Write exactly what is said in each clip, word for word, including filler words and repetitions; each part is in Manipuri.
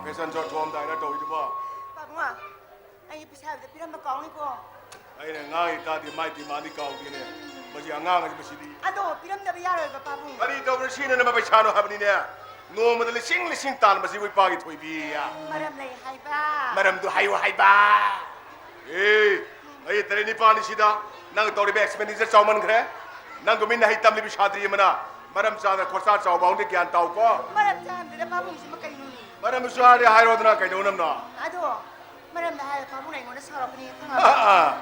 ꯐꯦꯁꯟ ꯁꯣ ꯊꯣꯛꯑꯝꯗꯥꯏꯗ ꯇꯧꯔꯤꯗꯨꯕꯣ? ꯄꯥꯕꯨꯡ, ꯑꯩꯒꯤ ꯄꯩꯁꯥ ꯍꯥꯏꯕꯗ ꯄꯤꯔꯝꯕ ꯀꯥꯎꯅꯤꯀꯣ꯫ ꯑꯩꯅ ꯉꯥꯡꯉꯤ ꯇꯥꯗꯦ, ꯃꯥꯏ ꯗꯤꯃꯥꯟꯗꯤ ꯀꯥꯎꯗꯦꯅꯦ꯫ ꯃꯁꯤ ꯑꯉꯥꯡ ꯑꯁꯤ ꯃꯁꯤꯗꯤ꯫ ꯑꯗꯣ ꯄꯤꯔꯝꯗꯕ ꯌꯥꯔꯣꯏꯕ, ꯄꯥꯕꯨꯡ꯫ ꯀꯔꯤ ꯇꯧꯕꯗ ꯁꯤꯅꯅꯕ ꯄꯩꯁꯥꯅꯣ ꯍꯥꯏꯕꯅꯤꯅꯦ? ꯅꯣꯡꯃꯗ ꯂꯤꯁꯤꯡ ꯂꯤꯁꯤꯡ ꯇꯥꯟꯕꯁꯤꯕꯨ ꯏꯄꯥꯒꯤ ꯊꯣꯏꯕꯤ꯫ ꯃꯔꯝ ꯂꯩ ꯍꯥꯏꯕ꯫ ꯃꯔꯝꯗꯨ ꯍꯥꯏꯌꯨ ꯍꯥꯏꯕ꯫ ꯑꯦ, ꯑꯩ ꯇꯔꯦꯠ ꯅꯤꯄꯥꯜꯅꯤꯁꯤꯗ ꯅꯪ ꯇꯧꯔꯤꯕ ꯑꯦꯛꯁꯄꯦꯟꯗꯤꯆꯔ ꯆꯥꯎꯃꯟꯈ꯭ꯔꯦ꯫ ꯅꯪ ꯒꯣꯔꯃꯦꯟꯅ ꯍꯩ ꯇꯝꯂꯤꯕꯤ ꯁꯥꯇ꯭ꯔꯤ ꯑꯃꯅ ꯃꯔꯝ ꯆꯥꯗꯅ ꯈꯣꯔꯁꯥ ꯆꯥꯎꯕ ꯑꯃꯗꯤ ꯒ꯭ꯌꯥꯟ ꯇꯥꯎꯀꯣ꯫ ꯃꯔꯝ ꯆꯥꯍꯟꯗꯦꯗ ꯄꯥꯕꯨꯡꯁꯤꯃ ꯀꯩꯅꯣꯅꯦ? ꯃꯔꯝ ꯆꯥꯔꯗꯤ ꯍꯥꯏꯔꯣꯗꯅ ꯀꯩꯗꯧꯅꯝꯅꯣ? ꯑꯗꯣ ꯃꯔꯝꯗ ꯍꯥꯏꯔ ꯄꯥꯕꯨꯡꯅ ꯑꯩꯉꯣꯟꯗ ꯁꯥꯎꯔꯛꯀꯅꯤ ꯈꯪꯉꯕ? ꯑꯥ, ꯑꯥ,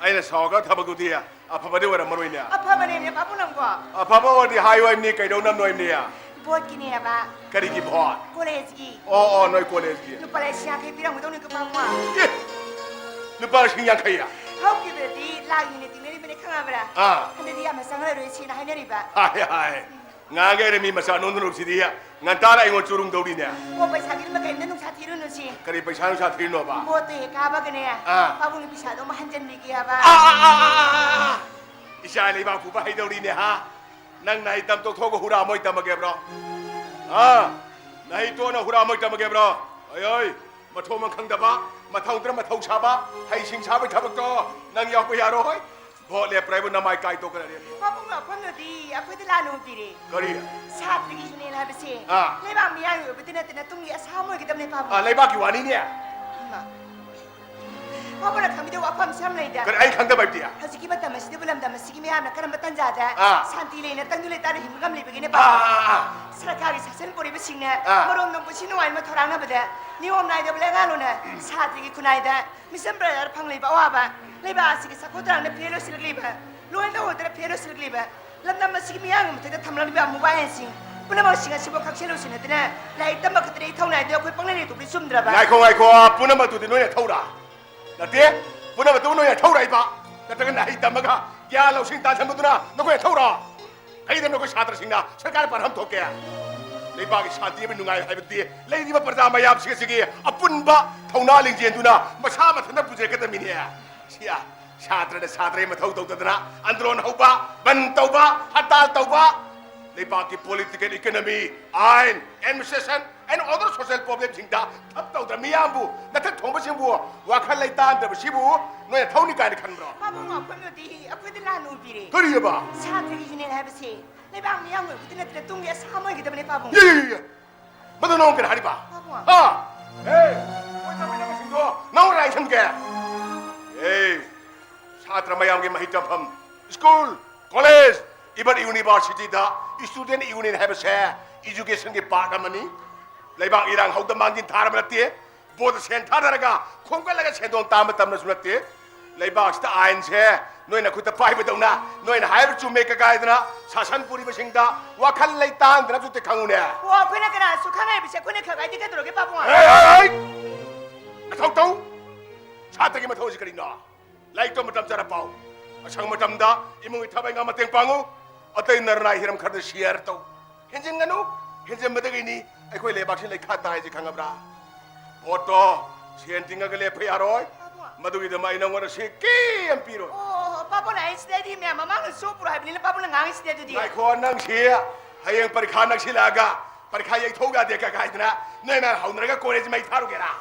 ꯑꯩꯅ ꯁꯥꯎꯔꯒ ꯊꯕꯛꯇꯨꯗꯤ ꯑꯐꯕꯗꯤ ꯑꯣꯏꯔꯝꯃꯔꯣꯏꯅꯦ꯫ ꯑꯐꯕꯅꯦꯅꯦ ꯄꯥꯕꯨꯡ ꯅꯪꯕꯣ꯫ ꯑꯐꯕ ꯑꯣꯏꯔꯗꯤ ꯍꯥꯏꯌꯨ ꯍꯥꯏꯕꯅꯤ, ꯀꯩꯗꯧꯅꯝꯅꯣ ꯍꯥꯏꯕꯅꯤ꯫ ꯚꯣꯠꯀꯤꯅꯦꯕ꯫ ꯀꯔꯤꯒꯤ ꯚꯣꯠ? ꯀꯣꯂꯦꯖꯀꯤ꯫ ꯑꯣ, ꯑꯣ, ꯅꯣꯏ ꯀꯣꯂꯦꯖꯀꯤ꯫ ꯂꯨꯄꯥ ꯂꯤꯁꯤꯡ ꯌꯥꯡꯈꯩ ꯄꯤꯔꯝꯒꯗꯧꯅꯤꯀꯣ ꯄꯥꯕꯨꯡ꯫ ꯑꯦ! ꯂꯨꯄꯥ ꯂꯤꯁꯤꯡ ꯌꯥꯡꯈꯩ? ꯍꯧꯈꯤꯕꯗꯗꯤ ꯂꯥꯛ ꯍꯦꯟꯅ ꯇꯤꯡꯅꯔꯤꯕꯅꯤ ꯈꯪꯉꯕ꯭ꯔꯥ? ꯑꯥ꯫ ꯍꯟꯗꯛꯇꯤ ꯌꯥꯝꯅ ꯆꯪꯉꯔꯣꯏ ꯁꯦꯡꯅ ꯍꯥꯏꯅꯔꯤꯕ꯫ ꯍꯥꯏ, ꯍꯥꯏ꯫ ꯉꯥꯡꯒꯦ ꯍꯥꯏꯔꯦ ꯃꯤ ꯃꯆꯥ ꯅꯣꯟꯗꯅꯨꯞꯁꯤꯗꯤ ꯉꯟꯇꯥꯅ ꯑꯩꯉꯣꯟ ꯆꯨꯔꯨꯡ ꯇꯧꯔꯤꯅꯦ꯫ ꯑꯣ, ꯄꯩꯁꯥꯒꯤꯗꯃꯛ ꯀꯔꯤꯝꯇ ꯅꯨꯡꯁꯥ ꯊꯤꯔꯨꯅꯨꯁꯤ꯫ ꯀꯔꯤ ꯄꯩꯁꯥ ꯅꯨꯡꯁꯥ ꯊꯤꯔꯤꯅꯣꯕ? ꯚꯣꯠꯇꯣ ꯍꯦꯛ ꯀꯥꯕꯒꯅꯦ, ꯑꯥ꯫ ꯄꯥꯕꯨꯡꯒꯤ ꯄꯩꯁꯥꯗꯣ ꯑꯃꯨꯛ ꯍꯟꯖꯤꯟꯕꯤꯒꯦ ꯍꯥꯏꯕ꯫ ꯑꯥ, ꯑꯥ, ꯑꯥ, ꯑꯥ, ꯑꯥ, ꯑꯥ꯫ ꯏꯆꯥ ꯂꯩꯕꯥꯛ ꯄꯨꯕ ꯍꯩꯗꯧꯔꯤꯅꯦ ꯍꯥ? ꯅꯪ ꯅꯍꯩ ꯇꯝ ꯇꯣꯛꯊꯣꯛꯑꯒ ꯍꯨꯔꯥ ꯃꯣꯏ ꯇꯝꯃꯒꯦꯕ꯭ꯔꯣ? ꯑꯥ? ꯅꯍꯩ ꯇꯣꯛꯅ ꯍꯨꯔꯥ ꯃꯣꯏ ꯇꯝꯃꯒꯦꯕ꯭ꯔꯣ? ꯑꯣꯏ, ꯑꯣꯏ꯫ ꯃꯊꯣꯡ ꯃꯔꯝ ꯈꯪꯗꯕ, ꯃꯊꯧꯗꯅ ꯃꯊꯧ ꯁꯥꯕ, ꯍꯩꯁꯤꯡ ꯁꯥꯕꯒꯤ ꯊꯕꯛꯇꯣ ꯅꯪ ꯌꯥꯎꯕ ꯌꯥꯔꯣꯏ꯫ ꯚꯣꯠ ꯂꯦꯞꯄ꯭ꯔꯥ ꯍꯥꯏꯕꯨ ꯅꯃꯥꯏ ꯀꯥꯏ ꯇꯣꯛꯀꯅꯤ꯫ ꯄꯥꯕꯨꯡ ꯋꯥꯐꯝꯗꯨꯗꯤ ꯑꯩꯈꯣꯏꯗ ꯂꯥꯟꯅ ꯎꯕꯤꯔꯦ꯫ ꯀꯔꯤ? ꯁꯥꯇ꯭ꯔꯒꯤ ꯌꯨꯅꯤꯌꯟ ꯍꯥꯏꯕꯁꯦ ꯑꯥ꯫ ꯂꯩꯕꯥꯛ ꯃꯤꯌꯥꯝꯒꯤ ꯑꯣꯏꯕꯗ ꯅꯠꯇꯅ ꯇꯨꯡꯒꯤ ꯑꯁꯥ ꯑꯃ ꯑꯣꯏꯒꯗꯕꯅꯦ ꯄꯥꯕꯨꯡ꯫ ꯑꯥ, ꯂꯩꯕꯥꯛꯀꯤ ꯋꯥꯅꯤꯅꯦ꯫ ꯏꯃꯥ꯫ ꯄꯥꯕꯨꯡꯅ ꯈꯪꯕꯤꯗꯕ ꯋꯥꯐꯝꯁꯨ ꯌꯥꯝ ꯂꯩꯗ꯫ ꯀꯔꯤ ꯑꯩ ꯈꯪꯗꯕ ꯍꯥꯏꯕꯗꯤ? ꯍꯧꯖꯤꯛꯀꯤ ꯃꯇꯝ ꯑꯁꯤꯗꯕꯨ ꯂꯝꯗꯝ ꯑꯁꯤꯒꯤ ꯃꯤꯌꯥꯝꯅ ꯀꯔꯝꯕ ꯇꯟꯖꯥꯗ ꯑꯥ꯫ ꯁꯥꯟꯇꯤ ꯂꯩꯅ ꯇꯪꯗꯨ ꯂꯩꯇꯥꯅ ꯍꯤꯡꯕ ꯉꯝꯂꯤꯕꯒꯦꯅꯦ ꯑꯥ, ꯄꯥꯕꯨꯡ? ꯑꯥ, ꯑꯥ, ꯑꯥ꯫ ꯁꯔꯀꯥꯔꯒꯤ ꯁꯥꯁꯟ ꯄꯨꯔꯤꯕꯁꯤꯡꯅ ꯑꯥ꯫ ꯃꯔꯣꯝꯗꯣꯝ ꯄꯨꯟꯁꯤ ꯅꯨꯡꯉꯥꯏꯅ ꯊꯧꯔꯥꯡꯅꯕꯗ ꯅꯤꯌꯣꯝ ꯅꯥꯏꯗꯕ ꯂꯩꯉꯥꯛꯂꯣꯟꯅ ꯁꯥꯇ꯭ꯔꯒꯤ ꯈꯨꯟꯅꯥꯏꯗ ꯃꯤꯆꯝ ꯄ꯭ꯔꯖꯥꯗ ꯐꯪꯂꯤꯕ ꯑꯋꯥꯕ, ꯂꯩꯕꯥꯛ ꯑꯁꯤꯒꯤ ꯆꯥꯎꯈꯠ ꯊꯧꯔꯥꯡꯗ ꯐꯦꯜ ꯑꯣꯏꯁꯤꯜꯂꯛꯂꯤꯕ, ꯂꯣꯏꯅ ꯇꯧꯍꯧꯗꯅ ꯐꯦꯜ ꯑꯣꯏꯁꯤꯜꯂꯛꯂꯤꯕ, ꯂꯝꯗꯝ ꯑꯁꯤꯒꯤ ꯃꯤꯌꯥꯝꯒꯤ ꯃꯊꯛꯇ ꯊꯝꯂꯛꯂꯤꯕ ꯑꯃꯨꯕ ꯑꯥꯏꯟꯁꯤꯡ ꯄꯨꯝꯅꯃꯛꯁꯤꯡ ꯑꯁꯤꯕꯨ ꯈꯪꯁꯤꯜꯂꯨ ꯁꯤꯟꯅꯗꯨꯅ ꯂꯥꯏꯔꯤꯛ ꯇꯝꯕ ꯈꯛꯇꯗ ꯏꯊꯧ ꯅꯥꯏꯗꯦ ꯑꯩꯈꯣꯏ ꯄꯪꯂꯩ ꯂꯩꯊꯣꯛꯄꯗꯤ ꯆꯨꯝꯗ꯭ꯔꯕ? ꯉꯥꯏꯈꯣ, ꯉꯥꯏꯈꯣ, ꯄꯨꯝꯅꯃꯛꯇꯨꯗꯤ ꯅꯣꯏꯅ ꯊꯧꯔꯥ? ꯅꯠꯇꯦ, ꯄꯨꯝꯅꯃꯛꯇꯨ ꯅꯣꯏꯅ ꯊꯧꯔꯛꯏꯕ? ꯅꯠꯇ꯭ꯔꯒ ꯅꯍꯩ ꯇꯝꯃꯒ ꯒ꯭ꯌꯥꯟ ꯂꯧꯁꯤꯡ ꯇꯥꯟꯁꯤꯟꯕꯗꯨꯅ ꯅꯈꯣꯏꯅ ꯊꯧꯔꯥ? ꯀꯩꯗ ꯅꯈꯣꯏ ꯁꯥꯇ꯭ꯔꯁꯤꯡꯅ ꯁꯔꯀꯥꯔ ꯄꯥꯟꯐꯝ ꯊꯣꯛꯀꯦ? ꯂꯩꯕꯥꯛꯀꯤ ꯁꯥꯟꯇꯤ ꯑꯃ ꯅꯨꯡꯉꯥꯏ ꯍꯥꯏꯕꯗꯤ ꯂꯩꯔꯤꯕ ꯄ꯭ꯔꯖꯥ ꯃꯌꯥꯝꯁꯤꯡ ꯑꯁꯤꯒꯤ ꯑꯄꯨꯟꯕ ꯊꯧꯅꯥ ꯂꯤꯡꯖꯦꯜꯗꯨꯅ ꯃꯁꯥ ꯃꯊꯟꯇ ꯄꯨꯖꯔꯛꯀꯗꯕꯅꯤꯅꯦ꯫ ꯁꯤ ꯁꯥꯇ꯭ꯔꯅ ꯁꯥꯇ꯭ꯔꯒꯤ ꯃꯊꯧ ꯇꯧꯗꯗꯅ ꯑꯟꯗꯣꯂꯟ ꯍꯧꯕ, ꯕꯟ ꯇꯧꯕ, ꯍꯔꯇꯥꯜ ꯇꯧꯕ, ꯂꯩꯕꯥꯛꯀꯤ ꯄꯣꯂꯤꯇꯤꯀꯦꯜ, ꯏꯀꯣꯅꯣꯃꯤ, ꯑꯥꯏꯟ, ꯑꯦꯗꯃꯤꯅꯤꯁꯇ꯭ꯔꯦꯁꯟ, ꯑꯩꯅ other social problemꯁꯤꯡꯗ ꯊꯕꯛ ꯇꯧꯗ꯭ꯔ ꯃꯤꯌꯥꯝꯕꯨ, ꯅꯊꯛ ꯊꯣꯡꯕꯁꯤꯡꯕꯨ ꯋꯥꯈꯜ ꯂꯩꯇꯥꯟꯗꯕꯁꯤꯕꯨ ꯅꯣꯏꯅ ꯊꯧꯅꯤ ꯀꯥꯏꯅ ꯈꯟꯕ꯭ꯔꯣ? ꯄꯥꯕꯨꯡ, ꯑꯩꯈꯣꯏꯅꯗꯤ ꯑꯩꯈꯣꯏꯗ ꯂꯥꯟꯅ ꯎꯕꯤꯔꯦ꯫ ꯀꯔꯤꯑꯕ? ꯁꯥꯇ꯭ꯔꯒꯤ ꯌꯨꯅꯤꯌꯟ ꯍꯥꯏꯕꯁꯤ ꯂꯩꯕꯥꯛ ꯃꯤꯌꯥꯝꯒꯤ ꯑꯣꯏꯕꯗ ꯅꯠꯇꯅ ꯇꯨꯡꯒꯤ ꯑꯁꯥ ꯑꯃ ꯑꯣꯏꯒꯗꯕꯅꯦ, ꯄꯥꯕꯨꯡ꯫ ꯌꯦ, ꯌꯦ, ꯌꯦ, ꯌꯦ꯫ ꯃꯗꯨ ꯅꯉꯣꯟ ꯀꯅꯥ ꯍꯥꯏꯔꯤꯕ? ꯄꯥꯕꯨꯡ꯫ ꯍꯥ? ꯑꯦ, ꯃꯣꯏ ꯇꯝꯃꯤꯟꯅꯕꯁꯤꯡꯗꯣ ꯅꯉꯣꯟ ꯀꯅꯥ ꯏꯟꯁꯤꯟꯒꯦ? ꯑꯦ, ꯁꯥꯇ꯭ꯔ ꯃꯌꯥꯝꯒꯤ ꯃꯍꯩ ꯇꯝꯐꯝ, school, college, even universityꯗ student union ꯍꯥꯏꯕꯁꯦ educationꯒꯤ part ꯑꯃꯅꯤ꯫ ꯂꯩꯕꯥꯛ ꯏꯔꯥꯡ ꯍꯧꯗ ꯃꯥꯡꯖꯤꯟ ꯊꯥꯔꯕ ꯅꯠꯇꯦ꯫ ꯕꯣꯠꯇ ꯁꯦꯟ ꯊꯥꯗꯔꯒ ꯈꯣꯝꯒꯠꯂꯒ ꯁꯦꯟꯗꯣꯡ ꯇꯥꯟꯕ ꯇꯝꯅꯁꯨ ꯅꯠꯇꯦ꯫ ꯂꯩꯕꯥꯛꯁꯤꯗ ꯑꯥꯏꯟꯁꯦ ꯅꯣꯏꯅ ꯈꯨꯠꯇ ꯄꯥꯏꯕꯗꯧꯅ ꯅꯣꯏꯅ ꯍꯥꯏꯕ ꯆꯨꯝꯃꯦ ꯀꯀꯥꯏꯗꯅ ꯁꯥꯁꯟ ꯄꯨꯔꯤꯕꯁꯤꯡꯗ ꯋꯥꯈꯜ ꯂꯩꯇꯥꯟꯗꯅꯁꯨ ꯈꯪꯉꯨꯅꯦ꯫ ꯑꯣ, ꯑꯩꯈꯣꯏꯅ ꯀꯅꯥꯁꯨ ꯈꯪꯉꯛꯏꯕꯁꯦ ꯑꯩꯈꯣꯏꯅ ꯈꯪꯉꯛꯑꯗꯤ ꯀꯩꯗꯧꯔꯒꯦ, ꯄꯥꯕꯨꯡ? ꯍꯦ, ꯍꯦ, ꯍꯦ! ꯃꯊꯧ ꯇꯧ꯫ ꯁꯥꯇ꯭ꯔꯒꯤ ꯃꯊꯧ ꯑꯁꯤ ꯀꯔꯤꯅꯣ? ꯂꯥꯏꯔꯤꯛꯇꯣ ꯃꯇꯝ ꯆꯥꯅ ꯄꯥꯎ꯫ ꯑꯁꯪꯕ ꯃꯇꯝꯗ ꯏꯃꯨꯡꯒꯤ ꯊꯕꯛ ꯏꯪꯈꯥꯡ ꯃꯇꯦꯡ ꯄꯥꯡꯉꯨ꯫ ꯑꯇꯩ ꯅꯔꯅꯥꯏ ꯍꯤꯔꯝ ꯈꯔꯗ share ꯇꯧ꯫ ꯍꯦꯟꯖꯤꯟꯒꯅꯨ꯫ ꯍꯦꯟꯖꯤꯟꯕꯗꯒꯤꯅꯤ ꯑꯩꯈꯣꯏ ꯂꯩꯕꯥꯛꯁꯤ ꯂꯩꯈꯥ ꯇꯥꯏꯁꯦ, ꯈꯪꯉꯕ꯭ꯔꯥ? ꯚꯣꯠꯇꯣ ꯁꯦꯟ ꯇꯤꯡꯉꯒ ꯂꯦꯞꯄ ꯌꯥꯔꯣꯏ꯫ ꯄꯥꯕꯨꯡ꯫ ꯃꯗꯨꯒꯤꯗꯃꯛ ꯑꯩ ꯅꯪꯉꯣꯟꯗ ꯁꯦꯀꯦ ꯑꯃ ꯄꯤꯔꯣꯏ꯫ ꯑꯣ, ꯄꯥꯕꯨꯡꯅ ꯑꯩ ꯁꯤꯗꯩꯗꯤ ꯃꯌꯥꯝ ꯃꯃꯥꯡꯗ ꯆꯣꯞꯄꯨꯔꯣ ꯍꯥꯏꯕꯅꯤꯅ ꯄꯥꯕꯨꯡꯅ ꯉꯥꯡꯉꯤꯁꯤꯗꯤ ꯑꯗꯨꯗꯤ꯫ ꯉꯥꯏꯈꯣ, ꯅꯪꯁꯤ ꯍꯌꯦꯡ ꯄꯔꯤꯈꯥ ꯅꯛꯁꯤꯜꯂꯛꯑꯒ ꯄꯔꯤꯈꯥ ꯌꯩꯊꯣꯛ ꯌꯥꯗꯦ ꯀ-, ꯀꯥꯏꯗꯅ ꯅꯣꯏ ꯃꯌꯥꯝ ꯍꯧꯅꯔꯒ ꯀꯣꯂꯦꯖ ꯃꯩ ꯊꯥꯔꯨꯒꯦꯔꯥ?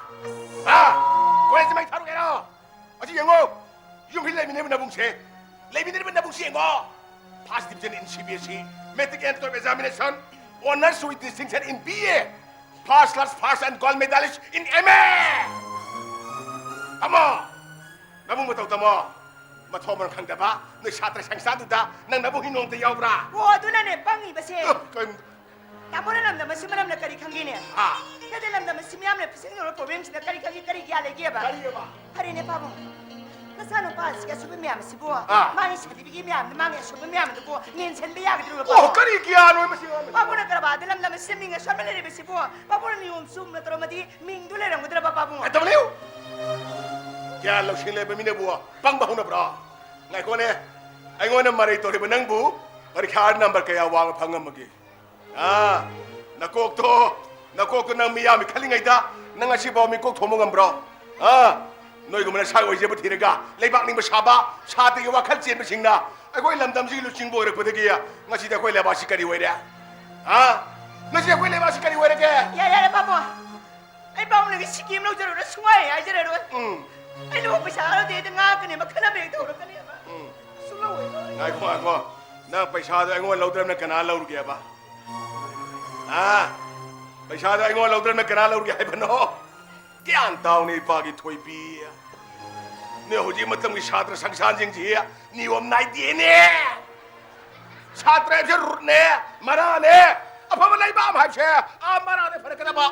ꯍꯥ? ꯀꯣꯂꯦꯖ ꯃꯩ ꯊꯥꯔꯨꯒꯦꯔꯣ? ꯑꯁꯤ ꯌꯦꯡꯉꯣ, ꯌꯨꯝꯁꯤ ꯂꯩꯃꯤꯟꯅꯔꯤꯕ ꯅꯕꯨꯡꯁꯦ, ꯂꯩꯃꯤꯟꯅꯔꯤꯕ ꯅꯕꯨꯡꯁꯤ ꯌꯦꯡꯉꯣ꯫ First division in C B S E, matric and twelve examination, honors with distinction in B A, first class first and gold medalist in M A꯫ ꯇꯝꯃꯣ, ꯅꯕꯨꯡ ꯃꯇꯧ ꯇꯝꯃꯣ꯫ ꯃꯊꯣꯡ ꯃꯔꯝ ꯈꯪꯗꯕ ꯅꯣꯏ ꯁꯥꯇ꯭ꯔ ꯁꯪꯁꯊꯥꯟꯗꯨꯗ ꯅꯪ ꯅꯕꯨꯡ ꯍꯤꯡꯅꯣꯡꯗ ꯌꯥꯎꯕ꯭ꯔꯥ? ꯑꯣ, ꯑꯗꯨꯅꯅꯦ ꯄꯪꯉꯤꯕꯁꯦ꯫ ꯑ, ꯀꯩꯅꯣ? ꯇꯥꯃꯣꯅ ꯂꯝꯗꯝ ꯑꯁꯤ ꯃꯔꯝꯅ ꯀꯔꯤ ꯈꯪꯒꯦꯅꯦ? ꯍꯥ? ꯅꯠꯇꯦ, ꯂꯝꯗꯝ ꯑꯁꯤ ꯃꯤꯌꯥꯝꯅ facing ꯇꯧꯔꯤꯕ problemꯁꯤꯗ ꯀꯔꯤ ꯈꯪꯒꯦ, ꯀꯔꯤ ꯒ꯭ꯌꯥꯟ ꯂꯩꯒꯦꯕ? ꯀꯔꯤꯑꯕ? ꯐꯔꯦꯅꯦ, ꯄꯥꯕꯨꯡ꯫ ꯅꯆꯥꯅꯨꯄꯥꯁꯤꯒꯤ ꯑꯁꯣꯏꯕ ꯃꯌꯥꯝꯁꯤꯕꯨ, ꯑꯥ꯫ ꯃꯥꯒꯤ certificate ꯃꯌꯥꯝꯗꯣ, ꯃꯥꯒꯤ ꯑꯁꯣꯏꯕ ꯃꯌꯥꯝꯗꯨꯕꯨ ꯃꯦꯟꯁꯤꯟꯕ ꯌꯥꯒꯗ꯭ꯔꯣ, ꯑꯣ, ꯄꯥꯕꯨꯡ? ꯀꯔꯤ ꯒ꯭ꯌꯥꯟꯅꯣ ꯃꯁꯤ ꯑꯉꯥꯡ? ꯄꯥꯕꯨꯡꯅ ꯀꯔꯕꯥꯔꯗ ꯂꯝꯗꯝ ꯑꯁꯤ ꯃꯤꯡ ꯑꯁꯣꯟꯕ ꯂꯩꯔꯤꯕꯁꯤꯕꯨ, ꯄꯥꯕꯨꯡꯅ ꯅꯤꯌꯣꯝ ꯆꯨꯝꯅ ꯇꯧꯔꯝꯃꯗꯤ ꯃꯤꯡꯗꯨ ꯂꯩꯔꯝꯒꯗ꯭ꯔꯕ, ꯄꯥꯕꯨꯡ? ꯉꯥꯏꯇꯧꯕ ꯂꯩꯌꯨ! ꯒ꯭ꯌꯥꯟ ꯂꯧꯁꯤꯡ ꯂꯩꯕ ꯃꯤꯅꯕꯨ ꯄꯪꯕ ꯍꯧꯅꯕ꯭ꯔꯣ? ꯉꯥꯏꯈꯣꯅꯦ, ꯑꯩꯉꯣꯟꯗ ꯃꯔꯩ ꯇꯧꯔꯤꯕ ꯅꯪꯕꯨ ꯄꯔꯤꯈꯥ number ꯀꯌꯥ ꯋꯥꯡꯅ ꯐꯪꯉꯝꯃꯒꯦ? ꯑꯥ, ꯅꯀꯣꯛꯇꯣ, ꯅꯀꯣꯛꯇꯣ ꯅꯪ ꯃꯤꯌꯥꯝꯒꯤ ꯈꯜꯂꯤꯉꯩꯗ ꯅꯪ ꯉꯁꯤꯐꯥꯎ ꯃꯤꯀꯣꯛ ꯊꯣꯡꯕ ꯉꯝꯕ꯭ꯔꯣ? ꯑꯥ, ꯅꯣꯏꯒꯨꯝꯕꯅ ꯁꯛ ꯑꯣꯏꯖꯕ ꯊꯤꯔꯒ ꯂꯩꯕꯥꯛ ꯅꯤꯡꯕ ꯁꯥꯕ, ꯁꯥꯇ꯭ꯔꯒꯤ ꯋꯥꯈꯜ ꯆꯦꯟꯕꯁꯤꯡꯅ ꯑꯩꯈꯣꯏ ꯂꯝꯗꯝꯁꯤꯒꯤ ꯂꯨꯆꯤꯡꯕ ꯑꯣꯏꯔꯛꯄꯗꯒꯤ ꯉꯁꯤꯗꯤ ꯑꯩꯈꯣꯏ ꯂꯩꯕꯥꯛꯁꯤ ꯀꯔꯤ ꯑꯣꯏꯔꯦ? ꯑꯥ? ꯃꯁꯤ ꯑꯩꯈꯣꯏ ꯂꯩꯕꯥꯛꯁꯤ ꯀꯔꯤ ꯑꯣꯏꯔꯒꯦ? ꯌꯥꯔꯦ, ꯌꯥꯔꯦ, ꯄꯥꯕꯨꯡ꯫ ꯑꯩ ꯄꯥꯕꯨꯡꯅꯒꯤ ꯁꯤꯀꯤ ꯑꯃ ꯂꯧꯖꯔꯨꯔ ꯁꯨꯡꯍꯥꯏ ꯍꯥꯏꯖꯔꯔꯣꯏ꯫ ꯎꯝ꯫ ꯑꯩ ꯂꯨꯍꯣꯡ ꯄꯩꯁꯥ ꯂꯧꯗꯦ, ꯑꯩꯗꯤ ꯉꯥ ꯀꯅꯦ ꯃꯈꯜ ꯑꯃ ꯍꯦꯛꯇ ꯍꯧꯔꯛꯀꯅꯦꯕ꯫ ꯎꯝ꯫ ꯁꯨꯡꯂꯧ ꯍꯦꯛ ꯂꯧꯔꯣꯏ꯫ ꯉꯥꯏꯈꯣ, ꯉꯥꯏꯈꯣ꯫ ꯅꯪ ꯄꯩꯁꯥꯗꯣ ꯑꯩꯉꯣꯟꯗ ꯂꯧꯗ꯭ꯔꯕꯅ ꯀꯅꯥ ꯂꯧꯔꯨꯒꯦꯕ? ꯍꯥ? ꯄꯩꯁꯥꯗꯣ ꯑꯩꯉꯣꯟꯗ ꯂꯧꯗ꯭ꯔꯕꯅ ꯀꯅꯥ ꯂꯧꯔꯨꯒꯦ ꯍꯥꯏꯕꯅꯣ? ꯒ꯭ꯌꯥꯟ ꯇꯥꯎꯅꯦ, ꯏꯄꯥꯒꯤ ꯊꯣꯏꯕꯤ꯫ ꯅꯣꯏ ꯍꯧꯖꯤꯛ ꯃꯇꯝꯒꯤ ꯁꯥꯇ꯭ꯔ ꯁꯪꯁꯥꯟꯁꯤꯡꯁꯤ ꯅꯤꯌꯣꯝ ꯅꯥꯏꯗꯦꯅꯦ꯫ ꯁꯥꯇ꯭ꯔ ꯍꯥꯏꯕꯁꯦ ꯔꯨꯠꯅꯦ, ꯃꯔꯥꯅꯦ꯫ ꯑꯐꯕ ꯂꯩꯕꯥꯛ ꯑꯃ ꯍꯥꯏꯕꯁꯦ ꯑꯥ ꯃꯔꯥꯗ ꯐꯔꯛꯀꯗꯕ꯫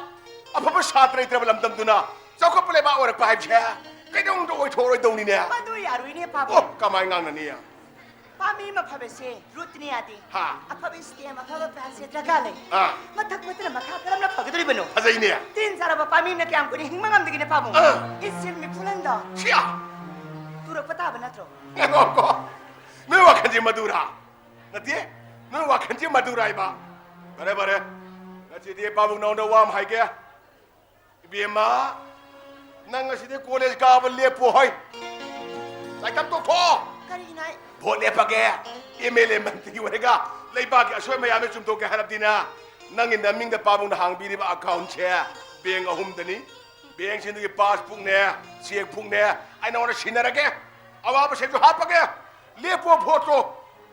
ꯑꯐꯕ ꯁꯥꯇ꯭ꯔ ꯂꯩꯇ꯭ꯔꯕ ꯂꯝꯗꯝꯗꯨꯅ ꯆꯥꯎꯈꯠꯄ ꯂꯩꯕꯥꯛ ꯑꯣꯏꯔꯛꯄ ꯍꯥꯏꯕꯁꯦ ꯀꯩꯗꯧꯅꯨꯡꯗ ꯑꯣꯏꯊꯣꯛꯑꯔꯣꯏꯗꯧꯅꯤꯅꯦ꯫ ꯃꯗꯨ ꯌꯥꯔꯣꯏꯅꯦ, ꯄꯥꯕꯨꯡ꯫ ꯑꯣ, ꯀꯃꯥꯏꯅ ꯉꯥꯡꯅꯅꯤ? ꯄꯥꯝꯕꯤ ꯑꯃ ꯐꯕꯁꯦ ꯔꯨꯠꯅ ꯌꯥꯗꯦ꯫ ꯍꯥ꯫ ꯑꯐꯕ ꯁ꯭ꯇꯦꯝ, ꯑꯐꯕ ꯄ꯭ꯂꯥꯟꯁꯦ ꯗꯔꯀꯥꯔ ꯂꯩ꯫ ꯑꯥ꯫ ꯃꯊꯛ ꯃꯊꯛꯅ ꯃꯈꯥ ꯀꯔꯝꯅ ꯐꯒꯗꯧꯔꯤꯕꯅꯣ? ꯐꯖꯩꯅꯦ꯫ ꯇꯤꯟ ꯆꯥꯔꯕ ꯄꯥꯝꯕꯤ ꯑꯃꯅ ꯀꯌꯥꯝ ꯀꯨꯏꯅ ꯍꯤꯡꯕ ꯉꯝꯗꯒꯦꯅꯦ, ꯄꯥꯕꯨꯡ? ꯑꯥ꯫ ꯏꯁꯤꯜ ꯃꯤꯈꯨꯂꯟꯗꯣ ꯁꯤꯌꯥ! ꯇꯨꯔꯛꯄ ꯇꯥꯕ ꯅꯠꯇ꯭ꯔꯣ? ꯉꯥꯏꯈꯣꯀꯣ꯫ ꯅꯣꯏ ꯋꯥꯈꯜꯁꯦ ꯃꯗꯨꯔꯥ? ꯅꯠꯇꯦ, ꯅꯣꯏ ꯋꯥꯈꯜꯁꯦ ꯃꯗꯨꯔꯥ ꯍꯥꯏꯕ? ꯐꯔꯦ, ꯐꯔꯦ꯫ ꯉꯁꯤꯗꯤ ꯄꯥꯕꯨꯡ ꯅꯉꯣꯟꯗ ꯋꯥ ꯑꯃ ꯍꯥꯏꯒꯦ꯫ ꯏꯕꯦꯝꯃ, ꯅꯪ ꯉꯁꯤꯗꯤ ꯀꯣꯂꯦꯖ ꯀꯥꯕ ꯂꯦꯞꯄꯣ ꯍꯣꯏ꯫ ꯂꯥꯏꯔꯤꯛ ꯇꯝ ꯇꯣꯛꯊꯣꯛꯑꯣ꯫ ꯀꯔꯤꯒꯤꯅꯣ ꯍꯥꯏ? ꯚꯣꯠ ꯂꯦꯞꯄꯒꯦ, ꯑꯦꯝ ꯑꯦꯜ ꯑꯦ ꯃꯟꯇ꯭ꯔꯤ ꯑꯣꯏꯔꯒ ꯂꯩꯕꯥꯛꯀꯤ ꯑꯁꯣꯏ ꯃꯌꯥꯝꯗꯣ ꯆꯨꯝꯊꯣꯛꯀꯦ ꯍꯥꯏꯔꯕꯗꯤꯅ, ꯅꯪꯒꯤ ꯅꯃꯤꯡꯗ ꯄꯥꯕꯨꯡꯅ ꯍꯥꯡꯕꯤꯔꯤꯕ ꯑꯦꯀꯥꯎꯟꯁꯦ ꯕꯦꯡ ꯑꯍꯨꯝꯗꯅꯤ꯫ ꯕꯦꯡꯁꯤꯡꯗꯨꯒꯤ ꯄꯥꯁꯕꯨꯛꯅꯦ, ꯆꯦꯛꯕꯨꯛꯅꯦ ꯑꯩ ꯅꯉꯣꯟꯗ ꯁꯤꯟꯅꯔꯒꯦ꯫ ꯑꯋꯥꯕꯁꯤꯡꯁꯨ ꯍꯥꯞꯄꯒꯦ꯫ ꯂꯦꯞꯄꯣ ꯚꯣꯠꯇꯣ꯫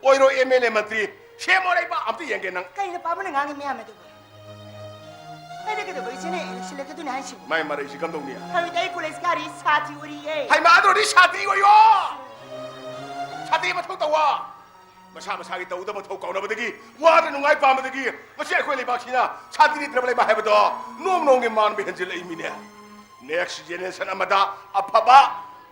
ꯑꯣꯏꯔꯣ ꯑꯦꯝ ꯑꯦꯜ ꯑꯦ ꯃꯟꯇ꯭ꯔꯤ꯫ ꯁꯦꯝꯃꯣ ꯂꯩꯕꯥꯛ ꯑꯝꯇ ꯌꯦꯡꯒꯦ ꯅꯪ꯫ ꯀꯩꯅꯣ ꯄꯥꯕꯨꯡꯅ ꯉꯥꯡꯉꯤ ꯃꯌꯥꯝ ꯑꯗꯨꯕꯨ? ꯑꯩꯅ ꯀꯩꯗꯧꯕꯒꯤ ꯆꯦꯟꯅ ꯏꯂꯦꯛꯁꯟ ꯂꯦꯞꯀꯗꯣꯏꯅꯣ ꯍꯥꯏꯁꯤꯕꯨ? ꯃꯥꯏ ꯃꯔꯩꯁꯤ ꯀꯝꯗꯧꯅꯤ? ꯍꯧꯖꯤꯛꯇꯤ ꯑꯩ ꯀꯣꯂꯦꯖ ꯀꯥꯔꯤ, ꯁꯥꯇ꯭ꯔꯤ ꯑꯣꯏꯔꯤꯌꯦ꯫ ꯍꯩꯃꯥ, ꯑꯗꯨ ꯑꯣꯏꯔꯗꯤ ꯁꯥꯇ꯭ꯔꯤ ꯑꯣꯏꯌꯣ꯫ ꯁꯥꯇ꯭ꯔꯤ ꯃꯊꯧ ꯇꯧꯋꯣ꯫ ꯃꯁꯥ ꯃꯁꯥꯒꯤ ꯇꯧꯗꯕ ꯃꯊꯧ ꯀꯥꯎꯅꯕꯗꯒꯤ, ꯋꯥꯗ ꯅꯨꯡꯉꯥꯏ ꯄꯥꯝꯕꯗꯒꯤ ꯉꯁꯤ ꯑꯩꯈꯣꯏ ꯂꯩꯕꯥꯛꯁꯤꯅ ꯁꯥꯟꯇꯤ ꯂꯩꯇ꯭ꯔꯕ ꯂꯩꯕꯥꯛ ꯍꯥꯏꯕꯗꯣ ꯅꯣꯡꯃ ꯅꯣꯡꯃꯒꯤ ꯃꯥꯟꯕ ꯍꯦꯟꯖꯤꯜꯂꯛꯏꯃꯤꯅꯦ꯫ Next generation ꯑꯃꯗ ꯑꯐꯕ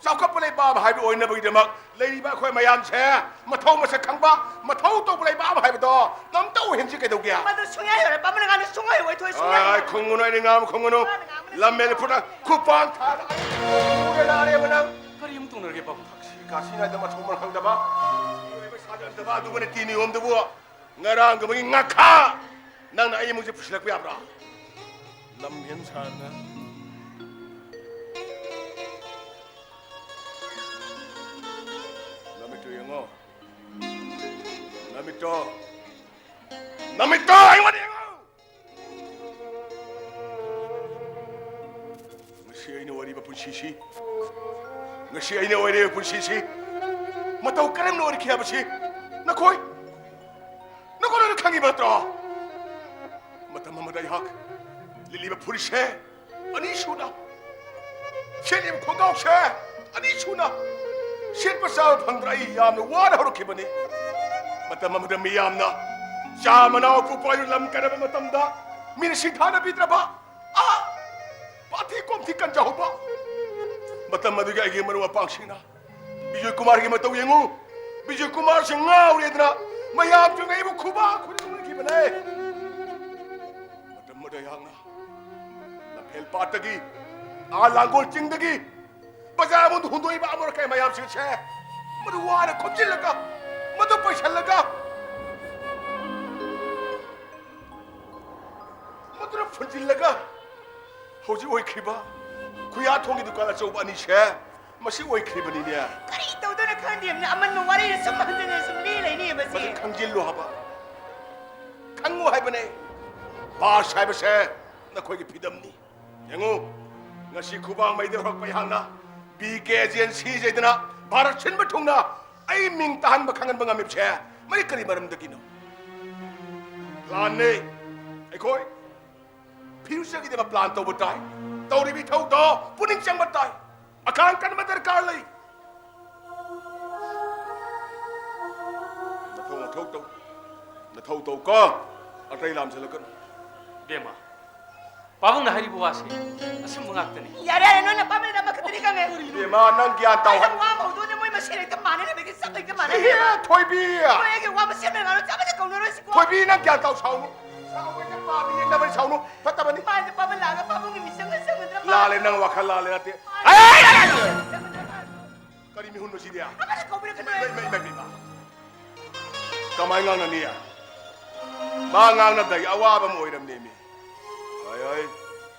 ꯆꯥꯎꯈꯠꯄ ꯂꯩꯕꯥꯛ ꯑꯃ ꯍꯥꯏꯕ ꯑꯣꯏꯅꯕꯒꯤꯗꯃꯛ ꯂꯩꯔꯤꯕ ꯑꯩꯈꯣꯏ ꯃꯌꯥꯝꯁꯦ ꯃꯊꯧ ꯃꯁꯛ ꯈꯪꯕ, ꯃꯊꯧ ꯇꯧꯕ ꯂꯩꯕꯥꯛ ꯑꯃ ꯍꯥꯏꯕꯗꯣ ꯅꯝꯇ ꯑꯣꯏꯍꯟꯁꯤ ꯀꯩꯗꯧꯒꯦ? ꯃꯗꯨ ꯁꯨꯡꯌꯥ ꯌꯥꯔꯣꯏ꯫ ꯄꯥꯕꯨꯡꯅ ꯉꯥꯡꯕ ꯁꯨꯡꯑꯣꯏ ꯑꯣꯏꯊꯣꯛꯑꯣꯏ, ꯁꯨꯡꯌꯥ ꯑꯥꯏ, ꯌꯥꯔꯣꯏ꯫ ꯈꯨꯝꯒꯅꯨ, ꯑꯩꯅ ꯉꯥꯡꯕ ꯈꯨꯝꯒꯅꯨ꯫ ꯃꯥꯅ ꯉꯥꯡꯕꯅ ꯂꯝ ꯍꯦꯜꯂꯦ ꯁꯨꯡꯌꯥ ꯐꯨꯠꯅ ꯌꯥꯔꯣꯏ꯫ ꯈꯨꯄꯥꯡ ꯊꯥꯔꯒ ꯑꯩ ꯐꯨꯔꯦ ꯅꯥꯔꯦꯕ ꯅꯪ꯫ ꯀꯔꯤ ꯑꯃꯨꯛ ꯇꯧꯅꯔꯒꯦ ꯄꯥꯕꯨꯡ? ꯁꯤ ꯀꯥꯁꯤ ꯅꯥꯏꯗ ꯃꯊꯧ ꯃꯔꯝ ꯈꯪꯗꯕ꯫ ꯃꯤꯑꯣꯏꯕ ꯁꯥꯖꯠ ꯅꯠꯇꯕ ꯑꯗꯨꯒ ꯅꯤꯇꯤ ꯅꯤꯌꯣꯝꯗꯨꯕꯨ ꯉꯔꯥꯡꯒꯨꯝꯕꯒꯤ ꯉꯥꯈꯥ ꯅꯪꯅ ꯑꯩ ꯏꯃꯨꯡꯁꯦ ꯄꯨꯁꯤꯜꯂꯛꯄ ꯌꯥꯕ꯭ꯔꯥ? ꯂꯝ ꯍꯦꯟ ꯁꯥꯗꯅ꯫ ꯅꯃꯤꯠꯇꯨ ꯌꯦꯡꯉꯣ꯫ ꯅꯃꯤꯠꯇꯣ, ꯅꯃꯤꯠꯇꯣ ꯑꯩꯉꯣꯟꯗ ꯌꯦꯡꯉꯣ! ꯁꯤꯁꯤ, ꯉꯁꯤ ꯑꯩꯅ ꯑꯣꯏꯔꯤꯕ ꯄꯨꯟꯁꯤꯁꯤ ꯃꯇꯧ ꯀꯔꯝꯅ ꯑꯣꯏꯔꯛꯈꯤ ꯍꯥꯏꯕꯁꯤ ꯅꯈꯣꯏ, ꯅꯈꯣꯏ ꯂꯣꯏꯅ ꯈꯪꯉꯤꯕ ꯅꯠꯇ꯭ꯔꯣ? ꯃꯇꯝ ꯑꯃꯗ ꯑꯩꯍꯥꯛ ꯂꯤꯠꯂꯤꯕ ꯐꯨꯔꯤꯠꯁꯦ ꯑꯅꯤ ꯁꯨꯅ, ꯁꯦꯠꯂꯤꯕ ꯈꯣꯡꯒ꯭ꯔꯥꯎꯁꯦ ꯑꯅꯤ ꯁꯨꯅ ꯁꯦꯠꯄ ꯆꯥꯕ ꯐꯪꯗꯅ ꯑꯩ ꯌꯥꯝꯅ ꯋꯥꯅ ꯍꯧꯔꯛꯈꯤꯕꯅꯤ꯫ ꯃꯇꯝ ꯑꯃꯗ ꯃꯤꯌꯥꯝꯅ ꯆꯥ ꯃꯅꯥ ꯎꯄꯨ ꯄꯥꯏꯗꯨꯅ ꯂꯝ ꯀꯟꯅꯕ ꯃꯇꯝꯗ ꯃꯤꯅ ꯁꯤꯡꯊꯥꯅꯕꯤꯗ꯭ꯔꯕ, ꯑꯥ, ꯄꯥꯊꯤ ꯀꯣꯝꯊꯤ ꯀꯟꯖꯍꯧꯕ ꯃꯇꯝ ꯑꯗꯨꯒꯤ ꯑꯩꯒꯤ ꯃꯔꯨꯞ ꯃꯄꯥꯡꯁꯤꯡꯅ ꯕꯤꯖꯣꯏ ꯀꯨꯃꯥꯔꯒꯤ ꯃꯇꯧ ꯌꯦꯡꯉꯨ, ꯕꯤꯖꯣꯏ ꯀꯨꯃꯥꯔꯁꯤ ꯉꯥꯎꯔꯦꯗꯅ ꯃꯌꯥꯝꯁꯤꯡꯅ ꯑꯩꯕꯨ ꯈꯨꯕꯥꯛ ꯈꯨꯅꯤꯡꯅꯈꯤꯕꯅꯦ꯫ ꯃꯇꯝ ꯑꯗꯨꯗ ꯑꯩꯍꯥꯛꯅ ꯂꯝꯐꯦꯜ ꯄꯥꯠꯇꯒꯤ, ꯑꯥ ꯂꯥꯡꯒꯣꯜ ꯆꯤꯡꯗꯒꯤ ꯕꯖꯥꯔ ꯃꯅꯨꯡꯗ ꯍꯨꯟꯗꯣꯛꯏꯕ ꯑꯃꯣꯠ ꯑꯀꯥꯏ ꯃꯌꯥꯝꯁꯤꯡꯁꯦ ꯃꯗꯨ ꯋꯥꯅ ꯈꯣꯝꯖꯤꯜꯂꯒ, ꯃꯗꯨ ꯄꯩꯁꯜꯂꯒ, ꯃꯗꯨꯅ ꯐꯨꯟꯖꯤꯜꯂꯒ ꯍꯧꯖꯤꯛ ꯑꯣꯏꯈ꯭ꯔꯤꯕ ꯈꯨꯌꯥꯊꯣꯡꯒꯤ ꯗꯨꯀꯥꯟ ꯑꯆꯧꯕ ꯑꯅꯤꯁꯦ ꯃꯁꯤ ꯑꯣꯏꯈ꯭ꯔꯤꯕꯅꯤꯅꯦ꯫ ꯀꯔꯤ ꯇꯧꯗꯣꯏꯅꯣ ꯈꯪꯗꯦ, ꯑꯃꯅ ꯑꯃꯅ ꯋꯥꯔꯤꯗ ꯁꯨꯝ ꯍꯟꯖꯤꯟꯅ ꯁꯨꯝ ꯂꯤ ꯂꯩꯅꯦꯕꯁꯦ꯫ ꯃꯗꯨ ꯈꯪꯖꯤꯜꯂꯨ ꯍꯥꯏꯕ, ꯈꯪꯉꯨ ꯍꯥꯏꯕꯅꯦ꯫ ꯕꯥꯁ ꯍꯥꯏꯕꯁꯦ ꯅꯈꯣꯏꯒꯤ ꯐꯤꯗꯝꯅꯤ꯫ ꯌꯦꯡꯉꯨ, ꯉꯁꯤ ꯈꯨꯕꯥꯡ ꯃꯩꯗ ꯍꯧꯔꯛꯄ ꯑꯩꯍꯥꯛꯅ ꯕꯤ ꯀꯦ ꯑꯦꯖꯦꯟꯁꯤ ꯍꯥꯏꯗꯅ ꯚꯥꯔꯠ ꯁꯤꯟꯕ ꯊꯨꯡꯅ ꯑꯩ ꯃꯤꯡ ꯇꯥꯍꯟꯕ ꯈꯪꯍꯟꯕ ꯉꯝꯃꯤꯕꯁꯦ ꯃꯔꯤ ꯀꯔꯤ ꯃꯔꯝꯗꯒꯤꯅꯣ? ꯄ꯭ꯂꯥꯟꯅꯦ꯫ ꯑꯩꯈꯣꯏ ꯐ꯭ꯌꯨꯆꯔꯒꯤꯗꯃꯛ ꯄ꯭ꯂꯥꯟ ꯇꯧꯕ ꯇꯥꯏ꯫ ꯇꯧꯔꯤꯕ ꯏꯊꯧꯗꯣ ꯄꯨꯛꯅꯤꯡ ꯆꯪꯕ ꯇꯥꯏ꯫ ꯑꯈꯥꯡ ꯀꯟꯕ ꯗꯔꯀꯥꯔ ꯂꯩ꯫ ꯅꯊꯧ, ꯅꯊꯧ ꯇꯧ꯫ ꯅꯊꯧ ꯇꯧ ꯀꯣ꯫ ꯑꯇꯩ ꯂꯥꯝꯁꯤꯜꯂꯛꯀꯅꯨ꯫ ꯕꯦꯝꯃ, ꯄꯥꯕꯨꯡꯅ ꯍꯥꯏꯔꯤꯕ ꯋꯥꯁꯤ ꯑꯆꯨꯝꯕ ꯉꯥꯛꯇꯅꯤ꯫ ꯌꯥꯔꯦ, ꯌꯥꯔꯦ, ꯅꯣꯏꯅ ꯄꯥꯕꯨꯡꯗ ꯑꯃꯈꯛꯇꯅꯤ ꯈꯪꯉꯦ꯫ ꯕꯦꯝꯃ, ꯅꯪ ꯒ꯭ꯌꯥꯟ ꯇꯥꯎ꯫ ꯑꯩꯅ ꯋꯥ ꯑꯃ ꯍꯧꯗꯣꯛꯑꯗꯤ ꯃꯣꯏ ꯃꯁꯦꯟ ꯍꯦꯛꯇ ꯃꯥꯟꯅꯅꯕꯒꯤ ꯆꯞ ꯍꯦꯛꯇ ꯃꯥꯟꯅꯅꯤ꯫ ꯏꯕꯦꯝꯃ, ꯊꯣꯏꯕꯤ! ꯃꯣꯏ ꯑꯩꯒꯤ ꯋꯥ ꯃꯁꯦꯟ ꯃꯌꯥꯝꯗꯣ ꯆꯞ ꯍꯦꯛꯇ ꯀꯧꯅꯔꯣꯏꯁꯤꯀꯣ꯫ ꯊꯣꯏꯕꯤ, ꯅꯪ ꯒ꯭ꯌꯥꯟ ꯇꯥꯎ, ꯁꯥꯎꯅꯨ꯫ ꯁꯥꯎꯕ ꯍꯦꯛꯇ ꯄꯥꯕ ꯌꯦꯛꯅꯕꯅꯤ, ꯁꯥꯎꯅꯨ꯫ ꯐꯠꯇꯕꯅꯤ꯫ ꯃꯥꯁꯦ ꯄꯥꯕ ꯂꯥꯛꯑꯒ ꯄꯥꯕꯨꯡꯒꯤ ꯃꯤꯆꯪꯗ ꯆꯪꯒꯗ꯭ꯔꯥ? ꯂꯥꯜꯂꯦ, ꯅꯪ ꯋꯥꯈꯜ ꯂꯥꯜꯂꯦ, ꯅꯠꯇꯦ꯫ ꯃꯥꯁꯦ ꯑꯩ! ꯆꯪꯒꯗ꯭ꯔꯥ? ꯀꯔꯤ ꯃꯤꯍꯨꯟꯅꯣ ꯁꯤꯗꯤ? ꯑꯃꯅ ꯀꯧꯕꯤꯔꯛꯀꯅꯨ꯫ ꯏꯃꯥ, ꯏꯃꯥ, ꯏꯃꯥ, ꯏꯃꯥ, ꯏꯃꯥ꯫ ꯀꯃꯥꯏꯅ ꯉꯥꯡꯅꯅꯤ? ꯃꯥ ꯉꯥꯡꯅꯕꯗ ꯑꯩ ꯑꯋꯥꯕ ꯑꯃ ꯑꯣꯏꯔꯝꯅꯦꯃꯤ꯫ ꯍꯣꯏ, ꯍꯣꯏ꯫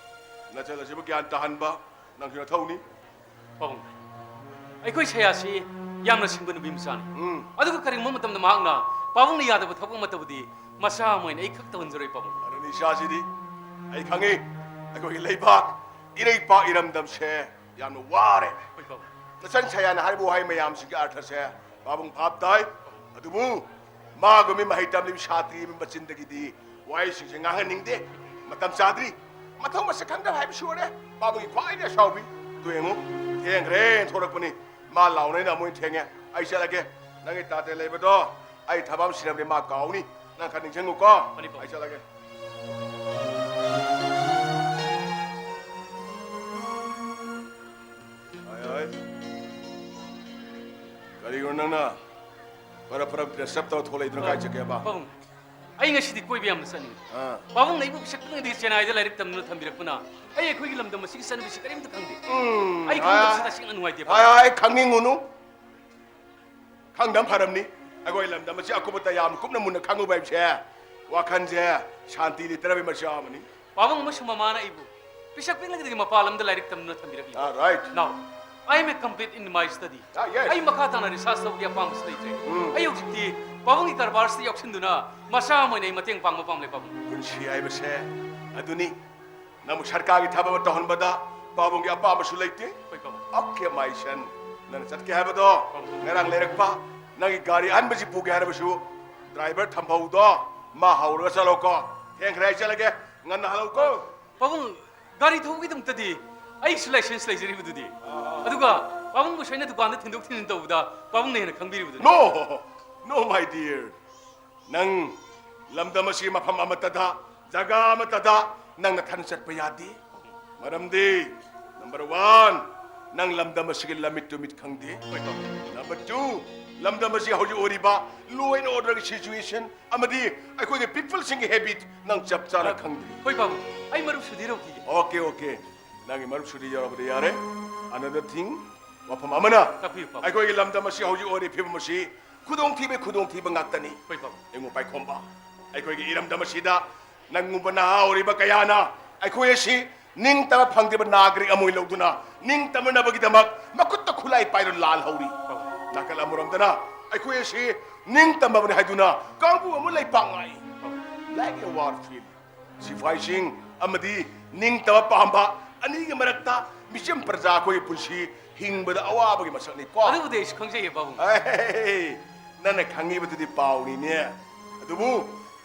ꯅꯆꯜ ꯑꯁꯤꯕꯨ ꯒ꯭ꯌꯥꯟ ꯇꯥꯍꯟꯕ ꯅꯪꯁꯨ ꯅꯊꯧꯅꯤ꯫ ꯄꯥꯕꯨꯡ, ꯑꯩꯈꯣꯏ ꯁꯌꯥꯁꯤ ꯌꯥꯝꯅ ꯁꯤꯡꯕ ꯅꯨꯄꯤ ꯃꯆꯥꯅꯤ꯫ ꯎꯝ꯫ ꯑꯗꯨꯒ ꯀꯔꯤꯒꯨꯝꯕ ꯃꯇꯝꯗ ꯃꯍꯥꯛꯅ ꯄꯥꯕꯨꯡꯅ ꯌꯥꯗꯕ ꯊꯕꯛ ꯑꯃ ꯇꯧꯕꯗꯤ ꯃꯆꯥ ꯑꯃ ꯑꯣꯏꯅ ꯑꯩ ꯈꯛ ꯇꯧꯍꯟꯖꯔꯣꯏ, ꯄꯥꯕꯨꯡ꯫ ꯑꯗꯨꯅ ꯏꯆꯥꯁꯤꯗꯤ ꯑꯩ ꯈꯪꯉꯤ, ꯑꯩꯈꯣꯏꯒꯤ ꯂꯩꯕꯥꯛ, ꯏꯔꯩꯄꯥꯛ, ꯏꯔꯝꯗꯝꯁꯦ ꯌꯥꯝꯅ ꯋꯥꯔꯦ꯫ ꯍꯣꯏ ꯄꯥꯕꯨꯡ꯫ ꯅꯆꯟ ꯁꯌꯥꯅ ꯍꯥꯏꯔꯤꯕ ꯋꯥꯍꯩ ꯃꯌꯥꯝꯁꯤꯒꯤ ꯑꯔꯊꯁꯦ ꯄꯥꯕꯨꯡ ꯚꯥꯞ ꯇꯥꯏ꯫ ꯑꯗꯨꯕꯨ ꯃꯥꯒꯨꯝꯕꯤ ꯃꯍꯩ ꯇꯝꯂꯤꯕ ꯁꯥꯇ꯭ꯔꯤ ꯑꯃꯒꯤ ꯃꯆꯤꯟꯗꯒꯤꯗꯤ ꯋꯥꯍꯩꯁꯤꯡꯁꯦ ꯉꯥꯡꯍꯟꯅꯤꯡꯗꯦ꯫ ꯃꯇꯝ ꯆꯥꯗ꯭ꯔꯤ꯫ ꯃꯊꯧ ꯃꯁꯛ ꯈꯪꯗꯕ ꯍꯥꯏꯕꯁꯤ ꯑꯣꯏꯔꯦ꯫ ꯄꯥꯕꯨꯡꯒꯤ ꯈ꯭ꯋꯥꯏꯗꯒꯤ ꯑꯁꯥꯎꯕꯤ꯫ ꯇꯨ ꯌꯦꯡꯉꯨ, ꯊꯦꯡꯈ꯭ꯔꯦꯅ ꯊꯣꯔꯛꯄꯅꯤ꯫ ꯃꯥ ꯂꯥꯎꯅꯩꯅ ꯑꯃꯨꯛ ꯍꯦꯟꯅ ꯊꯦꯡꯉꯦ꯫ ꯑꯩ ꯆꯠꯂꯒꯦ꯫ ꯅꯪꯒꯤ ꯇꯥꯇꯦ ꯂꯩꯕꯗꯣ ꯑꯩ ꯊꯕꯛ ꯑꯃ ꯁꯤꯟꯅꯕꯅꯦ, ꯃꯥ ꯀꯥꯎꯅꯤ꯫ ꯅꯪ ꯈꯔ ꯅꯤꯡꯁꯤꯡꯉꯨꯀꯣ꯫ ꯐꯅꯤ, ꯄꯥꯕꯨꯡ꯫ ꯑꯩ ꯆꯠꯂꯒꯦ꯫ ꯍꯣꯏ, ꯍꯣꯏ꯫ ꯀꯔꯤꯒꯤꯅꯣ ꯅꯪꯅ ꯄꯔꯞ ꯄꯔꯞ dress up ꯇꯧꯔ ꯊꯣꯛꯂꯛꯏꯗꯨꯅ? ꯀꯥꯏ ꯆꯠꯀꯦꯕ? ꯄꯥꯕꯨꯡ, ꯑꯩ ꯉꯁꯤꯗꯤ ꯀꯣꯏꯕ ꯌꯥꯝꯅ ꯆꯠꯅꯤꯡꯉꯤ꯫ ꯑꯥ꯫ ꯄꯥꯕꯨꯡꯅ ꯑꯩꯕꯨ ꯄꯤꯁꯛ ꯄꯤꯛꯂꯤꯉꯩꯗꯒꯤ ꯆꯦꯟꯅꯥꯏꯗ ꯂꯥꯏꯔꯤꯛ ꯇꯝꯗꯨꯅ ꯊꯝꯕꯤꯔꯛꯄꯅ ꯑꯩ ꯑꯩꯈꯣꯏꯒꯤ ꯂꯝꯗꯝ ꯑꯁꯤꯒꯤ ꯆꯠꯅꯕꯤꯁꯤ ꯀꯔꯤꯝꯇ ꯈꯪꯗꯦ꯫ ꯎꯝ, ꯑꯩ ꯈꯪꯗꯕꯁꯤ ꯑꯥ꯫ ꯇꯁꯦꯡꯅ ꯅꯨꯡꯉꯥꯏꯇꯦ, ꯍꯣꯏ, ꯄꯥꯕꯨꯡ꯫ ꯍꯣꯏ, ꯑꯩ ꯈꯪꯅꯤꯡꯉꯨꯅꯨ꯫ ꯈꯪꯗꯕ ꯐꯔꯝꯅꯤ꯫ ꯑꯩꯈꯣꯏ ꯂꯝꯗꯝ ꯑꯁꯤ ꯑꯀꯨꯞꯄꯇ ꯌꯥꯝ ꯀꯨꯞꯅ ꯃꯨꯟꯅ ꯈꯪꯉꯨꯕ ꯍꯥꯏꯕꯁꯦ ꯋꯥꯈꯜꯁꯦ ꯁꯥꯟꯇꯤ ꯂꯩꯇ꯭ꯔꯕꯒꯤ ꯃꯆꯥꯛ ꯑꯃꯅꯤ꯫ ꯄꯥꯕꯨꯡ ꯑꯃꯁꯨꯡ ꯃꯃꯥꯅ ꯑꯩꯕꯨ ꯄꯤꯁꯛ ꯄꯤꯛꯂꯤꯉꯩꯗꯒꯤ ꯃꯄꯥꯟ ꯂꯝꯗ ꯂꯥꯏꯔꯤꯛ ꯇꯝꯗꯨꯅ ꯊꯝꯕꯤꯔꯛꯂꯤ꯫ Ah, right. Now, I am a complete in my study. Ah, yes. ꯑꯩ ꯃꯈꯥ ꯇꯥꯅ research ꯇꯧꯕꯒꯤ ꯑꯄꯥꯝꯕꯁꯨ ꯂꯩꯖꯩ꯫ ꯎꯝ꯫ ꯑꯩ ꯍꯧꯖꯤꯛꯇꯤ ꯄꯥꯕꯨꯡꯒꯤ ꯀꯔꯕꯥꯔꯁꯤꯗ ꯌꯥꯎꯁꯤꯟꯗꯨꯅ ꯃꯆꯥ ꯑꯃ ꯑꯣꯏꯅ ꯑꯩ ꯃꯇꯦꯡ ꯄꯥꯡꯕ ꯄꯥꯝꯂꯦ, ꯄꯥꯕꯨꯡ꯫ ꯄꯨꯟꯁꯤ ꯍꯥꯏꯕꯁꯦ ꯑꯗꯨꯅꯤ꯫ ꯅꯪꯕꯨ ꯁꯔꯀꯥꯔꯒꯤ ꯊꯕꯛ ꯑꯃ ꯇꯧꯍꯟꯕꯗ ꯄꯥꯕꯨꯡꯒꯤ ꯑꯄꯥꯝꯕꯁꯨ ꯂꯩꯇꯦ꯫ ꯍꯣꯏ, ꯄꯥꯕꯨꯡ꯫ Okay, my son. ꯅꯪꯅ ꯆꯠꯀꯦ ꯍꯥꯏꯕꯗꯣ ꯉꯔꯥꯡ ꯂꯩꯔꯛꯄ ꯅꯪꯒꯤ ꯒꯥꯔꯤ ꯑꯍꯟꯕꯁꯤ ꯄꯨꯒꯦ ꯍꯥꯏꯔꯕꯁꯨ driver ꯊꯝꯐꯧꯗꯣ ꯃꯥ ꯍꯧꯔꯒ ꯆꯠꯂꯣꯀꯣ꯫ ꯊꯦꯡꯈ꯭ꯔꯦ, ꯑꯩ ꯆꯠꯂꯒꯦ꯫ ꯉꯟꯅ ꯍꯜꯂꯛꯎꯀꯣ꯫ ꯄꯥꯕꯨꯡ, ꯒꯥꯔꯤ ꯊꯧꯕꯒꯤꯗꯃꯛꯇꯗꯤ ꯑꯩꯁꯨ license ꯂꯩꯖꯔꯤꯕꯗꯨꯗꯤ꯫ ꯑꯗꯨꯒ ꯄꯥꯕꯨꯡꯕꯨꯁꯨ ꯑꯩꯅ ꯗꯨꯀꯥꯟꯗ ꯊꯤꯟꯗꯣꯛ ꯊꯤꯟꯖꯤꯟ ꯇꯧꯕꯗ ꯄꯥꯕꯨꯡꯅ ꯍꯦꯟꯅ ꯈꯪꯕꯤꯔꯤꯕꯗꯨꯅꯤ꯫ No, no, my dear. ꯅꯪ ꯂꯝꯗꯝ ꯑꯁꯤꯒꯤ ꯃꯐꯝ ꯑꯃꯠꯇꯗ, ꯖꯒꯥ ꯑꯃꯠꯇꯗ ꯅꯪ ꯅꯊꯟ ꯆꯠꯄ ꯌꯥꯗꯦ꯫ ꯃꯔꯝꯗꯤ, number one, ꯅꯪ ꯂꯝꯗꯝ ꯑꯁꯤꯒꯤ ꯂꯝꯃꯤꯠ ꯇꯨꯃꯤꯠ ꯈꯪꯗꯦ꯫ Number two, ꯂꯝꯗꯝ ꯑꯁꯤ ꯍꯧꯖꯤꯛ ꯑꯣꯏꯔꯤꯕ law and orderꯒꯤ situation ꯑꯃꯗꯤ ꯑꯩꯈꯣꯏꯒꯤ peopleꯁꯤꯡꯒꯤ habit ꯅꯪ ꯆꯞ ꯆꯥꯅ ꯈꯪꯗ꯭ꯔꯤ꯫ ꯍꯣꯏ, ꯄꯥꯕꯨꯡ, ꯑꯩ ꯃꯔꯨꯞꯁꯨꯗꯤ ꯌꯧꯔꯛꯈꯤꯒꯦ꯫ Okay, okay. ꯅꯪꯒꯤ ꯃꯔꯨꯞꯁꯨꯗꯤ ꯌꯧꯔꯛꯄꯗꯤ ꯌꯥꯔꯦ꯫ Another thing, ꯋꯥꯐꯝ ꯑꯃꯅ, ꯇꯥꯛꯄꯤꯌꯨ, ꯄꯥꯕꯨꯡ꯫ ꯑꯩꯈꯣꯏꯒꯤ ꯂꯝꯗꯝ ꯑꯁꯤ ꯍꯧꯖꯤꯛ ꯑꯣꯏꯔꯤꯕ ꯐꯤꯕꯝ ꯑꯁꯤ ꯈꯨꯗꯣꯡꯊꯤꯕ, ꯈꯨꯗꯣꯡꯊꯤꯕ ꯉꯥꯛꯇꯅꯤ꯫ ꯍꯣꯏ, ꯄꯥꯕꯨꯡ꯫ ꯌꯦꯡꯉꯨ ꯄꯥꯏꯈꯣꯝꯕ, ꯑꯩꯈꯣꯏꯒꯤ ꯏꯔꯝꯗꯝ ꯑꯁꯤꯗ ꯅꯪꯒꯨꯝꯕ ꯅꯍꯥ ꯑꯣꯏꯔꯤꯕ ꯀꯌꯥꯅ ꯑꯩꯈꯣꯏ ꯑꯁꯤ ꯅꯤꯡꯇꯝꯕ ꯐꯪꯗ꯭ꯔꯤꯕ ꯅꯥꯒꯔꯤꯛ ꯑꯃ ꯑꯣꯏꯅ ꯂꯧꯗꯨꯅ ꯅꯤꯡꯇꯝꯅꯅꯕꯒꯤꯗꯃꯛ ꯃꯈꯨꯠꯇ ꯈꯨꯠꯂꯥꯏ ꯄꯥꯏꯗꯨꯅ ꯂꯥꯜꯍꯧꯔꯤ꯫ ꯅꯥꯀꯜ ꯑꯃꯔꯣꯝꯗꯅ ꯑꯩꯈꯣꯏ ꯑꯁꯤ ꯅꯤꯡꯇꯝꯕꯅꯤ ꯍꯥꯏꯗꯨꯅ ꯀꯥꯡꯕꯨ ꯑꯃ ꯂꯩꯄꯥꯛ ꯉꯥꯛꯏ꯫ Like a war field꯫ ꯁꯤꯐꯥꯏꯁꯤꯡ ꯑꯃꯗꯤ ꯅꯤꯡꯇꯝꯕ ꯄꯥꯝꯕ ꯑꯅꯤꯒꯤ ꯃꯔꯛꯇ ꯃꯤꯆꯝ ꯄ꯭ꯔꯖꯥ ꯑꯩꯈꯣꯏꯒꯤ ꯄꯨꯟꯁꯤ ꯍꯤꯡꯕꯗ ꯑꯋꯥꯕꯒꯤ ꯃꯁꯛꯅꯤꯀꯣ꯫ ꯑꯗꯨꯕꯨꯗꯤ ꯑꯩꯁꯨ ꯈꯪꯖꯩꯌꯦ, ꯄꯥꯕꯨꯡ꯫ ꯑꯦ, ꯅꯪꯅ ꯈꯪꯉꯤꯕꯗꯨꯗꯤ ꯄꯥꯎꯅꯤꯅꯦ꯫ ꯑꯗꯨꯕꯨ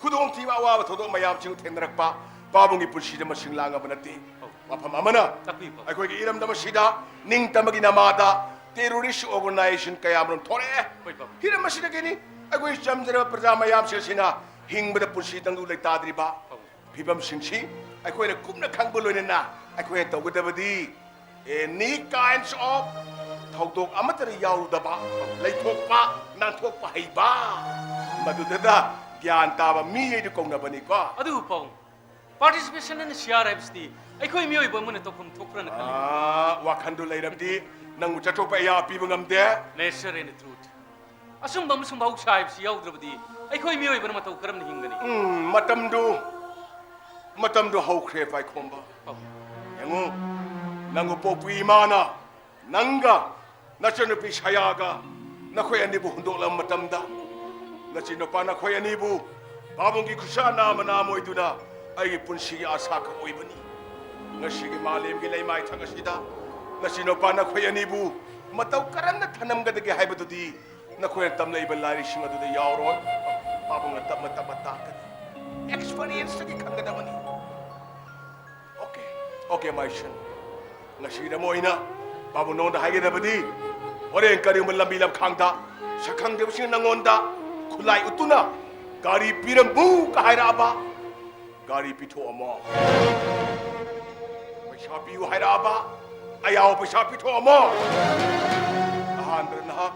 ꯈꯨꯗꯣꯡꯊꯤꯕ ꯑꯋꯥꯕ ꯊꯧꯗꯣꯛ ꯃꯌꯥꯝꯁꯤꯡ ꯊꯦꯡꯅꯔꯛꯄ ꯄꯥꯕꯨꯡꯒꯤ ꯄꯨꯟꯁꯤꯗ ꯃꯁꯤꯡ ꯂꯥꯡꯉꯕ ꯅꯠꯇꯦ꯫ ꯑꯧ꯫ ꯋꯥꯐꯝ ꯑꯃꯅ ꯇꯥꯛꯄꯤꯌꯨ, ꯄꯥꯕꯨꯡ꯫ ꯑꯩꯈꯣꯏꯒꯤ ꯏꯔꯝꯗꯝ ꯑꯁꯤꯗ ꯇꯦꯔꯣꯔꯤꯁ ꯑꯣꯔꯒꯅꯥꯏꯖꯦꯁꯟ ꯀꯌꯥꯃꯔꯨꯝ ꯊꯣꯔꯛꯑꯦ꯫ ꯍꯣꯏ, ꯄꯥꯕꯨꯡ꯫ ꯍꯤꯔꯝ ꯑꯁꯤꯗꯒꯤꯅꯤ ꯑꯩꯈꯣꯏ ꯆꯝꯖꯔꯕ ꯄ꯭ꯔꯖꯥ ꯃꯌꯥꯝꯁꯤꯡ ꯑꯁꯤꯅ ꯍꯤꯡꯕꯗ ꯄꯨꯟꯁꯤ ꯇꯪꯗꯨ ꯂꯩꯇꯥꯗ꯭ꯔꯤꯕ꯫ ꯄꯥꯕꯨꯡ꯫ ꯐꯤꯕꯝꯁꯤꯡꯁꯤ ꯑꯩꯈꯣꯏꯅ ꯀꯨꯞꯅ ꯈꯪꯕ ꯂꯣꯏꯅꯅ ꯑꯩꯈꯣꯏꯅ ꯇꯧꯒꯗꯕꯗꯤ any kinds of ꯊꯧꯗꯣꯛ ꯑꯃꯠꯇꯗ ꯌꯥꯎꯔꯨꯗꯕ, ꯂꯩꯊꯣꯛꯄ, ꯅꯥꯟꯊꯣꯛꯄ ꯍꯩꯕ, ꯃꯗꯨꯗꯗ ꯒ꯭ꯌꯥꯟ ꯇꯥꯕ ꯃꯤ ꯍꯥꯏꯗꯨ ꯀꯧꯅꯕꯅꯤꯀꯣ꯫ ꯑꯗꯨꯕꯨ ꯄꯥꯕꯨꯡ, ꯄꯥꯔꯇꯤꯁꯤꯄꯦꯁꯟ ꯑꯅ ꯁꯤꯌꯥꯔ ꯍꯥꯏꯕꯁꯤꯗꯤ ꯑꯩꯈꯣꯏ ꯃꯤꯑꯣꯏꯕ ꯑꯃꯅ ꯇꯧꯐꯝ ꯊꯣꯛꯄ꯭ꯔꯅ ꯈꯜꯂꯤ꯫ ꯑꯥ, ꯋꯥꯈꯟꯗꯨ ꯂꯩꯔꯕꯗꯤ ꯅꯪꯕꯨ ꯆꯠꯊꯣꯛꯄ ꯑꯌꯥ ꯄꯤꯕ ꯉꯝꯗꯦ꯫ Nature and truth꯫ ꯑꯆꯨꯝꯕ ꯑꯃꯁꯨꯡ ꯃꯍꯧꯁꯥ ꯍꯥꯏꯕꯁꯤ ꯌꯥꯎꯗ꯭ꯔꯕꯗꯤ ꯑꯩꯈꯣꯏ ꯃꯤꯑꯣꯏꯕꯅ ꯃꯇꯧ ꯀꯔꯝꯅ ꯍꯤꯡꯒꯅꯤ? ꯎꯝ, ꯃꯇꯝꯗꯨ, ꯃꯇꯝꯗꯨ ꯍꯧꯈ꯭ꯔꯦ, ꯄꯥꯏꯈꯣꯝꯕ꯫ ꯑꯧ꯫ ꯌꯦꯡꯉꯨ, ꯅꯪꯕꯨ ꯄꯣꯛꯄꯤ ꯏꯃꯥꯅ ꯅꯪꯒ ꯅꯆꯟꯅꯨꯄꯤ ꯁꯌꯥꯒ ꯅꯈꯣꯏ ꯑꯅꯤꯕꯨ ꯍꯨꯟꯗꯣꯛꯂꯕ ꯃꯇꯝꯗ, ꯅꯆꯤꯟ ꯅꯨꯄꯥ ꯅꯈꯣꯏ ꯑꯅꯤꯕꯨ ꯄꯥꯕꯨꯡꯒꯤ ꯈꯨꯠꯁꯥ ꯅꯥꯝꯃ ꯅꯥꯝꯃ ꯑꯣꯏꯗꯨꯅ ꯑꯩꯒꯤ ꯄꯨꯟꯁꯤꯒꯤ ꯑꯥꯁꯥ ꯈꯛ ꯑꯣꯏꯕꯅꯤ꯫ ꯉꯁꯤꯒꯤ ꯃꯥꯂꯦꯝꯒꯤ ꯂꯩꯃꯥꯏꯊꯛ ꯑꯁꯤꯗ ꯅꯆꯤꯟ ꯅꯨꯄꯥ ꯅꯈꯣꯏ ꯑꯅꯤꯕꯨ ꯃꯇꯧ ꯀꯔꯝꯅ ꯊꯅꯝꯒꯗꯒꯦ ꯍꯥꯏꯕꯗꯨꯗꯤ ꯅꯈꯣꯏꯅ ꯇꯝꯂꯛꯏꯕ ꯂꯥꯏꯔꯤꯛꯁꯤꯡ ꯑꯗꯨꯗ ꯌꯥꯎꯔꯣꯏ꯫ ꯄꯥꯕꯨꯡꯅ ꯇꯞꯅ ꯇꯞꯅ ꯇꯥꯛꯀꯅꯤ꯫ ꯑꯦꯛꯁꯄꯔꯤꯌꯦꯟꯁꯇꯒꯤ ꯈꯪꯒꯗꯕꯅꯤ꯫ Okay, okay, my son꯫ ꯉꯁꯤꯒꯤꯗꯃꯛ ꯑꯣꯏꯅ ꯄꯥꯕꯨꯡ ꯅꯉꯣꯟꯗ ꯍꯥꯏꯒꯗꯕꯗꯤ, ꯍꯣꯔꯦꯟ ꯀꯔꯤꯒꯨꯝꯕ ꯂꯝꯕꯤ ꯂꯝꯈꯥꯡꯗ ꯁꯛꯈꯪꯗꯕꯁꯤꯡꯅ ꯅꯉꯣꯟꯗ ꯈꯨꯠꯂꯥꯏ ꯎꯠꯇꯨꯅ "ꯒꯥꯔꯤ ꯄꯤꯔꯝꯃꯨ" ꯀ ꯍꯥꯏꯔꯛꯑꯕ, ꯒꯥꯔꯤ ꯄꯤꯊꯣꯛꯑꯝꯃꯣ꯫ ꯄꯩꯁꯥ ꯄꯤꯌꯨ ꯍꯥꯏꯔꯛꯑꯕ, ꯑꯌꯥꯎꯕ ꯄꯩꯁꯥ ꯄꯤꯊꯣꯛꯑꯝꯃꯣ꯫ ꯑꯍꯥꯟꯕꯗ ꯅꯍꯥꯛ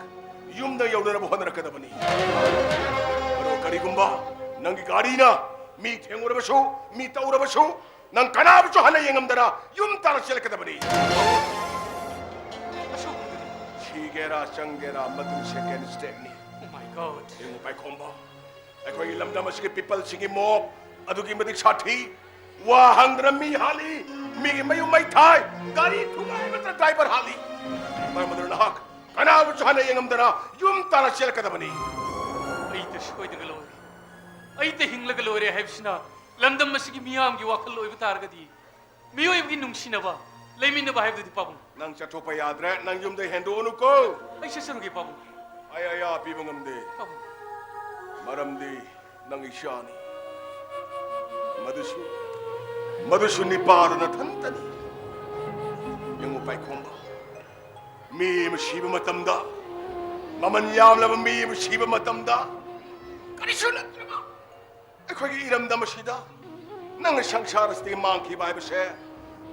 ꯌꯨꯝꯗ ꯌꯧꯅꯅꯕ ꯍꯣꯠꯅꯔꯛꯀꯗꯕꯅꯤ꯫ ꯑꯗꯣ ꯀꯔꯤꯒꯨꯝꯕ ꯅꯪꯒꯤ ꯒꯥꯔꯤꯅ ꯃꯤ ꯊꯦꯡꯉꯨꯔꯕꯁꯨ, ꯃꯤ ꯇꯧꯔꯕꯁꯨ, ꯅꯪ ꯀꯅꯥꯕꯨꯁꯨ ꯍꯟꯅ ꯌꯦꯡꯉꯝꯗꯅ ꯌꯨꯝ ꯇꯥꯅ ꯆꯦꯜꯂꯛꯀꯗꯕꯅꯤ꯫ ꯑꯁꯨꯛ꯫ ꯁꯤꯒꯦꯔꯥ ꯆꯪꯒꯦꯔꯥ, ꯃꯗꯨ ꯁꯦꯀꯦꯟ ꯁ꯭ꯇꯦꯞꯅꯤ꯫ Oh my God꯫ ꯌꯦꯡꯉꯨ, ꯄꯥꯏꯈꯣꯝꯕ, ꯑꯩꯈꯣꯏꯒꯤ ꯂꯝꯗꯝ ꯑꯁꯤꯒꯤ ꯄꯤꯄꯜꯁꯤꯡꯒꯤ ꯃꯣꯞ ꯑꯗꯨꯛꯀꯤ ꯃꯇꯤꯛ ꯁꯥꯊꯤ꯫ ꯋꯥ ꯍꯪꯗꯅ ꯃꯤ ꯍꯥꯠꯂꯤ, ꯃꯤꯒꯤ ꯃꯌꯨꯝ ꯃꯩ ꯊꯥꯏ, ꯒꯥꯔꯤ ꯊꯨꯒꯥꯏꯕꯗ ꯗ꯭ꯔꯥꯏꯚꯔ ꯍꯥꯠꯂꯤ꯫ ꯃꯔꯝ ꯑꯗꯨꯅ ꯅꯍꯥꯛ ꯀꯅꯥꯕꯨꯁꯨ ꯍꯟꯅ ꯌꯦꯡꯉꯝꯗꯅ ꯌꯨꯝ ꯇꯥꯅ ꯆꯦꯜꯂꯛꯀꯗꯕꯅꯤ꯫ ꯑꯩꯗ ꯁꯣꯏꯗꯅ ꯂꯣꯏꯔꯦ, ꯑꯩꯗ ꯍꯤꯡꯂꯒ ꯂꯣꯏꯔꯦ ꯍꯥꯏꯕꯁꯤꯅ ꯂꯝꯗꯝ ꯑꯁꯤꯒꯤ ꯃꯤꯌꯥꯝꯒꯤ ꯋꯥꯈꯜ ꯑꯣꯏꯕ ꯇꯥꯔꯒꯗꯤ, ꯃꯤꯑꯣꯏꯕꯒꯤ ꯅꯨꯡꯁꯤꯅꯕ, ꯂꯩꯃꯤꯟꯅꯕ ꯍꯥꯏꯕꯗꯨꯗꯤ, ꯄꯥꯕꯨꯡ꯫ ꯅꯪ ꯆꯠꯊꯣꯛꯄ ꯌꯥꯗ꯭ꯔꯦ, ꯅꯪ ꯌꯨꯝꯗꯩ ꯍꯦꯟꯗꯣꯛꯎꯅꯨꯀꯣ꯫ ꯑꯩ ꯆꯠꯆꯔꯨꯒꯦ, ꯄꯥꯕꯨꯡ꯫ ꯑꯩ ꯑꯌꯥ ꯄꯤꯕ ꯉꯝꯗꯦ꯫ ꯄꯥꯕꯨꯡ꯫ ꯃꯔꯝꯗꯤ ꯅꯪ ꯏꯆꯥꯅꯤ꯫ ꯃꯗꯨꯁꯨ, ꯃꯗꯨꯁꯨ ꯅꯤꯄꯥꯗ ꯅꯊꯟꯇꯅꯤ꯫ ꯌꯦꯡꯉꯨ ꯄꯥꯏꯈꯣꯝꯕ, ꯃꯤ ꯑꯃ ꯁꯤꯕ ꯃꯇꯝꯗ, ꯃꯃꯜ ꯌꯥꯝꯂꯕ ꯃꯤ ꯑꯃ ꯁꯤꯕ ꯃꯇꯝꯗ, ꯀꯔꯤꯁꯨ ꯅꯠꯇ꯭ꯔꯕ ꯑꯩꯈꯣꯏꯒꯤ ꯏꯔꯝꯗꯝ ꯑꯁꯤꯗ ꯅꯪꯅ ꯁꯪꯁꯥꯔ ꯑꯁꯤꯗꯒꯤ ꯃꯥꯡꯈꯤꯕ ꯍꯥꯏꯕꯁꯦ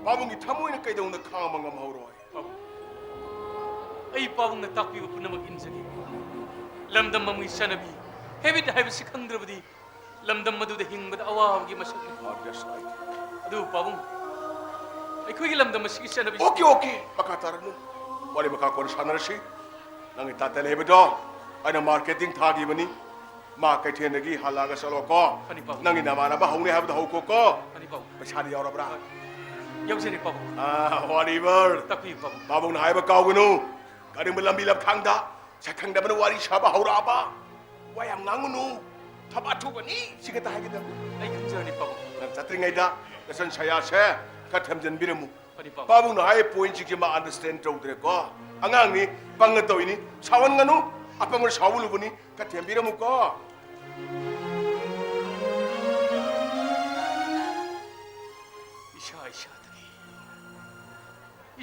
ꯄꯥꯕꯨꯡꯒꯤ ꯊꯃꯣꯏꯅ ꯀꯩꯗꯧꯅ ꯈꯥꯡꯕ ꯉꯝꯍꯧꯔꯣꯏ꯫ ꯄꯥꯕꯨꯡ, ꯑꯩ ꯄꯥꯕꯨꯡꯅ ꯇꯥꯛꯄꯤꯕ ꯄꯨꯝꯅꯃꯛ ꯏꯟꯖꯒꯦ꯫ ꯂꯝꯗꯝ ꯑꯃꯒꯤ ꯆꯠꯅꯕꯤ, habit ꯍꯥꯏꯕꯁꯤ ꯈꯪꯗ꯭ꯔꯕꯗꯤ ꯂꯝꯗꯝ ꯑꯗꯨꯗ ꯍꯤꯡꯕꯗ ꯑꯋꯥꯕꯒꯤ ꯃꯁꯛꯅꯤ꯫ ꯑꯗꯨꯕꯨ ꯄꯥꯕꯨꯡ, ꯑꯩꯈꯣꯏꯒꯤ ꯂꯝꯗꯝ ꯑꯁꯤꯒꯤ ꯆꯠꯅꯕꯤ ꯑꯣꯀꯦ, ꯑꯣꯀꯦ, ꯃꯈꯥ ꯇꯥꯔꯅꯨ꯫ ꯋꯥꯔꯤ ꯃꯈꯥ ꯀꯣꯟꯅ ꯁꯥꯟꯅꯔꯁꯤ꯫ ꯅꯪꯒꯤ ꯇꯥꯇꯦꯜ ꯍꯩꯕꯗꯣ ꯑꯩꯅ marketing ꯊꯥꯈꯤꯕꯅꯤ꯫ ꯃꯥ ꯀꯩꯊꯦꯜꯗꯒꯤ ꯍꯜꯂꯛꯑꯒ ꯆꯠꯂꯣꯀꯣ꯫ ꯐꯅꯤ, ꯄꯥꯕꯨꯡ꯫ ꯅꯪꯒꯤ ꯅꯃꯥꯟꯅꯕ ꯍꯧꯅꯤ ꯍꯥꯏꯕꯗꯣ ꯍꯧꯈꯣꯀꯣ꯫ ꯐꯅꯤ, ꯄꯥꯕꯨꯡ꯫ ꯄꯩꯁꯥꯗꯤ ꯌꯥꯎꯔꯕ꯭ꯔꯥ? ꯌꯥꯎꯖꯔꯦ, ꯄꯥꯕꯨꯡ꯫ ꯑꯥ, ꯑꯣꯂꯤꯚꯔ꯫ ꯇꯥꯛꯄꯤꯌꯨ, ꯄꯥꯕꯨꯡ꯫ ꯄꯥꯕꯨꯡꯅ ꯍꯥꯏꯕ ꯀꯥꯎꯒꯅꯨ꯫ ꯀꯔꯤꯒꯨꯝꯕ ꯂꯝꯕꯤ ꯂꯝꯈꯥꯡꯗ ꯁꯛꯈꯪꯗꯕꯅ ꯋꯥꯔꯤ ꯁꯥꯕ ꯍꯧꯔꯛꯑꯕ, ꯋꯥ ꯌꯥꯝ ꯉꯥꯡꯒꯅꯨ꯫ ꯊꯕꯛ ꯑꯊꯨꯕꯅꯤ꯫ ꯁꯤ ꯈꯛꯇ ꯍꯥꯏꯒꯗꯕꯅꯤ꯫ ꯑꯩ ꯈꯪꯖꯔꯅꯤ, ꯄꯥꯕꯨꯡ꯫ ꯅꯪ ꯆꯠꯇ꯭ꯔꯤꯉꯩꯗ ꯅꯆꯟ ꯁꯌꯥꯁꯦ ꯈꯔ ꯊꯦꯝꯖꯤꯟꯕꯤꯔꯝꯃꯨ꯫ ꯐꯅꯤ, ꯄꯥꯕꯨꯡ꯫ ꯄꯥꯕꯨꯡꯅ ꯍꯥꯏ point ꯁꯤꯡꯁꯤ ꯃꯥ understand ꯇꯧꯗ꯭ꯔꯦꯀꯣ꯫ ꯑꯉꯥꯡꯅꯤ, ꯄꯪꯉ ꯇꯧꯏꯅꯤ꯫ ꯁꯥꯎꯍꯟꯒꯅꯨ꯫ ꯑꯄꯪꯕ ꯁꯥꯎꯍꯜꯂꯨꯕꯅꯤ꯫ ꯈꯔ ꯊꯦꯝꯕꯤꯔꯝꯃꯨꯀꯣ꯫ ꯏꯁꯥ ꯏꯁꯥꯗꯒꯤ,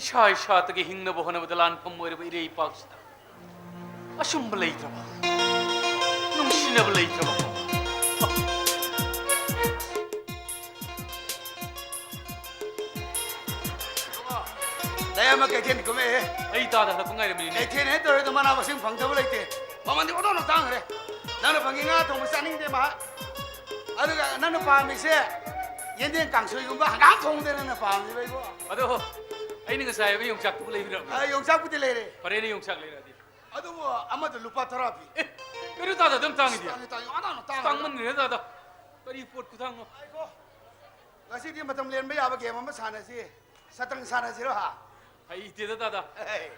ꯏꯁꯥ ꯏꯁꯥꯗꯒꯤ ꯍꯤꯡꯅꯕ ꯍꯣꯠꯅꯕꯗ ꯂꯥꯟꯐꯝ ꯑꯣꯏꯔꯕ ꯏꯔꯩ ꯏꯄꯥꯛꯁꯤꯗ ꯑꯆꯨꯝꯕ ꯂꯩꯇ꯭ꯔꯕ, ꯅꯨꯡꯁꯤꯅꯕ ꯂꯩꯇ꯭ꯔꯕ꯫ ꯅꯌꯥꯝꯕ ꯀꯩꯊꯦꯜ ꯀꯨꯝꯃꯛꯑꯦ꯫ ꯑꯩ ꯇꯥꯗ ꯍꯜꯂꯛꯄ ꯉꯥꯏꯔꯝꯃꯤꯅꯦ꯫ ꯀꯩꯊꯦꯜ ꯍꯦꯛ ꯇꯧꯔꯦ ꯑꯗꯣ ꯃꯅꯥ ꯃꯁꯤꯡ ꯐꯪꯗꯕ ꯂꯩꯇꯦ꯫ ꯃꯃꯜꯗꯤ ꯑꯣꯟꯊꯣꯛꯅ ꯇꯥꯡꯈ꯭ꯔꯦ꯫ ꯅꯪꯅ ꯐꯪꯉꯤ ꯉꯥ ꯊꯣꯡꯕ ꯆꯥꯅꯤꯡꯗꯦ ꯃꯍꯥꯛ꯫ ꯑꯗꯨꯒ ꯅꯪꯅ ꯄꯥꯝꯃꯤꯁꯦ ꯌꯦꯟꯗꯦꯝ ꯀꯥꯡꯁꯣꯏꯒꯨꯝꯕ ꯍꯪꯒꯥꯝ ꯊꯣꯡꯕꯗ ꯅꯪꯅ ꯄꯥꯝꯃꯤꯕ ꯏꯕꯣ꯫ ꯑꯗꯣ ꯑꯩꯅ ꯉꯁꯥꯏ ꯍꯥꯏꯕ ꯌꯣꯡꯆꯥꯛꯇꯨꯕꯨ ꯂꯩꯕꯤꯔꯕ꯭ꯔꯥ? ꯑ, ꯌꯣꯡꯆꯥꯛꯄꯨꯗꯤ ꯂꯩꯔꯦ꯫ ꯐꯔꯦꯅꯦ, ꯌꯣꯡꯆꯥꯛ ꯂꯩꯔꯗꯤ꯫ ꯑꯗꯨꯕꯨ ꯑꯃꯗ ꯂꯨꯄꯥ ꯇꯔꯥ ꯄꯤ꯫ ꯑꯦ, ꯀꯩꯅꯣ ꯇꯥꯗ ꯑꯗꯨꯝ ꯇꯥꯡꯉꯤꯗꯤ? ꯇꯥꯡꯉꯤ, ꯇꯥꯡꯉꯤ, ꯑꯣꯟꯊꯣꯛꯅ ꯇꯥꯡꯉꯤ꯫ ꯇꯥꯡꯃꯟꯈ꯭ꯔꯦ ꯇꯥꯗ꯫ ꯀꯔꯤ ꯄꯣꯠ ꯈꯨꯊꯥꯡꯅꯣ? ꯉꯥꯏꯈꯣ꯫ ꯉꯁꯤꯗꯤ ꯃꯇꯝ ꯂꯦꯟꯕ ꯌꯥꯕ game ꯑꯃ ꯁꯥꯟꯅꯁꯤ꯫ ꯁꯇ꯭ꯔꯪ ꯁꯥꯟꯅꯁꯤꯔꯣ, ꯍꯥ? ꯍꯩꯇꯦꯗ, ꯇꯥꯗ꯫ ꯍꯦ,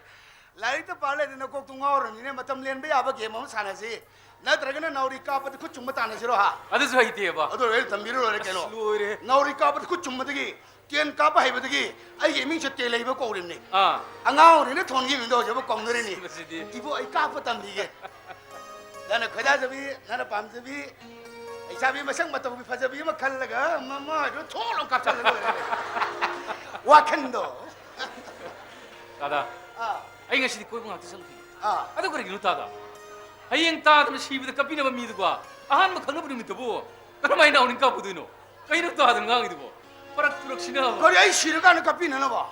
ꯂꯥꯏꯔꯤꯛꯇ ꯄꯥ ꯂꯩꯗꯅ ꯀꯣꯛꯇꯨ ꯉꯥꯎꯔꯕꯅꯤꯅꯦ꯫ ꯃꯇꯝ ꯂꯦꯟꯕ ꯌꯥꯕ game ꯑꯃ ꯁꯥꯟꯅꯁꯤ꯫ ꯅꯠꯇ꯭ꯔꯒꯅ ꯅꯥꯎꯔꯤ ꯀꯥꯞꯄꯗ ꯈꯨꯠ ꯆꯨꯝꯕ ꯇꯥꯟꯅꯁꯤꯔꯣ, ꯍꯥ? ꯑꯗꯨꯁꯨ ꯍꯩꯇꯦꯕ꯫ ꯑꯗꯨ ꯑꯩ ꯇꯝꯕꯤꯔ ꯂꯣꯏꯔꯦ ꯀꯩꯅꯣ꯫ ꯑꯁ, ꯂꯣꯏꯔꯦ꯫ ꯅꯥꯎꯔꯤ ꯀꯥꯞꯄꯗ ꯈꯨꯠ ꯆꯨꯝꯕꯗꯒꯤ ꯇꯦꯟ ꯀꯥꯞꯄ ꯍꯩꯕꯗꯒꯤ ꯑꯩꯒꯤ ꯏꯃꯤꯡꯁꯦ ꯇꯦꯟ ꯂꯩꯕ ꯀꯧꯔꯤꯕꯅꯤ꯫ ꯑꯥ꯫ ꯑꯉꯥꯡ ꯑꯣꯏꯔꯤꯉꯩꯗ ꯊꯣꯟꯈꯤꯕꯗꯣ ꯍꯧꯖꯤꯛꯐꯥꯎ ꯀꯧꯅꯔꯤꯅꯤ꯫ ꯃꯁꯤꯗꯤ꯫ ꯏꯕꯣ, ꯑꯩ ꯀꯥꯞꯄ ꯇꯝꯕꯤꯒꯦ꯫ ꯅꯪꯅ ꯈꯣꯏꯗꯥꯖꯕꯤ, ꯅꯪꯅ ꯄꯥꯝꯖꯕꯤ, ꯂꯩꯁꯥꯕꯤ ꯃꯁꯛ ꯃꯇꯧꯒꯤ ꯐꯖꯕꯤ ꯑꯃ ꯈꯜꯂꯒ ꯃꯃꯥꯏꯗꯣ ꯊꯣꯛ ꯂꯥꯎ ꯀꯥꯞꯁꯜꯂ ꯂꯣꯏꯔꯦ꯫ ꯋꯥꯈꯟꯗꯣ꯫ ꯇꯥꯗ, ꯑꯥ꯫ ꯑꯩ ꯉꯁꯤꯗꯤ ꯀꯣꯏꯕ ꯉꯥꯛꯇ ꯆꯠꯂꯨꯈꯤꯒꯦ꯫ ꯑꯥ꯫ ꯑꯗꯨ ꯀꯔꯤꯒꯤꯅꯣ ꯇꯥꯗ? ꯍꯌꯦꯡ ꯇꯥꯗꯅ ꯁꯤꯕꯗ ꯀꯞꯄꯤꯅꯕ ꯃꯤꯗꯨꯀꯣ, ꯑꯍꯥꯟꯕ ꯈꯪꯅꯕ ꯅꯨꯃꯤꯠꯇꯕꯨ ꯀꯔꯝꯍꯥꯏꯅ ꯅꯥꯎꯅꯤꯡ ꯀꯥꯞꯄꯨꯗꯣꯏꯅꯣ? ꯀꯩꯅꯣ ꯇꯥꯗꯅ ꯉꯥꯡꯉꯤꯗꯨꯕꯣ? ꯐꯔꯛ ꯇꯨꯔꯛꯁꯤꯅꯕ꯫ ꯀꯔꯤ, ꯑꯩ ꯁꯤꯔꯀꯥꯟꯗ ꯀꯞꯄꯤꯅꯅꯕ?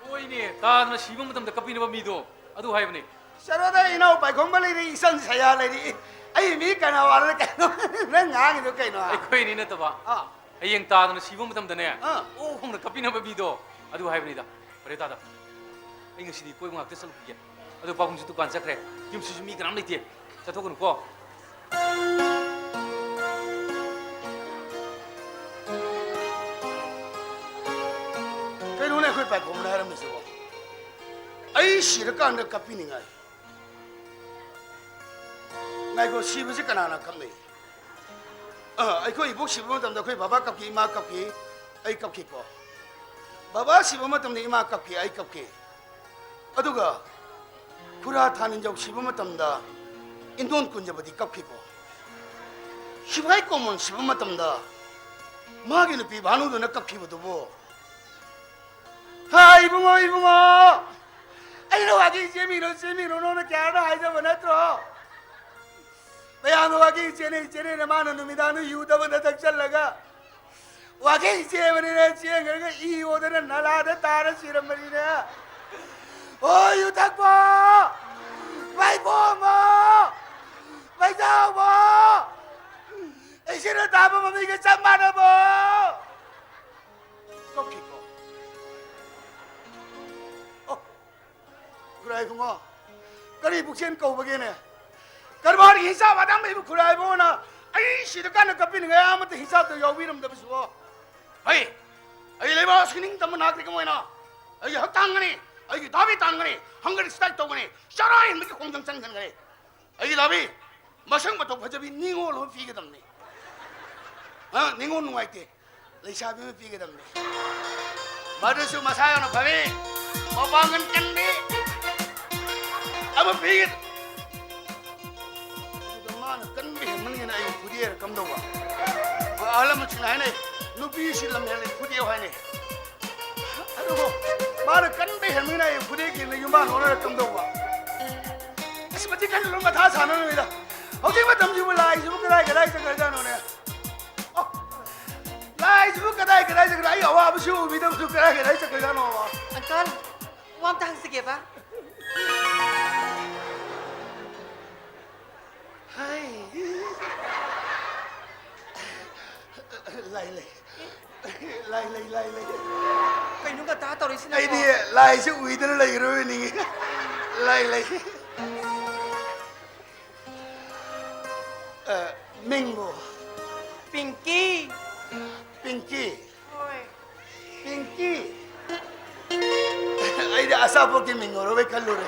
ꯍꯣꯏꯅꯦ, ꯇꯥꯗꯅ ꯁꯤꯕ ꯃꯇꯝꯗ ꯀꯞꯄꯤꯅꯕ ꯃꯤꯗꯣ, ꯑꯗꯨ ꯍꯥꯏꯕꯅꯦ꯫ ꯆꯠꯂꯣꯗ, ꯏꯅꯥꯎ ꯄꯥꯏꯈꯣꯝꯕ ꯂꯩꯔꯤ, ꯏꯆꯟ ꯁꯌꯥ ꯂꯩꯔꯤ, ꯑꯩ ꯃꯤ ꯀꯅꯥ ꯋꯥꯠꯂ ꯀꯩꯅꯣ? ꯅꯪ ꯉꯥꯡꯉꯤꯗꯣ ꯀꯩꯅꯣ? ꯑꯩꯈꯣꯏꯅꯤ ꯅꯠꯇꯕ, ꯑꯥ꯫ ꯍꯌꯦꯡ ꯇꯥꯗꯅ ꯁꯤꯕ ꯃꯇꯝꯗꯅꯦ, ꯑꯥ꯫ ꯑꯣ ꯍꯧꯅ ꯀꯞꯄꯤꯅꯕ ꯃꯤꯗꯣ, ꯑꯗꯨ ꯍꯥꯏꯕꯅꯤꯗ꯫ ꯐꯔꯦ ꯇꯥꯗ, ꯑꯩ ꯉꯁꯤꯗꯤ ꯀꯣꯏꯕ ꯉꯥꯛꯇ ꯆꯠꯂꯨꯈꯤꯒꯦ꯫ ꯑꯗꯣ ꯄꯥꯕꯨꯡꯁꯨ ꯗꯨꯀꯥꯟ ꯆꯠꯈ꯭ꯔꯦ, ꯌꯨꯝꯁꯤꯁꯨ ꯃꯤ ꯀꯅꯥꯝ ꯂꯩꯇꯦ, ꯆꯠꯊꯣꯛꯀꯅꯨꯀꯣ꯫ ꯀꯩꯅꯣꯅꯦ ꯑꯩꯈꯣꯏ ꯄꯥꯏꯈꯣꯝꯅ ꯍꯥꯏꯔꯝꯃꯤꯁꯤꯕꯣ? ꯑꯩ ꯁꯤꯔꯀꯥꯟꯗ ꯀꯞꯄꯤꯅꯤꯡꯉꯥꯏ? ꯉꯥꯏꯈꯣ, ꯁꯤꯕꯁꯤ ꯀꯅꯥꯅ ꯀꯞꯅꯩ? ꯑ, ꯑꯩꯈꯣꯏ ꯏꯕꯣꯛ ꯁꯤꯕ ꯃꯇꯝꯗ ꯑꯩꯈꯣꯏ ꯕꯕꯥ ꯀꯞꯈꯤ, ꯏꯃꯥ ꯀꯞꯈꯤ, ꯑꯩ ꯀꯞꯈꯤꯀꯣ꯫ ꯕꯕꯥ ꯁꯤꯕ ꯃꯇꯝꯗ ꯏꯃꯥ ꯀꯞꯈꯤ, ꯑꯩ ꯀꯞꯈꯤ꯫ ꯑꯗꯨꯒ ꯈꯨꯔꯥ ꯊꯥꯅꯤꯟꯖꯧ ꯁꯤꯕ ꯃꯇꯝꯗ ꯏꯟꯗꯣꯟ ꯀꯨꯟꯖꯕꯗꯤ ꯀꯞꯈꯤꯀꯣ꯫ ꯁꯤꯐꯥꯏ ꯀꯣꯃꯣꯟ ꯁꯤꯕ ꯃꯇꯝꯗ ꯃꯥꯒꯤ ꯅꯨꯄꯤ ꯚꯥꯅꯨꯗꯨꯅ ꯀꯞꯈꯤꯕꯗꯨꯕꯨ, ꯍꯥꯏ ꯏꯕꯨꯡꯉꯣ, ꯏꯕꯨꯡꯉꯣ, ꯑꯩꯅ ꯋꯥꯀꯤꯡ ꯆꯦꯟꯕꯤꯔꯣ, ꯆꯦꯟꯕꯤꯔꯣꯅꯣꯅ ꯀꯌꯥꯔꯛ ꯍꯥꯏꯖꯕ ꯅꯠꯇ꯭ꯔꯣ? ꯃꯌꯥꯝꯅ ꯋꯥꯀꯤꯡ ꯆꯦꯟꯅꯩ, ꯆꯦꯟꯅꯩꯅ ꯃꯥꯅ ꯅꯨꯃꯤꯗꯥꯡꯗ ꯌꯨ ꯗꯕꯗ ꯊꯛꯆꯜꯂꯒ ꯋꯥꯀꯤꯡ ꯆꯦꯟꯕꯅꯤꯅ ꯆꯦꯟꯈ꯭ꯔꯒ ꯏ ꯑꯣꯗꯅ ꯅꯂꯥꯗ ꯇꯥꯔ ꯁꯤꯔꯝꯕꯅꯤꯅꯦ꯫ ꯍꯣ, ꯌꯨ ꯊꯛꯄ! ꯃꯩ ꯄꯣꯝꯕ! ꯃꯩ ꯆꯥꯎꯕ! ꯏꯁꯤꯡꯅ ꯇꯥꯕ ꯃꯃꯤꯒ ꯆꯞ ꯃꯥꯟꯅꯕ! ꯀꯞꯈꯤꯀꯣ꯫ ꯑꯣ, ꯈꯨꯔꯥꯏ ꯏꯕꯨꯡꯉꯣ, ꯀꯔꯤ ꯄꯨꯛꯆꯦꯜ ꯀꯧꯕꯒꯦꯅꯦ? ꯀꯔꯕꯥꯔꯒꯤ ꯍꯤꯡꯁꯥꯞ ꯑꯗꯥꯝ ꯂꯩꯕ ꯈꯨꯔꯥꯏ ꯏꯕꯨꯡꯉꯣꯅ ꯑꯩ ꯁꯤꯔꯀꯥꯟꯗ ꯀꯞꯄꯤꯅꯤꯡꯉꯥꯏ ꯑꯃꯠꯇ ꯍꯤꯡꯁꯥꯞꯇ ꯌꯥꯎꯕꯤꯔꯝꯗꯕꯁꯤꯕꯣ? ꯍꯩ, ꯑꯩ ꯂꯩꯕꯥꯛ ꯑꯁꯤꯒꯤ ꯅꯤꯡꯇꯝꯕ ꯅꯥꯒꯔꯤꯛ ꯑꯃ ꯑꯣꯏꯅ ꯑꯩꯒꯤ ꯍꯛ ꯇꯥꯟꯒꯅꯤ, ꯑꯩꯒꯤ ꯗꯥꯕꯤ ꯇꯥꯟꯒꯅꯤ, hunger strike ꯇꯧꯒꯅꯤ, ꯆꯔꯥ ꯍꯦꯟꯕꯒꯤ ꯈꯣꯡꯖꯪ ꯆꯪꯁꯤꯟꯒꯅꯤ꯫ ꯑꯩꯒꯤ ꯗꯥꯕꯤ, ꯃꯁꯛ ꯃꯇꯧ ꯐꯖꯕꯤ ꯅꯤꯉꯣꯜ ꯑꯃ ꯄꯤꯒꯗꯕꯅꯤ꯫ ꯑ, ꯅꯤꯉꯣꯜ ꯅꯨꯡꯉꯥꯏꯇꯦ, ꯂꯩꯁꯥꯕꯤ ꯑꯃ ꯄꯤꯒꯗꯕꯅꯤ꯫ ꯃꯗꯨꯁꯨ ꯃꯁꯥ ꯌꯥꯝꯅ ꯐꯕꯤ, ꯃꯄꯥꯡꯒꯜ ꯀꯟꯕꯤ ꯑꯃ ꯄꯤꯒꯦ꯫ ꯑꯗꯨꯗ ꯃꯥꯅ ꯀꯟꯕ ꯍꯦꯟꯃꯟꯒꯦꯅ ꯑꯩꯕꯨ ꯐꯨꯗꯦꯔ ꯀꯝꯗꯧꯕ? ꯑꯩꯈꯣꯏ ꯑꯍꯜ ꯂꯃꯟꯁꯤꯡꯅ ꯍꯥꯏꯅꯩ, "ꯅꯨꯄꯤꯁꯤ ꯂꯝ ꯍꯦꯜꯂꯗꯤ ꯐꯨꯗꯦꯌꯨ" ꯍꯥꯏꯅꯩ꯫ ꯑꯗꯨꯕꯨ ꯃꯥꯅ ꯀꯟꯕ ꯍꯦꯟꯕꯅꯤꯅ ꯑꯩ ꯐꯨꯗꯦꯛꯀꯦꯅ ꯌꯨꯝꯕꯥꯟ ꯑꯣꯟꯅꯔ ꯀꯝꯗꯧꯕ? ꯑꯁ, ꯃꯁꯤ ꯈꯟꯕꯗ ꯃꯊꯥ ꯁꯥꯟꯅꯔꯣꯏꯗ꯫ ꯍꯧꯖꯤꯛ ꯃꯇꯝꯁꯤꯕꯨ ꯂꯥꯏꯁꯤꯕꯨ ꯀꯗꯥꯏ ꯀꯗꯥꯏ ꯆꯠꯈ꯭ꯔꯖꯥꯠꯅꯣꯅꯦ? ꯑꯣ, ꯂꯥꯏꯁꯤꯕꯨ ꯀꯗꯥꯏ ꯀꯗꯥꯏ ꯆꯠꯈ꯭ꯔꯦ? ꯑꯩ ꯑꯋꯥꯕꯁꯨ ꯎꯕꯤꯗꯕꯁꯨ ꯀꯗꯥꯏ ꯀꯗꯥꯏ ꯆꯠꯈ꯭ꯔꯖꯥꯠꯅꯣꯕ? ꯑꯪꯀꯜ, ꯋꯥ ꯑꯝꯇ ꯍꯪꯖꯒꯦꯕ꯫ ꯍꯥꯏ꯫ ꯂꯥꯏ ꯂꯩ꯫ ꯂꯥꯏ ꯂꯩ, ꯂꯥꯏ ꯂꯩ꯫ ꯀꯩꯅꯣ ꯉꯟꯇꯥ ꯇꯧꯔꯛꯏꯁꯤꯅ? ꯑꯩꯗꯤ ꯂꯥꯏꯁꯦ ꯎꯏꯗꯅ ꯂꯩꯈ꯭ꯔꯣꯏ ꯅꯤꯡꯉꯤ꯫ ꯂꯥꯏ ꯂꯩ꯫ ꯑ, ꯃꯤꯡꯕꯨ? ꯄꯤꯡꯀꯤ꯫ ꯄꯤꯡꯀꯤ? ꯍꯣꯏ꯫ ꯄꯤꯡꯀꯤ? ꯑꯩꯗꯤ ꯑꯆꯥꯄꯣꯠꯀꯤ ꯃꯤꯡ ꯑꯣꯏꯔꯕꯣꯏ ꯈꯜꯂꯨꯔꯦ꯫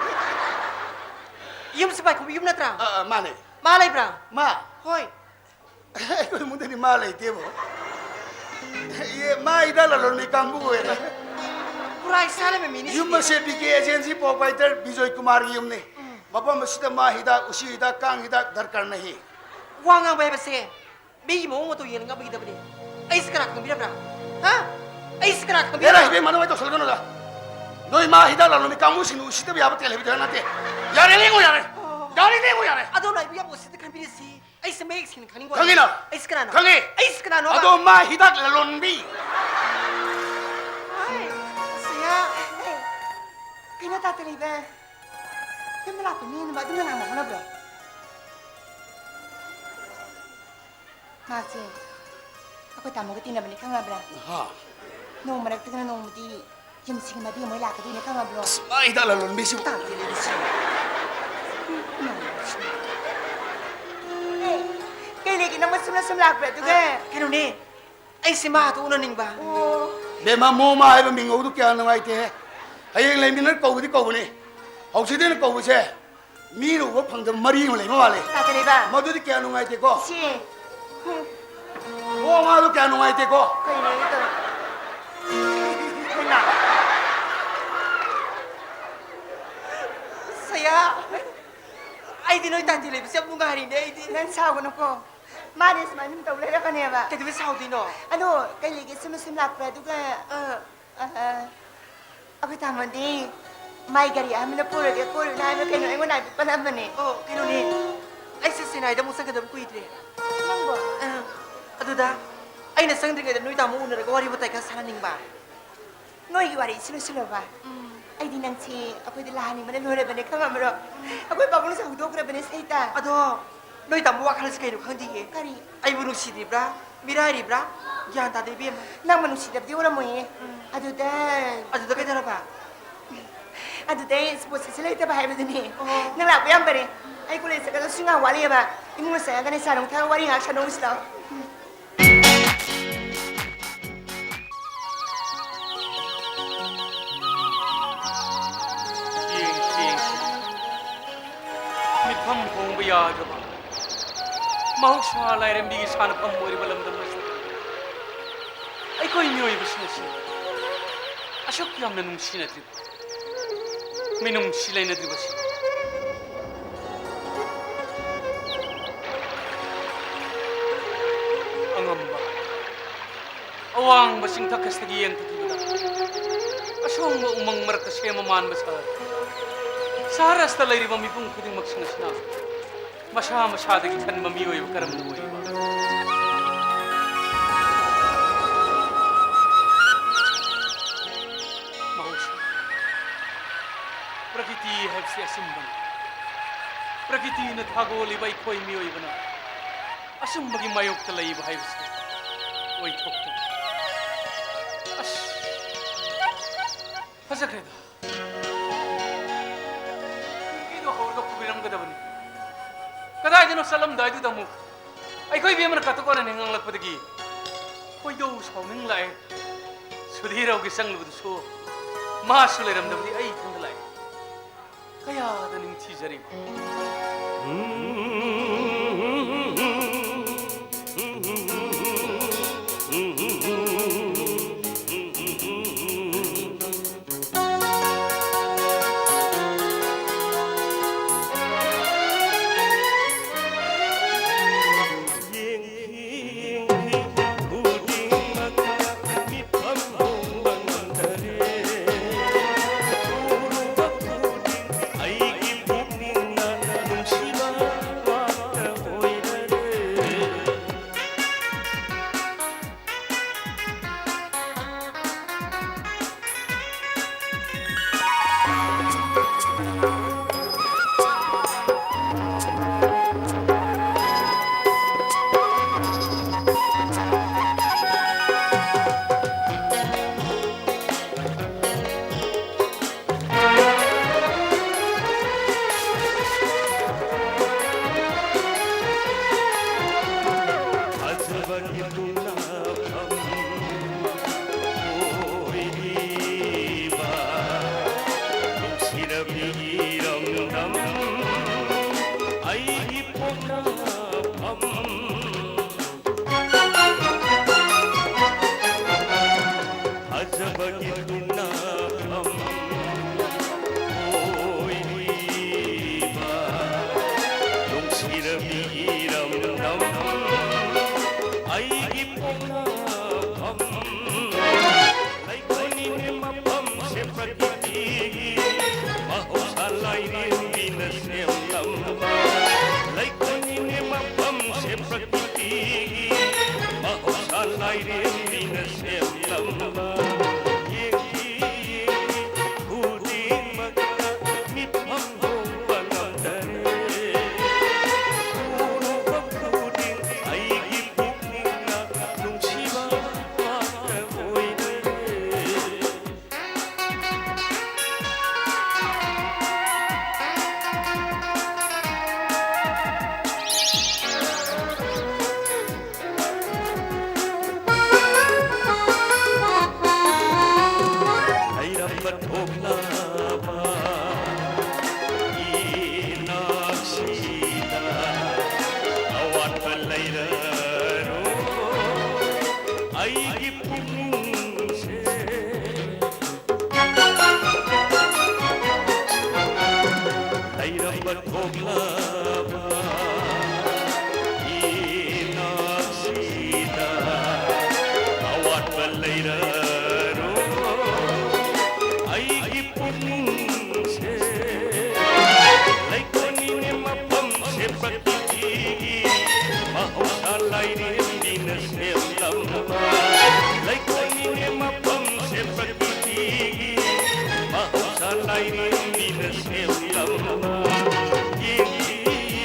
ꯌꯨꯝꯁꯤ ꯄꯥꯏꯈꯣꯝꯕ ꯌꯨꯝ ꯅꯠꯇ꯭ꯔꯥ? ꯑ, ꯑ, ꯃꯥꯅꯦ꯫ ꯃꯥ ꯂꯩꯕ꯭ꯔꯥ? ꯃꯥ? ꯍꯣꯏ꯫ ꯑꯩꯈꯣꯏ ꯏꯃꯨꯡꯗꯗꯤ ꯃꯥ ꯂꯩꯇꯦꯕꯣ꯫ ꯌꯦ, ꯃꯥ ꯍꯤꯗꯥꯛ ꯂꯂꯣꯟꯕꯤ ꯀꯥꯡꯕꯨ ꯑꯣꯏꯔꯦ꯫ ꯄꯨꯔꯥ ꯏꯁꯥ ꯂꯩꯕ ꯃꯤꯅꯤ ꯌꯨꯝ ꯁꯤꯗꯤ꯫ ꯑꯁꯦ ꯕꯤ ꯀꯦ ꯑꯦꯖꯦꯟꯁꯤ ꯄ꯭ꯔꯣꯄꯥꯏꯇꯔ ꯕꯤꯖꯣꯏ ꯀꯨꯃꯥꯔꯒꯤ ꯌꯨꯝꯅꯤ꯫ ꯎꯝ꯫ ꯃꯐꯝ ꯑꯁꯤꯗ ꯃꯥ ꯍꯤꯗꯥꯛ, ꯎꯆꯤ ꯍꯤꯗꯥꯛ, ꯀꯥꯡ ꯍꯤꯗꯥꯛ ꯗꯔꯀꯥꯔ ꯅꯍꯤ꯫ ꯋꯥ ꯉꯥꯡꯕ ꯍꯥꯏꯕꯁꯦ ꯃꯤꯒꯤ ꯃꯑꯣꯡ ꯃꯇꯧ ꯌꯦꯡꯉ ꯉꯥꯡꯕꯤꯒꯗꯕꯅꯤ꯫ ꯑꯩꯁꯦ ꯀꯅꯥ ꯈꯪꯕꯤꯔꯕ꯭ꯔꯥ? ꯍꯥ? ꯑꯩꯁꯦ ꯀꯅꯥ ꯈꯪꯕꯤꯔꯕ꯭ꯔꯥ? ꯍꯦꯔꯥ, ꯏꯕꯦꯝꯃ, ꯑꯗꯨꯃꯥꯏꯅ ꯇꯧꯁꯜꯂꯒꯅꯨꯗ꯫ ꯅꯣꯏ ꯃꯥ ꯍꯤꯗꯥꯛ ꯂꯂꯣꯟꯕꯤ ꯀꯥꯡꯕꯨꯁꯤꯡꯅ ꯎꯁꯤꯠꯇꯕ ꯌꯥꯕ ꯇꯦꯜ ꯍꯩꯕꯤꯗꯕ ꯅꯠꯇꯦ꯫ ꯌꯥꯔꯦ, ꯂꯦꯡꯉꯨ ꯌꯥꯔꯦ꯫ ꯑꯣ꯫ ꯌꯥꯔꯦ, ꯂꯦꯡꯉꯨ ꯌꯥꯔꯦ꯫ ꯑꯗꯣ ꯂꯩꯕ ꯌꯥꯝ ꯎꯁꯤꯠꯇ ꯈꯟꯕꯤꯔꯤꯁꯤ꯫ ꯑꯩꯁꯦ ꯃꯌꯦꯛ ꯁꯦꯡꯅ ꯈꯪꯅꯤꯡꯕ ꯈꯪꯉꯤ ꯅꯪ? ꯑꯩꯁꯦ ꯀꯅꯥꯅꯣ? ꯈꯪꯉꯤ꯫ ꯑꯩꯁꯦ ꯀꯅꯥꯅꯣꯕ? ꯑꯗꯣ ꯃꯥ ꯍꯤꯗꯥꯛ ꯂꯂꯣꯟꯕꯤ꯫ ꯍꯥꯏ, ꯁꯤꯌꯥ꯫ ꯀꯩꯅꯣ ꯇꯥꯇ ꯂꯩꯕ? ꯌꯨꯝꯗ ꯂꯥꯛꯄ ꯃꯤ ꯑꯃ ꯑꯗꯨꯝ ꯉꯥꯡꯕ ꯍꯣꯠꯅꯕ꯭ꯔꯣ? ꯃꯥꯁꯦ ꯑꯩꯈꯣꯏ ꯇꯥꯃꯣꯒ ꯇꯤꯟꯅꯕꯅꯤ, ꯈꯪꯉꯕ꯭ꯔꯥ? ꯍꯥ꯫ ꯅꯣꯡ ꯃꯔꯛꯇꯒꯅ ꯅꯣꯡꯃꯗꯤ ꯌꯨꯝꯁꯤꯒꯤ ꯃꯕꯤ ꯑꯃ ꯍꯣꯏ ꯂꯥꯛꯀꯗꯣꯏꯅꯦ, ꯈꯪꯉꯕ꯭ꯔꯣ? ꯑꯁ, ꯃꯥ ꯍꯤꯗꯥꯛ ꯂꯂꯣꯟꯕꯤꯁꯤꯕꯨ꯫ ꯇꯥꯗꯦꯅꯦ ꯑꯗꯨꯁꯨ꯫ ꯑꯦ, ꯀꯩ ꯂꯩꯒꯦ? ꯅꯪ ꯃꯁꯨꯝ ꯃꯁꯨꯝ ꯂꯥꯛꯄ꯭ꯔꯥ? ꯑꯗꯨꯒ ꯑ, ꯀꯩꯅꯣꯅꯦ, ꯑꯩꯁꯦ ꯃꯥ ꯍꯥꯊꯨ ꯎꯅꯅꯤꯡꯕ꯫ ꯑꯣ꯫ ꯕꯦꯝꯃ, ꯃꯣ ꯃꯥ ꯍꯥꯏꯕ ꯃꯤꯡꯒꯧꯗꯨ ꯀꯌꯥ ꯅꯨꯡꯉꯥꯏꯇꯦꯍꯦ꯫ ꯍꯌꯦꯡ ꯂꯩꯃꯤꯟꯅꯔ ꯀꯧꯕꯗꯤ ꯀꯧꯕꯅꯤ꯫ ꯍꯧꯖꯤꯛꯇꯩꯅ ꯀꯧꯕꯁꯦ ꯃꯤꯅ ꯎꯕ ꯐꯪꯗꯕ ꯃꯔꯤ ꯑꯃ ꯂꯩꯕ ꯃꯥꯜꯂꯦ꯫ ꯇꯥꯗꯦ ꯂꯩꯕ꯫ ꯃꯗꯨꯗꯤ ꯀꯌꯥ ꯅꯨꯡꯉꯥꯏꯇꯦꯀꯣ꯫ ꯏꯆꯦ꯫ ꯍꯨꯝ꯫ ꯃꯣ ꯃꯥꯗꯣ ꯀꯌꯥ ꯅꯨꯡꯉꯥꯏꯇꯦꯀꯣ꯫ ꯀꯩꯅꯣ ꯑꯩ ꯇꯧꯔꯤ? ꯁꯌꯥ, ꯑꯩꯗꯤ ꯅꯣꯏ ꯇꯥꯟꯊꯤ ꯂꯩꯕꯁꯦ ꯌꯥꯝ ꯅꯨꯡꯉꯥꯏꯔꯤꯅꯦ ꯑꯩꯗꯤ꯫ ꯅꯪ ꯁꯥꯎꯒꯅꯨꯀꯣ꯫ ꯃꯥꯅꯦ, ꯁꯨꯃꯥꯏꯅ ꯑꯗꯨꯝ ꯇꯧ ꯂꯩꯔꯕꯅꯦꯕ꯫ ꯀꯩꯗꯧꯕꯩ ꯁꯥꯎꯗꯣꯏꯅꯣ? ꯑꯗꯣ ꯀꯩ ꯂꯩꯒꯦ? ꯁꯨꯝ ꯁꯨꯝ ꯂꯥꯛꯄ꯭ꯔꯥ? ꯑꯗꯨꯒ ꯑ, ꯑ, ꯑ, ꯑꯩꯈꯣꯏ ꯇꯥꯃꯣꯗꯤ ꯃꯥꯏ ꯒꯥꯔꯤ ꯑꯍꯟꯕꯗ ꯄꯨꯔꯒꯦ, ꯀꯣꯏꯔꯨꯅ ꯍꯥꯏꯕ ꯀꯩꯅꯣ ꯑꯩꯉꯣꯟꯗ ꯍꯥꯏꯐꯦꯠ ꯄꯜꯂꯝꯕꯅꯦ꯫ ꯑꯣ, ꯀꯩꯅꯣꯅꯦ, ꯑꯩꯁꯦ ꯆꯦꯟꯅꯥꯏꯗ ꯑꯃꯨꯛ ꯆꯪꯒꯗꯕ ꯀꯨꯏꯗ꯭ꯔꯦ꯫ ꯅꯪꯕꯣ? ꯑ, ꯑꯗꯨꯗ ꯑꯩꯅ ꯆꯪꯗ꯭ꯔꯤꯉꯩꯗ ꯅꯣꯏ ꯇꯥꯃꯣ ꯎꯅꯔꯒ ꯋꯥꯔꯤ ꯋꯥꯇꯥꯏ ꯈꯔ ꯁꯥꯟꯅꯅꯤꯡꯕ꯫ ꯅꯣꯏꯒꯤ ꯋꯥꯔꯤꯁꯤ ꯂꯣꯏꯁꯤꯜꯂꯣꯕ꯫ ꯎꯝ꯫ ꯑꯩꯗꯤ ꯅꯪꯁꯤ ꯑꯩꯈꯣꯏꯗ ꯂꯥꯛꯍꯟꯅꯤꯡꯕꯅ ꯂꯣꯏꯔꯕꯅꯦ, ꯈꯪꯉꯝꯃꯔꯣꯏ? ꯑꯩꯈꯣꯏ ꯄꯥꯕꯨꯡꯁꯨ ꯍꯧꯗꯣꯛꯈ꯭ꯔꯕꯅꯦ ꯁꯩꯇ꯫ ꯑꯗꯣ ꯅꯣꯏ ꯇꯥꯃꯣ ꯋꯥꯈꯜꯁꯤ ꯀꯩꯅꯣ ꯈꯪꯗꯤꯌꯦ꯫ ꯀꯔꯤ? ꯑꯩꯕꯨ ꯅꯨꯡꯁꯤꯗ꯭ꯔꯤꯕ꯭ꯔꯥ? ꯃꯤꯔꯥꯏꯔꯤꯕ꯭ꯔꯥ? ꯒ꯭ꯌꯥꯟ ꯇꯥꯗꯦ, ꯏꯕꯦꯝꯃ꯫ ꯅꯪꯕꯨ ꯅꯨꯡꯁꯤꯗꯕꯗꯤ ꯑꯣꯏꯔꯝꯃꯣꯏꯌꯦ꯫ ꯎꯝ꯫ ꯑꯗꯨꯗ ꯑꯗꯨꯗ ꯀꯩꯗꯧꯔꯕ? ꯑꯗꯨꯗ ꯑꯩ ꯁ꯭ꯄꯣꯔꯠꯁ ꯁꯦꯠꯆ ꯂꯩꯇꯕ ꯍꯥꯏꯕꯗꯨꯅꯤ꯫ ꯑꯣ꯫ ꯅꯪ ꯂꯥꯛꯄ ꯌꯥꯝ ꯐꯔꯦ꯫ ꯑꯩ ꯀꯣꯂꯦꯖ ꯆꯠꯀꯗꯕꯁꯨ ꯉꯥꯏꯍꯥꯛ ꯋꯥꯠꯂꯤꯑꯕ꯫ ꯏꯃꯨꯡꯗ ꯆꯪꯉꯒꯅꯦ ꯆꯥ ꯅꯨꯡ ꯊꯛꯑꯒ ꯋꯥꯔꯤ ꯉꯥꯏꯍꯥꯛ ꯁꯥꯟꯅꯧꯁꯤ ꯂꯥꯛꯑꯣ꯫ ꯌꯦꯡꯁꯤ, ꯌꯦꯡꯁꯤ꯫ ꯃꯤꯠꯐꯝ ꯍꯣꯡꯕ ꯌꯥꯗ꯭ꯔꯕ, ꯃꯍꯧꯁꯥ ꯂꯥꯏꯔꯦꯝꯕꯤꯒꯤ ꯁꯥꯟꯅꯐꯝ ꯑꯣꯏꯔꯤꯕ ꯂꯝꯗꯝ ꯑꯁꯤꯗ ꯑꯩꯈꯣꯏ ꯃꯤꯑꯣꯏꯕꯁꯤꯡ ꯑꯁꯤ ꯑꯁꯨꯛ ꯌꯥꯝꯅ ꯅꯨꯡꯁꯤꯅꯗ꯭ꯔꯤꯕ, ꯃꯤꯅꯨꯡꯁꯤ ꯂꯩꯅꯗ꯭ꯔꯤꯕꯁꯤ ꯑꯉꯝꯕ ꯑꯋꯥꯡꯕ ꯆꯤꯡꯊꯛ ꯑꯁꯤꯗꯒꯤ ꯌꯦꯡꯊꯈꯤꯕꯗ ꯑꯁꯣꯡꯕ ꯎꯃꯪ ꯃꯔꯛꯇ ꯁꯦꯝꯕ ꯃꯥꯟꯕ ꯁꯍꯔ, ꯁꯍꯔ ꯑꯁꯤꯗ ꯂꯩꯔꯤꯕ ꯃꯤꯄꯨꯝ ꯈꯨꯗꯤꯡꯃꯛꯁꯤꯡ ꯑꯁꯤꯅ ꯃꯁꯥ ꯃꯁꯥꯗꯒꯤ ꯈꯟꯕ ꯃꯤꯑꯣꯏꯕ ꯀꯔꯝꯅ ꯑꯣꯏꯔꯤꯕ? ꯃꯍꯧꯁꯥ, ꯄ꯭ꯔꯀꯤꯇꯤ ꯍꯥꯏꯕꯁꯤ ꯑꯆꯨꯝꯕꯅꯤ꯫ ꯄ꯭ꯔꯀꯤꯇꯤꯅ ꯊꯥꯒꯣꯜꯂꯤꯕ ꯑꯩꯈꯣꯏ ꯃꯤꯑꯣꯏꯕꯅ ꯑꯆꯨꯝꯕꯒꯤ ꯃꯥꯌꯣꯛꯇ ꯂꯩꯕ ꯍꯥꯏꯕꯁꯤ ꯑꯣꯏꯊꯣꯛꯇꯦ꯫ ꯑꯁ, ꯐꯖꯈ꯭ꯔꯦꯗ꯫ ꯅꯨꯄꯤꯗꯣ ꯍꯧꯔꯒ ꯄꯨꯕꯤꯔꯝꯒꯗꯕꯅꯤ꯫ ꯀꯗꯥꯏꯗꯅꯣ ꯆꯠꯂꯝꯗꯥꯏꯗꯨꯗ ꯑꯃꯨꯛ ꯑꯩꯈꯣꯏ ꯏꯕꯦꯝꯃꯅ ꯀꯥꯇꯨ ꯀꯥꯔꯟ ꯍꯦꯛ ꯉꯥꯡꯂꯛꯄꯗꯒꯤ ꯈꯣꯏꯗꯧ ꯁꯥꯎꯅꯤꯡ ꯂꯥꯛꯑꯦ꯫ ꯁꯨꯙꯤꯔ ꯍꯣꯏꯒꯤ ꯆꯪꯂꯨꯕꯗꯨꯁꯨ ꯃꯥꯁꯨ ꯂꯩꯔꯝꯗꯕꯗꯤ ꯑꯩ ꯏꯊꯟꯗ ꯂꯥꯛꯑꯦ꯫ ꯀꯌꯥꯗ ꯅꯤꯡꯊꯤꯖꯔꯤꯕ꯫ ꯂꯩꯔꯝꯕ ꯊꯣꯛꯂꯕ ꯏꯅꯥꯛꯁꯤꯗ ꯑꯋꯥꯠꯄ ꯂꯩꯔꯔꯣꯏ꯫ ꯑꯩꯒꯤ ꯄꯨꯛꯅꯤꯡꯁꯦ ꯂꯩꯀꯣꯟꯅꯤꯅꯦ, ꯃꯐꯝꯁꯦ ꯄ꯭ꯔꯀ꯭ꯔꯤꯇꯤꯒꯤ ꯃꯍꯧꯁꯥ ꯂꯥꯏꯔꯦꯝꯕꯤꯅ ꯁꯦꯝꯂꯝꯕ꯫ ꯂꯩꯀꯣꯟꯅꯤꯅꯦ, ꯃꯐꯝꯁꯦ ꯄ꯭ꯔꯀ꯭ꯔꯤꯇꯤꯒꯤ ꯃꯍꯧꯁꯥ ꯂꯥꯏꯔꯦꯝꯕꯤꯅ ꯁꯦꯝꯂꯝꯕ꯫ ꯌꯦꯡꯂꯤ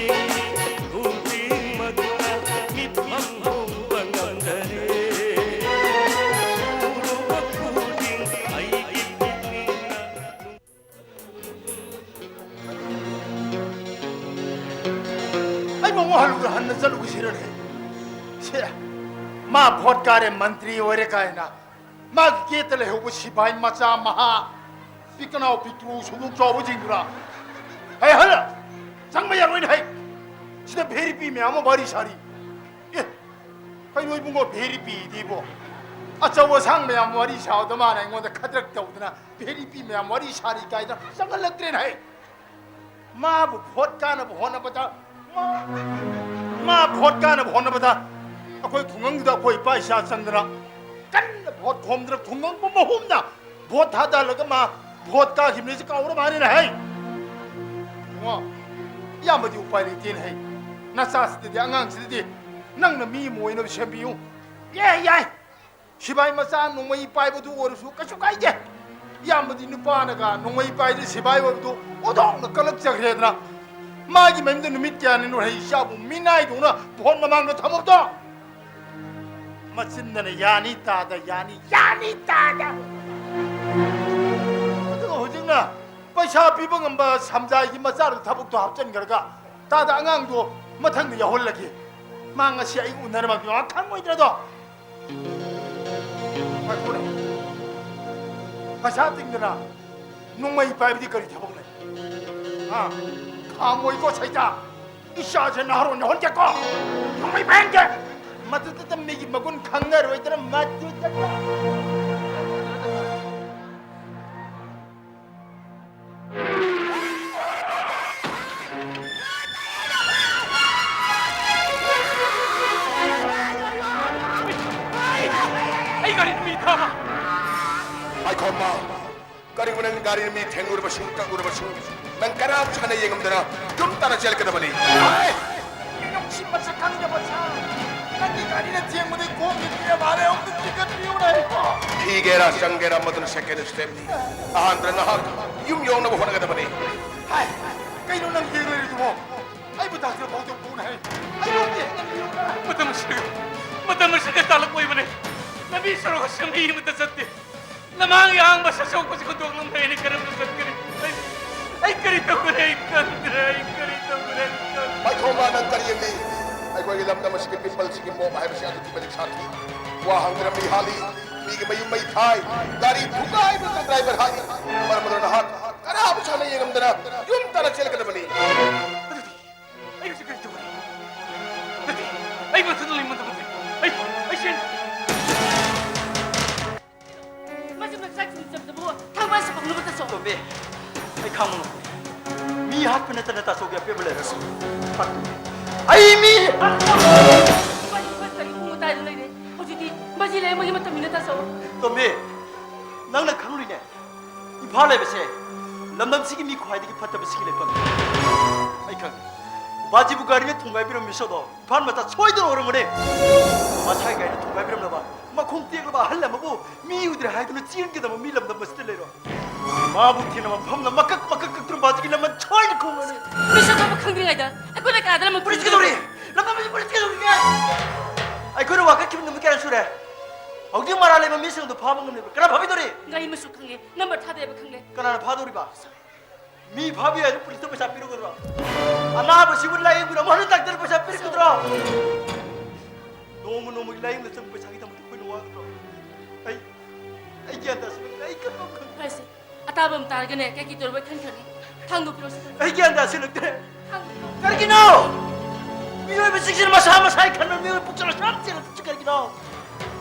ꯌꯦꯡꯂꯤ ꯈꯨꯗꯤꯡꯃꯛꯇ ꯃꯤꯠꯐꯝ ꯍꯣꯡꯕ ꯉꯝꯗꯔꯦ꯫ ꯎꯔꯨꯕ ꯈꯨꯗꯤꯡ ꯑꯩꯒꯤ ꯄꯨꯛꯅꯤꯡꯅ ꯑꯩꯕꯨ ꯑꯃꯨꯛ ꯍꯜꯂꯨ-, ꯍꯟꯅ ꯆꯠꯂꯨꯒꯦ ꯁꯤꯔꯅꯦ꯫ ꯁꯦ, ꯃꯥ ꯚꯣꯠ ꯀꯥꯔꯦ, ꯃꯟꯇ꯭ꯔꯤ ꯑꯣꯏꯔꯦ ꯀꯥꯏꯅ ꯃꯥꯒꯤ ꯒꯦꯠꯇ ꯂꯩꯍꯧꯕ ꯁꯤꯐꯥꯏ ꯃꯆꯥ ꯃꯍꯥ, ꯄꯤꯛꯅꯥꯎ ꯄꯤꯛꯇ꯭ꯔꯨ ꯁꯨꯃꯨꯛ ꯆꯥꯎꯕꯁꯤꯡꯗꯨꯅ, "ꯍꯦ, ꯍꯜꯂ! ꯆꯪꯕ ꯌꯥꯔꯣꯏꯅꯦ, ꯍꯩ! ꯁꯤꯗ ꯚꯦꯔꯤꯄꯤ ꯃꯌꯥꯝ ꯑꯃ ꯋꯥꯔꯤ ꯁꯥꯔꯤ꯫" ꯑꯦ, ꯀꯩꯅꯣ ꯏꯕꯨꯡꯉꯣ, ꯚꯦꯔꯤꯄꯤꯗꯤꯕꯣ? ꯑꯆꯧ ꯑꯁꯥꯡ ꯃꯌꯥꯝ ꯋꯥꯔꯤ ꯁꯥꯕꯗ ꯃꯥꯅ ꯑꯩꯉꯣꯟꯗ ꯈꯗ꯭ꯔꯛ ꯇꯧꯗꯅ, ꯚꯦꯔꯤꯄꯤ ꯃꯌꯥꯝ ꯋꯥꯔꯤ ꯁꯥꯔꯤ ꯀꯥꯏꯗꯅ ꯆꯪꯍꯜꯂꯛꯇ꯭ꯔꯦꯅꯦ, ꯍꯩ! ꯃꯥꯕꯨ ꯚꯣꯠ ꯀꯥꯅꯕ ꯍꯣꯠꯅꯕꯗ, ꯃꯥ, ꯃꯥ ꯚꯣꯠ ꯀꯥꯅꯕ ꯍꯣꯠꯅꯕꯗ ꯑꯩꯈꯣꯏ ꯈꯨꯡꯒꯪꯗꯨꯗ ꯑꯩꯈꯣꯏ ꯏꯄꯥ ꯏꯆꯥ ꯆꯪꯗꯅ ꯀꯟꯅ ꯚꯣꯠ ꯈꯣꯝꯗꯅ ꯈꯨꯡꯒꯪ ꯄꯨꯝꯕ ꯍꯨꯝꯅ ꯚꯣꯠ ꯊꯥꯗꯍꯜꯂꯒ ꯃꯥ ꯚꯣꯠ ꯀꯥꯈꯤꯕꯅꯤ꯫ ꯁꯤ ꯀꯥꯎꯔ ꯃꯥꯜꯂꯦꯅꯦ, ꯍꯩ! ꯏꯕꯨꯡꯉꯣ, ꯏꯌꯥꯝꯕꯗꯤ ꯎꯄꯥꯏ ꯂꯩꯇꯦꯅꯦ, ꯍꯩ꯫ ꯅꯆꯥꯁꯤꯗꯗꯤ, ꯑꯉꯥꯡꯁꯤꯗꯗꯤ ꯅꯪꯅ ꯃꯤ ꯑꯃ ꯑꯣꯏꯅꯕ ꯁꯦꯝꯕꯤꯌꯨ꯫ ꯌꯥꯏ, ꯌꯥꯏ꯫ ꯁꯤꯐꯥꯏ ꯃꯆꯥ ꯅꯣꯡꯃꯩ ꯄꯥꯏꯕꯗꯨ ꯑꯣꯏꯔꯁꯨ ꯀꯩꯁꯨ ꯀꯥꯏꯗꯦ꯫ ꯏꯌꯥꯝꯕꯗꯤ ꯅꯨꯄꯥꯅꯒ ꯅꯣꯡꯃꯩ ꯄꯥꯏꯗꯅ ꯁꯤꯐꯥꯏ ꯑꯣꯏꯕꯗꯨ ꯑꯣꯟꯊꯣꯛꯅ ꯀꯜꯂꯛꯆꯈ꯭ꯔꯦꯗꯅ꯫ ꯃꯥꯒꯤ ꯃꯌꯨꯝꯗ ꯅꯨꯃꯤꯠ ꯀꯌꯥꯅꯤꯅꯣ ꯍꯩ ꯏꯆꯥꯕꯨ ꯃꯤꯅꯥꯏꯗꯧꯅ ꯚꯣꯠ ꯃꯃꯥꯡꯗ ꯊꯝꯃꯕꯗꯣ? ꯃꯆꯤꯟꯗꯅ "ꯌꯥꯅꯤ ꯇꯥꯗ, ꯌꯥꯅꯤ, ꯌꯥꯅꯤ ꯇꯥꯗ"꯫ ꯑꯗꯨꯒ ꯍꯧꯖꯤꯛꯅ ꯄꯩꯁꯥ ꯄꯤꯕ ꯉꯝꯕ ꯁꯝꯖꯥꯏꯒꯤ ꯃꯆꯥꯗꯨ ꯊꯕꯛꯇꯣ ꯍꯥꯞꯆꯤꯟꯈ꯭ꯔꯒ ꯇꯥꯗ ꯑꯉꯥꯡꯗꯣ ꯃꯊꯪꯗ ꯌꯥꯎꯍꯜꯂꯒꯦ꯫ ꯃꯥ ꯉꯁꯤ ꯑꯩ ꯎꯅꯔꯝꯃꯕꯗꯤ ꯃꯥ ꯈꯪꯉꯣꯏꯗ꯭ꯔꯗꯣ꯫ ꯉꯥꯏꯈꯣꯅꯦ꯫ ꯄꯩꯁꯥ ꯇꯤꯡꯗꯅ ꯅꯣꯡꯃꯩ ꯄꯥꯏꯕꯗꯤ ꯀꯔꯤ ꯊꯕꯛꯅꯦ? ꯍꯥ? ꯈꯥꯝꯃꯣꯏꯀꯣ ꯁꯩꯇꯥ꯫ ꯏꯆꯥꯁꯦ ꯅꯍꯥꯔꯣꯟ ꯌꯧꯍꯟꯒꯦꯀꯣ꯫ ꯅꯣꯡꯃꯩ ꯄꯥꯏꯍꯟꯒꯦ꯫ ꯃꯗꯨꯗꯇ ꯃꯤꯒꯤ ꯃꯒꯨꯟ ꯈꯪꯅꯔꯣꯏꯗ꯭ꯔꯥ? ꯃꯗꯨꯗꯇ꯫ ꯑꯩ ꯒꯥꯔꯤꯗ ꯃꯤ ꯊꯥꯕ꯫ ꯄꯥꯏꯈꯣꯝꯕ, ꯀꯔꯤꯒꯨꯝꯕ ꯅꯪ ꯒꯥꯔꯤꯅ ꯃꯤ ꯊꯦꯡꯂꯨꯔꯕꯁꯨ, ꯀꯛꯂꯨꯔꯕꯁꯨ, ꯅꯪ ꯀꯅꯥꯝꯁꯨ ꯍꯥꯟꯅ ꯌꯦꯡꯉꯝꯗꯅ ꯌꯨꯝ ꯇꯥꯟꯅ ꯆꯦꯜꯂꯛꯀꯗꯕꯅꯤ꯫ ꯍꯥꯏ! ꯅꯨꯡꯁꯤ ꯃꯁꯛ ꯈꯪꯗꯕ ꯁꯥ! ꯅꯪꯒꯤ ꯒꯥꯔꯤꯅ ꯊꯦꯡꯕꯗꯩ ꯈꯣꯡꯒꯤ ꯄꯤꯔ ꯃꯥꯜꯂꯦ, ꯑꯃꯨꯛꯇ ꯆꯤꯡꯈꯠꯄꯤꯌꯨꯅꯦ꯫ ꯊꯤꯒꯦꯔꯥ ꯆꯪꯒꯦꯔꯥ, ꯃꯗꯨꯅ second stepꯅꯤ꯫ ꯑꯍꯥꯟꯕꯗ ꯉꯥꯏꯍꯥꯛ ꯌꯨꯝ ꯌꯧꯅꯕ ꯍꯣꯠꯅꯒꯗꯕꯅꯤ꯫ ꯍꯥꯏ! ꯀꯩꯅꯣ ꯅꯪ ꯌꯦꯡ ꯂꯩꯔꯤꯗꯨꯕꯣ? ꯑꯩꯕꯨ ꯇꯥꯟꯊꯣꯛ ꯐꯥꯎꯗ ꯄꯨꯅ ꯍꯥꯏ꯫ ꯑꯩ ꯂꯧꯒꯦ꯫ ꯃꯇꯝ ꯑꯁꯤꯗ, ꯃꯇꯝ ꯑꯁꯤꯗ ꯇꯥꯜꯂꯛꯄ ꯑꯣꯏꯕꯅꯦ꯫ ꯂꯝꯕꯤ ꯁꯣꯔꯣꯛ ꯑꯁꯤꯗ ꯃꯤ ꯑꯃꯠꯇ ꯆꯠꯇꯦ꯫ ꯂꯃꯥꯡꯒꯤ ꯑꯍꯥꯡꯕ ꯁꯠꯆꯧꯕꯁꯤ ꯍꯨꯟꯗꯣꯛꯂꯝꯂꯦ꯫ ꯑꯩꯅ ꯀꯔꯝꯅ ꯆꯠꯀꯅꯤ? ꯑꯩ, ꯑꯩ ꯀꯔꯤ ꯇꯧꯒꯅꯤ? ꯑꯩ ꯈꯪꯗ꯭ꯔꯦ꯫ ꯑꯩ ꯀꯔꯤ ꯇꯧꯒꯅꯤ? ꯑꯩ ꯈꯪꯗ꯭ꯔꯦ꯫ ꯄꯥꯏꯈꯣꯝꯕ, ꯅꯪ ꯀꯔꯤ ꯌꯦꯡꯂꯤ? ꯑꯩꯈꯣꯏꯒꯤ ꯂꯝꯗꯝ ꯑꯁꯤꯒꯤ peopleꯁꯤꯒꯤ mob ꯍꯥꯏꯕꯁꯤ ꯑꯗꯨꯛꯀꯤ ꯃꯇꯤꯛ ꯁꯥꯊꯤ꯫ ꯋꯥ ꯍꯪꯗꯅ ꯃꯤ ꯍꯥꯠꯂꯤ, ꯃꯤꯒꯤ ꯃꯌꯨꯝ ꯃꯩ ꯊꯥꯏ, ꯒꯥꯔꯤ ꯊꯨꯒꯥꯏꯗꯨꯅ driver ꯍꯥꯠꯂꯤ꯫ ꯃꯔꯝ ꯑꯗꯨꯅ ꯅꯍꯥꯛ ꯀꯅꯥꯕꯨꯁꯨ ꯍꯥꯟꯅ ꯌꯦꯡꯉꯝꯗꯅ ꯌꯨꯝ ꯇꯥꯟꯅ ꯆꯦꯜꯂꯛꯀꯗꯕꯅꯤ꯫ ꯑꯗꯨꯗꯤ ꯑꯩ ꯍꯧꯖꯤꯛ ꯀꯔꯤ ꯇꯧꯒꯅꯤ? ꯅꯠꯇꯦ, ꯑꯩ ꯃꯊꯟꯗ ꯂꯩ ꯃꯇꯝ ꯅꯠꯇꯦ꯫ ꯑꯩ, ꯑꯩ ꯆꯦꯟ- ꯃꯁꯤ ꯃꯆꯥꯛ ꯆꯤꯡꯖꯕꯗꯕꯨ ꯊꯥꯡꯕ ꯁꯥꯐꯝꯅꯕ ꯇꯥꯆꯧ꯫ ꯇꯣꯝꯕꯤ, ꯑꯩ ꯈꯥꯡꯉꯨ ꯉꯝꯗꯦ꯫ ꯃꯤ ꯍꯥꯠꯄ ꯅꯠꯇꯅ ꯇꯥꯆꯧꯒꯤ ꯑꯄꯦꯟꯕ ꯂꯩꯔꯁꯨ꯫ ꯑꯩ ꯃꯤ ꯃꯁꯤ ꯀꯔꯤ ꯃꯑꯣꯡ ꯃꯇꯥꯏꯗ ꯂꯩꯔꯦ? ꯍꯧꯖꯤꯛꯇꯤ ꯃꯁꯤ ꯂꯩꯔꯝꯕꯒꯤ ꯃꯇꯝꯅꯤ ꯇꯥꯆꯧ꯫ ꯇꯣꯝꯕꯤ, ꯅꯪꯅ ꯈꯪꯂꯨꯏꯅꯦ꯫ ꯏꯝꯐꯥꯜ ꯍꯥꯏꯕꯁꯦ ꯂꯝꯗꯝꯁꯤꯒꯤ ꯃꯤ ꯈ꯭ꯋꯥꯏꯗꯒꯤ ꯐꯠꯇꯕꯁꯤꯡꯒꯤ ꯂꯩꯐꯝꯅꯤ꯫ ꯑꯩ ꯈꯪꯉꯤ꯫ ꯕꯥꯖꯤꯕꯨ ꯒꯥꯔꯤꯅ ꯊꯣꯡꯒꯥꯏꯕꯤꯔꯝꯃꯤ ꯁꯣꯗꯣ꯫ ꯏꯝꯐꯥꯜ ꯃꯆꯥ ꯁꯣꯏꯗꯅ ꯑꯣꯏꯔꯝꯒꯅꯤ꯫ ꯃꯁꯥꯒꯤ ꯒꯥꯔꯤꯅ ꯊꯣꯡꯒꯥꯏꯕꯤꯔꯝꯂꯕ ꯃꯈꯣꯡ ꯇꯦꯛꯂꯕ ꯑꯍꯜ ꯑꯃꯕꯨ ꯃꯤ ꯎꯗ꯭ꯔꯦ ꯍꯥꯏꯗꯨꯅ ꯆꯦꯟꯒꯗꯕ ꯃꯤ ꯂꯝꯗꯝ ꯑꯁꯤꯗ ꯂꯩꯔꯣꯏ꯫ ꯃꯥꯕꯨ ꯊꯦꯡꯅꯕ ꯃꯐꯝꯗ ꯃꯀꯛ ꯃꯀꯛ ꯀꯛꯇꯨꯅ ꯕꯥꯖꯤꯒꯤ ꯂꯃꯟ ꯁꯣꯏꯅ ꯈꯣꯡꯂꯅꯤ꯫ ꯃꯤꯁꯛ ꯑꯃ ꯈꯪꯗ꯭ꯔꯤꯉꯩꯗ ꯑꯩꯈꯣꯏꯅ ꯀꯅꯥꯗ ꯂꯃꯟ ꯄꯨꯂꯤꯁ ꯀꯩꯗꯧꯔꯤ? ꯂꯝꯗꯝ ꯑꯁꯤ ꯄꯨꯂꯤꯁ ꯀꯩꯗꯧꯔꯤꯒꯦ? ꯑꯩꯈꯣꯏꯅ ꯋꯥꯀꯠꯈꯤꯕ ꯅꯨꯃꯤꯠ ꯀꯌꯥ ꯁꯨꯔꯦ? ꯍꯧꯖꯤꯛ ꯃꯔꯥꯜ ꯂꯩꯕ ꯃꯤꯁꯤꯡꯗꯨ ꯐꯥꯕ ꯉꯝꯂꯤꯕ꯭ꯔꯥ? ꯀꯅꯥ ꯐꯥꯕꯤꯗꯧꯔꯤ? ꯒꯥꯔꯤ ꯃꯆꯨ ꯈꯪꯉꯦ, ꯅꯝꯕꯔ ꯊꯥꯗꯦꯕ ꯈꯪꯂꯦ꯫ ꯀꯅꯥꯅ ꯐꯥꯗꯧꯔꯤꯕ? ꯃꯤ ꯐꯥꯕ ꯌꯥꯏꯗꯤ ꯄꯨꯂꯤꯁꯇ ꯄꯩꯁꯥ ꯄꯤꯔꯨꯒꯗ꯭ꯔꯣ? ꯑꯅꯥꯕꯁꯤꯕꯨ ꯂꯥꯌꯦꯡꯕꯤꯔ ꯑꯃꯨꯛ ꯍꯟꯅ ꯗꯥꯛꯇꯔ ꯄꯩꯁꯥ ꯄꯤꯔꯛꯀꯗ꯭ꯔꯣ? ꯅꯣꯡꯃ ꯅꯣꯡꯃꯒꯤ ꯂꯥꯌꯦꯡꯕꯗ ꯆꯪꯕ ꯄꯩꯁꯥꯒꯤꯗꯃꯛꯇ ꯑꯩꯈꯣꯏꯅ ꯋꯥꯒꯗ꯭ꯔꯣ? ꯑꯩ, ꯑꯩ ꯒ꯭ꯌꯥꯟ ꯇꯥꯁꯤꯜꯂꯛꯇ꯭ꯔꯦ꯫ ꯑꯩ ꯀꯔꯝ ꯈꯪ- ꯐꯔꯦꯁꯦ, ꯑꯇꯥꯕ ꯑꯃ ꯇꯥꯔꯒꯅꯦ, ꯀꯩ ꯀꯩ ꯇꯧꯔꯕ ꯈꯟ ꯈꯪꯉꯦ꯫ ꯊꯥꯡꯗꯣ ꯄꯤꯔꯛꯑꯣ ꯁꯤꯗ꯫ ꯑꯩ ꯒ꯭ꯌꯥꯟ ꯇꯥꯁꯤꯜꯂꯛꯇ꯭ꯔꯦ꯫ ꯊꯥꯡꯗꯣ ꯄꯤꯔꯛꯑꯣ꯫ ꯀꯔꯤꯒꯤꯅꯣ? ꯃꯤ ꯃꯤꯑꯣꯏꯕꯁꯤꯡꯁꯤꯅ ꯃꯁꯥ ꯃꯁꯥꯒꯤ ꯈꯟꯕ ꯃꯤꯑꯣꯏ ꯄꯨꯛꯆꯦꯜ ꯑꯁꯨꯛ ꯌꯥꯝ ꯆꯦꯜꯂꯤꯕꯁꯤ ꯀꯔꯤꯒꯤꯅꯣ?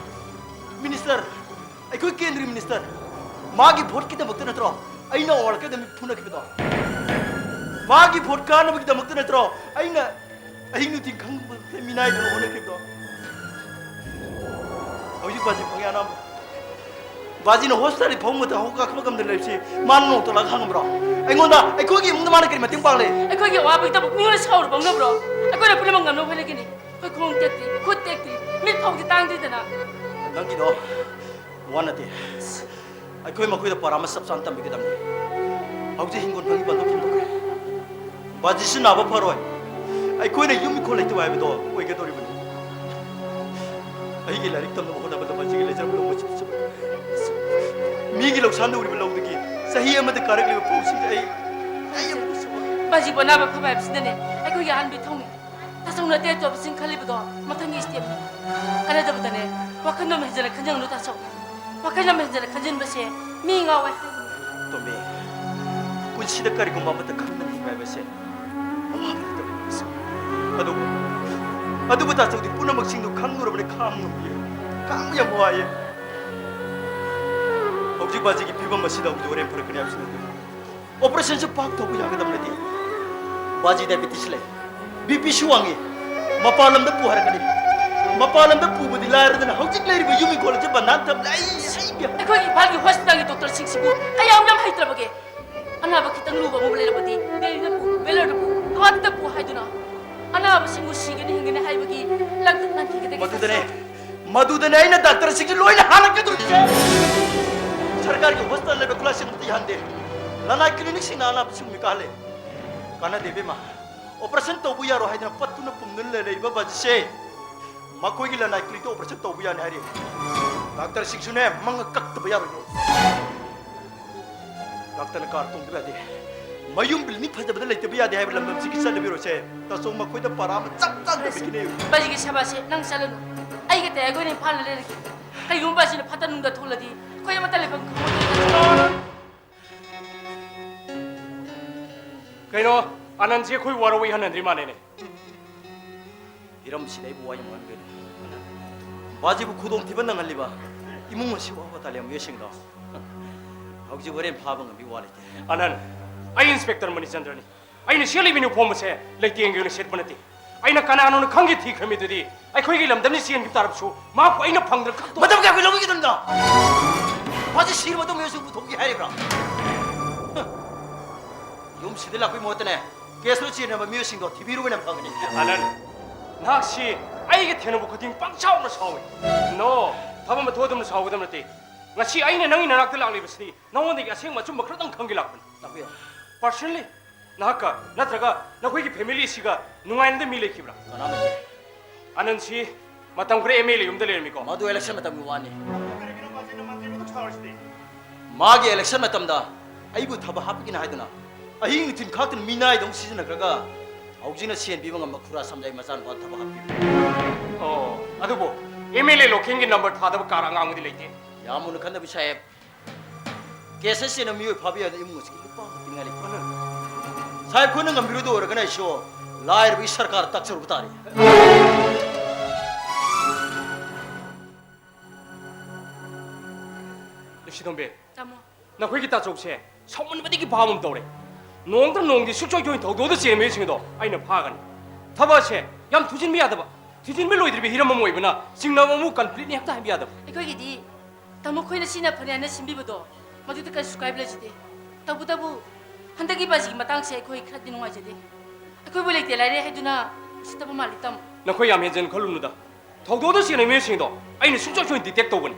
ꯃꯤꯅꯤꯁꯇꯔ, ꯑꯩꯈꯣꯏ ꯀꯦꯟꯗ꯭ꯔꯒꯤ ꯃꯤꯅꯤꯁꯇꯔ, ꯃꯥꯒꯤ ꯚꯣꯠꯀꯤꯗꯃꯛꯇ ꯅꯠꯇ꯭ꯔꯣ ꯑꯩꯅ ꯑꯋꯥꯔ ꯑꯦꯀꯥꯗꯃꯤ ꯐꯨꯅꯈꯤꯕꯗꯣ? ꯃꯥꯒꯤ ꯚꯣꯠ ꯀꯥꯅꯕꯒꯤꯗꯃꯛꯇ ꯅꯠꯇ꯭ꯔꯣ ꯑꯩꯅ ꯑꯍꯤꯡ ꯅꯨꯡꯊꯤꯜ ꯈꯪꯗꯅ ꯃꯤꯅꯥꯏꯗꯨꯅ ꯍꯣꯠꯅꯈꯤꯕꯗꯣ? ꯍꯧꯖꯤꯛ ꯕꯥꯖꯤ ꯐꯪꯉꯦ ꯑꯅꯥꯕ꯫ ꯕꯥꯖꯤꯅ ꯍꯣꯁꯄꯤꯇꯥꯜꯗ ꯐꯃꯨꯡ ꯃꯊꯛ ꯍꯧꯒꯠ ꯀꯥꯈꯠꯄ ꯉꯝꯗꯅ ꯂꯩꯕꯁꯤ ꯃꯥꯅ ꯅꯣꯡꯃꯇ ꯂꯥꯛ ꯍꯪꯉꯕ꯭ꯔꯣ? ꯑꯩꯉꯣꯟꯗ, ꯑꯩꯈꯣꯏꯒꯤ ꯏꯃꯨꯡꯗ ꯃꯥꯅ ꯀꯔꯤ ꯃꯇꯦꯡ ꯄꯥꯡꯂꯦ? ꯑꯩꯈꯣꯏꯒꯤ ꯑꯋꯥꯕꯒꯤꯗꯃꯛ ꯃꯤꯉꯣꯟꯗ ꯁꯥꯎꯔꯨꯕ ꯍꯧꯅꯕ꯭ꯔꯣ? ꯑꯩꯈꯣꯏꯅ ꯄꯨꯝꯅꯃꯛ ꯉꯝꯅꯕ ꯍꯣꯠꯅꯒꯅꯤ꯫ ꯑꯩꯈꯣꯏ ꯈꯣꯡ ꯇꯦꯛꯇ꯭ꯔꯤ, ꯈꯨꯠ ꯇꯦꯛꯇ꯭ꯔꯤ, ꯃꯤꯠ ꯐꯥꯎꯗꯤ ꯇꯥꯡꯗ꯭ꯔꯤꯗꯅ꯫ ꯅꯪꯒꯤꯗꯣ ꯋꯥ ꯅꯠꯇꯦ꯫ ꯑꯩꯈꯣꯏ ꯃꯈꯣꯏꯗ ꯄꯔꯥ ꯑꯃ ꯆꯞ ꯆꯥꯅ ꯇꯝꯕꯤꯒꯗꯕꯅꯤ꯫ ꯍꯧꯖꯤꯛ ꯍꯤꯡꯒꯣꯜ ꯐꯪꯉꯤ ꯕꯟꯗꯣꯞ ꯐꯣꯡꯗꯣꯛꯈ꯭ꯔꯦ꯫ ꯕꯥꯖꯤꯁꯨ ꯅꯥꯕ ꯐꯔꯣꯏ꯫ ꯑꯩꯈꯣꯏꯅ ꯌꯨꯝ ꯏꯪꯈꯣꯜ ꯂꯩꯇꯕ ꯍꯥꯏꯕꯗꯣ ꯑꯣꯏꯒꯗꯧꯔꯤꯕꯅꯤ꯫ ꯑꯩꯒꯤ ꯂꯥꯏꯔꯤꯛ ꯇꯝꯅꯕ ꯍꯣꯠꯅꯕꯗ ꯕꯥꯖꯤꯒꯤ ꯂꯩꯖꯔꯝꯕ ꯂꯧ ꯃꯆꯤꯠ ꯃꯆꯤꯠ ꯃꯤꯒꯤ ꯂꯧꯁꯥꯟꯗ ꯎꯔꯤꯕ ꯂꯧꯗꯒꯤ ꯆꯍꯤ ꯑꯃꯗ ꯀꯥꯔꯛꯂꯤꯕ ꯐꯧꯁꯤꯡꯁꯦ ꯑꯩ, ꯑꯩ ꯌꯥꯝ ꯅꯨꯡꯁꯤꯕ꯫ ꯕꯥꯖꯤꯕꯨ ꯑꯅꯥꯕ ꯐꯕ ꯍꯥꯏꯕꯁꯤꯅꯅꯦ ꯑꯩꯈꯣꯏꯒꯤ ꯑꯍꯥꯟꯕꯒꯤ ꯊꯧꯅꯤ꯫ ꯇꯥꯆꯧꯅ ꯑꯇꯩ ꯑꯇꯣꯞꯄꯁꯤꯡ ꯈꯜꯂꯤꯕꯗꯣ ꯃꯊꯪꯒꯤ ꯁ꯭ꯇꯦꯞꯅꯤ꯫ ꯀꯥꯟꯅꯗꯕꯗꯅꯦ, ꯋꯥꯈꯜ ꯌꯥꯝ ꯍꯦꯟꯖꯅ ꯈꯟꯖꯒꯅꯨ ꯇꯥꯆꯧ꯫ ꯋꯥꯈꯜ ꯌꯥꯝ ꯍꯦꯟꯖꯅ ꯈꯟꯖꯤꯟꯕꯁꯦ ꯃꯤ ꯉꯥꯎꯋꯦ ꯍꯥꯏꯕꯅꯤ꯫ ꯇꯣꯝꯕꯤ, ꯄꯨꯟꯁꯤꯗ ꯀꯔꯤꯒꯨꯝꯕ ꯑꯃꯠꯇ ꯈꯪꯗꯅ ꯍꯤꯡꯕ ꯍꯥꯏꯕꯁꯦ ꯑꯋꯥꯕ ꯅꯠꯇꯕꯅꯤ꯫ ꯑꯗꯨꯕꯨ, ꯑꯗꯨꯕꯨ ꯇꯥꯆꯧꯗꯤ ꯄꯨꯝꯅꯃꯛꯁꯤꯡꯗꯨ ꯈꯪꯂꯨꯔꯕꯅꯤ, ꯈꯥꯡꯕ ꯉꯝꯗꯦ꯫ ꯈꯥꯡꯕ ꯌꯥꯝ ꯋꯥꯏꯌꯦ꯫ ꯍꯧꯖꯤꯛ ꯕꯥꯖꯤꯒꯤ ꯐꯤꯕꯝ ꯑꯁꯤꯗ ꯍꯧꯖꯤꯛ ꯍꯣꯔꯦꯟ ꯐꯔꯛꯀꯅꯤ ꯍꯥꯏꯕꯁꯨ ꯅꯠꯇꯦ꯫ ꯑꯣꯄꯔꯦꯁꯟꯁꯨ ꯄꯥꯛ ꯇꯧꯕ ꯌꯥꯒꯗꯕ ꯅꯠꯇꯦ꯫ ꯕꯥꯖꯤ ꯗꯥꯏꯕꯦꯇꯤꯁ ꯂꯩ, ꯕꯤ ꯄꯤꯁꯨ ꯋꯥꯡꯉꯤ꯫ ꯃꯄꯥꯟ ꯂꯝꯗ ꯄꯨ ꯍꯥꯏꯔꯛꯀꯅꯤ꯫ ꯃꯄꯥꯟ ꯂꯝꯗ ꯄꯨꯕꯗꯤ ꯂꯥꯏꯔꯗꯅ ꯍꯧꯖꯤꯛ ꯂꯩꯔꯤꯕ ꯌꯨꯝ ꯏꯪꯈꯣꯜ ꯑꯁꯤ ꯕꯟꯗꯥꯟ ꯊꯝꯂꯦ꯫ ꯑꯩ, ꯑꯩ ꯏꯕꯦꯝꯃ꯫ ꯑꯩꯈꯣꯏꯒꯤ ꯏꯝꯐꯥꯜꯒꯤ ꯍꯣꯁꯄꯤꯇꯥꯜꯒꯤ ꯗꯣꯛꯇꯔꯁꯤꯡꯁꯤꯕꯨ ꯀꯌꯥꯝ ꯌꯥꯝ ꯍꯩꯇ꯭ꯔꯕꯒꯦ? ꯑꯅꯥꯕ ꯈꯤꯇꯪ ꯂꯨꯕ ꯑꯃꯕꯨ ꯂꯩꯔꯕꯗꯤ ꯗꯦꯜꯂꯤꯗ ꯄꯨ, ꯕꯦꯂꯔꯗ ꯄꯨ, ꯒꯨꯋꯥꯍꯥꯇꯤꯗ ꯄꯨ ꯍꯥꯏꯗꯨꯅ ꯑꯅꯥꯕꯁꯤꯡꯕꯨ ꯁꯤꯒꯅꯤ ꯍꯤꯡꯒꯅꯤ ꯍꯥꯏꯕꯒꯤ ꯂꯥꯡꯇꯛ ꯂꯥꯡꯊꯤꯒꯗꯒꯦ꯫ ꯃꯗꯨꯗꯅꯦ, ꯃꯗꯨꯗꯅꯦ ꯑꯩꯅ ꯗꯥꯛꯇꯔꯁꯤꯡꯁꯨ ꯂꯣꯏꯅ ꯍꯥꯠꯂꯛꯀꯗꯧꯔꯤꯁꯦ꯫ ꯁꯔꯀꯥꯔꯒꯤ ꯍꯣꯁꯄꯤꯇꯥꯜ ꯂꯩꯕ ꯈꯨꯠꯂꯥꯏꯁꯤꯡ ꯑꯃꯠꯇ ꯌꯥꯍꯟꯗꯦ꯫ ꯂꯅꯥꯏ ꯀ꯭ꯂꯤꯅꯤꯛꯁꯤꯡꯅ ꯑꯅꯥꯕꯁꯤꯡ ꯃꯤꯀꯥꯍꯜꯂꯦ꯫ ꯀꯥꯟꯅꯗꯦ ꯏꯕꯦꯝꯃ꯫ ꯑꯣꯄꯔꯦꯁꯟ ꯇꯧꯕ ꯌꯥꯔꯣꯏ ꯍꯥꯏꯗꯅ ꯄꯠꯇꯨꯅ ꯄꯨꯝꯗꯨꯅ ꯂꯩꯔꯛꯏꯕ ꯕꯥꯖꯤꯁꯦ ꯃꯈꯣꯏꯒꯤ ꯂꯅꯥꯏ ꯀ꯭ꯂꯤꯅꯤꯛꯇ ꯑꯣꯄꯔꯦꯁꯟ ꯇꯧꯕ ꯌꯥꯅꯤ ꯍꯥꯏꯔꯤ꯫ ꯗꯥꯛꯇꯔꯁꯤꯡꯁꯨꯅꯦ ꯃꯉꯛ ꯀꯛꯇꯕ ꯌꯥꯔꯣꯏꯗꯣ꯫ ꯗꯥꯛꯇꯔꯅ ꯀꯥꯔ ꯇꯣꯡꯗꯕ ꯌꯥꯗꯦ꯫ ꯃꯌꯨꯝ ꯕꯤꯜꯗꯤꯡ ꯐꯖꯕꯗ ꯂꯩꯇꯕ ꯌꯥꯗꯦ ꯍꯥꯏꯕ ꯂꯝꯗꯝꯁꯤꯒꯤ ꯆꯠꯅꯕꯤꯔꯣꯁꯦ ꯇꯥꯆꯧ ꯃꯈꯣꯏꯗ ꯄꯔꯥ ꯑꯃ ꯆꯞ ꯆꯥꯅ ꯇꯝꯕꯤꯒꯅꯤ꯫ ꯕꯥꯖꯤꯒꯤ ꯁꯦꯕꯥꯁꯦ ꯅꯪ ꯆꯠꯂꯅꯨ꯫ ꯑꯩꯒ ꯇꯌꯥꯏꯒ ꯑꯣꯏꯅ ꯏꯝꯐꯥꯜꯗ ꯂꯩꯔꯒꯦ꯫ ꯀꯩꯒꯨꯝꯕ ꯕꯥꯖꯤꯅ ꯐꯠꯇ ꯅꯨꯡꯗ ꯊꯣꯛꯂꯗꯤ ꯑꯩꯈꯣꯏ ꯑꯃꯠꯇ ꯂꯩꯐꯝ ꯈꯪꯉꯣꯏꯗꯣꯏꯅꯤ꯫ ꯀꯩꯅꯣ, ꯑꯅꯟꯁꯤ ꯑꯩꯈꯣꯏ ꯋꯥꯔꯧꯏ ꯍꯟꯍꯟꯗ꯭ꯔꯤ ꯃꯥꯜꯂꯦꯅꯦ꯫ ꯍꯤꯔꯝꯁꯤꯗ ꯑꯩꯕꯨ ꯋꯥ ꯌꯥꯝ ꯉꯥꯡꯕꯤꯔꯤ꯫ ꯕꯥꯖꯤꯕꯨ ꯈꯨꯗꯣꯡꯊꯤꯕ ꯅꯪꯍꯜꯂꯤꯕ ꯏꯃꯨꯡ ꯑꯁꯤꯕꯨ ꯑꯐꯕ ꯇꯥꯜꯂꯤꯕ ꯃꯤꯑꯣꯏꯁꯤꯡꯗꯣ ꯍꯧꯖꯤꯛ ꯍꯣꯔꯦꯟ ꯐꯥꯕ ꯉꯝꯕꯤ ꯋꯥ ꯂꯩꯇꯦ꯫ ꯑꯅꯟ, ꯑꯩ ꯏꯟꯁꯄꯦꯛꯇꯔ ꯃꯅꯤꯆꯟꯗ꯭ꯔꯅꯤ꯫ ꯑꯩꯅ ꯁꯦꯠꯂꯤꯕ ꯌꯨꯅꯤꯐꯣꯔꯝ ꯑꯁꯦ ꯂꯩꯇꯦꯡꯒꯤ ꯑꯣꯏꯅ ꯁꯦꯠꯄ ꯅꯠꯇꯦ꯫ ꯑꯩꯅ ꯀꯅꯥꯅꯣꯅ ꯈꯪꯒꯦ ꯊꯤꯈ꯭ꯔꯃꯤꯗꯨꯗꯤ ꯑꯩꯈꯣꯏꯒꯤ ꯂꯝꯗꯝꯅꯤ ꯆꯦꯟꯈꯤꯕ ꯇꯥꯔꯕꯁꯨ ꯃꯍꯥꯛꯄꯨ ꯑꯩꯅ ꯐꯪꯗꯅ ꯈꯛꯇ ꯃꯇꯝ ꯀꯌꯥ ꯀꯨꯏ ꯂꯧꯕꯤꯒꯗꯕꯅꯣ? ꯃꯥꯁꯦ ꯁꯤꯔꯕ ꯃꯇꯨꯡ ꯃꯤꯑꯣꯏꯁꯤꯡ ꯄꯨꯊꯣꯛꯈꯤ ꯍꯥꯏꯔꯤꯕ꯭ꯔꯥ? ꯌꯨꯝꯁꯤꯗ ꯂꯥꯛꯄꯒꯤ ꯃꯍꯨꯠꯇꯅꯦ, ꯀꯦꯁꯇꯨ ꯆꯦꯟꯅꯕ ꯃꯤꯑꯣꯏꯁꯤꯡꯗꯣ ꯊꯤꯕꯤꯔꯨꯕꯅ ꯐꯒꯅꯤ꯫ ꯑꯅꯟ, ꯅꯍꯥꯛꯁꯤ ꯑꯩꯒ ꯊꯦꯡꯅꯕ ꯈꯨꯗꯤꯡ ꯄꯪꯁꯥꯎꯅ ꯁꯥꯎꯏ꯫ ꯅꯣ, ꯊꯕꯛ ꯑꯃ ꯊꯣꯛꯑꯗꯝꯅ ꯁꯥꯎꯒꯗꯕ ꯅꯠꯇꯦ꯫ ꯉꯁꯤ ꯑꯩꯅ ꯅꯪꯒꯤ ꯅꯅꯥꯛꯇ ꯂꯥꯛꯂꯤꯕꯁꯤꯗꯤ ꯅꯉꯣꯟꯗꯒꯤ ꯑꯁꯦꯡꯕ ꯑꯆꯨꯝꯕ ꯈꯔꯗꯪ ꯈꯪꯒꯦ ꯂꯥꯛꯄꯅꯤ꯫ ꯇꯥꯛꯄꯤꯌꯨ꯫ Personally, ꯅꯍꯥꯛꯀ ꯅꯠꯇ꯭ꯔꯒ ꯅꯈꯣꯏꯒꯤ family ꯑꯁꯤꯒ ꯅꯨꯡꯉꯥꯏꯅꯗ ꯃꯤ ꯂꯩꯈꯤꯕ꯭ꯔꯥ? ꯀꯅꯥꯝ ꯂꯩꯇꯦ꯫ ꯑꯅꯟꯁꯤ ꯃꯇꯝ ꯈꯔ ꯑꯦꯝ ꯑꯦꯜ ꯑꯦ ꯌꯨꯝꯗ ꯂꯩꯔꯝꯃꯤꯀꯣ? ꯃꯗꯨ election ꯃꯇꯝꯒꯤ ꯋꯥꯅꯤ꯫ ꯀꯔꯤꯒꯤꯅꯣ ꯃꯥꯁꯦ ꯃꯟꯇ꯭ꯔꯤꯕꯨ ꯑꯗꯨꯛ ꯁꯥꯎꯔꯤꯁꯤꯗꯤ? ꯃꯥꯒꯤ election ꯃꯇꯝꯗ ꯑꯩꯕꯨ ꯊꯕꯛ ꯍꯥꯞꯄꯤꯒꯅ ꯍꯥꯏꯗꯨꯅ ꯑꯍꯤꯡ ꯅꯨꯡꯊꯤꯜ ꯈꯥꯛꯇꯅ ꯃꯤꯅꯥꯏꯗꯧꯅ ꯁꯤꯖꯤꯟꯅꯈ꯭ꯔꯒ ꯍꯧꯖꯤꯛꯅ ꯁꯦꯟ ꯄꯤꯕ ꯉꯝꯕ ꯈꯨꯔꯥ ꯁꯝꯖꯥꯏ ꯃꯆꯥꯅꯨꯄꯥ ꯊꯕꯛ ꯍꯥꯞꯄꯤꯕꯅꯤ꯫ ꯑꯣ, ꯑꯗꯨꯕꯨ ꯑꯦꯝ ꯑꯦꯜ ꯑꯦ ꯂꯣꯀꯦꯜꯒꯤ ꯅꯝꯕꯔ ꯊꯥꯗꯕ ꯀꯥꯔ ꯑꯉꯥꯡꯕꯗꯤ ꯂꯩꯇꯦ꯫ ꯌꯥꯝ ꯃꯨꯟꯅ ꯈꯟꯗꯕꯤ ꯁꯥꯍꯦꯕ꯫ ꯀꯦꯁ ꯑꯁꯤꯅ ꯃꯤꯑꯣꯏ ꯐꯥꯕ ꯌꯥꯗꯅ ꯏꯃꯨꯡ ꯑꯁꯤꯒꯤ ꯂꯨꯄꯥ ꯑꯃ ꯄꯤꯅꯤꯡꯉꯥꯏ ꯂꯩꯇꯦ꯫ ꯁꯥꯍꯦꯕ, ꯈꯣꯏꯅ ꯉꯝꯕꯤꯔꯣꯏꯗ ꯑꯣꯏꯔꯒꯅ ꯑꯩꯁꯨ ꯂꯥꯏꯔꯕꯒꯤ ꯁꯔꯀꯥꯔ ꯇꯛꯆꯔꯨꯕ ꯇꯥꯔꯦ꯫ ꯂꯨꯁꯤꯇꯣꯝꯕꯤ, ꯇꯥꯃꯣ꯫ ꯅꯈꯣꯏꯒꯤ ꯇꯥꯆꯧꯁꯦ ꯁꯥꯎꯃꯟꯕꯗꯒꯤ ꯐꯥꯕ ꯑꯃ ꯇꯧꯔꯦ꯫ ꯅꯣꯡꯃꯇ ꯅꯣꯡꯗꯤ ꯁꯨꯡꯁꯣꯏ ꯁꯣꯏ ꯊꯧꯗꯣꯛꯇ ꯆꯦꯟꯕ ꯃꯤꯁꯤꯡꯗꯣ ꯑꯩꯅ ꯐꯥꯒꯅꯤ꯫ ꯊꯕꯛ ꯑꯁꯦ ꯌꯥꯝ ꯊꯨꯖꯤꯟꯕ ꯌꯥꯗꯕ, ꯊꯨꯖꯤꯟꯕ ꯂꯣꯏꯗ꯭ꯔꯤꯕ ꯍꯤꯔꯝ ꯑꯃ ꯑꯣꯏꯕꯅ ꯆꯤꯡꯅꯕ ꯑꯃꯕꯨ conflictꯅꯤ ꯍꯦꯛꯇ ꯍꯥꯏꯕ ꯌꯥꯗꯕ꯫ ꯑꯩꯈꯣꯏꯒꯤꯗꯤ ꯇꯥꯃꯣ ꯈꯣꯏꯅ ꯁꯤꯅ ꯐꯅꯤ ꯍꯥꯏꯅ ꯁꯤꯟꯕꯤꯕꯗꯣ ꯃꯗꯨꯗ ꯀꯔꯤꯁꯨ ꯀꯥꯏꯕ ꯂꯩꯖꯗꯦ꯫ ꯇꯧꯕꯇꯕꯨ ꯍꯟꯗꯛꯀꯤ ꯕꯥꯖꯤꯒꯤ ꯃꯇꯥꯡꯁꯦ ꯑꯩꯈꯣꯏ ꯈꯔꯗꯤ ꯅꯨꯡꯉꯥꯏꯖꯗꯦ꯫ ꯑꯩꯈꯣꯏꯕꯨ ꯂꯩꯇꯦ ꯂꯥꯏꯔꯦ ꯍꯥꯏꯗꯨꯅ ꯎꯁꯤꯠꯇꯕ ꯃꯥꯜꯂꯤ ꯇꯥꯃꯣ꯫ ꯅꯈꯣꯏ ꯌꯥꯝ ꯍꯦꯟꯖꯟꯅ ꯈꯜꯂꯨꯅꯨꯗ꯫ ꯊꯧꯗꯣꯛꯇ ꯆꯦꯟꯅꯕ ꯃꯤꯑꯣꯏꯁꯤꯡꯗꯣ ꯑꯩꯅ ꯁꯨꯡꯁꯣꯏ ꯁꯣꯏꯗꯅ detect ꯇꯧꯒꯅꯤ꯫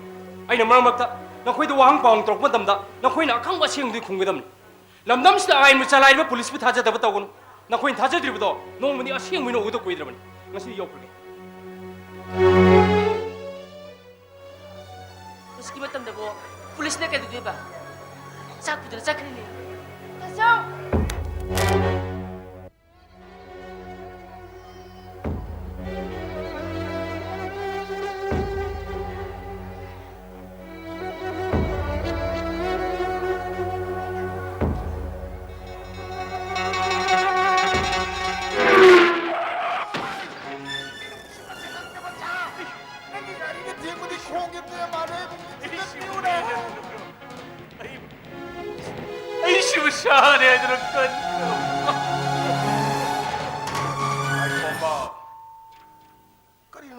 ꯑꯩꯅ ꯃꯔꯛ ꯃꯔꯛꯇ ꯅꯈꯣꯏꯗ ꯋꯥꯍꯪ ꯄꯥꯎꯍꯪ ꯇꯧꯔꯛꯄ ꯃꯇꯝꯗ ꯅꯈꯣꯏꯅ ꯑꯈꯪꯕ ꯑꯁꯦꯡꯕꯗꯨ ꯈꯨꯝꯒꯗꯕꯅꯤ꯫ ꯂꯝꯗꯝꯁꯤꯗ ꯑꯥꯏꯟꯕꯨ ꯆꯂꯥꯏꯔꯤꯕ ꯄꯨꯂꯤꯁꯄꯨ ꯊꯥꯖꯗꯕ ꯇꯧꯒꯅꯨ꯫ ꯅꯈꯣꯏꯅ ꯊꯥꯖꯗ꯭ꯔꯤꯕꯗꯣ ꯅꯣꯡꯃꯗꯤ ꯑꯁꯦꯡꯕ ꯑꯣꯏꯅ ꯎꯒꯗ ꯀꯨꯏꯗ꯭ꯔꯕꯅꯤ꯫ ꯉꯁꯤꯗꯤ ꯌꯧꯈ꯭ꯔꯒꯦ꯫ ꯍꯧꯖꯤꯛꯀꯤ ꯃꯇꯝꯗꯕꯨ ꯄꯨꯂꯤꯁꯅ ꯀꯩꯗꯧꯗꯣꯏꯕ? ꯆꯥꯛ ꯄꯨꯗꯅ ꯆꯠꯈ꯭ꯔꯤꯅꯦ꯫ ꯇꯥꯆꯧ!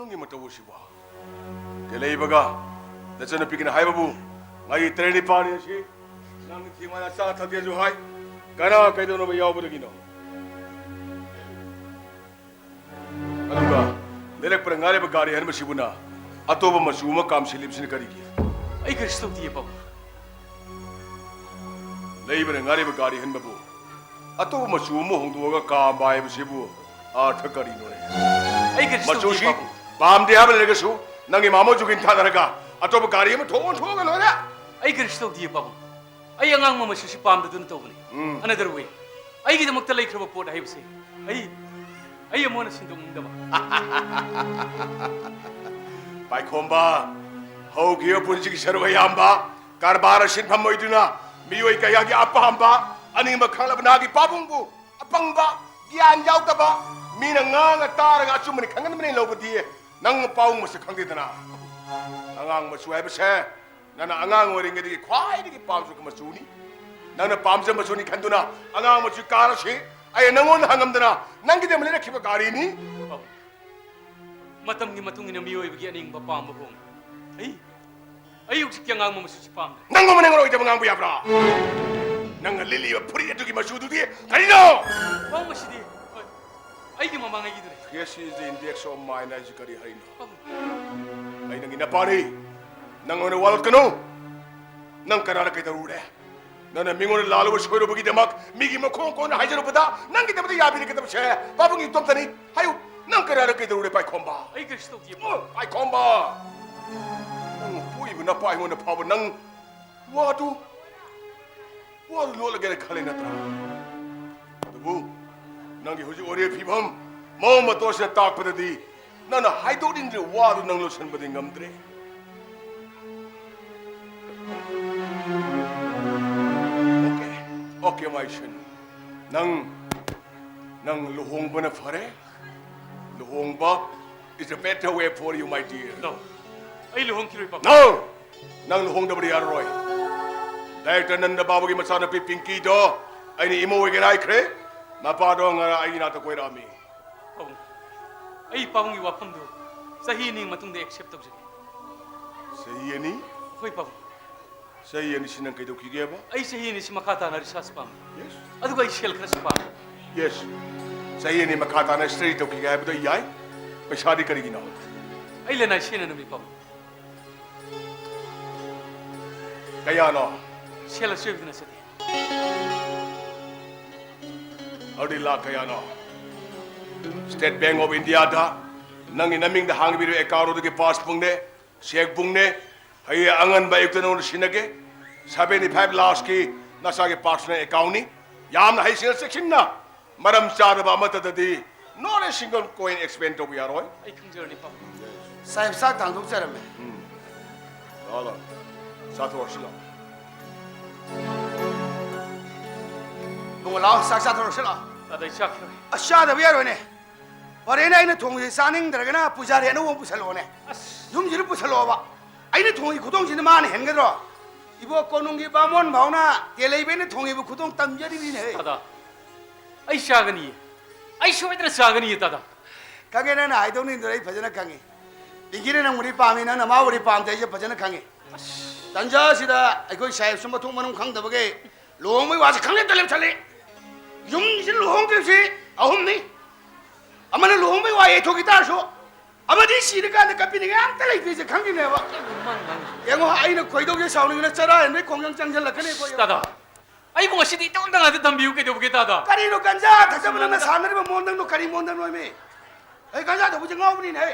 ꯅꯪꯒꯤ ꯃꯇꯧ ꯑꯁꯤꯕꯣ? ꯇꯦꯂꯩꯕꯒ ꯅꯆꯟꯅꯨꯄꯤꯒꯤꯅ ꯍꯥꯏꯕꯕꯨ ꯉꯥꯔꯤ ꯇꯔꯦꯠ ꯅꯤꯄꯥꯜꯅꯤ ꯑꯁꯤ ꯅꯪꯅ ꯊꯦꯡꯃꯟꯅ ꯆꯥ ꯊꯛꯇꯦꯁꯨ ꯍꯥꯏ꯫ ꯀꯅꯥ ꯀꯩꯗꯧꯅꯕ ꯌꯥꯎꯕꯗꯒꯤꯅꯣ? ꯑꯗꯨꯒ ꯂꯩꯔꯛꯄꯗ ꯉꯥꯏꯔꯤꯕ ꯒꯥꯔꯤ ꯑꯍꯟꯕꯁꯤꯕꯨꯅ ꯑꯇꯣꯞꯄ ꯃꯆꯨ ꯑꯃ ꯀꯥꯝꯁꯤꯜꯂꯤꯕꯁꯤꯅ ꯀꯔꯤꯒꯤ? ꯑꯩ ꯀꯔꯤꯁꯨ ꯇꯧꯗꯤꯌꯦ, ꯄꯥꯕꯨꯡ꯫ ꯂꯩꯕꯅ ꯉꯥꯏꯔꯤꯕ ꯒꯥꯔꯤ ꯑꯍꯟꯕꯕꯨ ꯑꯇꯣꯞꯄ ꯃꯆꯨ ꯑꯃ ꯍꯣꯡꯗꯣꯛꯑꯒ ꯀꯥꯝꯕ ꯍꯥꯏꯕꯁꯤꯕꯨ ꯑꯥꯔꯊ ꯀꯔꯤꯅꯣꯅꯦ? ꯑꯩ ꯀꯔꯤꯁꯨ ꯇꯧꯗꯤꯌꯦ, ꯃꯆꯨꯁꯤ ꯄꯥꯕꯨꯡ꯫ ꯄꯥꯝꯗꯦ ꯍꯥꯏꯕ ꯂꯩꯔꯒꯁꯨ ꯅꯪꯒꯤ ꯃꯥꯃꯣ ꯖꯨꯒꯤꯟ ꯊꯥꯗꯔꯒ ꯑꯇꯣꯞꯄ ꯒꯥꯔꯤ ꯑꯃ ꯊꯣꯡ ꯑꯣꯟꯊꯣꯛꯑꯒ ꯂꯣꯏꯔꯦ꯫ ꯑꯩ ꯀꯔꯤꯁꯨ ꯇꯧꯗꯤꯌꯦ, ꯄꯥꯕꯨꯡ꯫ ꯑꯩ ꯑꯉꯥꯡꯕ ꯃꯆꯨꯁꯤ ꯄꯥꯝꯗꯗꯨꯅ ꯇꯧꯕꯅꯤ꯫ ꯎꯝ꯫ ꯑꯅꯗꯔ ꯋꯦ꯫ ꯑꯩꯒꯤꯗꯃꯛꯇ ꯂꯩꯈ꯭ꯔꯕ ꯄꯣꯠ ꯍꯥꯏꯕꯁꯦ ꯑꯩ, ꯑꯩ ꯑꯃꯨꯛ ꯍꯟꯅ ꯁꯤꯟꯗꯣꯛꯅꯤꯡꯗꯕ꯫ ꯄꯥꯏꯈꯣꯝꯕ, ꯍꯧꯈꯤꯕ ꯄꯨꯟꯁꯤꯒꯤ ꯁꯔꯨꯛ ꯑꯌꯥꯝꯕ ꯀꯔꯕꯥꯔ ꯁꯤꯟꯐꯝ ꯑꯣꯏꯗꯨꯅ ꯃꯤꯑꯣꯏ ꯀꯌꯥꯒꯤ ꯑꯄꯥꯝꯕ ꯑꯅꯤꯡꯕ ꯈꯪꯂꯕ ꯅꯍꯥꯛꯀꯤ ꯄꯥꯕꯨꯡꯕꯨ ꯑꯄꯪꯕ, ꯒ꯭ꯌꯥꯟ ꯌꯥꯎꯗꯕ, ꯃꯤꯅ ꯉꯥꯡꯉ ꯇꯥꯔꯒ ꯑꯆꯨꯝꯕꯅꯤ ꯈꯪꯍꯟꯕꯅꯤ ꯂꯧꯕꯗꯤ ꯅꯪ ꯄꯥꯕꯨꯡ ꯃꯁꯛ ꯈꯪꯗꯦꯗꯅ꯫ ꯑꯉꯥꯡ ꯃꯆꯨ ꯍꯥꯏꯕꯁꯦ ꯅꯪꯅ ꯑꯉꯥꯡ ꯑꯣꯏꯔꯤꯉꯩꯗꯒꯤ ꯈ꯭ꯋꯥꯏꯗꯒꯤ ꯄꯥꯝꯖꯕ ꯃꯆꯨꯅꯤ꯫ ꯅꯪꯅ ꯄꯥꯝꯖꯕ ꯃꯆꯨꯅꯤ ꯈꯟꯗꯨꯅ ꯑꯉꯥꯡ ꯃꯆꯨ ꯀꯥꯔꯁꯤ ꯑꯩꯅ ꯅꯪꯉꯣꯟꯗ ꯍꯪꯉꯝꯗꯅ ꯅꯪꯒꯤꯗꯃꯛ ꯂꯩꯔꯛꯈꯤꯕ ꯒꯥꯔꯤꯅꯤ꯫ ꯄꯥꯕꯨꯡ, ꯃꯇꯝꯒꯤ ꯃꯇꯨꯡ ꯏꯟꯅ ꯃꯤꯑꯣꯏꯕꯒꯤ ꯑꯅꯤꯡꯕ ꯄꯥꯝꯕ ꯍꯣꯡꯏ꯫ ꯑꯩ, ꯑꯩ ꯍꯧꯖꯤꯛꯇꯤ ꯑꯉꯥꯡꯕ ꯃꯆꯨꯁꯤ ꯄꯥꯝꯗ꯭ꯔꯦ꯫ ꯅꯪ ꯃꯃꯜ ꯅꯪ ꯑꯣꯏꯗꯕ ꯉꯥꯡꯕ ꯌꯥꯕ꯭ꯔꯥ? ꯅꯪꯅ ꯂꯤꯠꯂꯤꯕ ꯐꯨꯔꯤꯠ ꯑꯗꯨꯒꯤ ꯃꯆꯨꯗꯨꯗꯤ ꯀꯔꯤꯅꯣ? ꯄꯥꯕꯨꯡ, ꯃꯁꯤꯗꯤ, ꯍꯣꯏ, ꯑꯩꯒꯤ ꯃꯃꯥꯡꯉꯩꯒꯤꯗꯨꯅꯤ꯫ This is the index of mine ꯍꯥꯏꯁꯤ ꯀꯔꯤ ꯍꯥꯏꯅꯣ? ꯄꯥꯕꯨꯡ꯫ ꯑꯩ ꯅꯪꯒꯤ ꯅꯄꯥꯅꯤ꯫ ꯅꯪ ꯑꯣꯏꯅ ꯋꯥꯂꯣꯠꯀꯅꯨ꯫ ꯅꯪ ꯀꯅꯥꯅ ꯀꯩꯗꯧꯔꯨꯔꯦ? ꯅꯪꯅ ꯃꯤꯉꯣꯟꯗ ꯂꯥꯜꯂꯨꯕ ꯁꯣꯏꯔꯨꯕꯒꯤꯗꯃꯛ ꯃꯤꯒꯤ ꯃꯈꯣꯡ ꯀꯣꯟꯅ ꯍꯥꯏꯖꯔꯨꯕꯗ ꯅꯪꯒꯤꯗꯃꯛꯇ ꯌꯥꯕꯤꯔꯛꯀꯗꯕꯁꯦ ꯄꯥꯕꯨꯡ ꯏꯇꯣꯝꯇꯅꯤ꯫ ꯍꯥꯏꯌꯨ, ꯅꯪ ꯀꯅꯥꯅ ꯀꯩꯗꯧꯔꯨꯔꯦ, ꯄꯥꯏꯈꯣꯝꯕ? ꯑꯩ ꯀꯔꯤꯁꯨ ꯇꯧꯗꯤꯌꯦ, ꯄꯥꯕꯨꯡ꯫ ꯑꯣ, ꯄꯥꯏꯈꯣꯝꯕ! ꯅꯪ ꯄꯣꯛꯏꯕ ꯅꯄꯥ ꯑꯩꯉꯣꯟꯗ ꯐꯥꯎꯕ ꯅꯪ ꯋꯥꯗꯨ, ꯋꯥꯗꯨ ꯂꯣꯠꯂꯒꯦꯅ ꯈꯜꯂꯦ ꯅꯠꯇ꯭ꯔꯥ? ꯑꯗꯨꯕꯨ ꯅꯪꯒꯤ ꯍꯧꯖꯤꯛ ꯑꯣꯏꯔꯤꯕ ꯐꯤꯕꯝ, ꯃꯑꯣꯡ ꯃꯇꯧ ꯑꯁꯤꯅ ꯇꯥꯛꯄꯗꯗꯤ ꯅꯪꯅ ꯍꯥꯏꯗꯣꯛꯅꯤꯡꯗ꯭ꯔꯤꯕ ꯋꯥꯗꯨ ꯅꯪ ꯂꯣꯠꯁꯤꯟꯕꯗꯤ ꯉꯝꯗ꯭ꯔꯦ꯫ Okay, okay, my son. ꯅꯪ, ꯅꯪ ꯂꯨꯍꯣꯡꯕꯅ ꯐꯔꯦ꯫ ꯂꯨꯍꯣꯡꯕ is a better way for you, my dear. No. ꯑꯩ ꯂꯨꯍꯣꯡꯈꯤꯔꯣꯏ, ꯄꯥꯕꯨꯡ꯫ No! ꯅꯪ ꯂꯨꯍꯣꯡꯗꯕꯗꯤ ꯌꯥꯔꯔꯣꯏ꯫ Director ꯅꯟꯗ ꯕꯥꯕꯨꯒꯤ ꯃꯆꯥꯅꯨꯄꯤ ꯄꯤꯡꯀꯤꯗꯣ ꯑꯩꯅ ꯏꯃꯧ ꯑꯣꯏꯒꯦꯅ ꯍꯥꯏꯈ꯭ꯔꯦ꯫ ꯃꯄꯥꯗꯣ ꯉꯔꯥꯡ ꯑꯩꯒꯤ ꯅꯥꯛꯇ ꯀꯣꯏꯔꯛꯑꯝꯃꯤ꯫ ꯄꯥꯕꯨꯡ, ꯑꯩ ꯄꯥꯕꯨꯡꯒꯤ ꯋꯥꯐꯝꯗꯨ ꯆꯍꯤ ꯑꯅꯤ ꯃꯇꯨꯡꯗ ꯑꯦꯛꯁꯦꯞ ꯇꯧꯖꯒꯦ꯫ ꯆꯍꯤ ꯑꯅꯤ? ꯍꯣꯏ, ꯄꯥꯕꯨꯡ꯫ ꯆꯍꯤ ꯑꯅꯤꯁꯤ ꯅꯪ ꯀꯩꯗꯧꯈꯤꯒꯦꯕ? ꯑꯩ ꯆꯍꯤ ꯑꯅꯤꯁꯤ ꯃꯈꯥ ꯇꯥꯅ ꯔꯤꯁꯥꯔꯁ ꯄꯥꯝꯃꯤ꯫ ꯌꯦꯁ꯫ ꯑꯗꯨꯒ ꯑꯩ ꯁꯦꯜ ꯈꯔꯁꯨ ꯄꯥꯝꯃꯤ꯫ ꯌꯦꯁ꯫ ꯆꯍꯤ ꯑꯅꯤ ꯃꯈꯥ ꯇꯥꯅ ꯁ꯭ꯇꯗꯤ ꯇꯧꯈꯤꯒꯦ ꯍꯥꯏꯕꯗꯣ ꯌꯥꯏ꯫ ꯄꯩꯁꯥꯗꯤ ꯀꯔꯤꯒꯤꯅꯣ? ꯑꯩ ꯂꯅꯥꯏ ꯁꯤꯖꯤꯟꯅꯅꯕꯅꯤ, ꯄꯥꯕꯨꯡ꯫ ꯀꯌꯥꯅꯣ? ꯁꯦꯜ ꯑꯁꯣꯏꯕꯗꯨꯅ ꯆꯠꯂꯤ꯫ ꯑꯗꯨꯗꯤ ꯂꯥꯛ ꯀꯌꯥꯅꯣ? ꯁ꯭ꯇꯦꯠ ꯕꯦꯡꯛ ꯑꯣꯐ ꯏꯟꯗꯤꯌꯥꯗ ꯅꯪꯒꯤ ꯅꯃꯤꯡꯗ ꯍꯥꯡꯕꯤꯔꯤꯕ ꯑꯦꯀꯥꯎꯟ ꯑꯗꯨꯒꯤ ꯄꯥꯁꯕꯨꯛꯅꯦ, ꯆꯦꯛꯕꯨꯛꯅꯦ꯫ ꯍꯌꯦꯡ ꯑꯉꯟꯕ ꯑꯌꯨꯛꯇ ꯅꯉꯣꯟꯗ ꯁꯤꯟꯅꯒꯦ꯫ ꯁꯚꯦꯟꯇꯤ ꯐꯥꯏꯚ ꯂꯥꯈꯀꯤ ꯅꯁꯥꯒꯤ ꯄꯥꯔꯁꯣꯅꯦꯜ ꯑꯦꯀꯥꯎꯟꯅꯤ꯫ ꯌꯥꯝꯅ ꯍꯩꯁꯤꯡꯅ ꯆꯦꯛꯁꯤꯟꯅ, ꯃꯔꯝ ꯆꯥꯗꯕ ꯑꯃꯠꯇꯗꯗꯤ not a single coin expend ꯇꯧꯕ ꯌꯥꯔꯣꯏ꯫ ꯑꯩ ꯈꯪꯖꯔꯅꯤ, ꯄꯥꯕꯨꯡ꯫ ꯁꯥꯍꯦꯕ, ꯆꯥꯛ ꯊꯥꯡꯗꯣꯛꯆꯔꯝꯃꯦ꯫ ꯎꯝ꯫ ꯂꯥꯛꯑꯣ, ꯂꯥꯛꯑꯣ꯫ ꯆꯥꯊꯣꯛꯑꯁꯤ ꯂꯥꯛꯑꯣ꯫ ꯏꯕꯨꯡꯉꯣ, ꯂꯥꯛꯑꯣ, ꯆꯥꯛ ꯆꯥꯊꯣꯔꯁꯤ ꯂꯥꯛꯑꯣ꯫ ꯇꯥꯗ, ꯑꯩ ꯆꯥꯈꯤꯔꯣꯏ꯫ ꯑꯁ, ꯆꯥꯗꯕ ꯌꯥꯔꯣꯏꯅꯦ꯫ ꯐꯔꯦꯅꯦ, ꯑꯩꯅ ꯊꯣꯡꯕꯁꯦ ꯆꯥꯅꯤꯡꯗ꯭ꯔꯒꯅ ꯄꯨꯖꯥꯔꯤ ꯑꯅꯧꯕ ꯑꯃ ꯄꯨꯁꯜꯂꯛꯑꯣꯅꯦ꯫ ꯑꯁ꯫ ꯌꯨꯝꯁꯤꯗ ꯄꯨꯁꯜꯂꯛꯑꯣꯕ꯫ ꯑꯩꯅ ꯊꯣꯡꯉꯤ ꯈꯨꯊꯣꯡꯁꯤꯗ ꯃꯥꯅ ꯍꯦꯟꯒꯗ꯭ꯔꯣ? ꯏꯕꯣ, ꯀꯣꯅꯨꯡꯒꯤ ꯕꯥꯃꯣꯟ ꯐꯥꯎꯅ ꯇꯦꯂꯩꯕꯩꯅ ꯊꯣꯡꯉꯤꯕ ꯈꯨꯊꯣꯡ ꯇꯝꯖꯔꯤꯕꯅꯤꯅꯦ꯫ ꯇꯥꯗ, ꯑꯩ ꯆꯥꯒꯅꯤꯌꯦ꯫ ꯑꯩ ꯁꯣꯏꯗꯅ ꯆꯥꯒꯅꯤꯌꯦ, ꯇꯥꯗ꯫ ꯈꯪꯉꯦ, ꯅꯪꯅ ꯍꯥꯏꯗꯣꯛꯅꯤꯡꯗ꯭ꯔꯦ, ꯑꯩ ꯐꯖꯅ ꯈꯪꯉꯦ꯫ ꯄꯤꯡꯀꯤꯅ ꯅꯪꯕꯨꯗꯤ ꯄꯥꯝꯃꯤ, ꯅꯪꯅ ꯃꯥꯕꯨꯗꯤ ꯄꯥꯝꯗꯦ, ꯑꯩꯁꯨ ꯐꯖꯅ ꯈꯪꯉꯦ꯫ ꯇꯟꯖꯥꯁꯤꯗ ꯑꯩꯈꯣꯏ ꯁꯥꯍꯦꯕꯁꯨ ꯃꯊꯣꯡ ꯃꯔꯝ ꯈꯪꯗꯕꯒꯤ ꯂꯨꯍꯣꯡꯕꯒꯤ ꯋꯥꯁꯦ ꯈꯪꯂꯦꯞꯇ ꯂꯦꯞꯁꯜꯂꯤ꯫ ꯌꯨꯝꯁꯤꯗ ꯂꯨꯍꯣꯡꯗ꯭ꯔꯤꯕꯁꯤ ꯑꯍꯨꯝꯅꯤ꯫ ꯑꯃꯅ ꯂꯨꯍꯣꯡꯕꯒꯤ ꯋꯥ ꯌꯩꯊꯣꯛꯈꯤ ꯇꯥꯔꯁꯨ, ꯑꯃꯗꯤ ꯁꯤꯔꯀꯥꯟꯗ ꯀꯞꯄꯤꯅꯤꯡꯉꯥꯏ ꯑꯝꯇ ꯂꯩꯇ꯭ꯔꯤꯁꯦ ꯈꯪꯉꯤꯅꯦꯕ꯫ ꯌꯦꯡꯉꯣ, ꯑꯩꯅ ꯈꯣꯏꯗꯧꯁꯦ ꯁꯥꯎꯅꯤꯡꯉꯅ ꯆꯔꯥ ꯍꯦꯟꯕꯩ ꯈꯣꯡꯖꯪ ꯆꯪꯁꯤꯜꯂꯛꯀꯅꯤꯀꯣ꯫ ꯇꯥꯗ, ꯑꯩꯕꯨ ꯉꯁꯤꯗꯤ ꯏꯇꯣꯝꯇ ꯉꯥꯛꯇ ꯊꯝꯕꯤꯌꯨ ꯀꯩꯗꯧꯕꯒꯦ, ꯇꯥꯗ? ꯀꯔꯤꯅꯣ ꯒꯟꯖꯥ ꯊꯛꯆꯕ ꯅꯪꯅ ꯁꯥꯟꯅꯔꯤꯕ ꯃꯣꯟꯗꯪꯗꯣ? ꯀꯔꯤ ꯃꯣꯟꯗꯪꯅꯣꯃꯤ? ꯑꯩ ꯒꯟꯖꯥ ꯊꯛꯄꯁꯦ ꯉꯥꯎꯕꯅꯤꯅꯦ꯫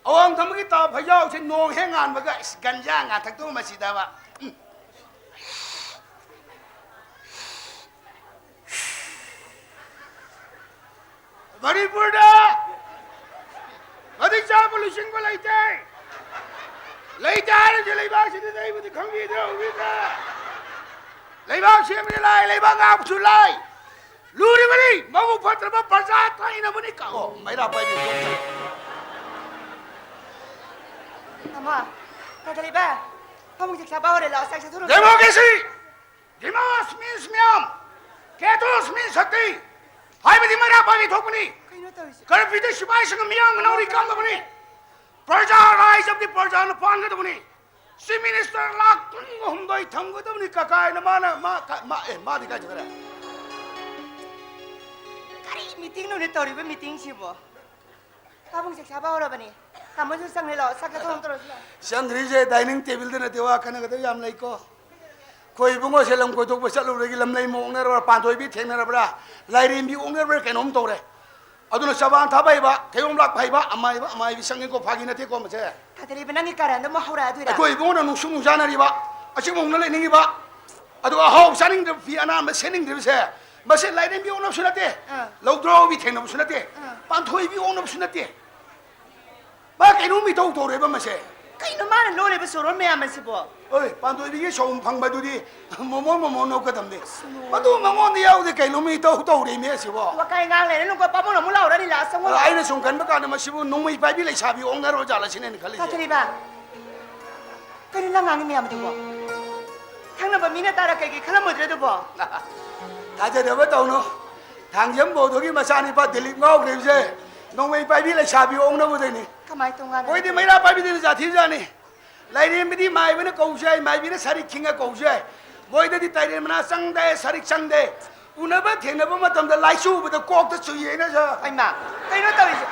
ꯑꯋꯥꯡ ꯊꯪꯕꯒꯤ ꯇꯥ ꯐꯩꯖꯥꯎꯁꯦ ꯅꯣꯡ ꯍꯦꯛ ꯉꯥꯟꯕꯒ, "ꯏꯁ, ꯒꯟꯖꯥ ꯉꯥ ꯊꯛꯇꯧ ꯃꯁꯤꯗꯕ"꯫ ꯎꯝ꯫ ꯃꯅꯤꯄꯨꯔꯗ ꯃꯇꯤꯛ ꯆꯥꯕ ꯂꯨꯆꯤꯡꯕ ꯂꯩꯇꯦ꯫ ꯂꯩꯇꯦ ꯍꯥꯏꯔꯤꯁꯦ ꯂꯩꯕꯥꯛꯁꯤꯗ ꯂꯩꯕꯗꯤ ꯈꯪꯕꯤꯗ꯭ꯔꯦ, ꯎꯕꯤꯗ꯭ꯔꯦ꯫ ꯂꯩꯕꯥꯛ ꯁꯦꯝꯕꯗꯤ ꯂꯥꯏ, ꯂꯩꯕꯥꯛ ꯉꯥꯛꯄꯁꯨ ꯂꯥꯏ꯫ ꯂꯨꯔꯤꯕꯅꯤ ꯃꯕꯨꯛ ꯐꯠꯇ꯭ꯔꯕ ꯄ꯭ꯔꯖꯥ ꯇꯥꯏꯅꯕꯅꯤ ꯀꯥ-, ꯑꯣ, ꯃꯩꯔꯥ ꯄꯥꯏꯕꯤ꯫ ꯃꯃꯥ, ꯀꯩꯗꯧꯔꯤꯕ? ꯐꯃꯨꯡ ꯆꯥꯛ ꯆꯥꯕ ꯍꯧꯔꯦ, ꯂꯥꯛꯑꯣ, ꯆꯥꯛ ꯆꯥꯊꯣꯔꯣ꯫ Democracy! Demos means ꯃꯌꯥꯝ, Kratos means ꯁꯛꯇꯤ, ꯍꯥꯏꯕꯗꯤ ꯃꯩꯔꯥ ꯄꯥꯏꯕꯤ ꯊꯣꯛꯄꯅꯤ꯫ ꯀꯩꯅꯣ ꯇꯧꯔꯤꯁꯦ? ꯀꯔꯞꯁꯟꯗ ꯁꯤꯐꯥꯏꯁꯤꯡꯅ ꯃꯤꯌꯥꯝꯒ ꯅꯥꯎꯔꯤ ꯀꯥꯞꯅꯕꯅꯤ꯫ ꯄ꯭ꯔꯖꯥ ꯔꯥꯏꯖ ꯑꯃꯗꯤ ꯄ꯭ꯔꯖꯥꯅ ꯄꯥꯟꯒꯗꯕꯅꯤ꯫ ꯆꯤꯐ ꯃꯤꯅꯤꯁꯇꯔ ꯂꯥꯈ ꯀꯨꯟꯒ ꯍꯨꯝꯗꯣꯏ ꯊꯝꯒꯗꯕꯅꯤ꯫ ꯀꯀꯥꯏꯅ ꯃꯥꯅ ꯃꯥ ꯀ- ꯃꯥ ꯑꯦ ꯃꯥꯗꯤ ꯀꯥꯏ ꯆꯠꯈ꯭ꯔꯦ? ꯀꯔꯤ ꯃꯤꯇꯤꯡꯅꯣꯅꯦ ꯇꯧꯔꯤꯕ ꯃꯤꯇꯤꯡꯁꯤꯕꯣ? ꯄꯥꯕꯨꯡ ꯆꯥꯛ ꯆꯥꯕ ꯍꯧꯔꯕꯅꯤ꯫ ꯇꯥꯃꯣꯁꯨ ꯆꯪꯂꯦ, ꯂꯥꯛꯑꯣ, ꯆꯥꯛ ꯆꯥꯊꯣꯛ ꯇꯧꯔꯁꯤ ꯂꯥꯛꯑꯣ꯫ ꯆꯪꯗ꯭ꯔꯤꯁꯦ ꯗꯥꯏꯅꯤꯡ ꯇꯦꯕꯜꯗ ꯅꯠꯇꯦ, ꯋꯥ ꯈꯟꯅꯒꯗꯕ ꯌꯥꯝ ꯂꯩꯀꯣ꯫ ꯑꯩꯈꯣꯏ ꯏꯕꯨꯡꯉꯣꯁꯦ ꯂꯝ ꯀꯣꯏꯊꯣꯛꯄ ꯆꯠꯂꯨꯕꯗꯒꯤ ꯂꯝꯂꯩ ꯑꯃ ꯑꯣꯛꯅꯔꯕ꯭ꯔꯥ, ꯄꯥꯟꯊꯣꯏꯕꯤ ꯊꯦꯡꯅꯔꯕ꯭ꯔꯥ, ꯂꯥꯏꯔꯦꯝꯕꯤ ꯑꯣꯛꯅꯔꯕ꯭ꯔꯥ ꯀꯩꯅꯣꯝ ꯇꯧꯔꯦ꯫ ꯑꯗꯨꯅ ꯆꯕꯥꯟ ꯊꯥꯕ ꯍꯩꯕ, ꯊꯩꯕꯣꯡ ꯂꯥꯛꯄ ꯍꯩꯕ, ꯑꯃꯥꯏꯕ ꯑꯃꯥꯏꯕꯤ ꯁꯪꯉꯤꯀꯣ, ꯐꯥꯒꯤ ꯅꯠꯇꯦꯀꯣ ꯃꯁꯦ꯫ ꯊꯥꯖꯔꯤꯕ ꯅꯪꯒꯤ ꯀꯔꯟꯗꯣ ꯑꯃꯨꯛ ꯍꯧꯔꯛꯑꯗꯣꯏꯔꯥ? ꯑꯩꯈꯣꯏ ꯏꯕꯨꯡꯉꯣꯅ ꯅꯨꯡꯁꯨ ꯅꯨꯡꯖꯥꯅꯔꯤꯕ, ꯑꯁꯤꯒꯨꯝꯕ ꯍꯧꯅ ꯂꯩꯅꯤꯡꯉꯤꯕ, ꯑꯗꯨꯒ ꯑꯍꯥꯎ ꯆꯥꯅꯤꯡꯗ꯭ꯔꯤꯕ, ꯐꯤ ꯑꯅꯥꯟꯕ ꯁꯦꯠꯅꯤꯡꯗ꯭ꯔꯤꯕꯁꯦ, ꯃꯁꯤ ꯂꯥꯏꯔꯦꯝꯕꯤ ꯑꯣꯛꯅꯕꯁꯨ ꯅꯠꯇꯦ, ꯑꯥ꯫ ꯂꯧꯗ꯭ꯔꯥꯎꯕꯤ ꯊꯦꯡꯅꯕꯁꯨ ꯅꯠꯇꯦ, ꯑꯥ꯫ ꯄꯥꯟꯊꯣꯏꯕꯤ ꯑꯣꯛꯅꯕꯁꯨ ꯅꯠꯇꯦ꯫ ꯃꯥ ꯀꯩꯅꯣꯝ ꯏꯇꯧ ꯇꯧꯔꯦꯕ ꯃꯁꯦ꯫ ꯀꯩꯅꯣ ꯃꯥꯅ ꯂꯣꯜꯂꯤꯕ ꯁꯣꯔꯣꯟ ꯃꯌꯥꯝ ꯑꯁꯤꯕꯣ? ꯍꯣꯏ, ꯄꯥꯟꯊꯣꯏꯕꯤꯒꯤ ꯁꯎꯟ ꯐꯪꯕꯗꯨꯗꯤ ꯃꯣꯃꯣꯟ ꯃꯣꯃꯣꯟ ꯅꯣꯛꯀꯗꯕꯅꯤ꯫ ꯑꯁ, ꯃꯗꯨ ꯃꯉꯣꯟꯗ ꯌꯥꯎꯗꯦ, ꯀꯩꯅꯣꯝ ꯏꯇꯧ ꯇꯧꯔꯦꯃꯤ ꯑꯁꯤꯕꯣ꯫ ꯋꯥꯀꯥꯏ ꯉꯥꯡ ꯂꯩꯔꯦ, ꯅꯨꯀꯣ ꯄꯥꯕꯨꯡꯅ ꯑꯃꯨꯛ ꯂꯥꯎꯔꯅꯤ, ꯂꯥꯁ ꯑꯃꯨꯛ ꯑ, ꯂꯥꯎ-, ꯑꯩꯅ ꯁꯨꯝ ꯈꯟꯕ ꯀꯥꯟꯗ ꯃꯁꯤꯕꯨ ꯅꯣꯡꯃꯩ ꯄꯥꯏꯕꯤ ꯂꯩꯁꯥꯕꯤ ꯑꯣꯛꯅꯔꯣ ꯖꯥꯠꯂ ꯁꯤꯅꯦ ꯑꯩꯅ ꯈꯜꯂꯤꯁꯦ꯫ ꯇꯥꯊꯔꯤꯕ, ꯀꯩꯅꯣ ꯅꯪ ꯉꯥꯡꯉꯤ ꯃꯌꯥꯝꯗꯨꯕꯣ? ꯈꯪꯅꯕ ꯃꯤꯅ ꯇꯥꯔ ꯀꯩꯀꯩ ꯈꯜꯂꯝꯃꯣꯏꯗ꯭ꯔꯦ ꯑꯗꯨꯕꯣ? ꯊꯥꯖꯗꯕ ꯇꯧꯅꯨ꯫ ꯊꯥꯡꯖꯝ ꯕꯣꯙꯒꯤ ꯃꯆꯥꯅꯤꯄꯥ ꯗꯤꯂꯤꯞ ꯉꯥꯎꯈ꯭ꯔꯤꯕꯁꯦ ꯅꯣꯡꯃꯩ ꯄꯥꯏꯕꯤ ꯂꯩꯁꯥꯕꯤ ꯑꯣꯛꯅꯕꯗꯩꯅꯤ꯫ ꯀꯃꯥꯏ ꯇꯧꯉꯥꯟꯅ? ꯃꯣꯏꯗꯤ ꯃꯩꯔꯥ ꯄꯥꯏꯕꯤꯗꯨꯅ ꯖꯥꯊꯤꯕꯖꯥꯠꯅꯤ꯫ ꯂꯥꯏꯔꯦꯝꯕꯤꯗꯤ ꯃꯥꯏꯕꯅ ꯀꯧꯁꯨ ꯌꯥꯏ, ꯃꯥꯏꯕꯤꯅ ꯁꯔꯤꯛ ꯈꯤꯡꯉ ꯀꯧꯁꯨ ꯌꯥꯏ꯫ ꯃꯣꯏꯗꯗꯤ ꯇꯥꯏꯔꯦꯟ ꯃꯅꯥ ꯆꯪꯗꯦ, ꯁꯔꯤꯛ ꯆꯪꯗꯦ꯫ ꯎꯅꯕ ꯊꯦꯡꯅꯕ ꯃꯇꯝꯗ ꯂꯥꯏꯆꯨ ꯎꯕꯗ ꯀꯣꯛꯇ ꯆꯨꯏ ꯍꯥꯏꯅ ꯁꯥ-, ꯍꯩꯃꯥ, ꯀꯩꯅꯣ ꯇꯧꯔꯤꯁꯦ?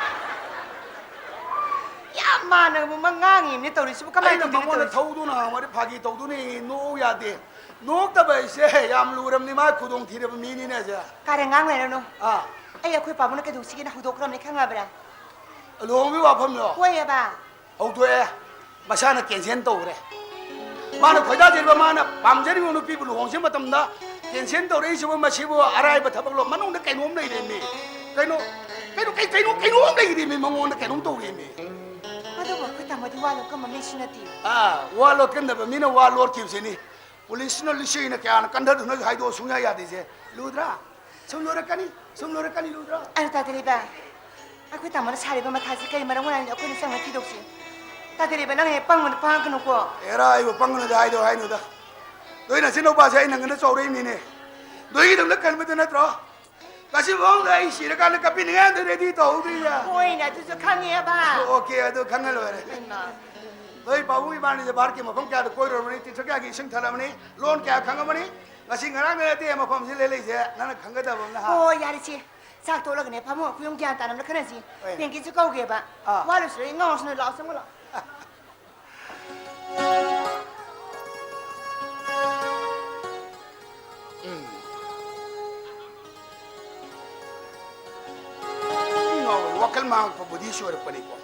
ꯌꯥꯝ ꯃꯥꯟꯅꯕ ꯑꯃ ꯉꯥꯡꯉꯤꯕꯅꯦ ꯇꯧꯔꯤꯁꯤꯕꯨ, ꯀꯃꯥꯏꯅ ꯑꯩꯅ ꯇꯧꯗꯣꯏꯅꯣ ꯃꯉꯣꯟꯗ ꯇꯧꯔꯤꯁꯦ? ꯊꯧꯗꯨꯅ ꯍꯥꯡꯕꯗꯤ ꯐꯥꯒꯤ ꯇꯧꯗꯨꯅ ꯅꯣꯛꯎ ꯌꯥꯗꯦ꯫ ꯅꯣꯛꯇꯕ ꯍꯥꯏꯁꯦ ꯌꯥꯝ ꯂꯨꯔꯕꯅꯤ, ꯃꯥ ꯈꯨꯗꯣꯡ ꯊꯤꯔꯕ ꯃꯤꯅꯤꯅꯦ ꯑꯁꯦ꯫ ꯀꯥꯔꯦ ꯉꯥꯡ ꯂꯩꯔꯅꯨ꯫ ꯑꯥ꯫ ꯑꯩ ꯑꯩꯈꯣꯏ ꯄꯥꯕꯨꯡꯅ ꯀꯩꯗꯧꯁꯤꯒꯦꯅ ꯍꯧꯗꯣꯛꯈ꯭ꯔꯕꯅꯤ, ꯈꯪꯉꯕ꯭ꯔꯥ? ꯂꯨꯍꯣꯡꯕꯒꯤ ꯋꯥꯐꯝꯂꯣ? ꯍꯣꯏꯑꯕ꯫ ꯍꯧꯗꯣꯛꯑꯦ꯫ ꯃꯁꯥꯅ ꯀꯦꯟꯁꯦꯜ ꯇꯧꯈ꯭ꯔꯦ꯫ ꯃꯥꯅ ꯈꯣꯏꯗꯥꯖꯔꯤꯕ, ꯃꯥꯅ ꯄꯥꯝꯖꯔꯤꯕ ꯅꯨꯄꯤꯕꯨ ꯂꯨꯍꯣꯡꯁꯤ ꯃꯇꯝꯗ ꯀꯦꯟꯁꯦꯜ ꯇꯧꯔꯛꯏꯁꯤꯕꯨ, ꯃꯁꯤꯕꯨ ꯑꯔꯥꯏꯕ ꯊꯕꯛꯂꯣ? ꯃꯅꯨꯡꯗ ꯀꯩꯅꯣꯝ ꯂꯩꯔꯦꯃꯤ꯫ ꯀꯩꯅꯣ, ꯀꯩꯅꯣ, ꯀꯩ-, ꯀꯩꯅꯣ, ꯀꯩꯅꯣꯝ ꯂꯩꯔꯦꯃꯤ, ꯃꯉꯣꯟꯗ ꯀꯩꯅꯣꯝ ꯇꯧꯔꯦꯃꯤ꯫ ꯑꯗꯨꯕꯨ ꯑꯩꯈꯣꯏ ꯇꯥꯃꯣꯗꯤ ꯋꯥ ꯂꯣꯠꯀꯟꯕ ꯃꯤꯁꯨ ꯅꯠꯇꯦ꯫ ꯑꯥ, ꯋꯥ ꯂꯣꯠꯀꯟꯗꯕ ꯃꯤꯅ ꯋꯥ ꯂꯣꯠꯈꯤꯕꯁꯤꯅꯤ꯫ ꯄꯨꯂꯤꯁꯅ ꯂꯤꯁꯤꯅ ꯀꯌꯥꯅ ꯀꯟꯊꯗꯨꯅ ꯍꯥꯏꯗꯣꯛꯑꯣ ꯁꯨꯡꯌꯥ ꯌꯥꯗꯦꯁꯦ꯫ ꯂꯨꯗ꯭ꯔꯥ? ꯁꯨꯝ ꯂꯣꯏꯔꯛꯀꯅꯤ, ꯁꯨꯝ ꯂꯣꯏꯔꯛꯀꯅꯤ, ꯂꯨꯗ꯭ꯔꯣ? ꯑꯩꯅ ꯇꯥꯗꯔꯤꯕ, ꯑꯩꯈꯣꯏ ꯇꯥꯃꯣꯅ ꯁꯥꯔꯤꯕ ꯃꯊꯥꯁꯤ ꯀꯔꯤ ꯃꯔꯝ ꯑꯣꯏꯔꯅꯤ ꯑꯩꯈꯣꯏꯅ ꯆꯪꯉ ꯊꯤꯗꯣꯛꯁꯤ? ꯇꯥꯗꯔꯤꯕ, ꯅꯪ ꯍꯦꯛ ꯄꯪꯒꯅꯨ, ꯄꯪꯉꯛꯀꯅꯨꯀꯣ꯫ ꯑꯦꯔꯥ, ꯑꯩꯕꯨ ꯄꯪꯒꯅꯨꯗ ꯍꯥꯏꯗꯣ ꯍꯥꯏꯅꯨꯗ꯫ ꯅꯣꯏ ꯅꯆꯤꯟ ꯅꯨꯄꯥꯁꯦ ꯑꯩ ꯅꯪꯒꯅ ꯆꯥꯎꯔꯛꯏꯅꯤꯅꯦ꯫ ꯅꯣꯏꯒꯤꯗꯃꯛꯇ ꯈꯟꯕꯗ ꯅꯠꯇ꯭ꯔꯣ? ꯉꯁꯤ ꯐꯥꯎꯗ ꯑꯩ ꯁꯤꯔꯀꯥꯟꯗ ꯀꯞꯄꯤꯅꯤꯡꯉꯥꯏ ꯑꯝꯇ ready ꯇꯧꯍꯧꯗ꯭ꯔꯤꯌꯦ꯫ ꯍꯣꯏꯅꯦ, ꯑꯗꯨꯁꯨ ꯈꯪꯉꯦꯕ꯫ ꯑꯣꯀꯦ, ꯑꯗꯨ ꯈꯪꯉ ꯂꯣꯏꯔꯦ꯫ ꯏꯃꯥ꯫ ꯅꯣꯏ ꯄꯥꯕꯨꯡ ꯏꯕꯥꯅꯤꯁꯦ ꯚꯥꯔꯠꯀꯤ ꯃꯐꯝ ꯀꯌꯥꯗ ꯀꯣꯏꯔꯨꯔꯕꯅꯤ, ꯇꯤꯔꯊ ꯀꯌꯥꯒꯤ ꯏꯁꯤꯡ ꯊꯜꯂꯕꯅꯤ, ꯂꯣꯟ ꯀꯌꯥ ꯈꯪꯉꯕꯅꯤ꯫ ꯉꯁꯤ ꯉꯔꯥꯡꯗ ꯅꯠꯇꯦ ꯃꯐꯝꯁꯤ ꯂꯩꯔꯛꯏꯁꯦ, ꯅꯪꯅ ꯈꯪꯒꯗꯕ ꯑꯃꯅ ꯍꯥ? ꯑꯣ, ꯌꯥꯔꯦꯁꯦ꯫ ꯆꯥꯛ ꯇꯣꯛꯂꯒꯅꯦ ꯐꯝꯃꯣ, ꯑꯩꯈꯣꯏ ꯑꯍꯨꯝ ꯒ꯭ꯌꯥꯟ ꯇꯥꯅ ꯑꯝꯇ ꯈꯟꯅꯁꯤ꯫ ꯍꯣꯏ꯫ ꯄꯦꯡꯀꯤꯁꯨ ꯀꯧꯒꯦꯕ꯫ ꯑꯥ꯫ ꯋꯥ ꯂꯣꯏꯁꯤꯜꯂꯒ ꯉꯥꯎꯁꯤꯅ ꯂꯥꯛꯑꯣ, ꯆꯪꯉꯣ ꯂꯥꯛꯑꯣ꯫ ꯎꯝ꯫ ꯉꯥꯎꯔꯦ, ꯋꯥꯈꯜ ꯃꯥꯡꯉꯛꯄꯕꯨꯗꯤ ꯁꯣꯏꯔꯛꯄꯅꯤꯀꯣ꯫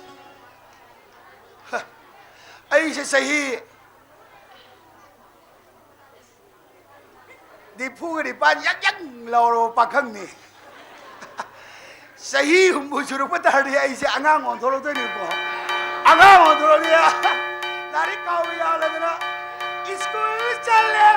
ꯍ, ꯑꯩꯁꯦ ꯆꯍꯤ ꯅꯤꯐꯨꯒ ꯅꯤꯄꯥꯟ ꯌꯛ ꯌꯛ ꯂꯥꯎꯔꯕ ꯄꯥꯈꯪꯅꯤ꯫ ꯆꯍꯤ ꯍꯨꯝꯐꯨ ꯁꯨꯔꯛꯄ ꯇꯥꯔꯗꯤ ꯑꯩꯁꯦ ꯑꯉꯥꯡ ꯑꯣꯟꯊꯣꯔꯛꯇꯣꯏꯅꯤꯀꯣ꯫ ꯑꯉꯥꯡ ꯑꯣꯟꯊꯣꯔꯛꯑꯗꯤ ꯂꯥꯏꯔꯤꯛ ꯀꯥꯎꯕ ꯌꯥꯎꯔꯗꯅ ꯁ꯭ꯀꯨꯜ ꯆꯠꯂꯦ꯫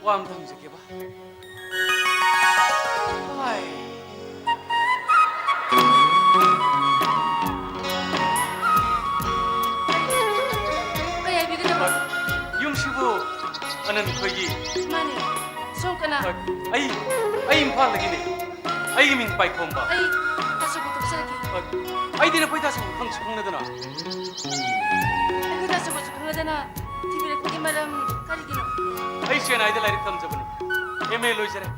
ꯋꯥ ꯑꯝꯇ ꯍꯪꯖꯒꯦꯕ꯫ ꯍꯥꯏ꯫ ꯀꯩ ꯍꯥꯏꯕꯤꯒꯗꯕ? ꯑꯣ, ꯑꯅꯟ ꯈꯣꯏꯒꯤ꯫ ꯃꯥꯅꯦ꯫ ꯁꯣꯝ ꯀꯅꯥ? ꯑꯩ, ꯑꯩ ꯏꯝꯐꯥꯜꯗꯒꯤꯅꯦ꯫ ꯑꯩꯒꯤ ꯃꯤꯡ ꯄꯥꯏꯈꯣꯝꯕ꯫ ꯑꯩ ꯇꯥꯆꯧ ꯀꯧꯊꯣꯛꯆꯔꯛꯀꯦ꯫ ꯑꯩꯗꯤ ꯅꯈꯣꯏ ꯇꯥꯆꯧ ꯈꯪꯁꯨ ꯈꯪꯅꯗꯅ꯫ ꯑꯩꯈꯣꯏ ꯇꯥꯆꯧꯒꯁꯨ ꯈꯪꯅꯗꯅ ꯊꯤꯕꯤꯔꯛꯄꯒꯤ ꯃꯔꯝ ꯀꯔꯤꯒꯤꯅꯣ? ꯑꯩ ꯆꯦꯟꯅꯥꯏꯗ ꯂꯥꯏꯔꯤꯛ ꯇꯝꯖꯕꯅꯤ꯫ M A ꯂꯣꯏꯖꯔꯦ꯫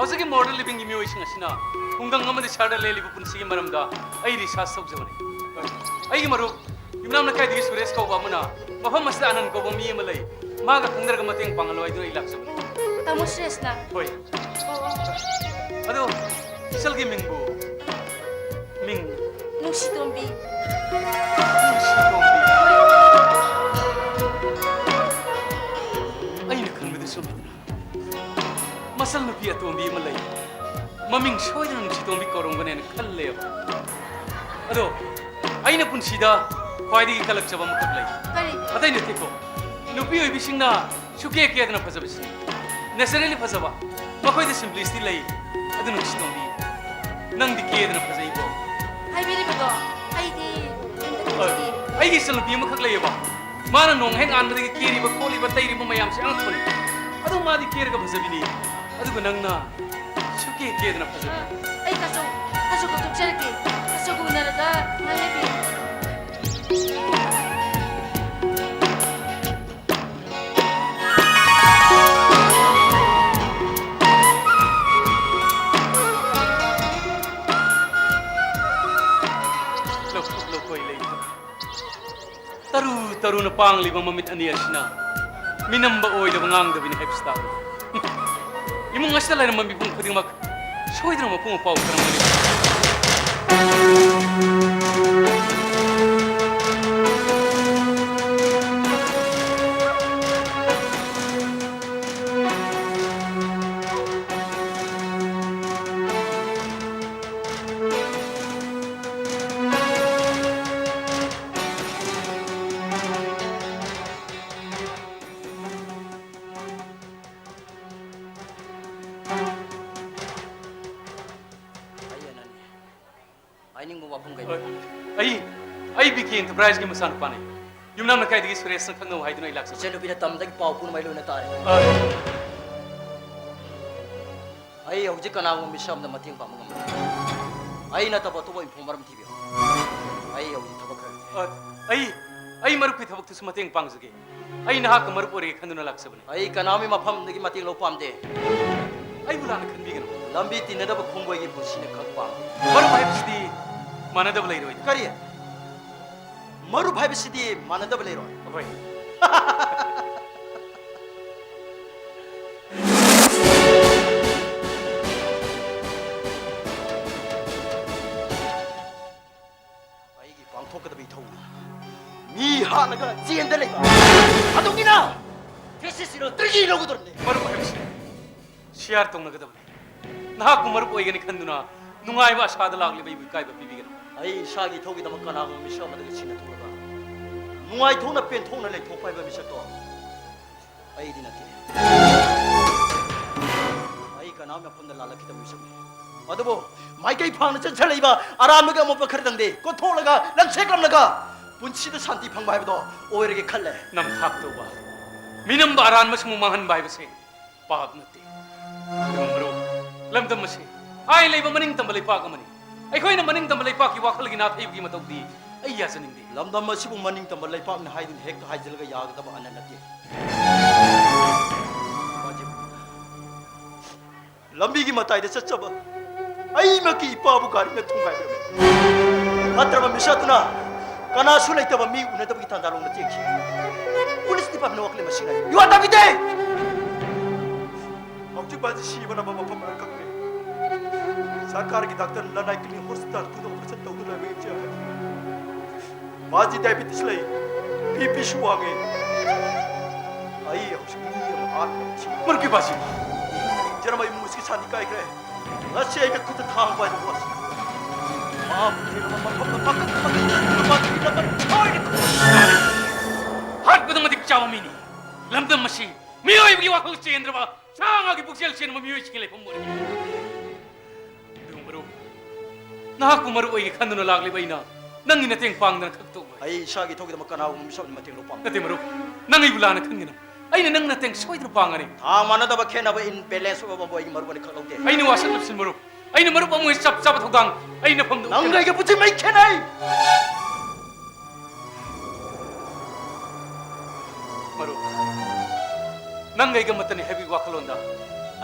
ꯍꯧꯖꯤꯛꯀꯤ modern livingꯒꯤ ꯃꯤꯑꯣꯏꯁꯤꯡ ꯑꯁꯤꯅ ꯈꯨꯡꯒꯪ ꯑꯃꯗꯤ ꯁꯍꯔꯗ ꯂꯦꯜꯂꯤꯕ ꯄꯨꯟꯁꯤꯒꯤ ꯃꯔꯝꯗ ꯑꯩ research ꯇꯧꯖꯕꯅꯤ꯫ ꯑꯩꯒꯤ ꯃꯔꯨꯞ ꯌꯨꯝꯅꯥꯝ ꯂꯩꯀꯥꯏꯗꯒꯤ ꯁꯨꯔꯦꯁ ꯀꯧꯕ ꯑꯃꯅ ꯃꯐꯝ ꯑꯁꯤꯗ ꯑꯅꯟ ꯀꯧꯕ ꯃꯤ ꯑꯃ ꯂꯩ, ꯃꯥꯒ ꯈꯪꯅꯔꯒ ꯃꯇꯦꯡ ꯄꯥꯡꯍꯜꯂꯣ ꯍꯥꯏꯗꯨꯅ ꯑꯩ ꯂꯥꯛꯆꯕꯅꯤ꯫ ꯇꯥꯃꯣ ꯁꯨꯔꯦꯁꯅ? ꯍꯣꯏ꯫ ꯑꯣ, ꯑꯣ꯫ ꯑꯗꯣ ꯏꯆꯜꯒꯤ ꯃꯤꯡꯕꯨ? ꯃꯤꯡ? ꯅꯨꯡꯁꯤꯇꯣꯝꯕꯤ꯫ ꯅꯨꯡꯁꯤꯇꯣꯝꯕꯤ꯫ ꯑꯩꯅ ꯈꯟꯕꯗ ꯆꯨꯝꯃꯤꯗꯅ꯫ ꯃꯆꯜ ꯅꯨꯄꯤ ꯑꯇꯣꯝꯕꯤ ꯑꯃ ꯂꯩ꯫ ꯃꯃꯤꯡ ꯁꯣꯏꯗꯅ ꯅꯨꯡꯁꯤꯇꯣꯝꯕꯤ ꯀꯧꯔꯝꯒꯅꯦꯅ ꯈꯜꯂꯦꯕ꯫ ꯑꯗꯣ ꯑꯩꯅ ꯄꯨꯟꯁꯤꯗ ꯈ꯭ꯋꯥꯏꯗꯒꯤ ꯀꯜꯂꯛꯆꯕ ꯑꯃꯈꯛ ꯂꯩ꯫ ꯀꯔꯤ? ꯑꯇꯩ ꯅꯠꯇꯦꯀꯣ, ꯅꯨꯄꯤ ꯑꯣꯏꯕꯤꯁꯤꯡꯅ ꯁꯨꯀꯦ ꯀꯦꯗꯅ ꯐꯖꯕꯁꯤꯅꯤ꯫ Naturally ꯐꯖꯕ꯫ ꯃꯈꯣꯏꯗ simplicity ꯂꯩ꯫ ꯑꯗꯨ ꯅꯨꯡꯁꯤꯇꯣꯝꯕꯤ, ꯅꯪꯗꯤ ꯀꯦꯗꯅ ꯐꯖꯩꯀꯣ꯫ ꯍꯥꯏꯕꯤꯔꯤꯕꯗꯣ ꯑꯩꯗꯤ ꯀꯩꯝꯇ ꯈꯟꯖꯗꯦ꯫ ꯑꯩꯒꯤ ꯏꯆꯜꯅꯨꯄꯤ ꯑꯃꯈꯛ ꯂꯩꯌꯦꯕ꯫ ꯃꯥꯅ ꯅꯣꯡ ꯍꯦꯛ ꯉꯥꯟꯕꯗꯒꯤ ꯀꯦꯔꯤꯕ ꯈꯣꯠꯂꯤꯕ ꯇꯩꯔꯤꯕ ꯃꯌꯥꯝꯁꯦ ꯑꯉꯛꯄꯅꯤ꯫ ꯑꯗꯨ ꯃꯥꯗꯤ ꯀꯦꯔꯒ ꯐꯖꯕꯤꯅꯤ꯫ ꯑꯗꯨꯒ ꯅꯪꯅ ꯁꯨꯀꯦ ꯀꯦꯗꯅ ꯐꯖꯕꯤ꯫ ꯑꯩ ꯇꯥꯆꯧ, ꯇꯥꯆꯧ ꯀꯧꯊꯣꯛꯆꯔꯛꯀꯦ꯫ ꯇꯥꯆꯧꯒ ꯎꯅꯔꯒ ꯉꯥꯡꯅꯕꯤꯌꯨ꯫ ꯂꯧꯊꯣꯛ ꯂꯧꯊꯣꯛ ꯂꯩ꯫ ꯇꯔꯨ ꯇꯔꯨꯅ ꯄꯥꯡꯂꯤꯕ ꯃꯃꯤꯠ ꯑꯅꯤ ꯑꯁꯤꯅ ꯃꯤꯅꯝꯕ ꯑꯣꯏꯗꯕ ꯉꯥꯡꯗꯕꯤꯅꯤ ꯍꯥꯏꯕꯁꯤ ꯇꯥꯛꯂꯤ꯫ ꯏꯃꯨꯡ ꯑꯁꯤꯗ ꯂꯩꯔꯝꯕ ꯃꯤꯄꯨꯝ ꯈꯨꯗꯤꯡꯃꯛ ꯁꯣꯏꯗꯅ ꯃꯄꯨꯡ ꯃꯄꯥꯎ ꯐꯔꯝꯒꯅꯤ꯫ ꯍꯥꯏꯅꯤꯡꯕ ꯋꯥꯐꯝ ꯀꯩꯅꯣ? ꯑꯩ, ꯑꯩ ꯕꯤ ꯀꯦ Enterpriseꯀꯤ ꯃꯆꯥꯅꯨꯄꯥꯅꯤ꯫ ꯌꯨꯝꯅꯥꯝ ꯂꯩꯀꯥꯏꯗꯒꯤ ꯁꯨꯔꯦꯁꯅ ꯈꯪꯅꯧ ꯍꯥꯏꯗꯨꯅ ꯑꯩ ꯂꯥꯛꯆꯕꯅꯤ꯫ ꯏꯆꯟꯅꯨꯄꯤꯅ ꯇꯝꯗꯒꯤ ꯄꯥꯎ ꯄꯨꯝꯅꯃꯛ ꯂꯣꯏꯅ ꯇꯥꯔꯦ꯫ ꯑ, ꯑꯩ ꯍꯧꯖꯤꯛ ꯀꯅꯥꯒꯨꯝꯕ ꯃꯤꯁꯛ ꯑꯃꯗ ꯃꯇꯦꯡ ꯄꯥꯡꯕ ꯉꯝꯂꯣꯏ꯫ ꯑꯩ ꯅꯠꯇꯕ ꯑꯇꯣꯞꯄ ꯌꯨꯝꯐꯝ ꯑꯃ ꯊꯤꯕꯤꯌꯨ꯫ ꯑꯩ ꯍꯧꯖꯤꯛ ꯊꯕꯛ ꯈꯔ ꯂꯩ꯫ ꯑ, ꯑꯩ, ꯑꯩ ꯃꯔꯨꯞꯀꯤ ꯊꯕꯛꯇꯨꯁꯨ ꯃꯇꯦꯡ ꯄꯥꯡꯖꯒꯦ꯫ ꯑꯩ ꯅꯍꯥꯛꯀ ꯃꯔꯨꯞ ꯑꯣꯏꯔꯒꯦ ꯈꯟꯗꯨꯅ ꯂꯥꯛꯆꯕꯅꯤ꯫ ꯑꯩ ꯀꯅꯥꯒꯤ ꯃꯐꯝꯗꯒꯤ ꯃꯇꯦꯡ ꯂꯧꯕ ꯄꯥꯝꯗꯦ꯫ ꯑꯩꯕꯨ ꯂꯥꯟꯅ ꯈꯟꯕꯤꯒꯅꯨ꯫ ꯂꯝꯕꯤ ꯇꯤꯟꯅꯗꯕ ꯈꯣꯡꯕꯣꯏꯒꯤ ꯄꯨꯟꯁꯤꯅ ꯈꯛ ꯄꯥꯝꯃꯤ꯫ ꯃꯔꯨꯞ ꯍꯥꯏꯕꯁꯤꯗꯤ ꯃꯥꯟꯅꯗꯕ ꯂꯩꯔꯣꯏ꯫ ꯀꯔꯤ? ꯃꯔꯨꯞ ꯍꯥꯏꯕꯁꯤꯗꯤ ꯃꯥꯟꯅꯗꯕ ꯂꯩꯔꯣꯏ꯫ ꯍꯣꯏ꯫ ꯑꯩꯒꯤ ꯄꯥꯡꯊꯣꯛꯀꯗꯕ ꯏꯊꯧꯅ ꯃꯤ ꯍꯥꯠꯂꯒ ꯖꯦꯜꯗ ꯂꯩꯕ ꯑꯗꯨꯒꯤꯅ ꯊꯦꯁꯤꯁ ꯏꯔꯣ ꯇ꯭ꯔꯤꯖꯤ ꯂꯧꯒꯗꯧꯔꯤꯕꯅꯤ꯫ ꯃꯔꯨꯞ ꯍꯥꯏꯕꯁꯤ ꯁꯤꯌꯥꯔ ꯇꯧꯅꯒꯗꯕꯅꯤ꯫ ꯅꯍꯥꯛꯄꯨ ꯃꯔꯨꯞ ꯑꯣꯏꯒꯅꯤ ꯈꯟꯗꯨꯅ ꯅꯨꯡꯉꯥꯏꯕ ꯑꯁꯥꯗ ꯂꯥꯛꯂꯤꯕ ꯑꯩꯕꯨ ꯏꯀꯥꯏꯕ ꯄꯤꯕꯤꯒꯅꯨ꯫ ꯑꯩ ꯏꯁꯥꯒꯤ ꯏꯊꯧꯒꯤꯗꯃꯛ ꯀꯅꯥꯒꯨꯝꯕ ꯃꯤꯁꯛ ꯑꯃꯗꯒꯤ ꯁꯤꯟꯅ ꯊꯣꯛꯂꯒ ꯅꯨꯡꯉꯥꯏꯊꯣꯛꯅ ꯄꯦꯟꯊꯣꯛꯅ ꯂꯩꯊꯣꯛꯄ ꯍꯥꯏꯕ ꯃꯤꯁꯛꯇꯣ ꯑꯩꯗꯤ ꯅꯠꯇꯦ꯫ ꯑꯩ ꯀꯅꯥꯝ ꯃꯐꯝꯗ ꯂꯥꯜꯂꯛꯈꯤꯗꯕ ꯃꯤꯁꯛꯅꯤ꯫ ꯑꯗꯨꯕꯨ ꯃꯥꯏꯀꯩ ꯐꯥꯡꯅ ꯆꯠꯁꯤꯜꯂꯛꯏꯕ ꯑꯔꯥꯟꯕꯒꯤ ꯑꯃꯣꯠꯄ ꯈꯔꯗꯪꯗꯤ ꯀꯣꯠꯊꯣꯛꯂꯒ ꯂꯪꯁꯦꯛꯂꯝꯂꯒ ꯄꯨꯟꯁꯤꯗ ꯁꯥꯟꯇꯤ ꯐꯪꯕ ꯍꯥꯏꯕꯗꯣ ꯑꯣꯏꯔꯒꯦ ꯈꯜꯂꯦ꯫ ꯅꯝꯊꯥꯛ ꯇꯧꯕ, ꯃꯤꯅꯝꯕ ꯑꯔꯥꯟꯕꯁꯤꯡꯕꯨ ꯃꯥꯡꯍꯟꯕ ꯍꯥꯏꯕꯁꯦ ꯄꯥꯞ ꯅꯠꯇꯦ꯫ ꯑꯗꯨꯒ ꯃꯔꯨꯞ, ꯂꯝꯗꯝ ꯑꯁꯤ ꯍꯥꯏ ꯂꯩꯕ ꯃꯅꯤꯡ ꯇꯝꯕ ꯂꯩꯄꯥꯛ ꯑꯃꯅꯤ꯫ ꯑꯩꯈꯣꯏꯅ ꯃꯅꯤꯡ ꯇꯝꯕ ꯂꯩꯄꯥꯛꯀꯤ ꯋꯥꯈꯜꯒꯤ ꯅꯥꯊꯩꯕꯒꯤ ꯃꯇꯧꯗꯤ ꯑꯩ ꯌꯥꯖꯅꯤꯡꯗꯦ꯫ ꯂꯝꯗꯝ ꯑꯁꯤꯕꯨ ꯃꯅꯤꯡ ꯇꯝꯕ ꯂꯩꯄꯥꯛꯅꯤ ꯍꯥꯏꯗꯨꯅ ꯍꯦꯛꯇ ꯍꯥꯏꯖꯤꯜꯂꯒ ꯌꯥꯒꯗꯕ ꯑꯅ ꯅꯠꯇꯦ꯫ ꯂꯝꯕꯤꯒꯤ ꯃꯇꯥꯏꯗ ꯆꯠꯆꯕ ꯑꯩꯃꯛꯀꯤ ꯏꯄꯥꯕꯨ ꯒꯥꯔꯤꯅ ꯊꯣꯡꯒꯥꯏꯕꯤꯔꯝꯃꯤ꯫ ꯐꯠꯇ꯭ꯔꯕ ꯃꯤꯁꯛ ꯑꯗꯨꯅ ꯀꯅꯥꯁꯨ ꯂꯩꯇꯕ ꯃꯤ ꯎꯅꯗꯕꯒꯤ ꯇꯥꯟꯖꯥ ꯂꯧꯅ ꯆꯦꯟꯈꯤ꯫ ꯄꯨꯂꯤꯁ ꯗꯤꯄꯥꯔꯠꯃꯦꯟ ꯋꯥꯀꯂꯦꯝ ꯑꯁꯤꯅ ꯌꯨ ꯑꯥꯔ ꯗꯕꯤꯗꯦ! ꯍꯧꯖꯤꯛ ꯃꯥꯁꯤ ꯁꯤꯕꯅ ꯃꯐꯝ ꯃꯔꯥꯡ ꯈꯪꯗꯦ꯫ ꯁꯔꯀꯥꯔꯒꯤ ꯗꯥꯛꯇꯔ ꯂꯅꯥꯏ ꯀ꯭ꯂꯤꯅꯤꯛ ꯍꯣꯁꯄꯤꯇꯥꯜ ꯇꯨꯗ ꯑꯣꯄꯔꯦꯁꯟ ꯇꯧꯗꯨꯅ ꯂꯩꯕ ꯏꯆꯦ ꯍꯥꯏ꯫ ꯃꯥꯁꯤ ꯗꯥꯏꯕꯦꯇꯤꯁ ꯂꯩ, ꯕꯤ ꯄꯤꯁꯨ ꯋꯥꯡꯉꯦ꯫ ꯑꯩ ꯍꯧꯖꯤꯛ ꯃꯤ ꯑꯃ ꯍꯥꯠꯂꯒ ꯁꯤ ꯃꯔꯨꯞꯀꯤ ꯕꯥꯖꯤ꯫ ꯖꯔꯃ ꯏꯃꯨꯡ ꯑꯁꯤꯒꯤ ꯁꯥꯟꯇꯤ ꯀꯥꯏꯈ꯭ꯔꯦ꯫ ꯉꯁꯤ ꯑꯩꯅ ꯈꯨꯠꯇ ꯊꯥꯡ ꯄꯥꯏꯕ ꯋꯥꯁꯤ꯫ ꯃꯥꯕꯨ ꯊꯦꯡꯅꯕ ꯃꯐꯝꯗ ꯄꯥꯈꯪ ꯄꯥꯈꯪ ꯅꯨꯄꯥ ꯅꯨꯄꯤ ꯂꯝꯕꯥ ꯁꯣꯏꯗꯅ ꯍꯥꯠꯄꯗ ꯃꯇꯤꯛ ꯆꯥꯕ ꯃꯤꯅꯤ꯫ ꯂꯝꯗꯝ ꯑꯁꯤ ꯃꯤꯑꯣꯏꯕꯒꯤ ꯋꯥꯈꯜ ꯆꯦꯟꯗ꯭ꯔꯕ ꯁꯥ ꯉꯥꯒꯤ ꯄꯨꯛꯆꯦꯜ ꯆꯦꯟꯕ ꯃꯤꯑꯣꯏꯁꯤꯡꯒꯤ ꯂꯩꯐꯝ ꯑꯣꯏꯔꯤ꯫ ꯑꯗꯨꯒ ꯃꯔꯨꯞ, ꯅꯍꯥꯛꯄꯨ ꯃꯔꯨꯞ ꯑꯣꯏꯒꯦ ꯈꯟꯗꯨꯅ ꯂꯥꯛꯂꯤꯕ ꯑꯩꯅ ꯅꯪꯒꯤ ꯅꯇꯦꯡ ꯄꯥꯡꯗꯅ ꯈꯛ ꯇꯣꯛꯂꯣꯏ꯫ ꯑꯩ ꯏꯁꯥꯒꯤ ꯊꯣꯛꯈꯤꯗꯕ ꯀꯅꯥꯒꯨꯝꯕ ꯃꯤꯁꯛ ꯑꯃꯒꯤ ꯃꯇꯦꯡ ꯂꯧꯕ ꯄꯥꯝꯃꯤ꯫ ꯅꯠꯇꯦ ꯃꯔꯨꯞ, ꯅꯪ ꯑꯩꯕꯨ ꯂꯥꯟꯅ ꯈꯟꯒꯅꯨ꯫ ꯑꯩꯅ ꯅꯪ ꯅꯇꯦꯡ ꯁꯣꯏꯗꯅ ꯄꯥꯡꯒꯅꯤ꯫ ꯊꯥ ꯃꯥꯟꯅꯗꯕ ꯈꯦꯠꯅꯕ, imbalance ꯑꯣꯏꯕ ꯑꯃꯕꯨ ꯑꯩꯒꯤ ꯃꯔꯨꯞ ꯑꯅꯤ ꯈꯛ ꯂꯧꯗꯦ꯫ ꯑꯩꯅ ꯋꯥꯁꯛꯂꯕꯁꯤꯅ ꯃꯔꯨꯞ, ꯑꯩꯅ ꯃꯔꯨꯞ ꯑꯃꯒꯤ ꯆꯞ ꯆꯥꯕ ꯊꯧꯗꯥꯡ ꯑꯩꯅ ꯐꯝꯗ ꯅꯪꯒ ꯎꯠꯀꯅꯤ꯫ ꯑꯩꯒ ꯄꯨꯟꯁꯤ ꯃꯩ ꯈꯦꯠꯅꯩ꯫ ꯃꯔꯨꯞ, ꯅꯪꯒ ꯑꯩꯒ ꯑꯃꯠꯇꯅꯤ ꯍꯥꯏꯕꯒꯤ ꯋꯥꯈꯜꯂꯣꯟꯗ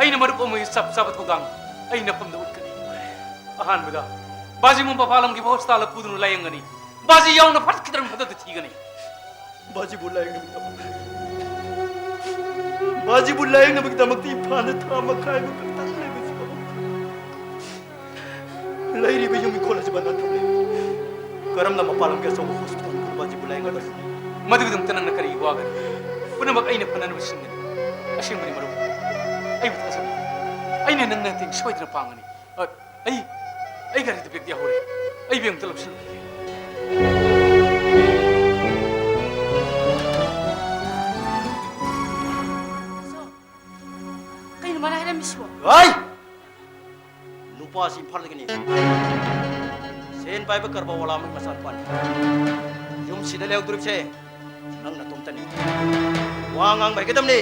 ꯑꯩꯅ ꯃꯔꯨꯞ ꯑꯃꯒꯤ ꯆꯞ ꯆꯥꯕ ꯊꯧꯗꯥꯡ ꯑꯩ ꯅꯐꯝꯗ ꯎꯠꯀꯅꯤ꯫ ꯑꯍꯥꯟꯕꯗ, ꯕꯥꯖꯤꯕꯨ ꯃꯄꯥꯟ ꯂꯝꯒꯤ ꯍꯣꯁꯄꯤꯇꯥꯜꯗ ꯄꯨꯗꯨꯅ ꯂꯥꯌꯦꯡꯒꯅꯤ꯫ ꯕꯥꯖꯤ ꯌꯥꯎꯅ ꯐꯠꯈꯤꯗ꯭ꯔꯕ ꯃꯐꯝꯗ ꯊꯤꯒꯅꯤ꯫ ꯕꯥꯖꯤꯕꯨ ꯂꯥꯌꯦꯡꯅꯕꯒꯤꯗꯃꯛ, ꯕꯥꯖꯤꯕꯨ ꯂꯥꯌꯦꯡꯅꯕꯒꯤꯗꯃꯛꯇ ꯏꯝꯐꯥꯜꯗ ꯊꯥ ꯃꯈꯥꯏꯃꯨꯛ ꯈꯛꯇꯪ ꯂꯩꯕꯁꯤꯐꯥꯎ ꯂꯩꯔꯤꯕ ꯌꯨꯝ ꯏꯪꯈꯣꯜ ꯑꯁꯤ ꯕꯟꯗꯥꯟ ꯊꯝꯂꯦ꯫ ꯀꯔꯝꯅ ꯃꯄꯥꯟ ꯂꯝꯒꯤ ꯑꯆꯧꯕ ꯍꯣꯁꯄꯤꯇꯥꯜ ꯄꯨꯔꯕ ꯑꯁꯤꯕꯨ ꯂꯥꯌꯦꯡꯒꯗꯕꯅꯣ? ꯃꯗꯨꯒꯤꯗꯃꯛꯇ ꯅꯪꯅ ꯀꯔꯤ ꯋꯥꯒꯅꯤ? ꯄꯨꯝꯅꯃꯛ ꯑꯩꯅ ꯐꯅꯅꯕ ꯁꯤꯟꯒꯅꯤ꯫ ꯑꯁꯦꯡꯕꯅꯤ ꯃꯔꯨꯞ, ꯑꯩꯕꯨ ꯊꯥꯖꯕꯤꯌꯨ꯫ ꯑꯩꯅ ꯅꯪꯅ ꯃꯇꯦꯡ ꯁꯣꯏꯗꯅ ꯄꯥꯡꯒꯅꯤ꯫ ꯑ, ꯑꯩ, ꯑꯩ ꯒꯥꯔꯤꯗꯨ ꯕꯦꯛꯇ ꯌꯥꯍꯧꯔꯦ꯫ ꯑꯩ ꯕꯦꯛ ꯑꯝꯇ ꯂꯧꯁꯤꯜꯂꯨꯈꯤꯒꯦ꯫ ꯀꯩꯅꯣ ꯃꯥꯅ ꯍꯥꯏꯔꯝꯃꯤꯁꯤꯕꯣ? ꯍꯣꯏ! ꯅꯨꯄꯥꯁꯤ ꯏꯝꯐꯥꯜꯗꯒꯤꯅꯤ꯫ ꯁꯦꯟ ꯄꯥꯏꯕ ꯀꯔꯕꯥꯔ ꯋꯥꯂꯥ ꯑꯃꯒꯤ ꯃꯆꯥꯅꯨꯄꯥꯅꯤ꯫ ꯌꯨꯝꯁꯤꯗ ꯂꯩꯍꯧꯗꯣꯔꯤꯕꯁꯦ ꯅꯪ ꯅꯇꯣꯝꯇꯅꯤ꯫ ꯋꯥ ꯉꯥꯡꯕ ꯍꯩꯒꯗꯕꯅꯤ,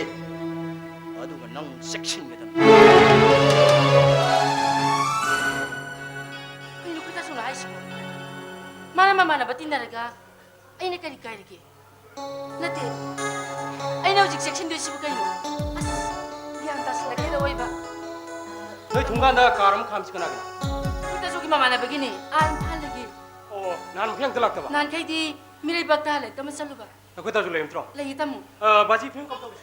ꯑꯗꯨꯒ ꯅꯪ ꯆꯦꯛꯁꯤꯟꯒꯗꯕꯅꯤ꯫ ꯀꯩꯅꯣ ꯑꯩꯈꯣꯏ ꯇꯥꯆꯧꯅ ꯍꯥꯏꯁꯤꯕꯣ? ꯃꯥꯅ ꯃꯃꯥꯟꯅꯕ ꯇꯤꯟꯅꯔꯒ ꯑꯩꯅ ꯀꯔꯤ ꯀꯥꯏꯔꯒꯦ? ꯅꯠꯇꯦ, ꯑꯩꯅ ꯍꯧꯖꯤꯛ ꯆꯦꯛꯁꯤꯟꯗꯣꯏꯁꯤꯕꯨ ꯀꯩꯅꯣ? ꯑꯁ, ꯒ꯭ꯌꯥꯟ ꯇꯥꯁꯤꯜꯂꯛꯇꯦꯗ ꯑꯑꯣꯏꯕ꯫ ꯅꯣꯏ ꯊꯣꯡꯒꯥꯟꯗ ꯀꯥꯔ ꯑꯃ ꯈꯥꯝꯃꯤꯁꯤ ꯀꯅꯥꯒꯤꯅꯣ? ꯑꯩꯈꯣꯏ ꯇꯥꯆꯧꯒꯤ ꯃꯃꯥꯟꯅꯕꯒꯤꯅꯦ, ꯑꯥ ꯏꯝꯐꯥꯜꯗꯒꯤ꯫ ꯑꯣ, ꯅꯍꯥꯟ ꯃꯈꯩ ꯑꯝꯇ ꯂꯥꯛꯇꯕ? ꯅꯍꯥꯟꯈꯩꯗꯤ ꯃꯤꯔꯩꯕꯥꯛꯇ ꯂꯥꯏꯔꯤꯛ ꯇꯝꯕ ꯆꯠꯂꯨꯕ꯫ ꯅꯈꯣꯏ ꯇꯥꯆꯧ ꯂꯩꯔꯝꯗ꯭ꯔꯣ? ꯂꯩꯌꯦ, ꯇꯥꯃꯣ꯫ ꯑ, ꯕꯥꯖꯤ ꯐꯤꯕꯝ ꯀꯝꯗꯧꯔꯦ?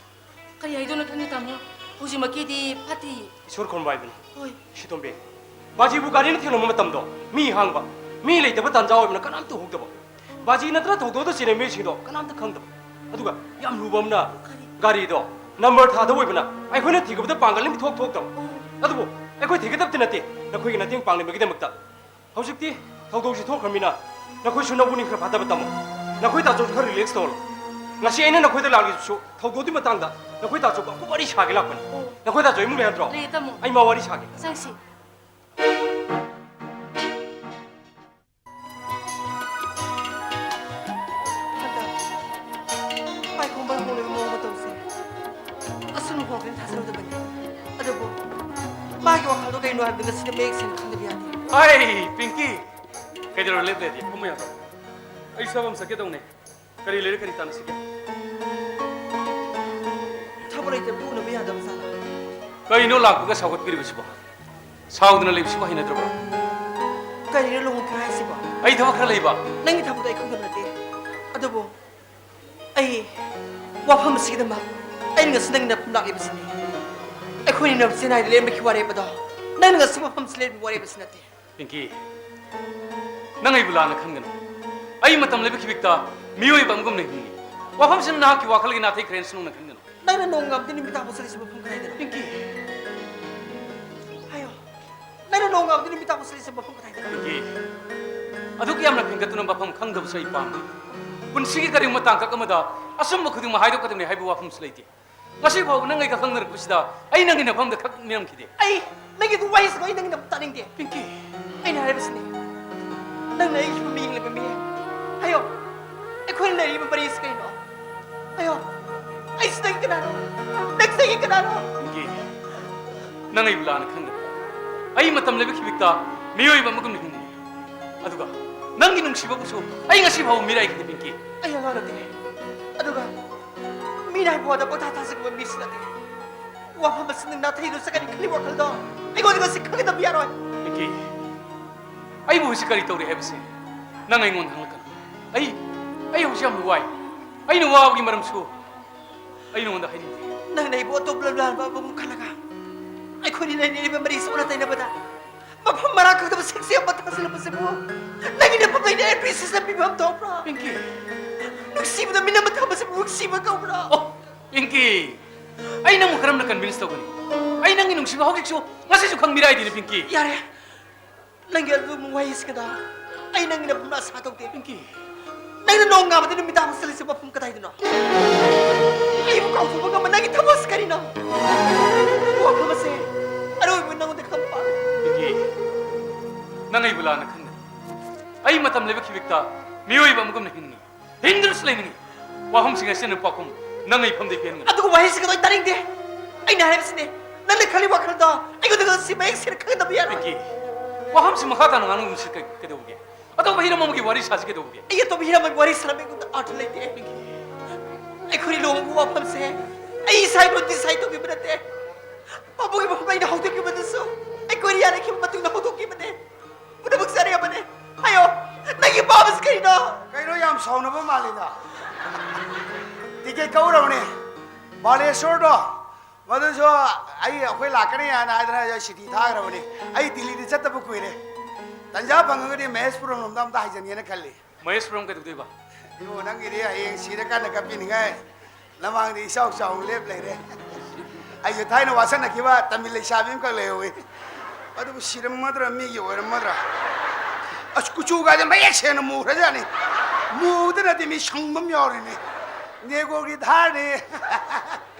ꯀꯔꯤ ꯍꯥꯏꯗꯣꯏꯅꯣ ꯈꯪꯗꯦ, ꯇꯥꯃꯣ꯫ ꯍꯧꯖꯤꯛꯃꯛꯀꯤꯗꯤ ꯐꯠꯇꯦꯌꯦ꯫ ꯏꯁꯣꯔ ꯈꯨꯔꯨꯝꯕ ꯍꯥꯏꯕꯅꯤ꯫ ꯍꯣꯏ꯫ ꯁꯤꯇꯣꯝꯕꯤ, ꯕꯥꯖꯤꯕꯨ ꯒꯥꯔꯤꯅ ꯊꯦꯡꯂꯝꯕ ꯃꯇꯝꯗꯣ ꯃꯤ ꯍꯥꯡꯕ, ꯃꯤ ꯂꯩꯇꯕ ꯇꯥꯟꯖꯥ ꯑꯣꯏꯕꯅ ꯀꯅꯥꯝꯇ ꯎꯍꯧꯗꯕ꯫ ꯕꯥꯖꯤ ꯅꯠꯇꯅ ꯊꯧꯗꯣꯛꯇ ꯆꯦꯟꯅꯕ ꯃꯤꯁꯤꯡꯗꯣ ꯀꯅꯥꯝꯇ ꯈꯪꯗꯕ꯫ ꯑꯗꯨꯒ ꯌꯥꯝ ꯂꯨꯕ ꯑꯃꯅ, ꯀꯔꯤ? ꯒꯥꯔꯤꯗꯣ ꯅꯝꯕꯔ ꯊꯥꯗ ꯑꯣꯏꯕꯅ ꯑꯩꯈꯣꯏꯅ ꯊꯤꯒꯕꯗ ꯄꯥꯡꯒꯜ ꯑꯃ ꯏꯊꯣꯛ ꯊꯣꯛꯇꯕ꯫ ꯑꯣ꯫ ꯑꯗꯨꯕꯨ ꯑꯩꯈꯣꯏ ꯊꯤꯒꯗꯕꯗꯤ ꯅꯠꯇꯦ, ꯅꯈꯣꯏꯒꯤ ꯃꯇꯦꯡ ꯄꯥꯡꯅꯕꯒꯤꯗꯃꯛꯇ꯫ ꯍꯧꯖꯤꯛꯇꯤ ꯊꯧꯗꯣꯛꯁꯤ ꯊꯣꯛꯈ꯭ꯔꯃꯤꯅ ꯅꯈꯣꯏꯁꯨ ꯅꯄꯨꯛꯅꯤꯡ ꯈꯔ ꯐꯥꯊꯕ ꯇꯝꯃꯨ꯫ ꯅꯈꯣꯏ ꯇꯥꯆꯧꯁꯨ ꯈꯔ relax ꯇꯧꯍꯜꯂꯣ꯫ ꯉꯁꯤ ꯑꯩꯅ ꯅꯈꯣꯏꯗ ꯂꯥꯛꯂꯤꯕꯁꯨ ꯊꯧꯗꯣꯛꯀꯤ ꯃꯇꯥꯡꯗ ꯅꯈꯣꯏ ꯇꯥꯆꯧꯒ ꯑꯀꯨꯞꯄ ꯋꯥꯔꯤ ꯁꯥꯒꯦ ꯂꯥꯛꯄꯅꯤ꯫ ꯑꯣ꯫ ꯅꯈꯣꯏ ꯇꯥꯆꯧ ꯏꯃꯨꯡ ꯂꯩ ꯅꯠꯇ꯭ꯔꯣ? ꯂꯩꯌꯦ, ꯇꯥꯃꯣ꯫ ꯑꯩ ꯃꯥ ꯋꯥꯔꯤ ꯁꯥꯒꯦ꯫ ꯆꯪꯁꯤ꯫ ꯑꯁꯨꯝꯅ ꯍꯣꯡꯒꯅꯤ ꯊꯥꯖꯔꯨꯗꯕꯅꯤ꯫ ꯑꯗꯨꯕꯨ ꯃꯥꯒꯤ ꯋꯥꯈꯜꯗꯣ ꯀꯩꯅꯣ ꯍꯥꯏꯕꯗꯨ ꯉꯁꯤꯗꯤ ꯃꯌꯦꯛ ꯁꯦꯡꯅ ꯈꯪꯗꯕ ꯌꯥꯗꯦ꯫ ꯑꯩ, ꯄꯤꯡꯀꯤ! ꯀꯩꯗꯧꯔ ꯂꯦꯞꯂꯦꯗꯤ? ꯐꯝꯃꯨ ꯌꯥꯗ꯭ꯔꯣ? ꯑꯩ ꯁꯕꯝ ꯆꯠꯀꯦ ꯇꯧꯅꯦ꯫ ꯀꯔꯤ ꯂꯩꯔꯦ? ꯀꯔꯤ ꯇꯥꯟꯅꯁꯤꯒꯦ? ꯊꯕꯛ ꯂꯩꯇꯕꯗꯤ ꯎꯅꯕ ꯌꯥꯗꯕ ꯖꯥꯠꯂꯥ? ꯀꯩꯅꯣ ꯂꯥꯛꯄꯒ ꯁꯥꯎꯒꯠꯄꯤꯔꯤꯕꯁꯤꯕꯣ? ꯁꯥꯎꯗꯅ ꯂꯩꯕꯁꯤꯕꯨ ꯍꯩꯅꯗ꯭ꯔꯕ꯭ꯔꯣ? ꯀꯔꯤꯅꯣ ꯂꯨꯍꯣꯡꯈ꯭ꯔꯦ ꯍꯥꯏꯁꯤꯕꯣ? ꯑꯩ ꯊꯕꯛ ꯈꯔ ꯂꯩꯕ꯫ ꯅꯪꯒꯤ ꯊꯕꯛꯇꯣ ꯑꯩ ꯈꯪꯗꯕ ꯅꯠꯇꯦ꯫ ꯑꯗꯨꯕꯨ ꯑꯩ ꯋꯥꯐꯝ ꯑꯁꯤꯒꯤꯗꯃꯛ ꯑꯩꯅ ꯉꯁꯤ ꯅꯪꯒꯤ ꯅꯐꯝ ꯂꯥꯛꯂꯤꯕꯁꯤꯅꯤ꯫ ꯑꯩꯈꯣꯏꯅ ꯆꯦꯟꯅꯥꯏꯗ ꯂꯦꯟꯕꯒꯤ ꯋꯥꯔꯦꯞ ꯑꯗꯣ ꯅꯪꯅ ꯉꯁꯤ ꯃꯐꯝꯁꯤ ꯂꯦꯟꯕꯒꯤ ꯋꯥꯔꯦꯞ ꯑꯁꯤ ꯅꯠꯇꯦ꯫ ꯄꯤꯡꯀꯤ, ꯅꯪ ꯑꯩꯕꯨ ꯂꯥꯟꯅ ꯈꯟꯒꯅꯨ꯫ ꯑꯩ ꯃꯇꯝ ꯂꯩꯕ ꯈꯤꯕꯤꯛꯇ ꯃꯤꯑꯣꯏꯕ ꯑꯃꯒꯨꯝꯅ ꯍꯤꯡꯅꯤꯡꯏ꯫ ꯋꯥꯐꯝꯁꯤꯅ ꯅꯍꯥꯛꯀꯤ ꯋꯥꯈꯜꯒꯤ ꯅꯥꯊꯩꯈ꯭ꯔꯦꯅ ꯁꯨꯝꯅ ꯈꯟꯒꯅꯨ꯫ ꯅꯪꯅ ꯅꯣꯡꯉꯥꯟꯕꯗꯒꯤ ꯅꯨꯃꯤꯠ ꯇꯥꯐꯥꯎ ꯆꯠꯂꯤꯁꯤ ꯃꯐꯝ ꯀꯗꯥꯏꯗꯅꯣ? ꯄꯤꯡꯀꯤ! ꯍꯥꯏꯌꯣ꯫ ꯅꯪꯅ ꯅꯣꯡꯉꯥꯟꯕꯗꯒꯤ ꯅꯨꯃꯤꯠ ꯇꯥꯐꯥꯎ ꯆꯠꯂꯤꯁꯤ ꯃꯐꯝ ꯀꯗꯥꯏꯗꯅꯣ? ꯄꯤꯡꯀꯤ! ꯑꯗꯨꯛ ꯌꯥꯝꯅ ꯐꯤꯡꯒꯠꯇꯨꯅ ꯃꯐꯝ ꯈꯪꯗꯕꯁꯨ ꯑꯩ ꯄꯥꯝꯗꯦ꯫ ꯄꯨꯟꯁꯤꯒꯤ ꯀꯔꯤꯒꯨꯝꯕ ꯇꯥꯡꯀꯛ ꯑꯃꯗ ꯑꯆꯨꯝꯕ ꯈꯨꯗꯤꯡꯃꯛ ꯍꯥꯏꯗꯣꯛꯀꯗꯕꯅꯤ ꯍꯥꯏꯕ ꯋꯥꯐꯝꯁꯨ ꯂꯩꯇꯦ꯫ ꯉꯁꯤ ꯐꯥꯎꯕ ꯅꯪ ꯑꯩꯒ ꯈꯪꯅꯔꯛꯄꯁꯤꯗ ꯑꯩ ꯅꯪꯒꯤ ꯅꯐꯝꯗ ꯈꯛ ꯃꯤꯔꯝꯈꯤꯗꯦ꯫ ꯑꯩ ꯅꯪꯒꯤ ꯑꯗꯨ ꯋꯥꯍꯩꯁꯤꯡꯗꯣ ꯑꯩ ꯅꯪꯒꯤ ꯅꯐꯝ ꯇꯥꯅꯤꯡꯗꯦ꯫ ꯄꯤꯡꯀꯤ! ꯑꯩꯅ ꯍꯥꯏꯔꯤꯕꯁꯤꯅꯤ, ꯅꯪꯅ ꯑꯩꯒꯤ ꯐꯤꯕꯝ ꯌꯦꯡꯂꯤꯕ ꯃꯤꯍꯦꯟ꯫ ꯍꯥꯏꯌꯣ, ꯑꯩꯈꯣꯏꯅ ꯂꯩꯔꯤꯕ ꯃꯔꯤ ꯑꯁꯤ ꯀꯩꯅꯣ? ꯍꯥꯏꯌꯣ, ꯑꯩꯁꯤ ꯅꯪꯒꯤ ꯀꯅꯥꯅꯣ? ꯅꯪꯁꯤ ꯑꯩꯒꯤ ꯀꯅꯥꯅꯣ? ꯄꯤꯡꯀꯤ, ꯅꯪ ꯑꯩꯕꯨ ꯂꯥꯟꯅ ꯈꯟꯒꯅꯨ꯫ ꯑꯩ ꯃꯇꯝ ꯂꯩꯕ ꯈꯤꯕꯤꯛꯇ ꯃꯤꯑꯣꯏꯕ ꯑꯃꯒꯨꯝꯅ ꯍꯤꯡꯉꯤ꯫ ꯑꯗꯨꯒ ꯅꯪꯒꯤ ꯅꯨꯡꯁꯤꯕꯕꯨꯁꯨ ꯑꯩ ꯉꯁꯤ ꯐꯥꯎꯕ ꯃꯤꯔꯥꯏꯈꯤꯗꯦ, ꯄꯤꯡꯀꯤ꯫ ꯑꯩ ꯑꯉꯥꯡ ꯅꯠꯇꯦ꯫ ꯑꯗꯨꯒ ꯃꯤꯅ ꯍꯥꯏꯕ ꯋꯥꯗ ꯄꯪꯊꯥ ꯊꯥꯖꯕ ꯃꯤꯁꯨ ꯅꯠꯇꯦ꯫ ꯋꯥꯐꯝ ꯑꯁꯤ ꯅꯪ ꯅꯥꯊꯩꯗꯨꯅ ꯆꯠꯀꯅꯤ ꯈꯜꯂꯤ ꯋꯥꯈꯜꯗꯣ ꯑꯩꯉꯣꯟꯗ ꯉꯁꯤ ꯈꯪꯒꯗꯕ ꯌꯥꯔꯣꯏ꯫ ꯄꯤꯡꯀꯤ, ꯑꯩꯕꯨ ꯍꯧꯖꯤꯛ ꯀꯔꯤ ꯇꯧꯔꯤ ꯍꯥꯏꯕꯁꯤ ꯅꯪ ꯑꯩꯉꯣꯟꯗ ꯍꯪꯂꯛꯀꯅꯨ꯫ ꯑꯩ, ꯑꯩ ꯍꯧꯖꯤꯛ ꯌꯥꯝꯅ ꯋꯥꯏ꯫ ꯑꯩꯅ ꯋꯥꯕꯒꯤ ꯃꯔꯝꯁꯨ ꯑꯩ ꯅꯉꯣꯟꯗ ꯍꯥꯏꯅꯤꯡꯗꯦ꯫ ꯅꯪꯅ ꯑꯩꯕꯨ ꯑꯇꯣꯞꯄ ꯂꯝꯂꯥꯟꯕ ꯑꯃꯒꯨꯝ ꯈꯜꯂꯒ ꯑꯩꯈꯣꯏꯅꯤ ꯂꯩꯅꯔꯤꯕ ꯃꯔꯤꯁꯤ ꯑꯣꯟꯅ ꯇꯩꯅꯕꯗ ꯃꯐꯝ ꯃꯔꯥꯡ ꯈꯪꯗꯕ ꯁꯦꯛꯁꯤ ꯑꯃ ꯊꯥꯖꯤꯜꯂꯛꯄꯁꯤꯕꯨ ꯅꯪꯒꯤ ꯅꯐꯝ ꯂꯩꯅ ꯑꯦ ꯄꯤ ꯁꯤ ꯆꯠꯄꯤꯕ ꯑꯃ ꯊꯣꯛꯄ꯭ꯔꯥ? ꯄꯤꯡꯀꯤ! ꯅꯨꯡꯁꯤꯕꯗ ꯃꯤꯅꯝ ꯑꯃ ꯊꯝꯕꯁꯤꯕꯨ ꯅꯨꯡꯁꯤꯕ ꯀꯧꯕ꯭ꯔꯥ? ꯑꯣ, ꯄꯤꯡꯀꯤ! ꯑꯩ ꯅꯪꯕꯨ ꯀꯔꯝꯅ ꯀꯟꯚꯤꯟꯁ ꯇꯧꯒꯅꯤ? ꯑꯩ ꯅꯪꯒꯤ ꯅꯨꯡꯁꯤꯕ ꯍꯧꯖꯤꯛꯁꯨ, ꯉꯁꯤꯁꯨ ꯈꯪꯕꯤꯔꯥꯏꯗꯤꯅꯦ, ꯄꯤꯡꯀꯤ꯫ ꯌꯥꯔꯦ꯫ ꯅꯪꯒꯤ ꯑꯗꯨꯒꯨꯝꯕ ꯋꯥꯍꯩꯁꯤꯗ ꯑꯩ ꯅꯪꯒꯤ ꯅꯐꯝꯗ ꯑꯁꯥ ꯇꯧꯗꯦ꯫ ꯄꯤꯡꯀꯤ! ꯅꯪꯅ ꯅꯣꯡꯉꯥꯟꯕꯗꯒꯤ ꯅꯨꯃꯤꯗꯥꯡ ꯆꯠꯂꯤꯁꯦ ꯃꯐꯝ ꯀꯗꯥꯏꯗꯅꯣ? ꯑꯩꯕꯨ ꯀꯥꯎꯊꯣꯛꯄ ꯉꯝꯕ ꯅꯪꯒꯤ ꯊꯕꯛꯁꯤ ꯀꯔꯤꯅꯣ? ꯋꯥꯐꯝ ꯑꯁꯦ ꯑꯔꯣꯏꯕ ꯅꯪꯉꯣꯟꯗ ꯈꯪꯕ ꯄꯥꯝꯃꯤ꯫ ꯄꯤꯡꯀꯤ! ꯅꯪ ꯑꯩꯕꯨ ꯂꯥꯟꯅ ꯈꯟꯒꯅꯨ꯫ ꯑꯩ ꯃꯇꯝ ꯂꯩꯕ ꯈꯤꯕꯤꯛꯇ ꯃꯤꯑꯣꯏꯕ ꯑꯃꯒꯨꯝꯅ ꯍꯤꯡꯅꯤꯡꯏ꯫ ꯍꯤꯡꯗꯨꯅꯁꯨ ꯂꯩꯅꯤꯡꯏ꯫ ꯋꯥꯐꯝꯁꯤꯡ ꯑꯁꯤꯅ ꯄꯥꯎꯈꯨꯝ ꯅꯪ ꯑꯩ ꯐꯝꯗꯩ ꯄꯦꯟꯒꯅꯨ꯫ ꯑꯗꯨꯒꯨꯝꯕ ꯋꯥꯍꯩꯁꯤꯡ ꯑꯗꯣ ꯑꯩ ꯇꯥꯅꯤꯡꯗꯦ꯫ ꯑꯩꯅ ꯍꯥꯏꯔꯤꯕꯁꯤꯅꯦ, ꯅꯪꯅ ꯈꯜꯂꯤ ꯋꯥꯈꯜꯗꯣ ꯑꯩꯉꯣꯟꯗ ꯉꯁꯤ ꯃꯌꯦꯛ ꯁꯦꯡꯅ ꯈꯪꯍꯟꯗꯕ ꯌꯥꯔꯣꯏ꯫ ꯄꯤꯡꯀꯤ, ꯋꯥꯐꯝꯁꯤ ꯃꯈꯥ ꯇꯥꯅ ꯉꯥꯡꯉꯨꯁꯤ꯫ ꯀꯩ-, ꯀꯩꯗꯧꯕꯒꯦ? ꯑꯇꯣꯞꯄ ꯍꯤꯔꯝ ꯑꯃꯒꯤ ꯋꯥꯔꯤ ꯁꯥꯁꯤ꯫ ꯀꯩꯗꯧꯕꯒꯦ? ꯑꯩ ꯑꯇꯣꯞꯄ ꯍꯤꯔꯝ ꯑꯃꯒꯤ ꯋꯥꯔꯤ ꯁꯥꯟꯅꯕ ꯑꯩꯉꯣꯟꯗ ꯑꯥꯔꯊ ꯂꯩꯇꯦ꯫ ꯄꯤꯡꯀꯤ, ꯑꯩꯈꯣꯏ ꯂꯨꯍꯣꯡꯕꯒꯤ ꯋꯥꯐꯝꯁꯦ ꯑꯩ ꯏꯁꯥ ꯏꯇꯣꯝ ꯗꯤꯁꯥꯏꯗ ꯇꯧꯈꯤꯕ ꯅꯠꯇꯦ꯫ ꯄꯥꯕꯨꯡꯒꯤ ꯃꯐꯝ ꯑꯩꯅ ꯍꯧꯗꯣꯛꯈꯤꯕꯗꯨꯁꯨ ꯑꯩꯈꯣꯏ ꯌꯥꯅꯈꯤꯕ ꯃꯇꯨꯡꯗ ꯍꯧꯗꯣꯛꯈꯤꯕꯅꯦ꯫ ꯄꯨꯝꯅꯃꯛ ꯆꯠꯅꯤꯡꯉꯕꯅꯦ꯫ ꯍꯥꯏꯌꯣ, ꯅꯪꯒꯤ ꯑꯄꯥꯝꯕꯁꯤ ꯀꯔꯤꯅꯣ? ꯀꯩꯅꯣ, ꯌꯥꯝ ꯁꯥꯎꯅꯕ ꯃꯥꯜꯂꯤꯗ꯫ ꯇꯤꯀꯦꯠ ꯀꯛꯎꯔꯕꯅꯦ꯫ ꯕꯥꯂꯦꯁꯣꯔꯗꯣ, ꯃꯗꯨꯁꯨ ꯑꯩ, ꯑꯩꯈꯣꯏ ꯂꯥꯛꯀꯅꯤ ꯍꯥꯏꯅ ꯍꯥꯏꯗꯅ ꯑꯩ ꯁꯤꯇꯤ ꯊꯥꯈ꯭ꯔꯕꯅꯤ꯫ ꯑꯩ ꯗꯤꯜꯂꯤꯗ ꯆꯠꯇꯕ ꯀꯨꯏꯔꯦ꯫ ꯇꯟꯖꯥ ꯐꯪꯉꯒꯗꯤ ꯃꯍꯦꯁꯄꯨꯔꯝ ꯂꯣꯝꯗ ꯑꯝꯇ ꯍꯥꯏꯖꯟꯒꯦꯅ ꯈꯜꯂꯤ꯫ ꯃꯍꯦꯁꯄꯨꯔꯝ ꯀꯩꯗꯧꯗꯣꯏꯕ? ꯏꯕꯨꯡꯉꯣ, ꯅꯪꯒꯤꯗꯤ ꯍꯌꯦꯡ ꯁꯤꯔꯀꯥꯟꯗ ꯀꯞꯄꯤꯅꯤꯡꯉꯥꯏ ꯅꯃꯥꯡꯗ ꯏꯆꯥꯎ ꯆꯥꯎꯅ ꯂꯦꯞ ꯂꯩꯔꯦ꯫ ꯑꯩꯁꯨ ꯊꯥꯏꯅ ꯋꯥꯁꯟꯅꯈꯤꯕ ꯇꯥꯃꯤꯜ ꯂꯩꯁꯥꯕꯤ ꯑꯃꯈꯛ ꯂꯩꯍꯧꯋꯤ꯫ ꯑꯗꯨꯕꯨ ꯁꯤꯔꯝꯃꯗ꯭ꯔꯥ, ꯃꯤꯒꯤ ꯑꯣꯏꯔꯝꯃꯗ꯭ꯔꯥ? ꯑꯁ, ꯀꯨꯆꯨꯒꯥꯁꯦ ꯃꯌꯦꯛ ꯁꯦꯡꯅ ꯃꯨꯈ꯭ꯔꯖꯥꯠꯅꯤ꯫ ꯃꯨꯕꯗ ꯅꯠꯇꯦ, ꯃꯤ ꯁꯪꯕ ꯑꯃ ꯌꯥꯎꯔꯤꯅꯤ꯫ ꯅꯦꯒꯣꯒꯤ ꯙꯥꯔꯅꯤ꯫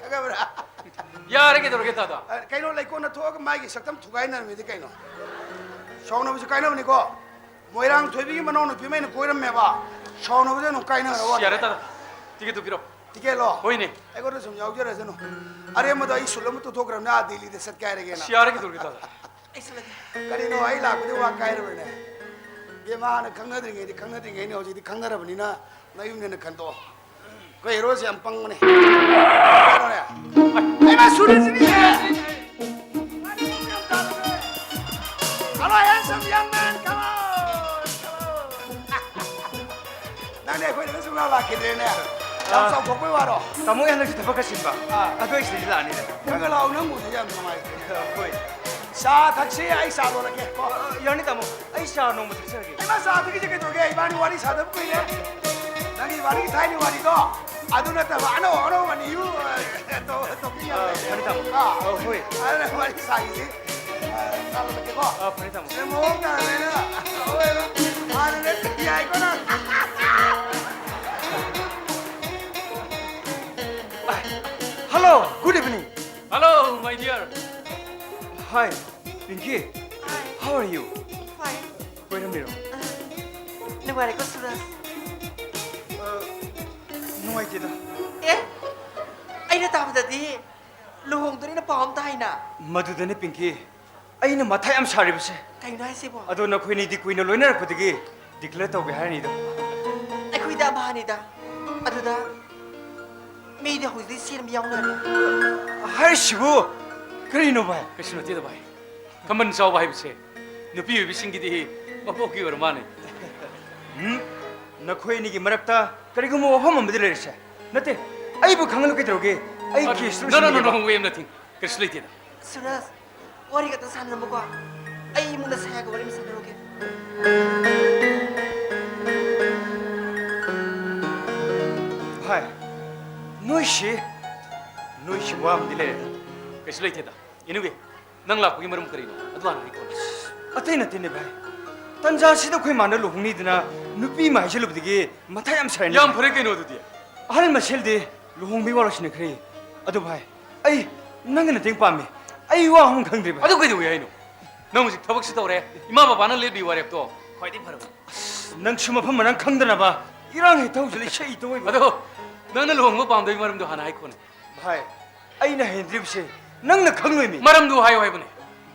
ꯈꯪꯉꯕ꯭ꯔꯥ? ꯌꯥꯔꯦ, ꯀꯩꯗꯧꯔꯒꯦ, ꯇꯥꯗ? ꯑ, ꯀꯩꯅꯣ, ꯂꯩꯀꯣꯟꯅ ꯊꯣꯛꯑꯒ ꯃꯥꯒꯤ ꯁꯛꯇꯝ ꯊꯨꯒꯥꯏꯅꯔꯝꯃꯤꯗꯤ ꯀꯩꯅꯣ? ꯁꯥꯎꯅꯕꯁꯨ ꯀꯥꯏꯅꯕꯅꯤꯀꯣ꯫ ꯃꯣꯏꯔꯥꯡ ꯊꯣꯏꯕꯤꯒꯤ ꯃꯅꯥꯎꯅꯨꯄꯤ ꯑꯃ ꯑꯩꯅ ꯀꯣꯏꯔꯝꯃꯦꯕ꯫ ꯁꯥꯎꯅꯕꯗ ꯑꯗꯨꯝ ꯀꯥꯏꯅꯔ ꯋꯥꯅꯤ꯫ ꯌꯥꯔꯦ, ꯇꯥꯗ꯫ ꯇꯤꯀꯦꯠꯇꯨ ꯄꯤꯔꯣ꯫ ꯇꯤꯀꯦꯠꯂꯣ? ꯍꯣꯏꯅꯦ꯫ ꯑꯩꯉꯣꯟꯗ ꯁꯨꯝ ꯌꯥꯎꯖꯔꯁꯅꯨ꯫ ꯑꯔꯦꯝꯕꯗꯣ ꯑꯩ ꯁꯨꯠ ꯑꯃ ꯇꯨꯊꯣꯛꯈ꯭ꯔꯕꯅꯦ, ꯑꯥ ꯗꯤꯜꯂꯤꯗ ꯆꯠꯀꯦ ꯍꯥꯏꯔꯒꯦꯅ꯫ ꯑꯁ, ꯌꯥꯔꯦ, ꯀꯩꯗꯧꯔꯒꯦ, ꯇꯥꯗ? ꯑꯩ ꯆꯠꯂꯒꯦ꯫ ꯀꯔꯤꯅꯣ, ꯑꯩ ꯂꯥꯛꯄꯗꯤ ꯋꯥ ꯀꯥꯏꯔꯕꯅꯦ? ꯕꯦꯃꯥꯅ ꯈꯪꯅꯗ꯭ꯔꯤꯉꯩꯗꯤ ꯈꯪꯅꯗ꯭ꯔꯤꯉꯩꯅꯦ, ꯍꯧꯖꯤꯛꯇꯤ ꯈꯪꯅꯔꯕꯅꯤꯅ ꯅꯌꯨꯝꯅꯦꯅ ꯈꯟꯗꯣꯛꯑꯣ꯫ ꯑꯩꯈꯣꯏ ꯍꯦꯔꯣꯁꯦ ꯌꯥꯝ ꯄꯪꯕꯅꯦ꯫ ꯀꯩꯅꯣꯅꯦ? ꯑꯩ ꯃꯥ ꯁꯨꯔꯦꯁꯤꯅꯤꯅꯦ! Hello, handsome young man, come on, come on. ꯅꯪꯗꯤ ꯑꯩꯈꯣꯏꯗꯒ ꯁꯨꯡꯂꯥꯛ ꯂꯥꯛꯈꯤꯗ꯭ꯔꯦꯅꯦ꯫ ꯌꯥꯝ ꯑꯥ꯫ ꯆꯥꯎꯊꯣꯛꯄꯩ ꯋꯥꯔꯣ? ꯇꯥꯃꯣ, ꯑꯩ ꯍꯟꯗꯛꯁꯤ ꯊꯕꯛ ꯈꯔ ꯆꯤꯟꯕ꯫ ꯑꯥ꯫ ꯑꯗꯣ ꯑꯩ ꯁꯤꯗꯗꯤ ꯂꯥꯛꯑꯅꯤꯅꯦ꯫ ꯈꯔ ꯈꯔ ꯂꯥꯛꯑꯣ, ꯅꯪ ꯎꯕꯁꯦ ꯌꯥꯝ ꯅꯨꯡꯉꯥꯏꯇꯦꯅꯦ꯫ ꯍꯣꯏ꯫ ꯆꯥ ꯊꯛꯁꯤ, ꯑꯩ ꯆꯥ ꯂꯣꯜꯂꯛꯀꯦ ꯀꯣ꯫ ꯑ, ꯌꯥꯅꯤ ꯇꯥꯃꯣ, ꯑꯩ ꯆꯥ ꯅꯣꯡꯃ ꯊꯛꯆꯔꯒꯦ꯫ ꯏꯃꯥ, ꯆꯥ ꯊꯛꯁꯤ ꯀꯩꯗꯧꯔꯒꯦ? ꯏꯕꯥꯅꯤ ꯋꯥꯔꯤ ꯁꯥꯗꯕ ꯀꯨꯏꯔꯦ꯫ ꯅꯪꯒꯤ ꯏꯕꯥꯅꯤꯒꯤ ꯊꯥꯏꯅ ꯋꯥꯔꯤꯗꯣ, ꯑꯗꯨ ꯅꯠꯇꯕ ꯑꯅꯧ ꯑꯅꯧꯕ new, ꯑ, ꯇꯣ-, topic ꯌꯥꯝ ꯑ, ꯂꯩꯔꯦ꯫ ꯐꯅꯤ ꯇꯥꯃꯣ꯫ ꯑꯥ꯫ ꯑ, ꯍꯣꯏ꯫ ꯑꯗꯨꯅ ꯋꯥꯔꯤ ꯁꯥꯈꯤꯁꯤ꯫ ꯑ, ꯆꯥ ꯂꯣꯜꯂꯛꯀꯦꯀꯣ꯫ ꯑ, ꯐꯅꯤ ꯇꯥꯃꯣ꯫ ꯁꯤꯗ ꯃꯑꯣꯡ ꯇꯥꯔꯝꯃꯦꯅ꯫ ꯑꯑꯣꯏꯕ ꯍꯥꯟꯅꯗꯤ ꯌꯥꯏꯀꯣ ꯅꯪ꯫ Hello, good evening. Hello, my dear. Hi, Pinky. Hi. How are you? Fine. ꯀꯣꯏꯔꯝꯃꯤꯔꯣ? ꯑ, ꯅꯨꯡꯉꯥꯏꯔꯦꯀꯣ, ꯁꯨꯔꯖ? ꯑ, ꯅꯨꯡꯉꯥꯏꯇꯦꯗ꯫ ꯑꯦ? ꯑꯩꯅ ꯇꯥꯕꯗꯗꯤ ꯂꯨꯍꯣꯡꯗꯣꯔꯦꯅ ꯄꯥꯎ ꯑꯃ ꯇꯥꯏꯅ꯫ ꯃꯗꯨꯗꯅꯦ ꯄꯤꯡꯀꯤ, ꯑꯩꯅ ꯃꯊꯥ ꯌꯥꯝ ꯁꯥꯔꯤꯕꯁꯦ꯫ ꯀꯩꯅꯣ ꯍꯥꯏꯁꯤꯕꯣ? ꯑꯗꯣ ꯅꯈꯣꯏꯅꯤꯗꯤ ꯀꯨꯏꯅ ꯂꯣꯏꯅꯔꯛꯄꯗꯒꯤ declare ꯇꯧꯒꯦ ꯍꯥꯏꯔꯅꯤꯗꯣ꯫ ꯑꯩꯈꯣꯏꯗ ꯑꯃꯍꯥꯅꯤꯗ꯫ ꯑꯗꯨꯗ ꯃꯤꯗꯤ ꯍꯧꯖꯤꯛꯇꯤ ꯆꯦꯟꯕ ꯌꯥꯎꯅꯔꯦ꯫ ꯍꯥꯏꯔꯤꯁꯤꯕꯨ ꯀꯔꯤꯅꯣ ꯚꯥꯏ? ꯀꯩꯁꯨ ꯅꯠꯇꯦꯗ ꯚꯥꯏ, ꯈꯝꯕꯟ ꯆꯥꯎꯕ ꯍꯥꯏꯕꯁꯦ ꯅꯨꯄꯤ ꯑꯣꯏꯕꯤꯁꯤꯡꯒꯤꯗꯤ ꯃꯄꯣꯛꯀꯤ ꯑꯣꯏꯔ ꯃꯥꯜꯂꯦ꯫ ꯎꯝ? ꯅꯈꯣꯏ ꯑꯅꯤꯒꯤ ꯃꯔꯛꯇ ꯀꯔꯤꯒꯨꯝꯕ ꯋꯥꯐꯝ ꯑꯃꯗꯤ ꯂꯩꯔꯤꯁꯦ? ꯅꯠꯇꯦ, ꯑꯩꯕꯨ ꯈꯪꯍꯜꯂꯨ ꯀꯩꯗꯧꯔꯒꯦ? ꯑꯩ ꯑ, case no, no, no, ꯂꯣꯏꯁꯤꯟꯒꯦꯕ꯫ No, wait, nothing. ꯀꯩꯁꯨ ꯂꯩꯇꯦꯗ꯫ ꯁꯨꯔꯖ, ꯋꯥꯔꯤ ꯈꯛꯇ ꯁꯥꯟꯅꯔꯝꯃꯨꯀꯣ꯫ ꯑꯩ ꯏꯃꯨꯡꯗ ꯁꯥꯌꯥꯒ ꯋꯥꯔꯤ ꯑꯃ ꯁꯥꯟꯅꯔꯨꯒꯦ꯫ ꯚꯥꯏ, ꯅꯣꯏꯁꯤ, ꯅꯣꯏꯁꯤ ꯋꯥ ꯑꯃꯗꯤ ꯂꯩꯔꯦꯗ꯫ ꯀꯩꯁꯨ ꯂꯩꯇꯦꯗ꯫ Anyway, ꯅꯪ ꯂꯥꯛꯄꯒꯤ ꯃꯔꯝ ꯀꯔꯤꯅꯣ? ꯑꯗꯨ ꯍꯥꯟꯅ ꯍꯥꯏꯈꯣꯅꯦ꯫ ꯑꯇꯩ ꯅꯠꯇꯦꯅꯦ ꯚꯥꯏ, ꯇꯟꯖꯥꯁꯤꯗ ꯑꯩꯈꯣꯏ ꯃꯥꯅ ꯂꯨꯍꯣꯡꯅꯤꯗꯅ ꯅꯨꯄꯤ ꯑꯃ ꯍꯥꯏꯖꯜꯂꯨꯕꯗꯒꯤ ꯃꯊꯥ ꯌꯥꯝ ꯁꯥꯏꯅꯦ꯫ ꯌꯥꯝ ꯐꯔꯦ ꯀꯩꯅꯣ ꯑꯗꯨꯗꯤ꯫ ꯑꯍꯜ ꯃꯁꯦꯜꯗꯤ ꯂꯨꯍꯣꯡꯕꯒꯤ ꯋꯥ ꯂꯣꯏꯁꯤꯟꯅꯈ꯭ꯔꯦ꯫ ꯑꯗꯨ ꯚꯥꯏ, ꯑꯩ ꯅꯪꯒꯤ ꯃꯇꯦꯡ ꯄꯥꯝꯃꯤ꯫ ꯑꯩ ꯋꯥ ꯑꯃ ꯈꯪꯗ꯭ꯔꯦ ꯚꯥꯏ꯫ ꯑꯗꯨ ꯀꯩꯗꯧꯏ ꯍꯥꯏꯅꯣ? ꯅꯪ ꯍꯧꯖꯤꯛ ꯊꯕꯛꯁꯨ ꯇꯧꯔꯦ, ꯏꯃꯥ ꯕꯕꯥꯅ ꯂꯦꯞꯂꯤ ꯋꯥꯔꯦꯞꯇꯣ ꯈ꯭ꯋꯥꯏꯗꯒꯤ ꯐꯔꯕꯅꯤ꯫ ꯑꯁ, ꯅꯪꯁꯨ ꯃꯐꯝ ꯃꯔꯥꯡ ꯈꯪꯗꯅꯕ ꯏꯔꯥꯡ ꯍꯦꯛꯇ ꯍꯧꯖꯤꯜꯂꯛꯏ, ꯏꯁꯩ ꯇꯧꯏꯕ꯫ ꯑꯗꯣ ꯅꯪꯅ ꯂꯨꯍꯣꯡꯕ ꯄꯥꯝꯗꯕꯒꯤ ꯃꯔꯝꯗꯣ ꯍꯥꯟꯅ ꯍꯥꯏꯈꯣꯅꯦ꯫ ꯚꯥꯏ, ꯑꯩꯅ ꯍꯦꯟꯗ꯭ꯔꯤꯕꯁꯦ ꯅꯪꯅ ꯈꯪꯂꯣꯏꯃꯤ꯫ ꯃꯔꯝꯗꯨ ꯍꯥꯏꯌꯨ ꯍꯥꯏꯕꯅꯦ꯫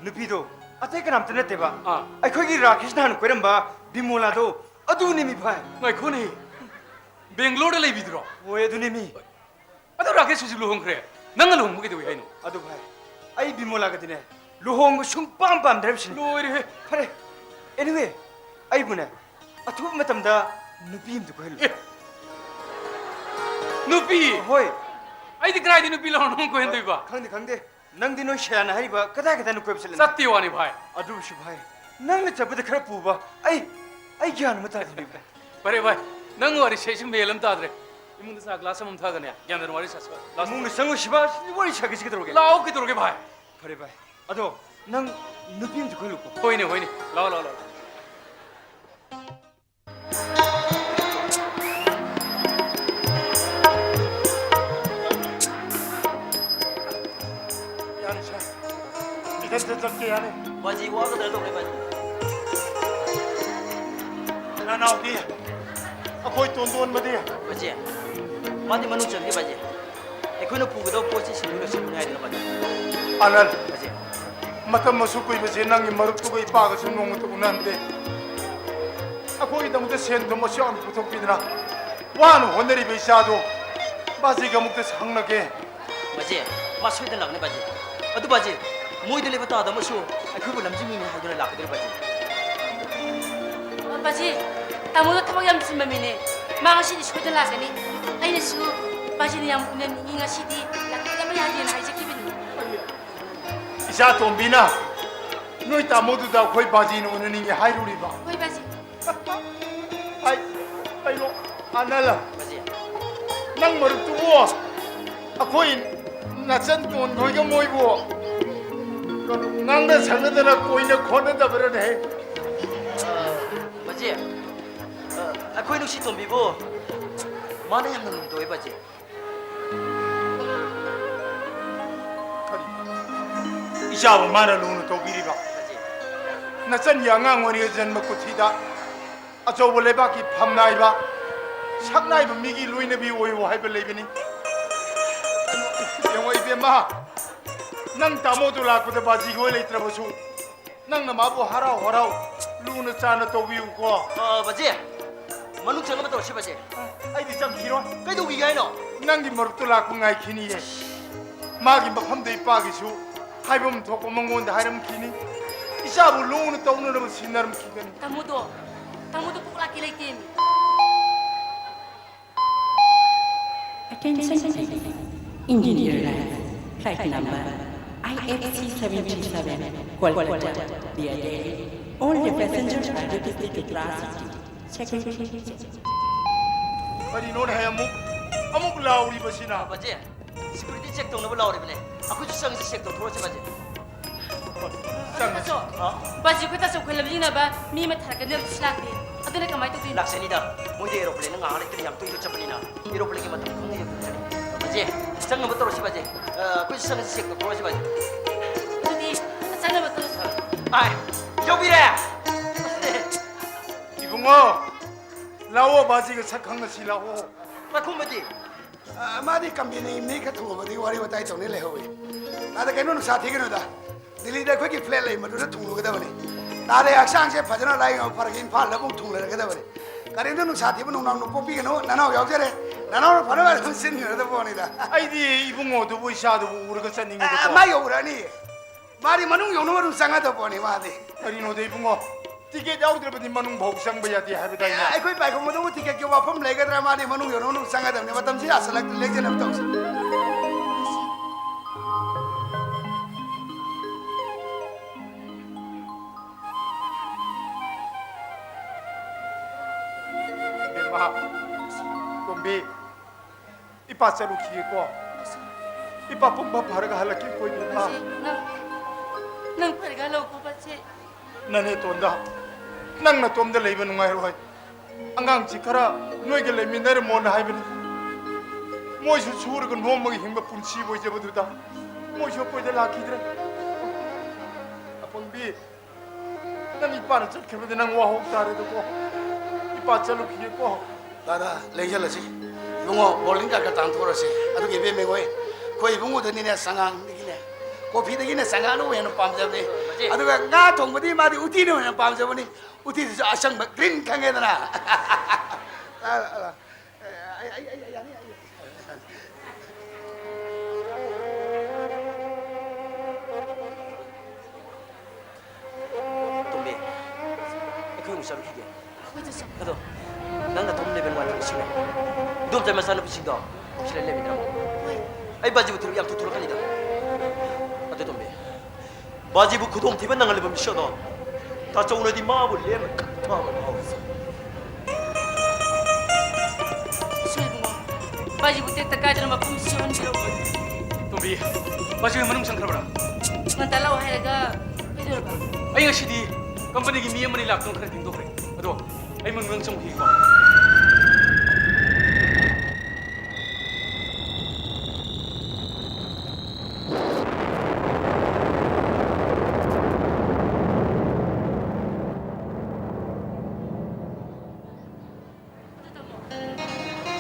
ꯅꯨꯄꯤꯗꯣ ꯑꯇꯩ ꯀꯅꯥꯝꯇ ꯅꯠꯇꯦꯕ꯫ ꯑꯥ꯫ ꯑꯩꯈꯣꯏꯒꯤ ꯔꯥꯀꯦꯁꯅ ꯍꯥꯟꯅ ꯀꯣꯏꯔꯝꯕ ꯕꯤꯃꯣꯂꯥꯗꯣ ꯑꯗꯨꯅꯦꯃꯤ ꯚꯥꯏ꯫ ꯉꯥꯏꯈꯣꯅꯦ, ꯕꯦꯡꯒ꯭ꯂꯣꯔꯗ ꯂꯩꯕꯤꯗꯨꯔꯣ? ꯍꯣꯏ, ꯑꯗꯨꯅꯦꯃꯤ꯫ ꯑꯗꯨ ꯔꯥꯀꯦꯁ ꯍꯧꯖꯤꯛ ꯂꯨꯍꯣꯡꯈ꯭ꯔꯦ, ꯅꯪꯒ ꯂꯨꯍꯣꯡꯕ ꯀꯩꯗꯧꯏ ꯍꯥꯏꯅꯣ? ꯑꯗꯨ ꯚꯥꯏ, ꯑꯩ ꯕꯤꯃꯣꯂꯥꯒꯗꯤꯅꯦ ꯂꯨꯍꯣꯡꯕ ꯁꯨꯡꯄꯥꯝ ꯄꯥꯝꯗ꯭ꯔꯦ ꯍꯥꯏꯕꯁꯤꯅꯤ꯫ ꯂꯣꯏꯔꯦꯍꯦ꯫ ꯐꯔꯦ, anyway, ꯑꯩꯕꯨꯅꯦ ꯑꯊꯨꯕ ꯃꯇꯝꯗ ꯅꯨꯄꯤ ꯑꯃꯗ ꯀꯣꯏꯍꯜꯂꯨ꯫ ꯑꯦ! ꯅꯨꯄꯤ? ꯍꯣꯏ꯫ ꯑꯩꯗꯤ ꯀꯗꯥꯏꯗ ꯅꯨꯄꯤ ꯂꯧꯔ ꯅꯉꯣꯟ ꯀꯣꯏꯍꯟꯗꯣꯏꯕ? ꯈꯪꯗꯦ, ꯈꯪꯗꯦ꯫ ꯅꯪꯗꯤ ꯅꯣꯏ ꯁꯌꯥꯅ ꯍꯥꯏꯔꯤꯕ ꯀꯗꯥꯏ ꯀꯗꯥꯏꯅꯣ ꯀꯣꯏꯕ ꯆꯠꯂꯦ? ꯆꯠꯇꯦ ꯋꯥꯅꯤ ꯚꯥꯏ꯫ ꯑꯗꯨꯕꯨꯁꯨ ꯚꯥꯏ, ꯅꯪꯅ ꯆꯠꯄꯗ ꯈꯔ ꯄꯨꯕ, ꯑꯩ, ꯑꯩ ꯒ꯭ꯌꯥꯟ ꯑꯃ ꯇꯥꯗꯦꯅꯦ ꯚꯥꯏ꯫ ꯐꯔꯦ ꯚꯥꯏ, ꯅꯪ ꯋꯥꯔꯤꯁꯦ ꯑꯩꯁꯨ ꯃꯦꯜ ꯑꯃ ꯇꯥꯗ꯭ꯔꯦ꯫ ꯏꯃꯨꯡꯗ ꯆꯥ ꯒ꯭ꯂꯥꯁ ꯑꯃꯃꯝ ꯊꯛꯑꯒꯅꯦ, ꯒ꯭ꯌꯥꯟ ꯇꯥꯅ ꯋꯥꯔꯤ ꯁꯥꯁꯤ꯫ ꯂꯥꯁ ꯏꯃꯨꯡꯗ ꯆꯪꯉꯨꯁꯤꯕ, ꯋꯥꯔꯤ ꯁꯥꯒꯦꯁꯤ ꯀꯩꯗꯧꯔꯒꯦ? ꯂꯥꯛꯑꯣ, ꯀꯩꯗꯧꯔꯒꯦ ꯚꯥꯏ? ꯐꯔꯦ ꯚꯥꯏ, ꯑꯗꯣ ꯅꯪ ꯅꯨꯄꯤ ꯑꯃꯗ ꯀꯣꯏꯍꯜꯂꯨꯀꯣ꯫ ꯍꯣꯏꯅꯦ, ꯍꯣꯏꯅꯦ, ꯂꯥꯛꯑꯣ, ꯂꯥꯛꯑꯣ, ꯂꯥꯛꯑꯣ꯫ ꯌꯥꯔꯦ ꯁꯥꯔ, ꯏꯊꯟꯇ ꯆꯠꯀꯦ ꯌꯥꯔꯦ꯫ ꯕꯥꯖꯤ ꯋꯥꯒꯗ꯭ꯔꯥ ꯇꯧꯔꯦ ꯕꯥꯖꯤ꯫ ꯅꯅꯥꯎꯗꯤ? ꯑꯩꯈꯣꯏ ꯇꯣꯟꯗꯣꯟꯕꯗꯤ? ꯕꯥꯖꯤ, ꯃꯥꯗꯤ ꯃꯅꯨꯡ ꯆꯪꯈꯤ ꯕꯥꯖꯤ꯫ ꯑꯩꯈꯣꯏꯅ ꯄꯨꯒꯗꯕ ꯄꯣꯠꯁꯤ ꯁꯤꯡꯗꯨꯅ ꯁꯤꯡꯗꯨꯅ ꯍꯥꯏꯗꯅ ꯕꯥꯖꯤ꯫ ꯑꯅꯟ, ꯕꯥꯖꯤ꯫ ꯃꯇꯝ ꯑꯁꯨꯛ ꯀꯨꯏꯕꯁꯦ ꯅꯪꯒꯤ ꯃꯔꯨꯞꯇꯨꯒ ꯏꯄꯥꯒꯁꯨ ꯅꯣꯡꯃꯇ ꯎꯅꯍꯟꯗꯦ꯫ ꯑꯩꯈꯣꯏꯒꯤꯗꯃꯛꯇ ꯁꯦꯟ ꯊꯨꯝ ꯑꯁꯨꯛ ꯌꯥꯝꯅ ꯄꯨꯊꯣꯛꯄꯤꯗꯅ ꯋꯥꯅ ꯍꯣꯠꯅꯔꯤꯕ ꯏꯆꯥꯗꯣ ꯕꯥꯖꯤꯒ ꯑꯃꯨꯛꯇ ꯍꯪꯅꯒꯦ꯫ ꯕꯥꯖꯤ, ꯃꯥ ꯁꯣꯏꯗꯅ ꯂꯥꯛꯅꯤ ꯕꯥꯖꯤ꯫ ꯑꯗꯨ ꯕꯥꯖꯤ, ꯃꯣꯏꯗ ꯂꯩꯕ ꯇꯥꯗꯕ ꯑꯃꯁꯨ ꯑꯩꯈꯣꯏꯕꯨ ꯂꯝꯖꯤꯡꯉꯤꯅꯤ ꯍꯥꯏꯗꯨꯅ ꯂꯥꯛꯀꯗꯧꯔꯤ ꯕꯥꯖꯤ꯫ ꯑ, ꯕꯥꯖꯤ, ꯇꯥꯃꯣꯗꯣ ꯊꯕꯛ ꯌꯥꯝ ꯆꯤꯟꯕ ꯃꯤꯅꯦ꯫ ꯃꯥ ꯉꯁꯤꯗꯤ ꯁꯣꯏꯗꯅ ꯂꯥꯛꯀꯅꯤ꯫ ꯑꯩꯅꯁꯨ ꯕꯥꯖꯤꯅ ꯌꯥꯝ ꯎꯅꯅꯤꯡꯉꯤ, ꯉꯁꯤꯗꯤ ꯂꯥꯛꯇꯕ ꯌꯥꯗꯦꯅ ꯍꯥꯏꯖꯈꯤꯕꯅꯤ꯫ ꯏꯆꯥ ꯇꯣꯝꯕꯤꯅ ꯅꯣꯏ ꯇꯥꯃꯣꯗꯨꯗ ꯑꯩꯈꯣꯏ ꯕꯥꯖꯤꯅ ꯎꯅꯅꯤꯡꯉꯤ ꯍꯥꯏꯔꯨꯔꯤꯕ꯫ ꯍꯣꯏ ꯕꯥꯖꯤ꯫ ꯑꯩ, ꯀꯩꯅꯣ, ꯑꯅꯜ, ꯕꯥꯖꯤ꯫ ꯅꯪ ꯃꯔꯨꯞꯇꯨꯕꯨ ꯑꯩꯈꯣꯏ ꯅꯆꯟ ꯇꯣꯟꯈꯣꯏꯒ ꯃꯣꯏꯕꯨ ꯉꯥꯡꯅ ꯁꯛꯅꯗꯅ ꯀꯣꯏꯅ ꯈꯣꯠꯅꯗꯕ꯭ꯔꯅꯦ? ꯑ, ꯕꯥꯖꯤ, ꯑ, ꯑꯩꯈꯣꯏ ꯅꯨꯡꯁꯤ ꯇꯣꯝꯕꯤꯕꯨ ꯃꯥꯅ ꯌꯥꯝꯅ ꯂꯨꯅ ꯇꯧꯏ ꯕꯥꯖꯤ꯫ ꯀꯔꯤ? ꯏꯆꯥꯕꯨ ꯃꯥꯅ ꯂꯨꯅ ꯇꯧꯕꯤꯔꯤꯕ? ꯅꯆꯟꯒꯤ ꯑꯉꯥꯡ ꯑꯣꯏꯔꯤꯉꯩ ꯖꯟꯃ ꯀꯨꯊꯤꯗ ꯑꯆꯧꯕ ꯂꯩꯕꯥꯛꯀꯤ ꯐꯝꯅꯥꯏꯕ, ꯁꯛꯅꯥꯏꯕ ꯃꯤꯒꯤ ꯂꯣꯏꯅꯕꯤ ꯑꯣꯏꯌꯨ ꯍꯥꯏꯕ ꯂꯩꯕꯅꯤ꯫ ꯌꯦꯡꯉꯣ ꯏꯕꯦꯝꯃ, ꯅꯪ ꯇꯥꯃꯣꯗꯨ ꯂꯥꯛꯄꯗ ꯕꯥꯖꯤ ꯍꯣꯏ ꯂꯩꯇ꯭ꯔꯕꯁꯨ, ꯅꯪꯅ ꯃꯥꯕꯨ ꯍꯔꯥꯎ ꯍꯔꯥꯎ ꯂꯨꯅ ꯆꯥꯟꯅ ꯇꯧꯕꯤꯌꯨꯀꯣ꯫ ꯑ, ꯕꯥꯖꯤ, ꯃꯅꯨꯡ ꯆꯪꯅꯕ ꯇꯧꯔꯁꯤ, ꯕꯥꯖꯤ꯫ ꯑꯩꯗꯤ ꯆꯪꯈꯤꯔꯣꯏ꯫ ꯀꯩꯗꯧꯈꯤꯒꯦ ꯍꯥꯏꯅꯣ? ꯅꯪꯒꯤ ꯃꯔꯨꯞꯇꯣ ꯂꯥꯛꯄ ꯉꯥꯏꯈꯤꯅꯤꯌꯦ꯫ ꯃꯥꯒꯤ ꯃꯐꯝꯗ ꯏꯄꯥꯒꯤꯁꯨ ꯍꯥꯏꯐꯝ ꯊꯣꯛꯄ ꯃꯉꯣꯟꯗ ꯍꯥꯏꯔꯝꯈꯤꯅꯤ꯫ ꯏꯆꯥꯕꯨ ꯂꯨꯅ ꯇꯧꯅꯅꯕ ꯁꯤꯟꯅꯔꯝꯈꯤꯒꯅꯤ꯫ ꯇꯥꯃꯣꯗꯣ, ꯇꯥꯃꯣꯗꯣ ꯀꯣꯛ ꯂꯥꯛꯀꯦ ꯂꯩꯇꯦꯃꯤ꯫ Attention please. Indian Airlines flight number I F C seven three seven, Kolkata via Delhi. All the passengers are requested to class seat. Security check. ꯀꯔꯤꯅꯣꯅꯦ ꯑꯃꯨꯛ, ꯑꯃꯨꯛ ꯂꯥꯎꯔꯤꯕꯁꯤꯅ? ꯕꯥꯖꯤ, security check ꯇꯧꯅꯕ ꯂꯥꯎꯔꯤꯕꯅꯦ꯫ ꯑꯩꯈꯣꯏꯁꯨ ꯆꯪꯁꯤ, check ꯇꯧꯊꯣꯛꯑꯁꯤ, ꯕꯥꯖꯤ꯫ ꯆꯪꯉꯁꯤ꯫ ꯇꯥꯆꯧ, ꯑ? ꯕꯥꯖꯤ, ꯑꯩꯈꯣꯏ ꯇꯥꯆꯧ ꯈꯣꯏ ꯂꯝꯖꯤꯡꯅꯕ ꯃꯤ ꯑꯃ ꯊꯥꯔꯛꯀꯅꯤ, ꯑꯗꯨꯁꯨ ꯂꯥꯛꯇꯦ꯫ ꯑꯗꯨꯅ ꯀꯃꯥꯏꯅ ꯇꯧꯗꯣꯏꯅꯣ? ꯂꯥꯛꯆꯅꯤꯗ꯫ ꯃꯣꯏꯗꯤ aeroplane ꯉꯥꯏꯍꯥꯛ ꯂꯩꯇꯅ ꯌꯥꯝ ꯇꯣꯏꯅ ꯆꯠꯄꯅꯤꯅ, aeroplane ꯒꯤ ꯃꯇꯝ ꯈꯪꯗꯦ꯫ ꯕꯥꯖꯤ, ꯆꯪꯅꯕ ꯇꯧꯔꯁꯤ, ꯕꯥꯖꯤ꯫ ꯑ, ꯑꯩꯈꯣꯏꯁꯨ ꯆꯪꯉꯁꯤ, check ꯇꯧꯊꯣꯛꯑꯁꯤ, ꯕꯥꯖꯤ꯫ ꯑꯗꯨꯗꯤ ꯆꯪꯅꯕ ꯇꯧꯔꯁꯤ꯫ ꯑꯥꯏ, ꯌꯧꯕꯤꯔꯦ꯫ ꯏꯕꯨꯡꯉꯣ, ꯂꯥꯛꯑꯣ, ꯕꯥꯖꯤꯒ ꯁꯛ ꯈꯪꯅꯁꯤ ꯂꯥꯛꯑꯣ꯫ ꯄꯥꯈꯨꯝꯕꯗꯤ? ꯑ, ꯃꯥꯗꯤ ꯀꯝꯄꯦꯅꯤ ꯃꯤ ꯈꯔ ꯊꯨꯡꯉꯕꯗꯤ ꯋꯥꯔꯤ ꯋꯥꯇꯥꯏ ꯇꯧꯅꯤ ꯂꯩꯍꯧꯋꯤ꯫ ꯇꯥꯗ, ꯀꯩꯅꯣ, ꯅꯨꯡꯁꯥ ꯊꯤꯒꯅꯨꯗ꯫ ꯗꯤꯜꯂꯤꯗ ꯑꯩꯈꯣꯏꯒꯤ ꯐ꯭ꯂꯦꯠ ꯂꯩ, ꯃꯗꯨꯗ ꯊꯨꯡꯂꯨꯒꯗꯕꯅꯤ꯫ ꯇꯥꯗ, ꯍꯛꯆꯥꯡꯁꯦ ꯐꯖꯅ ꯂꯥꯏꯌꯦꯡꯕ ꯐꯔꯒ ꯏꯝꯐꯥꯜꯗ ꯑꯃꯨꯛ ꯊꯨꯡꯂꯔꯒꯗꯕꯅꯤ꯫ ꯀꯔꯤꯝꯇ ꯅꯨꯡꯁꯥ ꯊꯤꯕ ꯅꯨꯡꯅꯥꯡ ꯄꯣꯛꯄꯤꯒꯅꯨ, ꯅꯅꯥꯎ ꯌꯥꯎꯖꯔꯦ꯫ ꯅꯅꯥꯎꯅ ꯐꯅꯕ ꯑꯗꯨꯝ ꯁꯤꯟꯈ꯭ꯔꯗꯕ ꯄꯣꯠꯅꯤꯗ꯫ ꯑꯩꯗꯤ ꯏꯕꯨꯡꯉꯣꯗꯨꯕꯨ ꯏꯆꯥꯗꯨꯕꯨ ꯎꯔꯒ ꯑ, ꯆꯠꯅꯤꯡꯉꯤꯗꯀꯣ꯫ ꯃꯥ ꯌꯧꯔꯛꯑꯅꯤ꯫ ꯃꯥꯗꯤ ꯃꯅꯨꯡ ꯌꯧꯅꯕ ꯑꯗꯨꯝ ꯆꯪꯒꯗꯕ ꯄꯣꯠꯅꯤ ꯃꯥꯗꯤ꯫ ꯀꯔꯤꯅꯣꯗ ꯏꯕꯨꯡꯉꯣ, ꯇꯤꯀꯦꯠ ꯌꯥꯎꯗ꯭ꯔꯕꯗꯤ ꯃꯅꯨꯡ ꯐꯥꯎ ꯆꯪꯕ ꯌꯥꯗꯦ ꯍꯥꯏꯕꯗꯥꯏꯅꯦ? ꯑꯦ, ꯑꯩꯈꯣꯏ ꯄꯥꯏꯈꯣꯝꯕꯗꯨꯕꯨ ꯇꯤꯀꯦꯠꯀꯤ ꯋꯥꯐꯝ ꯂꯩꯒꯗ꯭ꯔꯥ? ꯃꯥꯗꯤ ꯃꯅꯨꯡ ꯌꯧꯅꯕ ꯑꯗꯨꯝ ꯆꯪꯒꯗꯕꯅꯤ꯫ ꯃꯇꯝꯁꯤ ꯌꯥꯁꯜꯂꯛꯇ꯭ꯔꯦ, ꯂꯦꯡꯖꯟꯅꯕ ꯇꯧꯁꯤ꯫ ꯏꯕꯦꯝꯃ, ꯇꯣꯝꯕꯤ, ꯏꯄꯥ ꯆꯠꯂꯨꯈꯤꯒꯦꯀꯣ꯫ ꯏꯄꯥ ꯄꯨꯝꯕ ꯐꯔꯒ ꯍꯜꯂꯛꯀꯦꯀꯣ, ꯏꯕꯦꯝꯃ꯫ ꯃꯁꯤ ꯅꯪ, ꯅꯪ ꯐꯔꯒ ꯍꯜꯂꯛꯎꯀꯣ, ꯄꯥꯆꯦ꯫ ꯅꯅꯦꯇꯣꯟꯗ, ꯅꯪ ꯅꯇꯣꯝꯗ ꯂꯩꯕ ꯅꯨꯡꯉꯥꯏꯔꯣꯏ꯫ ꯑꯉꯥꯡꯁꯤ ꯈꯔ ꯅꯣꯏꯒ ꯂꯩꯃꯤꯟꯅꯔꯝꯃꯣꯅ ꯍꯥꯏꯕꯅꯤ꯫ ꯃꯣꯏꯁꯨ ꯁꯨꯔꯒ ꯅꯣꯝꯃꯒ ꯍꯤꯡꯕ ꯄꯨꯟꯁꯤ ꯑꯣꯏꯖꯕꯗꯨꯗ ꯃꯣꯏꯁꯨ ꯑꯩꯈꯣꯏꯗ ꯂꯥꯛꯈꯤꯗ꯭ꯔꯦ꯫ ꯑꯄꯪꯕꯤ, ꯅꯪ ꯏꯄꯥꯅ ꯆꯠꯈ꯭ꯔꯕꯗꯤ ꯅꯪ ꯋꯥꯍꯧ ꯇꯥꯔꯦꯗꯀꯣ꯫ ꯏꯄꯥ ꯆꯠꯂꯨꯈꯤꯒꯦꯀꯣ꯫ ꯗꯥꯗꯥ, ꯂꯦꯡꯁꯜꯂꯁꯤ꯫ ꯏꯕꯨꯡꯉꯣ, ꯕꯣꯔꯗꯤꯡ ꯀꯥꯔꯗ ꯈꯔ ꯇꯥꯟꯊꯣꯛꯑꯁꯤ꯫ ꯑꯗꯨꯒ ꯏꯕꯦꯝꯃ ꯍꯣꯏ, ꯑꯩꯈꯣꯏ ꯏꯕꯨꯡꯉꯣꯗꯅꯤꯅꯦ, ꯆꯉꯥꯡꯗꯒꯤꯅꯦ, ꯀꯣꯐꯤꯗꯒꯤꯅꯦ ꯆꯉꯥꯡꯅ ꯍꯦꯟꯅ ꯄꯥꯝꯖꯕꯅꯤ꯫ ꯃꯆꯦ꯫ ꯑꯗꯨꯒ ꯉꯥ ꯊꯣꯡꯕꯗꯤ ꯃꯥꯗꯤ ꯎꯇꯤꯅ ꯍꯦꯟꯅ ꯄꯥꯝꯖꯕꯅꯤ꯫ ꯎꯇꯤꯗꯨꯁꯨ ꯑꯁꯪꯕ green ꯈꯪꯉꯦꯗꯅ꯫ ꯑ, ꯑ, ꯑ, ꯑꯩ, ꯑꯩ, ꯑꯩ, ꯌꯥꯅꯤ, ꯑꯩ꯫ ꯇꯣꯝꯕꯤ, ꯑꯩꯈꯣꯏ ꯑꯃꯨꯛ ꯆꯠꯂꯨꯈꯤꯒꯦ꯫ ꯑꯩꯈꯣꯏꯗꯁꯨ꯫ ꯑꯗꯣ, ꯅꯪ ꯅꯇꯣꯝ ꯂꯩꯕ ꯅꯨꯡꯉꯥꯏꯇ꯭ꯔꯣ ꯁꯤꯅꯦ? ꯏꯗꯣꯝꯆꯥ ꯃꯆꯥꯅꯨꯄꯤꯁꯤꯡꯗꯣ ꯑꯁꯤꯗ ꯂꯩꯃꯤꯟꯅꯔꯝꯃꯣ꯫ ꯍꯣꯏ꯫ ꯑꯩ ꯕꯥꯖꯤꯕꯨ ꯊꯤꯔꯨ ꯌꯥꯝ ꯊꯨ ꯊꯣꯛꯂꯛꯀꯅꯤꯗ꯫ ꯑꯗꯣ ꯇꯣꯝꯕꯤ, ꯕꯥꯖꯤꯕꯨ ꯈꯨꯗꯣꯡꯊꯤꯕ ꯅꯪꯍꯜꯂꯕ ꯃꯤꯁꯛ ꯑꯗꯣ ꯇꯥꯆꯧꯅꯗꯤ ꯃꯥꯕꯨ ꯂꯦꯝꯅ ꯀꯛꯊꯕ ꯐꯥꯎꯏ꯫ ꯏꯁꯣꯏ ꯏꯕꯨꯡꯉꯣ, ꯕꯥꯖꯤꯕꯨ ꯇꯦꯛꯇ ꯀꯥꯏꯗꯅ ꯃꯐꯝꯁꯤ ꯌꯧꯍꯟꯕꯤꯔꯛꯎ꯫ ꯇꯣꯝꯕꯤ, ꯕꯥꯖꯤ ꯍꯣꯏ ꯃꯅꯨꯡ ꯆꯪꯈ꯭ꯔꯕ꯭ꯔꯥ? ꯉꯟꯇꯥ ꯂꯥꯛꯑꯣ ꯍꯥꯏꯔꯒ ꯀꯩꯗꯧꯔꯕ? ꯑꯩ ꯉꯁꯤꯗꯤ ꯀꯝꯄꯅꯤꯒꯤ ꯃꯤ ꯑꯃꯅꯤ ꯂꯥꯛꯇꯨꯅ ꯈꯔ ꯊꯦꯡꯗꯣꯛꯈ꯭ꯔꯦ꯫ ꯑꯗꯣ ꯑꯩ ꯃꯅꯨꯡꯗ ꯆꯪꯈꯤꯒꯦꯀꯣ꯫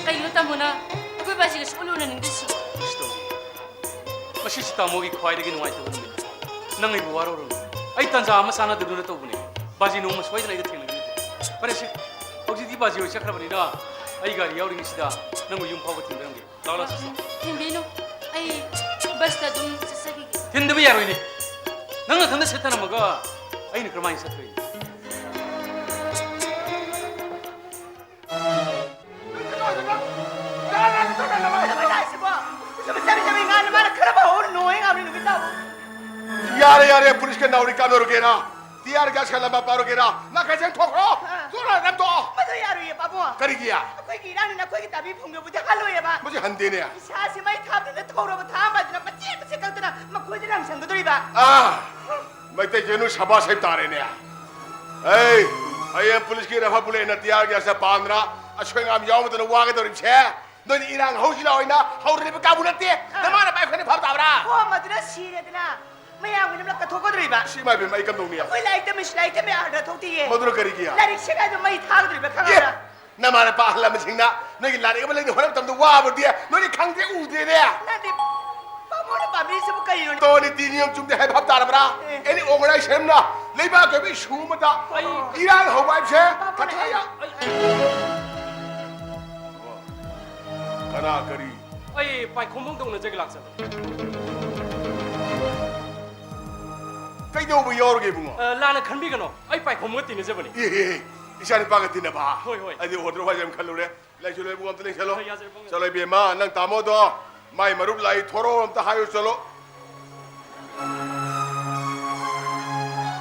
ꯀꯩꯅꯣ ꯇꯥꯃꯣꯅ ꯑꯩꯈꯣꯏ ꯕꯥꯁꯤꯒ ꯃꯁꯤꯁꯤ ꯇꯥꯃꯣꯒꯤ ꯈ꯭ꯋꯥꯏꯗꯒꯤ ꯅꯨꯡꯉꯥꯏꯇꯕ ꯅꯨꯃꯤꯠꯅꯤ꯫ ꯅꯪ ꯑꯩꯕꯨ ꯋꯥꯔꯧꯔꯨꯅꯨ꯫ ꯑꯩ ꯇꯟꯖꯥ ꯑꯃ ꯆꯥꯅꯗꯗꯨꯅ ꯇꯧꯕꯅꯦ꯫ ꯕꯥꯖꯤ ꯅꯣꯡꯃ ꯁꯣꯏꯗꯅ ꯑꯩꯒ ꯊꯦꯡꯅꯒꯅꯤ꯫ ꯐꯔꯦꯁꯦ, ꯍꯧꯖꯤꯛꯇꯤ ꯕꯥꯖꯤ ꯍꯣꯏ ꯆꯠꯈ꯭ꯔꯕꯅꯤꯅ ꯑꯩ ꯒꯥꯔꯤ ꯌꯥꯎꯔꯤꯉꯩꯁꯤꯗ ꯅꯪꯕꯨ ꯌꯨꯝ ꯐꯥꯎꯕ ꯊꯤꯟꯕꯤꯔꯝꯒꯦ꯫ ꯂꯥꯛꯑꯣ, ꯂꯥꯛꯑꯣ, ꯆꯠꯁꯤ꯫ ꯊꯤꯟꯕꯤꯅꯨ꯫ ꯑꯩ ꯕꯁꯇ ꯑꯗꯨꯝ ꯆꯠꯆꯈꯤꯒꯦ꯫ ꯊꯤꯟꯗꯕ ꯌꯥꯔꯣꯏꯅꯦ꯫ ꯅꯪ ꯅꯊꯟꯗ ꯁꯦꯠꯊꯔꯝꯃꯒ ꯑꯩꯅ ꯀꯔꯝꯍꯥꯏꯅ ꯆꯠꯇꯣꯏꯅꯣ? ꯀꯩꯅꯣ ꯍꯥꯏꯁꯤꯕꯣ? ꯆꯕꯤ, ꯆꯕꯤ, ꯆꯕꯤ ꯉꯥꯡꯉꯦ꯫ ꯃꯥꯅ ꯈꯔ ꯐꯥꯎ ꯍꯧꯔ ꯅꯣꯡꯉꯦ ꯉꯥꯡꯕꯅꯤ ꯅꯨꯃꯤꯠ ꯇꯥꯕꯨ꯫ ꯌꯥꯔꯦ, ꯌꯥꯔꯦ, ꯄꯨꯂꯤꯁꯀ ꯅꯥꯎꯔꯤ ꯀꯥꯞꯅꯔꯨꯒꯦꯔꯥ? ꯇꯤꯌꯥꯔ ꯒ꯭ꯌꯥꯁꯀ ꯂꯝꯕꯥ ꯄꯥꯔꯨꯒꯦꯔꯥ? ꯅꯥꯈꯩ ꯆꯦꯡ ꯊꯣꯛꯈ꯭ꯔꯣ꯫ ꯑꯥ꯫ ꯊꯣꯛꯈ꯭ꯔꯣ, ꯅꯝꯊꯣꯛꯑꯣ꯫ ꯃꯗꯨ ꯌꯥꯔꯣꯏꯌꯦ, ꯄꯥꯕꯨꯡ꯫ ꯀꯔꯤꯒꯤ? ꯑꯩꯈꯣꯏꯒꯤ ꯏꯔꯥꯡꯅꯤꯅ ꯑꯩꯈꯣꯏꯒꯤ ꯇꯥꯕꯤ ꯐꯪꯕꯕꯨꯗꯤ ꯍꯜꯂꯣꯏꯌꯦꯕ꯫ ꯃꯁꯤ ꯍꯟꯗꯦꯅꯦ꯫ ꯏꯁꯥꯁꯤ ꯃꯩ ꯊꯥꯞꯇꯅ ꯊꯧꯔꯕ ꯊꯥ ꯑꯃꯗꯨꯅ ꯃꯆꯦꯠ ꯃꯆꯦꯠ ꯀꯛꯇꯅ ꯃꯈꯣꯏꯗ ꯂꯪꯁꯟꯒꯗꯧꯔꯤꯕ꯫ ꯑꯥ, ꯃꯩꯇꯩ ꯆꯦꯅꯨ ꯁꯕꯥꯁ ꯍꯥꯏꯕ ꯇꯥꯔꯦꯅꯦ꯫ ꯑꯩ, ꯍꯌꯦꯡ ꯄꯨꯂꯤꯁꯀꯤ ꯔꯐ ꯕꯨꯂꯦꯠꯅ ꯇꯤꯌꯥꯔ ꯒ꯭ꯌꯥꯁꯇ ꯄꯥꯟꯗꯅ ꯑꯁꯣꯏ ꯑꯉꯥꯝ ꯌꯥꯎꯗꯅ ꯋꯥꯒꯗꯧꯔꯤꯕꯁꯦ ꯅꯣꯏꯅ ꯏꯔꯥꯡ ꯍꯧꯁꯤ ꯂꯥꯎ ꯍꯥꯏꯅ ꯍꯧꯔꯤꯕ ꯀꯥꯡꯕꯨ ꯅꯠꯇꯦ꯫ ꯑꯥ꯫ ꯅꯃꯥꯅ ꯄꯥꯏꯈꯣꯏꯅ ꯐꯥꯕ ꯇꯥꯕ꯭ꯔꯥ? ꯍꯣ, ꯃꯗꯨꯅ ꯁꯤꯔꯦꯗꯅ ꯃꯌꯥꯝꯒꯤ ꯅꯝꯂꯛ ꯀꯠꯊꯣꯛꯀꯗꯧꯔꯤꯕ꯫ ꯁꯤ ꯏꯃꯥ ꯏꯕꯦꯝꯃ, ꯑꯩ ꯀꯝꯗꯧꯅꯤ? ꯑꯩꯈꯣꯏ ꯂꯥꯏꯔꯤꯛ ꯇꯝꯃꯤꯁꯤ ꯂꯥꯏꯔꯤꯛ ꯇꯝꯕ ꯌꯥꯗ꯭ꯔ ꯊꯣꯛꯇꯤꯌꯦ꯫ ꯃꯗꯨꯅ ꯀꯔꯤꯒꯤ? ꯂꯥꯏꯔꯤꯛ ꯁꯦꯒꯥꯏꯗꯣ ꯃꯩ ꯊꯥꯒꯗꯧꯔꯤꯕ ꯑꯦ! ꯈꯪꯉꯕ꯭ꯔꯥ? ꯅꯃꯥ ꯅꯄꯥ ꯑꯍꯜ ꯂꯃꯟꯁꯤꯡꯅ ꯅꯣꯏꯒꯤ ꯂꯥꯏꯔꯤꯛ ꯑꯃ ꯂꯩꯅ ꯍꯣꯠꯅꯕ ꯃꯇꯝꯗ ꯋꯥꯕꯗꯤ ꯅꯣꯏꯗꯤ ꯈꯪꯗꯦ ꯎꯗꯦꯅꯦ꯫ ꯅꯪꯗꯤ ꯕꯥꯃꯣꯟꯅ ꯄꯥꯝꯕꯤꯔꯤꯁꯤꯕꯨ ꯀꯔꯤꯅꯣꯅꯦ? ꯇꯣ ꯅꯤꯇꯤ ꯅꯤꯌꯣꯝ ꯆꯨꯝꯗꯦ ꯍꯥꯏꯕ ꯚꯥꯞ ꯇꯥꯔꯕ꯭ꯔꯥ? ꯑꯦ꯫ Any organization ꯑꯃꯅ ꯂꯩꯕꯥꯛ ꯑꯣꯏꯕ ꯏꯁꯨ ꯑꯃꯗ ꯑꯩ ꯏꯔꯥꯡ ꯍꯧꯕ ꯍꯥꯏꯕꯁꯦ ꯕꯥꯃꯣꯟ ꯀꯊꯥ ꯌꯥ-, ꯑꯩ ꯀꯅꯥ ꯀꯔꯤ? ꯑꯩ ꯄꯥꯏꯈꯣꯝꯕ ꯇꯧꯅꯖꯒꯦ ꯂꯥꯛꯆꯕꯅꯤ꯫ ꯀꯩꯗꯧꯕ ꯌꯥꯎꯔꯒꯦ ꯏꯕꯨꯡꯉꯣ? ꯑ, ꯂꯥꯟꯅ ꯈꯟꯕꯤꯒꯅꯣ, ꯑꯩ ꯄꯥꯏꯈꯣꯝꯕꯒ ꯇꯤꯟꯅꯖꯕꯅꯤ꯫ ꯑꯦ, ꯑꯦ, ꯑꯦ, ꯏꯆꯥ ꯅꯨꯄꯥꯒ ꯇꯤꯟꯅꯕ? ꯍꯣꯏ, ꯍꯣꯏ꯫ ꯑꯩꯗꯤ ꯑꯣꯗ꯭ꯔ ꯋꯥꯏꯖ ꯑꯃ ꯈꯜꯂꯨꯔꯦ꯫ ꯂꯩꯁꯤꯜꯂꯣ ꯏꯕꯨꯡꯉꯣ, ꯑꯝꯇ ꯂꯩꯁꯤꯜꯂꯣ꯫ ꯍꯣꯏ, ꯌꯥꯖꯔꯦ, ꯏꯕꯨꯡꯉꯣ꯫ ꯆꯠꯂꯣ ꯏꯕꯦꯝꯃ, ꯅꯪ ꯇꯥꯃꯣꯗꯣ ꯃꯥꯏ ꯃꯔꯨꯞ ꯂꯥꯛꯏ, ꯊꯣꯔꯛꯑꯣ ꯑꯝꯇ ꯍꯥꯏꯌꯨ, ꯆꯠꯂꯣ꯫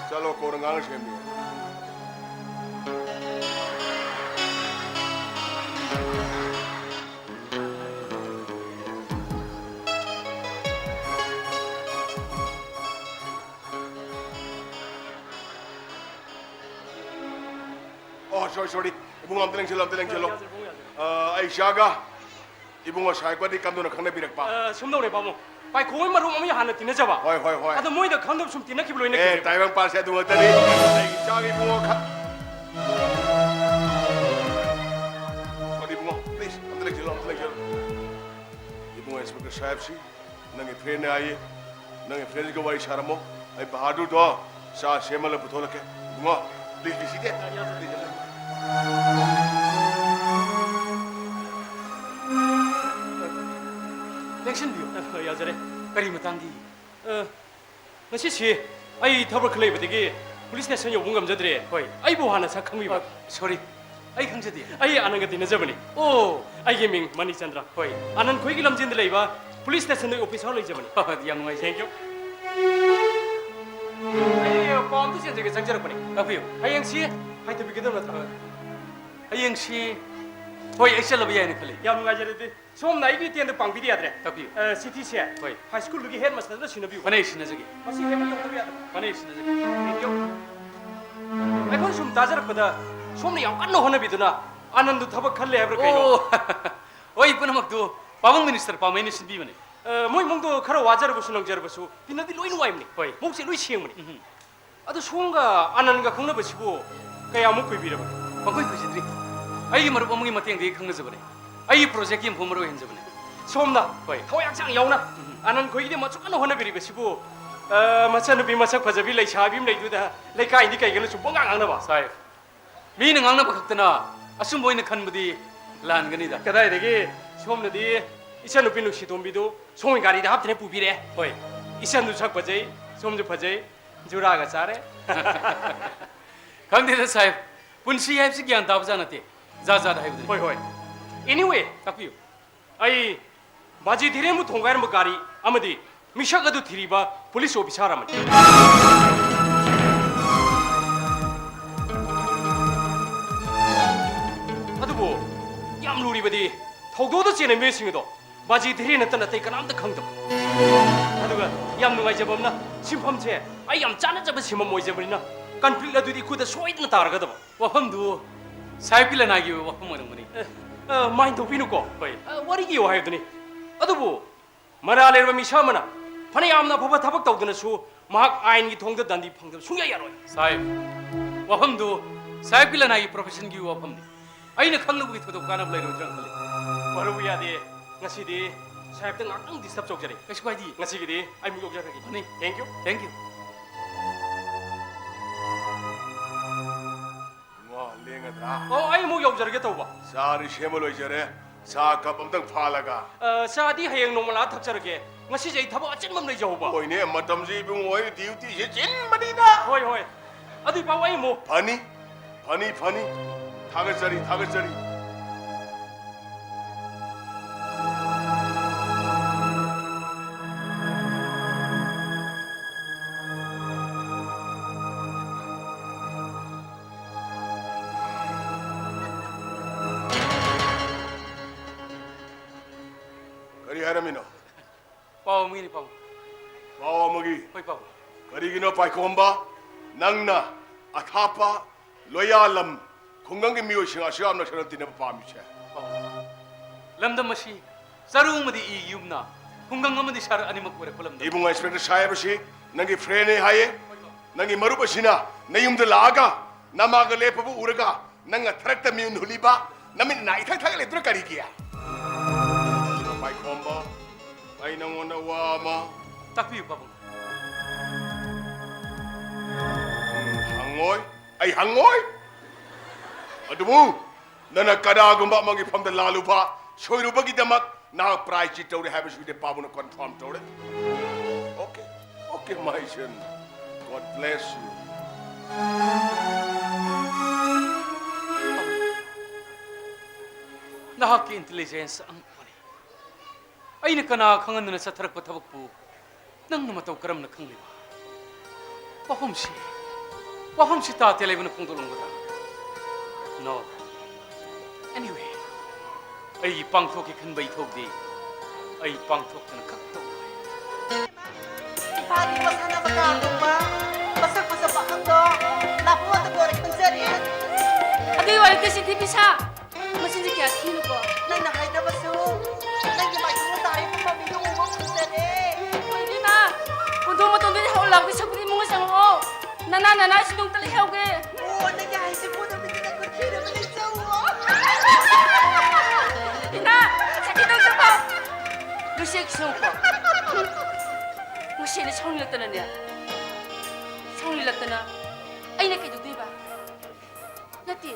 ꯆꯠꯂꯣ, ꯀꯣꯟꯅ ꯉꯥꯡꯅꯁꯦ ꯃꯤ꯫ ꯑꯣ, sorry, sorry꯫ ꯏꯕꯨꯡꯉꯣ, ꯑꯝꯇ ꯂꯦꯡꯁꯤꯜꯂꯣ, ꯑꯝꯇ ꯂꯦꯡꯁꯤꯜꯂꯣ꯫ ꯌꯥꯖꯔꯦ, ꯏꯕꯨꯡꯉꯣ, ꯌꯥꯖꯔꯦ꯫ ꯑ, ꯑꯩ ꯏꯆꯥꯒ ꯏꯕꯨꯡꯉꯣ ꯁꯥꯏꯀꯣꯗꯤ ꯀꯝꯗꯧꯅ ꯈꯪꯅꯕꯤꯔꯛꯄ? ꯑ, ꯁꯨꯝꯗꯧꯅꯦ, ꯄꯥꯕꯨꯡ꯫ ꯄꯥꯏꯈꯣꯡꯕ ꯃꯔꯨꯞ ꯑꯃꯒꯤ ꯍꯥꯟꯅ ꯇꯤꯟꯅꯖꯕ꯫ ꯍꯣꯏ, ꯍꯣꯏ, ꯍꯣꯏ꯫ ꯑꯗꯣ ꯃꯣꯏꯗ ꯈꯪꯗꯕ ꯁꯨꯝ ꯇꯤꯟꯅꯈꯤꯕ ꯂꯣꯏꯅ ꯑꯦ, ꯈꯤꯕꯅꯦ꯫ ꯇꯥꯏꯕꯪ ꯄꯥꯟꯁꯦ ꯑꯗꯨ ꯉꯥꯛꯇꯅꯤ꯫ ꯑꯩꯒꯤ ꯏꯆꯥꯒꯤ ꯏꯕꯨꯡꯉꯣ ꯈꯛ꯫ Sorry, ꯏꯕꯨꯡꯉꯣ, please, ꯑꯝꯇ ꯂꯦꯡꯁꯤꯜꯂꯣ, ꯑꯝꯇ ꯂꯦꯡꯁꯤꯜꯂꯣ꯫ ꯏꯕꯨꯡꯉꯣ ꯏꯟꯁꯄꯦꯛꯇꯔ ꯁꯥꯍꯦꯕꯁꯤ ꯅꯪꯒꯤ ꯐ꯭ꯔꯦꯟꯅꯦ ꯍꯥꯏꯌꯦ꯫ ꯅꯪꯒꯤ ꯐ꯭ꯔꯦꯟꯁꯤꯒ ꯋꯥꯔꯤ ꯁꯥꯔꯝꯃꯣ꯫ ꯑꯩ ꯕꯍꯥꯗꯨꯔꯗꯣ ꯆꯥ ꯁꯦꯝꯃꯒ ꯄꯨꯊꯣꯛꯂꯛꯀꯦ꯫ ꯏꯕꯨꯡꯉꯣ, please be seated꯫ ꯂꯦꯡꯁꯤꯟꯕꯤꯌꯨ꯫ ꯑ, ꯌꯥꯖꯔꯦ꯫ ꯀꯔꯤ ꯃꯇꯥꯡꯒꯤ? ꯑ, ꯉꯁꯤꯁꯤ ꯑꯩ ꯊꯕꯛ ꯈꯔ ꯂꯩꯕꯗꯒꯤ ꯄꯨꯂꯤꯁ ꯁ꯭ꯇꯦꯁꯟ ꯌꯧꯕ ꯉꯝꯖꯗ꯭ꯔꯦ꯫ ꯍꯣꯏ꯫ ꯑꯩꯕꯨ ꯍꯥꯟꯅ ꯁꯛ ꯈꯪꯕꯤꯕ꯭ꯔꯥ? ꯑ, sorry꯫ ꯑꯩ ꯈꯪꯖꯗꯦ꯫ ꯑꯩ ꯑꯥꯅꯟꯒ ꯇꯤꯟꯅꯖꯕꯅꯤ꯫ ꯑꯣ꯫ ꯑꯩꯒꯤ ꯃꯤꯡ ꯃꯅꯤꯆꯟꯗ꯭ꯔ꯫ ꯍꯣꯏ꯫ ꯑꯥꯅꯟ ꯈꯣꯏꯒꯤ ꯂꯝꯖꯦꯟꯗ ꯂꯩꯕ ꯄꯨꯂꯤꯁ ꯁ꯭ꯇꯦꯁꯟꯗ ꯑꯣꯐꯤꯁꯥꯔ ꯑꯣꯏꯖꯕꯅꯤ꯫ ꯌꯥꯝ ꯅꯨꯡꯉꯥꯏꯖꯩ꯫ Thank you꯫ ꯑꯩ ꯄꯥꯎ ꯑꯝꯇ ꯆꯦꯟꯖꯒꯦ ꯆꯪꯖꯔꯛꯄꯅꯤ꯫ ꯇꯥꯛꯄꯤꯌꯨ꯫ ꯍꯌꯦꯡꯁꯤ ꯍꯥꯏꯊꯕꯤꯒꯗꯕ ꯅꯠꯇ꯭ꯔꯣ? ꯍꯌꯦꯡꯁꯤ, ꯍꯣꯏ, ꯑꯩ ꯆꯠꯂꯕ ꯌꯥꯏꯅ ꯈꯜꯂꯤ꯫ ꯌꯥꯝ ꯅꯨꯡꯉꯥꯏꯖꯔꯦ ꯑꯗꯨꯗꯤ꯫ ꯁꯣꯝꯅ ꯑꯩꯒꯤ ꯇꯦꯟꯗ ꯄꯥꯡꯕꯤꯗ ꯌꯥꯗ꯭ꯔꯦ꯫ ꯇꯥꯛꯄꯤꯌꯨ꯫ ꯑ, ꯆꯤꯊꯤꯁꯦ ꯍꯣꯏ꯫ ꯍꯥꯏ ꯁ꯭ꯀꯨꯜꯗꯨꯒꯤ ꯍꯦꯗ ꯃꯥꯁꯇꯔꯗ ꯁꯤꯟꯅꯕꯤꯌꯨ꯫ ꯐꯅꯤ, ꯁꯤꯟꯅꯖꯒꯦ꯫ ꯃꯁꯤ ꯍꯦꯃꯟ ꯌꯧꯗꯕ ꯌꯥꯗꯕ꯫ ꯐꯅꯤ, ꯁꯤꯟꯅꯖꯒꯦ꯫ Thank you꯫ ꯑꯩꯈꯣꯏꯅ ꯁꯨꯝ ꯇꯥꯖꯔꯛꯄꯗ ꯁꯣꯝꯅ ꯌꯥꯝ ꯀꯟꯅ ꯍꯣꯠꯅꯕꯤꯗꯨꯅ ꯑꯥꯅꯟꯗꯨ ꯊꯕꯛ ꯈꯜꯂꯦ ꯍꯥꯏꯕ꯭ꯔꯥ ꯀꯩꯅꯣ? ꯑꯣ, ꯍꯣꯏ, ꯄꯨꯝꯅꯃꯛꯇꯨ ꯄꯥꯕꯨꯡ ꯃꯤꯅꯤꯁꯇꯔ ꯄꯥꯝꯃꯩꯅ ꯁꯤꯟꯕꯤꯕꯅꯤ꯫ ꯑ, ꯃꯣꯏ ꯏꯃꯨꯡꯗꯣ ꯈꯔ ꯋꯥꯖꯔꯕꯁꯨ ꯅꯪꯖꯔꯕꯁꯨ ꯇꯤꯟꯅꯗꯤ ꯂꯣꯏ ꯅꯨꯡꯉꯥꯏꯕꯅꯤ꯫ ꯍꯣꯏ꯫ ꯃꯕꯨꯛꯁꯦ ꯂꯣꯏ ꯁꯦꯡꯕꯅꯤ꯫ ꯎꯝ꯫ ꯑꯗꯣ ꯁꯣꯝꯒ ꯑꯥꯅꯟꯒ ꯈꯪꯅꯕꯁꯤꯕꯨ ꯀꯌꯥꯃꯨꯛ ꯀꯨꯏꯕꯤꯔꯕꯒꯦ? ꯄꯪꯀꯨꯏ ꯀꯨꯏꯖꯗ꯭ꯔꯤ꯫ ꯑꯩꯒꯤ ꯃꯔꯨꯞ ꯑꯃꯒꯤ ꯃꯇꯦꯡꯗꯒꯤ ꯈꯪꯅꯖꯕꯅꯦ꯫ ꯑꯩꯒꯤ ꯄ꯭ꯔꯣꯖꯦꯛꯀꯤ ꯌꯨꯝꯐꯝ ꯃꯔꯨ ꯑꯣꯏꯍꯟꯖꯕꯅꯦ꯫ ꯁꯣꯝꯅ ꯍꯣꯏ꯫ ꯊꯋꯥꯏ ꯍꯛꯆꯥꯡ ꯌꯥꯎꯅ ꯎꯝ꯫ ꯑꯥꯅꯟ ꯈꯣꯏꯒꯤꯗꯃꯛ ꯑꯁꯨꯛ ꯀꯟꯅ ꯍꯣꯠꯅꯕꯤꯔꯤꯕꯁꯤꯕꯨ, ꯑ, ꯃꯆꯟꯅꯨꯄꯤ ꯃꯁꯛ ꯐꯖꯕꯤ ꯂꯩꯁꯥꯕꯤ ꯑꯃ ꯂꯩꯗꯨꯗ ꯂꯩꯀꯥꯏꯗꯤ ꯀꯩꯒꯤꯅꯣ ꯁꯨꯝ ꯄꯉꯥꯡ ꯉꯥꯡꯅꯕ? ꯁꯥꯍꯦꯕ, ꯃꯤꯅ ꯉꯥꯡꯅꯕ ꯈꯛꯇꯅ ꯑꯆꯨꯝꯕ ꯑꯣꯏꯅ ꯈꯟꯕꯗꯤ ꯂꯥꯟꯒꯅꯤꯗ꯫ ꯀꯗꯥꯏꯗꯒꯤ ꯁꯣꯝꯅꯗꯤ ꯏꯆꯟꯅꯨꯄꯤ ꯅꯨꯡꯁꯤꯇꯣꯝꯕꯤꯗꯨ ꯁꯣꯝꯒꯤ ꯒꯥꯔꯤꯗ ꯍꯥꯞꯇꯅ ꯄꯨꯕꯤꯔꯛꯑꯦ꯫ ꯍꯣꯏ꯫ ꯏꯆꯟꯁꯨ ꯁꯛ ꯐꯖꯩ, ꯁꯣꯝꯁꯨ ꯐꯖꯩ, ꯖꯨꯔꯥꯒ ꯆꯥꯔꯦ꯫ ꯈꯪꯗꯦꯗ ꯁꯥꯍꯦꯕ, ꯄꯨꯟꯁꯤ ꯍꯥꯏꯕꯁꯤ ꯒ꯭ꯌꯥꯟ ꯇꯥꯕ ꯖꯥꯠ ꯅꯠꯇꯦ, ꯖꯥꯠ ꯖꯥꯠ ꯍꯥꯏꯕꯗꯨꯅꯤ꯫ ꯍꯣꯏ, ꯍꯣꯏ꯫ Anyway, ꯇꯥꯛꯄꯤꯌꯨ꯫ ꯑꯩ ꯕꯥꯖꯤ ꯙꯤꯔꯦꯟꯕꯨ ꯊꯣꯡꯒꯥꯏꯔꯝꯕ ꯒꯥꯔꯤ ꯑꯃꯗꯤ ꯃꯤꯁꯛ ꯑꯗꯨ ꯊꯤꯔꯤꯕ ꯄꯨꯂꯤꯁ ꯑꯣꯐꯤꯁꯥꯔ ꯑꯃꯅꯤ꯫ ꯑꯗꯨꯕꯨ ꯌꯥꯝ ꯂꯨꯔꯤꯕꯗꯤ ꯊꯧꯗꯣꯛꯇ ꯆꯦꯟꯅꯕ ꯃꯤꯑꯣꯏꯁꯤꯡ ꯑꯗꯣ ꯕꯥꯖꯤ ꯙꯤꯔꯦꯟ ꯅꯠꯇꯅ ꯑꯇꯩ ꯀꯅꯥꯝꯇ ꯈꯪꯗꯕ꯫ ꯑꯗꯨꯒ ꯌꯥꯝ ꯅꯨꯡꯉꯥꯏꯖꯕ ꯑꯃꯅ ꯁꯤꯟꯐꯝꯁꯦ ꯑꯩ ꯌꯥꯝ ꯆꯥꯟꯅꯖꯕ ꯁꯤꯟꯐꯝ ꯑꯣꯏꯖꯕꯅꯤꯅ ꯀꯟꯐ꯭ꯂꯤꯛ ꯑꯗꯨꯗꯤ ꯏꯈꯨꯗ ꯁꯣꯏꯗꯅ ꯇꯥꯔꯒꯗꯕ꯫ ꯋꯥꯐꯝꯗꯨ ꯁꯥꯍꯦꯕꯀꯤ ꯂꯅꯥꯏꯒꯤ ꯑꯣꯏꯕ ꯋꯥꯐꯝ ꯑꯣꯏꯔꯝꯒꯅꯤ꯫ ꯑꯦ, ꯑ, mind ꯇꯧꯕꯤꯅꯨꯀꯣ꯫ ꯍꯣꯏ꯫ ꯑ, ꯋꯥꯔꯤꯒꯤ ꯋꯥ ꯍꯥꯏꯕꯗꯨꯅꯤ꯫ ꯑꯗꯨꯕꯨ ꯃꯔꯥꯜ ꯂꯩꯔꯕ ꯃꯤꯁꯛ ꯑꯃꯅ ꯐꯅ ꯌꯥꯝꯅ ꯑꯐꯕ ꯊꯕꯛ ꯇꯧꯗꯨꯅꯁꯨ ꯃꯍꯥꯛ ꯑꯥꯏꯟꯒꯤ ꯊꯣꯡꯗ ꯗꯟꯗꯤ ꯐꯪꯗꯕ ꯁꯨꯡꯌꯥ ꯌꯥꯔꯣꯏ꯫ ꯁꯥꯍꯦꯕ, ꯋꯥꯐꯝꯗꯨ ꯁꯥꯍꯦꯕꯀꯤ ꯂꯅꯥꯏꯒꯤ professionꯒꯤ ꯋꯥꯐꯝꯅꯤ꯫ ꯑꯩꯅ ꯈꯪꯂꯨꯕꯒꯤ ꯊꯣꯏꯗꯣꯛ ꯀꯥꯟꯅꯕ ꯂꯩꯔꯣꯏꯗ꯭ꯔꯥ ꯈꯜꯂꯤ꯫ ꯋꯥꯔꯧꯕ ꯌꯥꯗꯦ꯫ ꯉꯁꯤꯗꯤ ꯁꯥꯍꯦꯕꯇ ꯉꯥꯛꯇꯪ disturb ꯇꯧꯖꯔꯦ꯫ ꯀꯩꯁꯨ ꯀꯥꯏꯗꯦ꯫ ꯉꯁꯤꯒꯤꯗꯤ ꯑꯩ ꯑꯃꯨꯛ ꯌꯧꯖꯔꯒꯦ꯫ ꯐꯅꯤ꯫ Thank you꯫ Thank you꯫ ꯏꯕꯨꯡꯉꯣ, ꯂꯦꯡꯒꯗ꯭ꯔꯥ? ꯑꯣ, ꯑꯩ ꯑꯃꯨꯛ ꯌꯧꯖꯔꯒꯦ ꯇꯧꯕ꯫ ꯆꯥꯗꯤ ꯁꯦꯝꯕ ꯂꯣꯏꯖꯔꯦ꯫ ꯆꯥ cup ꯑꯝꯇꯪ ꯐꯥꯜꯂꯒ꯫ ꯑ, ꯆꯥꯗꯤ ꯍꯌꯦꯡ ꯅꯣꯡꯃ ꯂꯥꯛꯑ ꯊꯛꯆꯔꯒꯦ꯫ ꯉꯁꯤꯁꯦ ꯑꯩ ꯊꯕꯛ ꯑꯆꯤꯟꯕ ꯑꯃ ꯂꯩꯖꯍꯧꯕ꯫ ꯍꯣꯏꯅꯦ, ꯃꯇꯝꯁꯤ ꯏꯕꯨꯡꯉꯣ, ꯑꯩꯅ dutyꯁꯦ ꯆꯤꯟꯕꯅꯤꯅ꯫ ꯍꯣꯏ, ꯍꯣꯏ꯫ ꯑꯗꯨꯏ ꯄꯥꯎ ꯑꯩ ꯑꯃꯨꯛ꯫ ꯐꯅꯤ, ꯐꯅꯤ, ꯐꯅꯤ꯫ ꯊꯥꯒꯠꯆꯔꯤ, ꯊꯥꯒꯠꯆꯔꯤ꯫ ꯀꯔꯤ ꯍꯥꯏꯔꯝꯃꯤꯅꯣ? ꯄꯥꯎ ꯑꯃꯒꯤꯅꯤ, ꯄꯥꯕꯨꯡ꯫ ꯄꯥꯎ ꯑꯃꯒꯤ? ꯍꯣꯏ, ꯄꯥꯕꯨꯡ꯫ ꯀꯔꯤꯒꯤꯅꯣ ꯄꯥꯏꯈꯣꯝꯕ, ꯅꯪꯅ ꯑꯊꯥꯞꯄ ꯂꯣꯌꯥꯂꯝ ꯈꯨꯡꯒꯪꯒꯤ ꯃꯤꯑꯣꯏꯁꯤꯡ ꯑꯁꯨꯛ ꯌꯥꯝꯅ ꯁꯔꯨꯛ ꯇꯤꯟꯅꯕ ꯄꯥꯝꯃꯤꯁꯦ? ꯄꯥꯕꯨꯡ, ꯂꯝꯗꯝ ꯑꯁꯤ ꯆꯔꯨ ꯑꯃꯗꯤ ꯏ ꯌꯨꯝꯅ, ꯈꯨꯡꯒꯪ ꯑꯃꯗꯤ ꯁꯍꯔ ꯑꯅꯤꯃꯛ ꯑꯣꯏꯔꯛꯄ ꯂꯝꯗꯝ꯫ ꯏꯕꯨꯡꯉꯣ, Inspector ꯁꯥꯍꯦꯕ ꯑꯁꯤ ꯅꯪꯒꯤ friendꯅꯤ ꯍꯥꯏꯌꯦ꯫ ꯍꯣꯏ, ꯄꯥꯕꯨꯡ꯫ ꯅꯪꯒꯤ ꯃꯔꯨꯞ ꯑꯁꯤꯅ ꯅꯌꯨꯝꯗ ꯂꯥꯛꯑꯒ ꯅꯃꯥꯒ ꯂꯦꯞꯄꯕꯨ ꯎꯔꯒ ꯅꯪꯅ ꯊꯔꯛꯇ ꯃꯤꯍꯨꯟ ꯍꯨꯜꯂꯤꯕ, ꯅꯃꯤꯠ ꯅꯥ ꯏꯊꯛ ꯊꯛ ꯂꯩꯗꯨꯅ ꯀꯔꯤꯒꯤ? ꯄꯥꯏꯈꯣꯝꯕ, ꯑꯩ ꯅꯪꯉꯣꯟꯗ ꯋꯥ ꯑꯃ ꯇꯥꯛꯄꯤꯌꯨ, ꯄꯥꯕꯨꯡ꯫ ꯎꯝ, ꯍꯪꯉꯣꯏ, ꯑꯩ ꯍꯪꯉꯣꯏ꯫ ꯑꯗꯨꯕꯨ ꯅꯪꯅ ꯀꯅꯥꯒꯨꯝꯕ ꯑꯃꯒꯤ ꯐꯝꯗ ꯂꯥꯜꯂꯨꯕ, ꯁꯣꯏꯔꯨꯕꯒꯤꯗꯃꯛ ꯅꯍꯥꯛ ꯄ꯭ꯔꯥꯏꯖꯆꯤꯠ ꯇꯧꯔꯦ ꯍꯥꯏꯕꯁꯤꯗꯤ ꯄꯥꯕꯨꯡꯅ confirm ꯇꯧꯔꯦ꯫ Okay, okay, my son. God bless you. ꯅꯍꯥꯛꯀꯤ intelligence ꯑꯉꯛꯄꯅꯤ꯫ ꯑꯩꯅ ꯀꯅꯥ ꯈꯪꯍꯟꯗꯅ ꯆꯠꯊꯔꯛꯄ ꯊꯕꯛꯄꯨ ꯅꯪꯅ ꯃꯇꯧ ꯀꯔꯝꯅ ꯈꯪꯂꯤꯕ? ꯋꯥꯐꯝꯁꯤ, ꯋꯥꯐꯝꯁꯤ ꯇꯥ ꯇꯦꯂꯩꯕꯅ ꯐꯣꯡꯗꯣꯛꯂꯝꯒꯗ꯭ꯔꯥ? No. Anyway, ꯑꯩ ꯄꯥꯡꯊꯣꯛꯀꯦ ꯈꯟꯕ ꯏꯊꯧꯗꯤ ꯑꯩ ꯄꯥꯡꯊꯣꯛꯇꯅ ꯈꯛ ꯇꯣꯛꯂꯣꯏ꯫ ꯏꯝꯐꯥꯜꯒꯤ ꯃꯁꯥꯟꯅ ꯃꯀꯥ ꯊꯣꯛꯄ ꯃꯁꯛ ꯐꯖꯕ ꯑꯍꯟꯗꯣ ꯂꯥꯛꯄ ꯃꯇꯝꯗ ꯑꯣꯏꯅ ꯈꯪꯖꯔꯤ꯫ ꯑꯗꯨꯒꯤ ꯋꯥꯔꯤꯗꯤ ꯁꯤꯗꯤ ꯄꯤꯁꯥ꯫ ꯃꯆꯤꯟꯁꯦ ꯀꯌꯥ ꯊꯤꯅꯨꯀꯣ꯫ ꯅꯪꯅ ꯍꯥꯏꯗ꯭ꯔꯕꯁꯨ ꯅꯪꯒꯤ ꯃꯥꯏꯊꯣꯡꯗ ꯇꯥꯔꯤꯕ ꯃꯃꯤꯗꯣ ꯎꯕ ꯐꯪꯖꯔꯦ꯫ ꯍꯣꯏ, ꯏꯕꯦꯝꯃ, ꯀꯣꯟꯊꯣꯡ ꯃꯇꯣꯟꯗꯒꯤ ꯍꯧꯔ ꯂꯥꯎꯕꯒꯤ ꯁꯛꯄꯨꯗꯤ ꯏꯃꯨꯡꯗ ꯆꯪꯉꯛꯑꯣ꯫ ꯅꯅꯥ, ꯅꯅꯥ, ꯁꯤꯗꯣꯝꯇ ꯂꯩꯍꯧꯒꯦ꯫ ꯑꯣ, ꯅꯪꯒꯤ ꯍꯥꯏꯁꯦ ꯄꯣꯠ ꯑꯃꯗꯤ ꯅꯪ ꯈꯨꯠ ꯊꯤꯔꯕ ꯂꯩꯖꯧꯑꯣ꯫ ꯏꯅꯥ, ꯁꯛꯈꯤꯗꯣꯝꯇ ꯄꯥꯎ꯫ ꯌꯦꯡꯉꯨꯀꯣ꯫ ꯉꯁꯤ ꯑꯩꯅ ꯁꯥꯎꯅꯤꯡꯂꯛꯇꯅꯅꯦ, ꯁꯥꯎꯅꯤꯡꯂꯛꯇꯅ ꯑꯩꯅ ꯀꯩꯗꯧꯗꯣꯏꯕ? ꯅꯠꯇꯦ,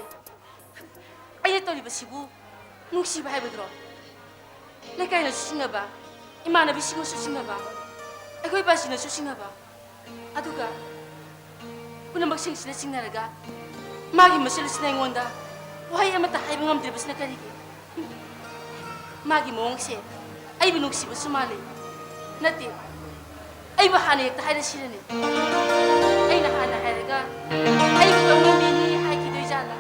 ꯑꯩꯅ ꯇꯧꯔꯤꯕꯁꯤꯕꯨ ꯅꯨꯡꯁꯤꯕ ꯍꯥꯏꯕꯗꯨꯔꯣ? ꯂꯩꯀꯥꯏꯅꯁꯨ ꯁꯤꯡꯅꯕ, ꯏꯃꯥꯟꯅꯕꯤꯁꯤꯡꯅꯁꯨ ꯁꯤꯡꯅꯕ, ꯑꯩꯈꯣꯏ ꯄꯥꯁꯤꯅꯁꯨ ꯁꯤꯡꯅꯕ, ꯑꯗꯨꯒ ꯄꯨꯝꯅꯃꯛꯁꯤꯡꯁꯤꯅ ꯆꯤꯡꯅꯔꯒ ꯃꯥꯒꯤ ꯃꯆꯜꯁꯤꯅ ꯑꯩꯉꯣꯟꯗ ꯋꯥꯍꯩ ꯑꯃꯠꯇ ꯍꯥꯏꯕ ꯉꯝꯗ꯭ꯔꯤꯕꯁꯤꯅ ꯀꯔꯤꯒꯤ? ꯃꯥꯒꯤ ꯃꯑꯣꯡꯁꯦ ꯑꯩꯕꯨ ꯅꯨꯡꯁꯤꯕꯁꯨ ꯃꯥꯜꯂꯤ꯫ ꯅꯠꯇꯦ, ꯑꯩꯕꯨ ꯍꯥꯟꯅ ꯍꯦꯛꯇ ꯍꯥꯏꯔꯁꯤꯔꯅꯦ? ꯑꯩꯅ ꯍꯥꯟꯅ ꯍꯥꯏꯔꯒ ꯑꯩꯕꯨ ꯂꯧꯅꯤꯡꯕꯤꯅꯤ ꯍꯥꯏꯈꯤꯗꯣꯏꯖꯥꯠꯂꯥ?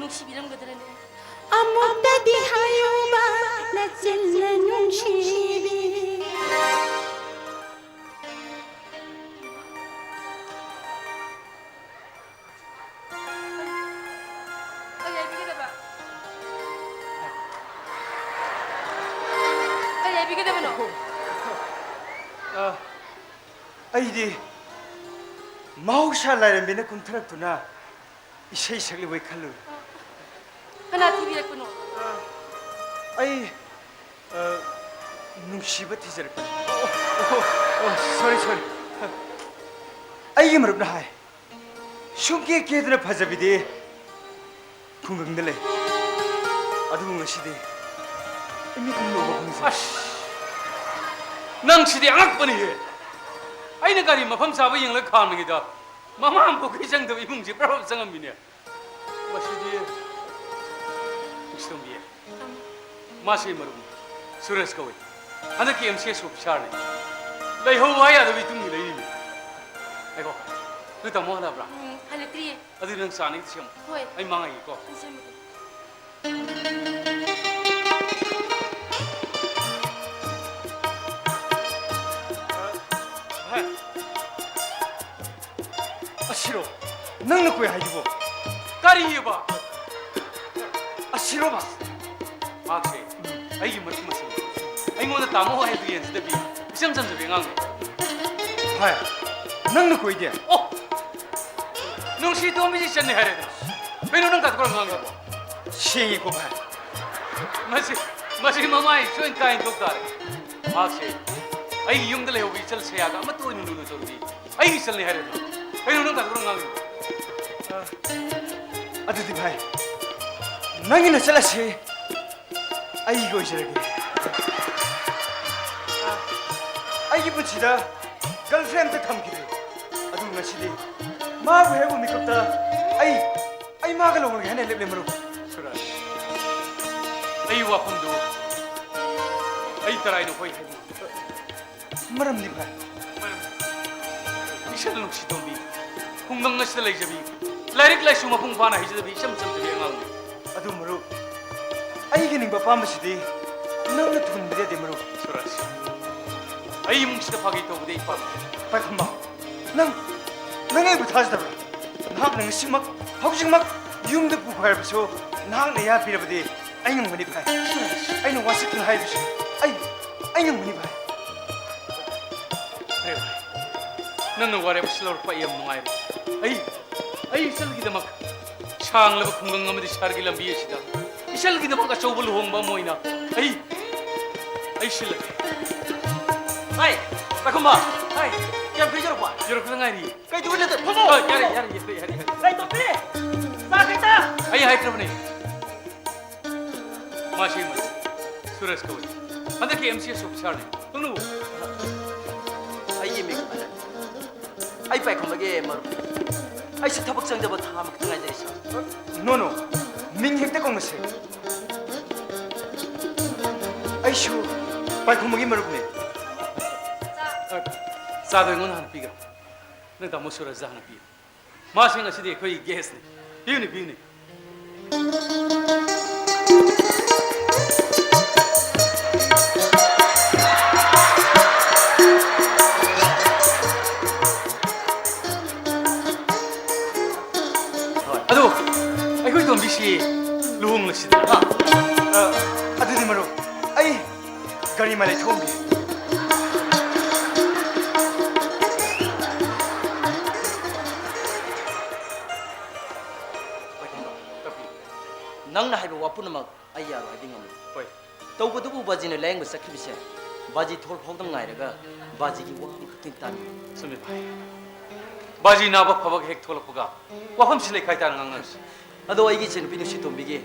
ꯅꯨꯡꯁꯤꯕꯤꯔꯝꯒꯗ꯭ꯔꯅꯦ? ꯑꯃꯨꯛꯇꯗꯤ ꯍꯥꯏꯌꯨꯕ ꯅꯆꯤꯟꯅ ꯅꯨꯡꯁꯤꯕꯤ꯫ ꯀꯔꯤ ꯍꯥꯏꯕꯤꯒꯗꯕ? ꯀꯔꯤ ꯍꯥꯏꯕꯤꯒꯗꯕꯅꯣ? ꯑ, ꯑꯩꯗꯤ ꯃꯍꯧꯁꯥ ꯂꯥꯏꯔꯦꯝꯕꯤꯅ ꯀꯨꯝꯊꯔꯛꯇꯨꯅ ꯏꯁꯩ ꯁꯛꯂꯤꯕꯣꯏ ꯈꯜꯂꯨꯔꯦ꯫ ꯀꯅꯥ ꯊꯤꯕꯤꯔꯛꯄꯅꯣ? ꯑꯩ, ꯑ, ꯅꯨꯡꯁꯤꯕ ꯊꯤꯖꯔꯛꯄꯅꯤ꯫ ꯑꯣ, ꯑꯣ, ꯑꯣ, sorry, sorry꯫ ꯑꯩꯒꯤ ꯃꯔꯨꯞꯅ ꯍꯥꯏ, ꯁꯨꯡꯀꯦ ꯀꯦꯗꯅ ꯐꯖꯕꯤꯗꯤ ꯈꯨꯡꯒꯪꯗ ꯂꯩ꯫ ꯑꯗꯨꯕꯨ ꯉꯁꯤꯗꯤ ꯏꯃꯤꯠ ꯈꯨꯝꯂꯨꯕ ꯈꯪꯖꯩ꯫ ꯑꯁ! ꯅꯪꯁꯤꯗꯤ ꯑꯉꯛꯄꯅꯤꯍꯦ! ꯑꯩꯅ ꯒꯥꯔꯤ ꯃꯐꯝ ꯆꯥꯕ ꯌꯦꯡꯂꯒ ꯈꯥꯝꯂꯤꯉꯩꯗ ꯃꯃꯥ ꯑꯃ ꯄꯨꯈ꯭ꯔꯤ ꯆꯪꯗꯕ ꯏꯃꯨꯡꯁꯤ ꯄ꯭ꯔꯞ ꯄ꯭ꯔꯞ ꯆꯪꯉꯝꯃꯤꯅꯦ꯫ ꯃꯁꯤꯗꯤ ꯃꯤꯁ ꯇꯣꯝꯕꯤ꯫ ꯃꯥꯁꯦ ꯃꯔꯨꯞꯅꯤ꯫ ꯁꯨꯔꯖ ꯀꯧꯏ꯫ ꯍꯟꯗꯛꯀꯤ ꯑꯦꯝ ꯁꯤ ꯑꯦꯁ ꯑꯣꯐꯤꯁꯥꯔꯅꯤ꯫ ꯂꯩꯍꯧ ꯍꯥꯏ ꯌꯥꯗꯕ ꯏꯇꯨꯡꯒꯤ ꯂꯩꯔꯤꯅꯤ꯫ ꯉꯥꯏꯈꯣ, ꯅꯣꯏ ꯇꯥꯃꯣ ꯍꯜꯂꯛꯑꯕ꯭ꯔꯥ? ꯎꯝ, ꯍꯜꯂꯛꯇ꯭ꯔꯤꯌꯦ꯫ ꯑꯗꯨꯗꯤ ꯅꯪ ꯆꯥ ꯑꯅꯤꯗꯤ ꯁꯦꯝꯃꯣ꯫ ꯍꯣꯏ꯫ ꯑꯩ ꯃꯥ ꯉꯥꯏꯒꯦꯀꯣ꯫ ꯁꯦꯝꯃꯒꯦ꯫ ꯚꯥꯏ, ꯑꯁꯤꯔꯣ ꯅꯪꯅ ꯀꯣꯏ ꯍꯥꯏꯗꯨꯕꯣ? ꯀꯔꯤꯑꯕ? ꯑꯁꯤꯔꯣꯕ? ꯃꯍꯥꯛꯁꯦ ꯑꯩꯒꯤ ꯃꯔꯨꯞ ꯃꯁꯤꯡ꯫ ꯑꯩꯉꯣꯟꯗ ꯇꯥꯃꯣ ꯍꯥꯏꯗꯨ ꯌꯦꯡꯁꯤꯗꯕꯤ ꯏꯆꯝ ꯆꯝꯖꯕꯤ ꯑꯉꯥꯡꯅꯤ꯫ ꯚꯥꯏ, ꯅꯪꯅ ꯀꯣꯏꯗꯦ? ꯑꯣ! ꯅꯨꯡꯁꯤ ꯇꯣꯝꯕꯤꯁꯤ ꯆꯟꯅꯤ ꯍꯥꯏꯔꯦꯗꯅ꯫ ꯀꯩꯅꯣ ꯅꯪ ꯀꯥꯊꯣꯛꯔ ꯉꯥꯡꯉꯤꯕꯣ? ꯁꯦꯡꯉꯤꯀꯣ ꯚꯥꯏ꯫ ꯃꯁꯤ, ꯃꯁꯤ ꯃꯃꯥꯏ ꯁꯣꯏꯅ ꯀꯥꯏꯅ ꯊꯣꯛ ꯇꯥꯔꯦ꯫ ꯃꯍꯥꯛꯁꯦ ꯑꯩꯒꯤ ꯌꯨꯝꯗ ꯂꯩꯍꯧꯕ ꯏꯆꯜ ꯁꯌꯥꯒ ꯑꯃꯠꯇ ꯑꯣꯏꯅ ꯂꯨꯅ ꯇꯧꯔꯨꯏ꯫ ꯑꯩꯒꯤ ꯏꯆꯜꯅꯤ ꯍꯥꯏꯔꯦꯗꯅ꯫ ꯀꯩꯅꯣ ꯅꯪ ꯀꯥꯊꯣꯛꯔ ꯉꯥꯡꯉꯤꯕꯣ? ꯑ, ꯑꯗꯨꯗꯤ ꯚꯥꯏ, ꯅꯪꯒꯤ ꯅꯆꯜ ꯑꯁꯤ ꯑꯩꯒꯤ ꯑꯣꯏꯖꯔꯒꯦ꯫ ꯑꯩꯒꯤ ꯄꯨꯟꯁꯤꯗ girlfriend ꯑꯝꯇ ꯊꯝꯈꯤꯗ꯭ꯔꯤ꯫ ꯑꯗꯨꯕꯨ ꯉꯁꯤꯗꯤ ꯃꯥꯕꯨ ꯍꯦꯛ ꯎꯕ ꯃꯤꯀꯨꯞꯇ ꯑꯩ, ꯑꯩ ꯃꯥꯒ ꯂꯨꯍꯣꯡꯂꯒꯦ ꯍꯥꯏꯅ ꯂꯦꯞꯂꯦ, ꯃꯔꯨꯞ꯫ ꯁꯨꯔꯖ, ꯑꯩ ꯋꯥꯐꯝꯗꯨ ꯑꯩ ꯇꯔꯥꯏꯅ ꯍꯣꯏ ꯍꯥꯏꯕ ꯉꯝꯗꯦ꯫ ꯃꯔꯝꯗꯤ ꯚꯥꯏ? ꯃꯔꯝꯗꯤ ꯏꯆꯜ ꯅꯨꯡꯁꯤ ꯇꯣꯝꯕꯤ, ꯈꯨꯡꯒꯪ ꯑꯁꯤꯗ ꯂꯩꯖꯕꯤ, ꯂꯥꯏꯔꯤꯛ ꯂꯥꯏꯁꯨ ꯃꯄꯨꯡ ꯐꯥꯅ ꯍꯩꯖꯗꯕꯤ ꯏꯆꯝ ꯆꯝꯖꯕꯤ ꯑꯉꯥꯡꯅꯤ꯫ ꯑꯗꯨ ꯃꯔꯨꯞ, ꯑꯩꯒꯤ ꯅꯤꯡꯕ ꯑꯄꯥꯝꯕꯁꯤꯗꯤ ꯅꯪꯅ ꯊꯨꯡꯍꯟꯕꯤꯗ ꯌꯥꯗꯦ ꯃꯔꯨꯞ꯫ ꯁꯨꯔꯖ, ꯑꯩ ꯏꯃꯨꯡꯁꯤꯗ ꯐꯥꯒꯤ ꯇꯧꯕꯗꯤ ꯑꯩ ꯄꯥꯝꯗꯦ꯫ ꯄꯥꯏꯈꯣꯝꯕ, ꯅꯪ, ꯅꯪ ꯑꯩꯕꯨ ꯊꯥꯖꯗꯕ꯭ꯔꯥ? ꯅꯍꯥꯛꯅ ꯉꯁꯤꯃꯛ, ꯍꯧꯖꯤꯛꯃꯛ ꯌꯨꯝꯗ ꯄꯨꯈꯣ ꯍꯥꯏꯔꯕꯁꯨ ꯅꯍꯥꯛꯅ ꯌꯥ ꯄꯤꯔꯕꯗꯤ ꯑꯩ ꯉꯝꯒꯅꯤ ꯚꯥꯏ꯫ ꯁꯨꯔꯖ, ꯑꯩꯅ ꯋꯥꯁꯛꯇꯨꯅ ꯍꯥꯏꯕꯁꯤ ꯑꯩ, ꯑꯩ ꯉꯝꯒꯅꯤ ꯚꯥꯏ꯫ ꯐꯔꯦ ꯚꯥꯏ, ꯅꯪꯅ ꯋꯥꯔꯦꯞ ꯑꯁꯤ ꯂꯧꯔꯛꯄ ꯑꯩ ꯌꯥꯝ ꯅꯨꯡꯉꯥꯏꯔꯦ꯫ ꯑꯩ, ꯑꯩ ꯏꯆꯜꯒꯤꯗꯃꯛ ꯁꯥꯡꯂꯕ ꯈꯨꯡꯒꯪ ꯑꯃꯗꯤ ꯁꯍꯔꯒꯤ ꯂꯝꯕꯤ ꯑꯁꯤꯗ ꯏꯆꯜꯒꯤꯗꯃꯛ ꯑꯆꯧꯕ ꯂꯨꯍꯣꯡꯕ ꯑꯃ ꯑꯣꯏꯅ ꯑꯩ, ꯑꯩ ꯁꯤꯜꯂꯒꯦ꯫ ꯚꯥꯏ, ꯄꯥꯏꯈꯣꯝꯕ꯫ ꯚꯥꯏ, ꯀꯌꯥꯝ ꯀꯨꯏ ꯌꯧꯔꯛꯄ? ꯌꯧꯔꯛꯄꯗ ꯉꯥꯏꯔꯤ꯫ ꯀꯩ ꯇꯧꯔ ꯂꯩꯗꯣꯏ? ꯐꯝꯃꯣ꯫ ꯑ, ꯌꯥꯔꯦ, ꯌꯥꯔꯦ, ꯌꯥꯔꯦ, ꯌꯥꯔꯦ, ꯌꯥꯔꯦ꯫ ꯀꯩ ꯇꯧꯔꯤ? ꯆꯥ ꯈꯤꯇ꯫ ꯑꯩ ꯍꯥꯏꯈ꯭ꯔꯕꯅꯦ꯫ ꯃꯥꯁꯤ ꯁꯨꯔꯖ ꯀꯧꯏ꯫ ꯍꯟꯗꯛꯀꯤ ꯑꯦꯝ ꯁꯤ ꯑꯦꯁ ꯑꯣꯐꯤꯁꯥꯔꯅꯤ꯫ ꯈꯪꯅꯕ꯭ꯔꯣ? ꯑꯩꯒꯤ ꯃꯤꯡ ꯑꯅꯟ꯫ ꯑꯩ ꯄꯥꯏꯈꯣꯝꯕꯒꯤ ꯃꯔꯨꯞ꯫ ꯑꯩꯁꯨ ꯊꯕꯛ ꯆꯪꯖꯕ ꯊꯥ ꯑꯃꯈꯛꯇ ꯉꯥꯏꯖꯔꯤ, ꯁꯥꯔ꯫ ꯅꯣ, ꯅꯣ꯫ ꯃꯤꯡ ꯍꯦꯛꯇ ꯀꯧꯅꯁꯦ꯫ ꯑꯩꯁꯨ ꯄꯥꯏꯈꯣꯝꯕꯒꯤ ꯃꯔꯨꯞꯅꯦ꯫ ꯆꯥꯗꯣ ꯑꯩꯉꯣꯟꯗ ꯍꯥꯟꯅ ꯄꯤꯈ꯭ꯔꯣ꯫ ꯅꯪ ꯇꯥꯃꯣ ꯁꯨꯔꯖꯗ ꯍꯥꯟꯅ ꯄꯤꯌꯨ꯫ ꯃꯥꯁꯦ ꯉꯁꯤꯗꯤ ꯑꯩꯈꯣꯏ ꯒꯦꯁꯅꯤ꯫ ꯄꯤꯌꯨꯅꯦ, ꯄꯤꯌꯨꯅꯦ꯫ ꯍꯣꯏ꯫ ꯑꯗꯣ ꯑꯩꯈꯣꯏ ꯇꯣꯝꯕꯤꯁꯤ ꯂꯨꯍꯣꯡꯂꯁꯤꯗꯅ, ꯍꯥ? ꯑ, ꯑꯗꯨꯗꯤ ꯃꯔꯨꯞ, ꯑꯩ ꯒꯥꯔꯤ ꯃꯥꯏ ꯂꯩꯊꯣꯛꯑꯝꯒꯦ꯫ ꯅꯪꯅ ꯍꯥꯏꯕ ꯋꯥ ꯄꯨꯝꯅꯃꯛ ꯑꯩ ꯌꯥꯔꯣꯏ ꯍꯥꯏꯕꯗꯤ ꯉꯝꯃꯣꯏ꯫ ꯍꯣꯏ꯫ ꯇꯧꯕꯇꯕꯨ ꯕꯥꯖꯤꯅ ꯂꯥꯌꯦꯡꯕ ꯆꯠꯈꯤꯕꯁꯦ, ꯕꯥꯖꯤ ꯊꯣꯛꯂꯛꯐꯥꯎꯗ ꯉꯥꯏꯔꯒ ꯕꯥꯖꯤꯒꯤ ꯋꯥ ꯑꯃꯈꯛꯇꯪ ꯇꯥꯅꯤꯡꯉꯤ꯫ ꯆꯨꯝꯃꯤ ꯚꯥꯏ꯫ ꯕꯥꯖꯤ ꯅꯥꯕ ꯐꯕꯒ ꯍꯦꯛ ꯊꯣꯛꯂꯛꯄꯒ ꯋꯥꯐꯝꯁꯤ ꯂꯩꯈꯥꯏ ꯇꯥꯅ ꯉꯥꯡꯅꯔꯁꯤ꯫ ꯑꯗꯣ ꯑꯩꯒꯤ ꯏꯆꯟꯅꯨꯄꯤ ꯅꯨꯡꯁꯤꯇꯣꯝꯕꯤꯒꯤ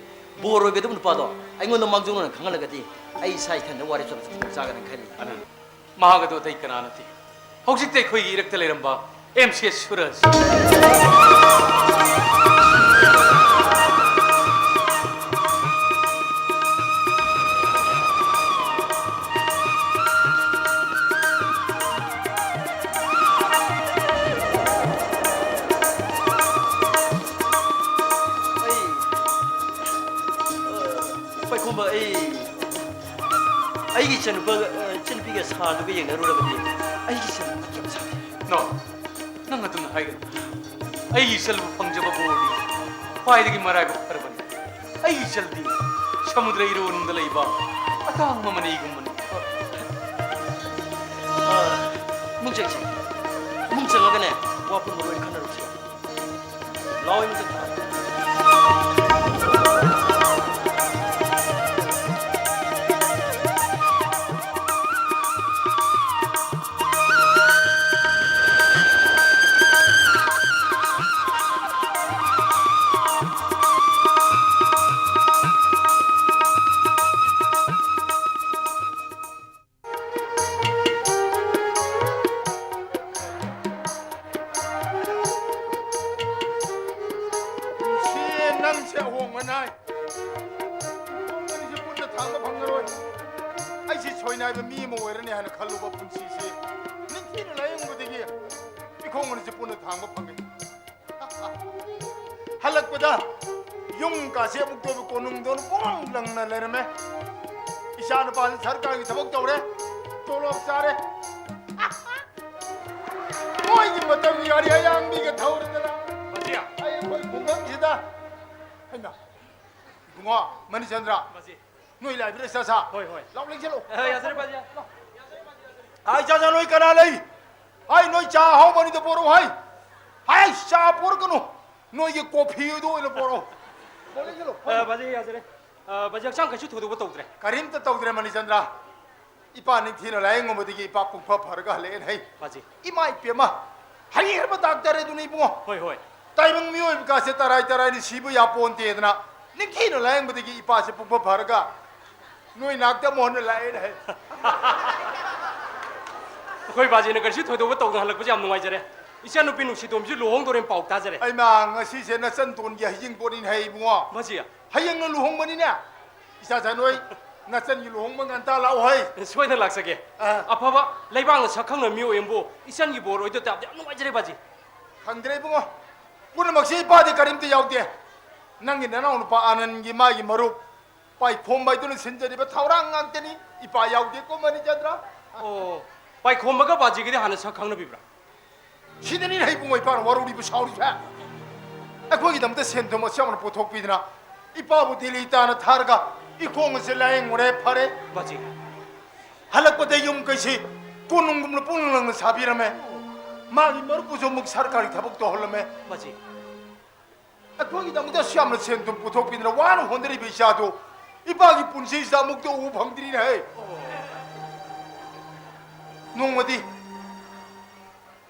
ꯕꯣꯔ ꯑꯣꯏꯒꯗꯕ ꯅꯨꯄꯥꯗꯣ ꯑꯩꯉꯣꯟꯗ ꯃꯥꯡꯖꯧꯅꯅ ꯈꯪꯍꯜꯂꯒꯗꯤ ꯑꯩ ꯏꯁꯥ ꯏꯊꯟꯗ ꯋꯥꯔꯦꯞ ꯆꯠꯄꯗ ꯈꯨꯗꯣꯡ ꯆꯥꯒꯅꯤ ꯈꯜꯂꯤ꯫ ꯑꯅꯟ, ꯃꯍꯥꯛ ꯑꯗꯨ ꯑꯇꯩ ꯀꯅꯥ ꯅꯠꯇꯦ, ꯍꯧꯖꯤꯛꯇ ꯑꯩꯈꯣꯏꯒꯤ ꯏꯔꯛꯇ ꯂꯩꯔꯝꯕ ꯑꯦꯝ ꯁꯤ ꯑꯦꯁ ꯁꯨꯔꯖ꯫ ꯏꯆꯟꯅꯨꯄꯥꯒ, ꯑ, ꯏꯆꯟꯅꯨꯄꯤꯒ ꯁꯥꯗꯨꯒ ꯌꯦꯡꯅꯔꯨꯔꯕꯗꯤ ꯑꯩꯒꯤ ꯏꯆꯟ ꯌꯥꯝ ꯁꯥꯊꯤ꯫ ꯅꯣ, ꯅꯪ ꯑꯗꯨꯝꯅ ꯍꯥꯏꯒꯅꯨ꯫ ꯑꯩꯒꯤ ꯏꯆꯜꯕꯨ ꯐꯪꯖꯕ ꯕꯣꯔꯗꯤ ꯈ꯭ꯋꯥꯏꯗꯒꯤ ꯃꯔꯥꯏꯕꯛ ꯐꯔꯕꯅꯤ꯫ ꯑꯩꯒꯤ ꯏꯆꯜꯗꯤ ꯁꯃꯨꯗ꯭ꯔ ꯏꯔꯣꯟꯗ ꯂꯩꯕ ꯑꯇꯥꯡꯕ ꯃꯅꯤꯒꯨꯝꯕꯅꯤ꯫ ꯑ, ꯏꯃꯨꯡ ꯆꯪꯁꯤ꯫ ꯏꯃꯨꯡ ꯆꯪꯉꯒꯅꯦ, ꯋꯥ ꯄꯨꯝꯕ ꯂꯣꯏ ꯈꯟꯅꯔꯨꯁꯤ꯫ ꯂꯥꯛꯑꯣ, ꯏꯃꯨꯡ ꯆꯪꯁꯤ꯫ ꯁꯤ ꯅꯪꯁꯦ ꯑꯍꯣꯡꯕ ꯅꯥꯏ꯫ ꯑꯍꯣꯡꯕꯅꯤꯁꯦ ꯄꯨꯟꯅ ꯊꯥꯡꯕ ꯐꯪꯉꯔꯣꯏ꯫ ꯑꯩꯁꯤ ꯁꯣꯏꯅꯥꯏꯕ ꯃꯤ ꯑꯃ ꯑꯣꯏꯔꯅꯤ ꯍꯥꯏꯅ ꯈꯜꯂꯨꯕ ꯄꯨꯟꯁꯤꯁꯤ ꯅꯤꯡꯊꯤꯅ ꯂꯥꯏꯌꯦꯡꯕꯗꯒꯤ ꯏꯈꯣꯡ ꯑꯅꯤꯁꯤ ꯄꯨꯟꯅ ꯊꯥꯡꯕ ꯐꯪꯉꯤ꯫ ꯍꯜꯂꯛꯄꯗ ꯌꯨꯝ ꯀꯥꯁꯦ ꯑꯃꯨꯛꯇꯣꯏꯕ ꯀꯣꯅꯨꯡꯗꯣꯟ ꯄꯨꯡꯂꯪ ꯂꯪꯅ ꯂꯩꯔꯝꯃꯦ꯫ ꯏꯆꯥ ꯅꯨꯄꯥꯁꯤ ꯁꯔꯀꯥꯔꯒꯤ ꯊꯕꯛ ꯇꯧꯔꯦ, ꯇꯣꯂꯣꯞ ꯆꯥꯔꯦ꯫ ꯃꯣꯏꯒꯤ ꯃꯇꯝꯒꯤ ꯒꯥꯔꯤ ꯑꯌꯥꯡꯕꯤꯒ ꯊꯧꯔꯗꯅ ꯃꯁꯤ ꯑꯩ ꯑꯩꯈꯣꯏ ꯈꯨꯡꯒꯪꯁꯤꯗ꯫ ꯍꯩꯃꯥ, ꯏꯕꯨꯡꯉꯣ ꯃꯅꯤꯆꯟꯗ꯭ꯔ, ꯃꯁꯤ ꯅꯣꯏ ꯂꯥꯏꯕ꯭ꯔꯦꯔꯤ ꯆꯠꯁꯥ? ꯍꯣꯏ, ꯍꯣꯏ꯫ ꯂꯥꯎ ꯂꯦꯡꯁꯤꯜꯂꯨ꯫ ꯑ, ꯌꯥꯖꯔꯦ, ꯄꯥꯖꯤ, ꯌꯥꯖꯔꯦ꯫ ꯍꯥꯏ, ꯆꯥ, ꯆꯥ, ꯅꯣꯏ ꯀꯅꯥ ꯂꯩ? ꯍꯥꯏ, ꯅꯣꯏ ꯆꯥ ꯑꯍꯥꯎꯕꯅꯤꯗꯣ ꯄꯣꯔꯛꯎ ꯍꯥꯏ꯫ ꯍꯥꯏ, ꯆꯥ ꯄꯣꯔꯛꯀꯅꯨ꯫ ꯅꯣꯏꯒꯤ ꯀꯣꯐꯤꯗꯣ ꯑꯣꯏꯅ ꯄꯣꯔꯛꯎ꯫ ꯂꯥꯎ ꯂꯦꯡꯁꯤꯜꯂꯨ꯫ ꯑ, ꯄꯥꯖꯤ, ꯌꯥꯖꯔꯦ꯫ ꯑ, ꯄꯥꯖꯤ, ꯍꯛꯆꯥꯡ ꯀꯩꯁꯨ ꯊꯣꯏꯗꯣꯛꯄ ꯇꯧꯗ꯭ꯔꯦ꯫ ꯀꯔꯤꯝꯇ ꯇꯧꯗ꯭ꯔꯦ, ꯃꯅꯤꯆꯟꯗ꯭ꯔ꯫ ꯏꯄꯥ ꯅꯤꯡꯊꯤꯅ ꯂꯥꯌꯦꯡꯉꯨꯕꯗꯒꯤ ꯏꯄꯥ ꯄꯨꯡꯐ ꯐꯔꯒ ꯍꯜꯂꯛꯑꯦꯅ ꯍꯩ꯫ ꯄꯥꯖꯤ꯫ ꯏꯃꯥ ꯏꯄꯦꯝꯃ, ꯍꯩꯈ꯭ꯔꯕ ꯗꯥꯛꯇꯔ ꯑꯗꯨꯅꯤ ꯏꯕꯨꯡꯉꯣ꯫ ꯍꯣꯏ, ꯍꯣꯏ꯫ ꯇꯥꯏꯕꯪ ꯃꯤꯑꯣꯏꯕ ꯀꯥꯁꯦ ꯇꯔꯥꯏ ꯇꯔꯥꯏꯅ ꯁꯤꯕ ꯌꯥꯄꯣꯟꯇꯦꯗꯅ ꯅꯤꯡꯊꯤꯅ ꯂꯥꯌꯦꯡꯕꯗꯒꯤ ꯏꯄꯥꯁꯦ ꯄꯨꯡꯐ ꯐꯔꯒ ꯅꯣꯏ ꯅꯥꯛꯇ ꯑꯃꯨꯛ ꯍꯟꯅ ꯂꯥꯛꯑꯦꯅ ꯍꯥꯏ꯫ ꯑꯩꯈꯣꯏ ꯕꯥꯖꯤꯅ ꯀꯔꯤꯁꯨ ꯊꯣꯏꯗꯣꯛꯄ ꯇꯧꯗꯅ ꯍꯜꯂꯛꯄꯁꯦ ꯌꯥꯝ ꯅꯨꯡꯉꯥꯏꯖꯔꯦ꯫ ꯏꯆꯟꯅꯨꯄꯤ ꯅꯨꯡꯁꯤꯇꯣꯝꯕꯤꯁꯨ ꯂꯨꯍꯣꯡꯗꯣꯔꯦꯅ ꯄꯥꯎ ꯇꯥꯖꯔꯦ꯫ ꯑꯩꯃ, ꯉꯁꯤꯁꯦ ꯅꯆꯟ ꯇꯣꯟꯒꯤ ꯍꯩꯖꯤꯡꯄꯣꯠꯅꯤꯅ ꯍꯥꯏ ꯏꯕꯨꯡꯉꯣ꯫ ꯕꯥꯖꯤ꯫ ꯍꯌꯦꯡꯅ ꯂꯨꯍꯣꯡꯕꯅꯤꯅꯦ꯫ ꯏꯆꯥ ꯆꯥ ꯅꯣꯏ ꯅꯆꯟꯒꯤ ꯂꯨꯍꯣꯡꯕ ꯉꯟꯇꯥ ꯂꯥꯛꯑꯣ ꯍꯩ꯫ ꯁꯣꯏꯗꯅ ꯂꯥꯛꯆꯒꯦ꯫ ꯑꯥ꯫ ꯑꯐꯕ ꯂꯩꯕꯥꯛꯅ ꯁꯛ ꯈꯪꯅ ꯃꯤꯑꯣꯏ ꯑꯃꯕꯨ ꯏꯆꯟꯒꯤ ꯕꯣꯔ ꯑꯣꯏꯗ ꯇꯥꯕꯗ ꯌꯥꯝ ꯅꯨꯡꯉꯥꯏꯖꯔꯦ ꯕꯥꯖꯤ꯫ ꯈꯪꯗ꯭ꯔꯦ ꯏꯕꯨꯡꯉꯣ꯫ ꯄꯨꯝꯅꯃꯛꯁꯤ ꯏꯄꯥꯗꯤ ꯀꯔꯤꯝꯇ ꯌꯥꯎꯗꯦ꯫ ꯅꯪꯒꯤ ꯅꯅꯥꯎ ꯅꯨꯄꯥ ꯑꯥꯅꯟꯒꯤ ꯃꯥꯒꯤ ꯃꯔꯨꯞ ꯄꯥꯏꯈꯣꯝꯕ ꯍꯥꯏꯗꯨꯅ ꯁꯤꯟꯖꯔꯤꯕ ꯊꯧꯔꯥꯡ ꯉꯥꯛꯇꯅꯤ꯫ ꯏꯄꯥ ꯌꯥꯎꯗꯦꯀꯣ, ꯃꯅꯤꯆꯟꯗ꯭ꯔ? ꯑꯣ, ꯄꯥꯏꯈꯣꯝꯕꯒ ꯕꯥꯖꯤꯒꯗꯤ ꯍꯥꯟꯅ ꯁꯛ ꯈꯪꯅꯕꯤꯕ꯭ꯔꯥ? ꯁꯤꯗꯅꯤꯅꯦ ꯏꯕꯨꯡꯉꯣ ꯏꯄꯥꯅ ꯋꯥꯔꯧꯔꯤꯕ ꯁꯥꯎꯔꯤꯕꯁꯦ꯫ ꯑꯩꯈꯣꯏꯒꯤꯗꯃꯛꯇ ꯁꯦꯟ ꯊꯨꯝ ꯑꯁꯨꯛ ꯌꯥꯝꯅ ꯄꯨꯊꯣꯛꯄꯤꯗꯅ ꯏꯄꯥꯕꯨ ꯗꯦꯜꯂꯤ ꯇꯥꯅ ꯊꯥꯔꯒ ꯏꯈꯣꯡ ꯑꯁꯦ ꯂꯥꯌꯦꯡꯉꯨꯔꯦ, ꯐꯔꯦ꯫ ꯕꯥꯖꯤ꯫ ꯍꯜꯂꯛꯄꯗ ꯌꯨꯝ ꯀꯩꯁꯤ ꯀꯣꯅꯨꯡꯒꯨꯝꯅ ꯄꯨꯡ ꯂꯪꯅ ꯁꯥꯕꯤꯔꯝꯃꯦ꯫ ꯃꯥꯒꯤ ꯃꯔꯨꯞꯄꯨꯁꯨ ꯑꯃꯨꯛ ꯁꯔꯀꯥꯔꯒꯤ ꯊꯕꯛ ꯇꯧꯍꯜꯂꯝꯃꯦ꯫ ꯕꯥꯖꯤ꯫ ꯑꯩꯈꯣꯏꯒꯤꯗꯃꯛꯇ ꯑꯁꯨꯛ ꯌꯥꯝꯅ ꯁꯦꯟ ꯊꯨꯝ ꯄꯨꯊꯣꯛꯄꯤꯗꯅ ꯋꯥꯅ ꯍꯣꯠꯅꯔꯤꯕ ꯏꯆꯥꯗꯨ ꯏꯄꯥꯒꯤ ꯄꯨꯟꯁꯤꯁꯤꯗ ꯑꯃꯨꯛꯇ ꯎꯕ ꯐꯪꯗ꯭ꯔꯤꯅꯦ ꯍꯦ꯫ ꯅꯣꯡꯃꯗꯤ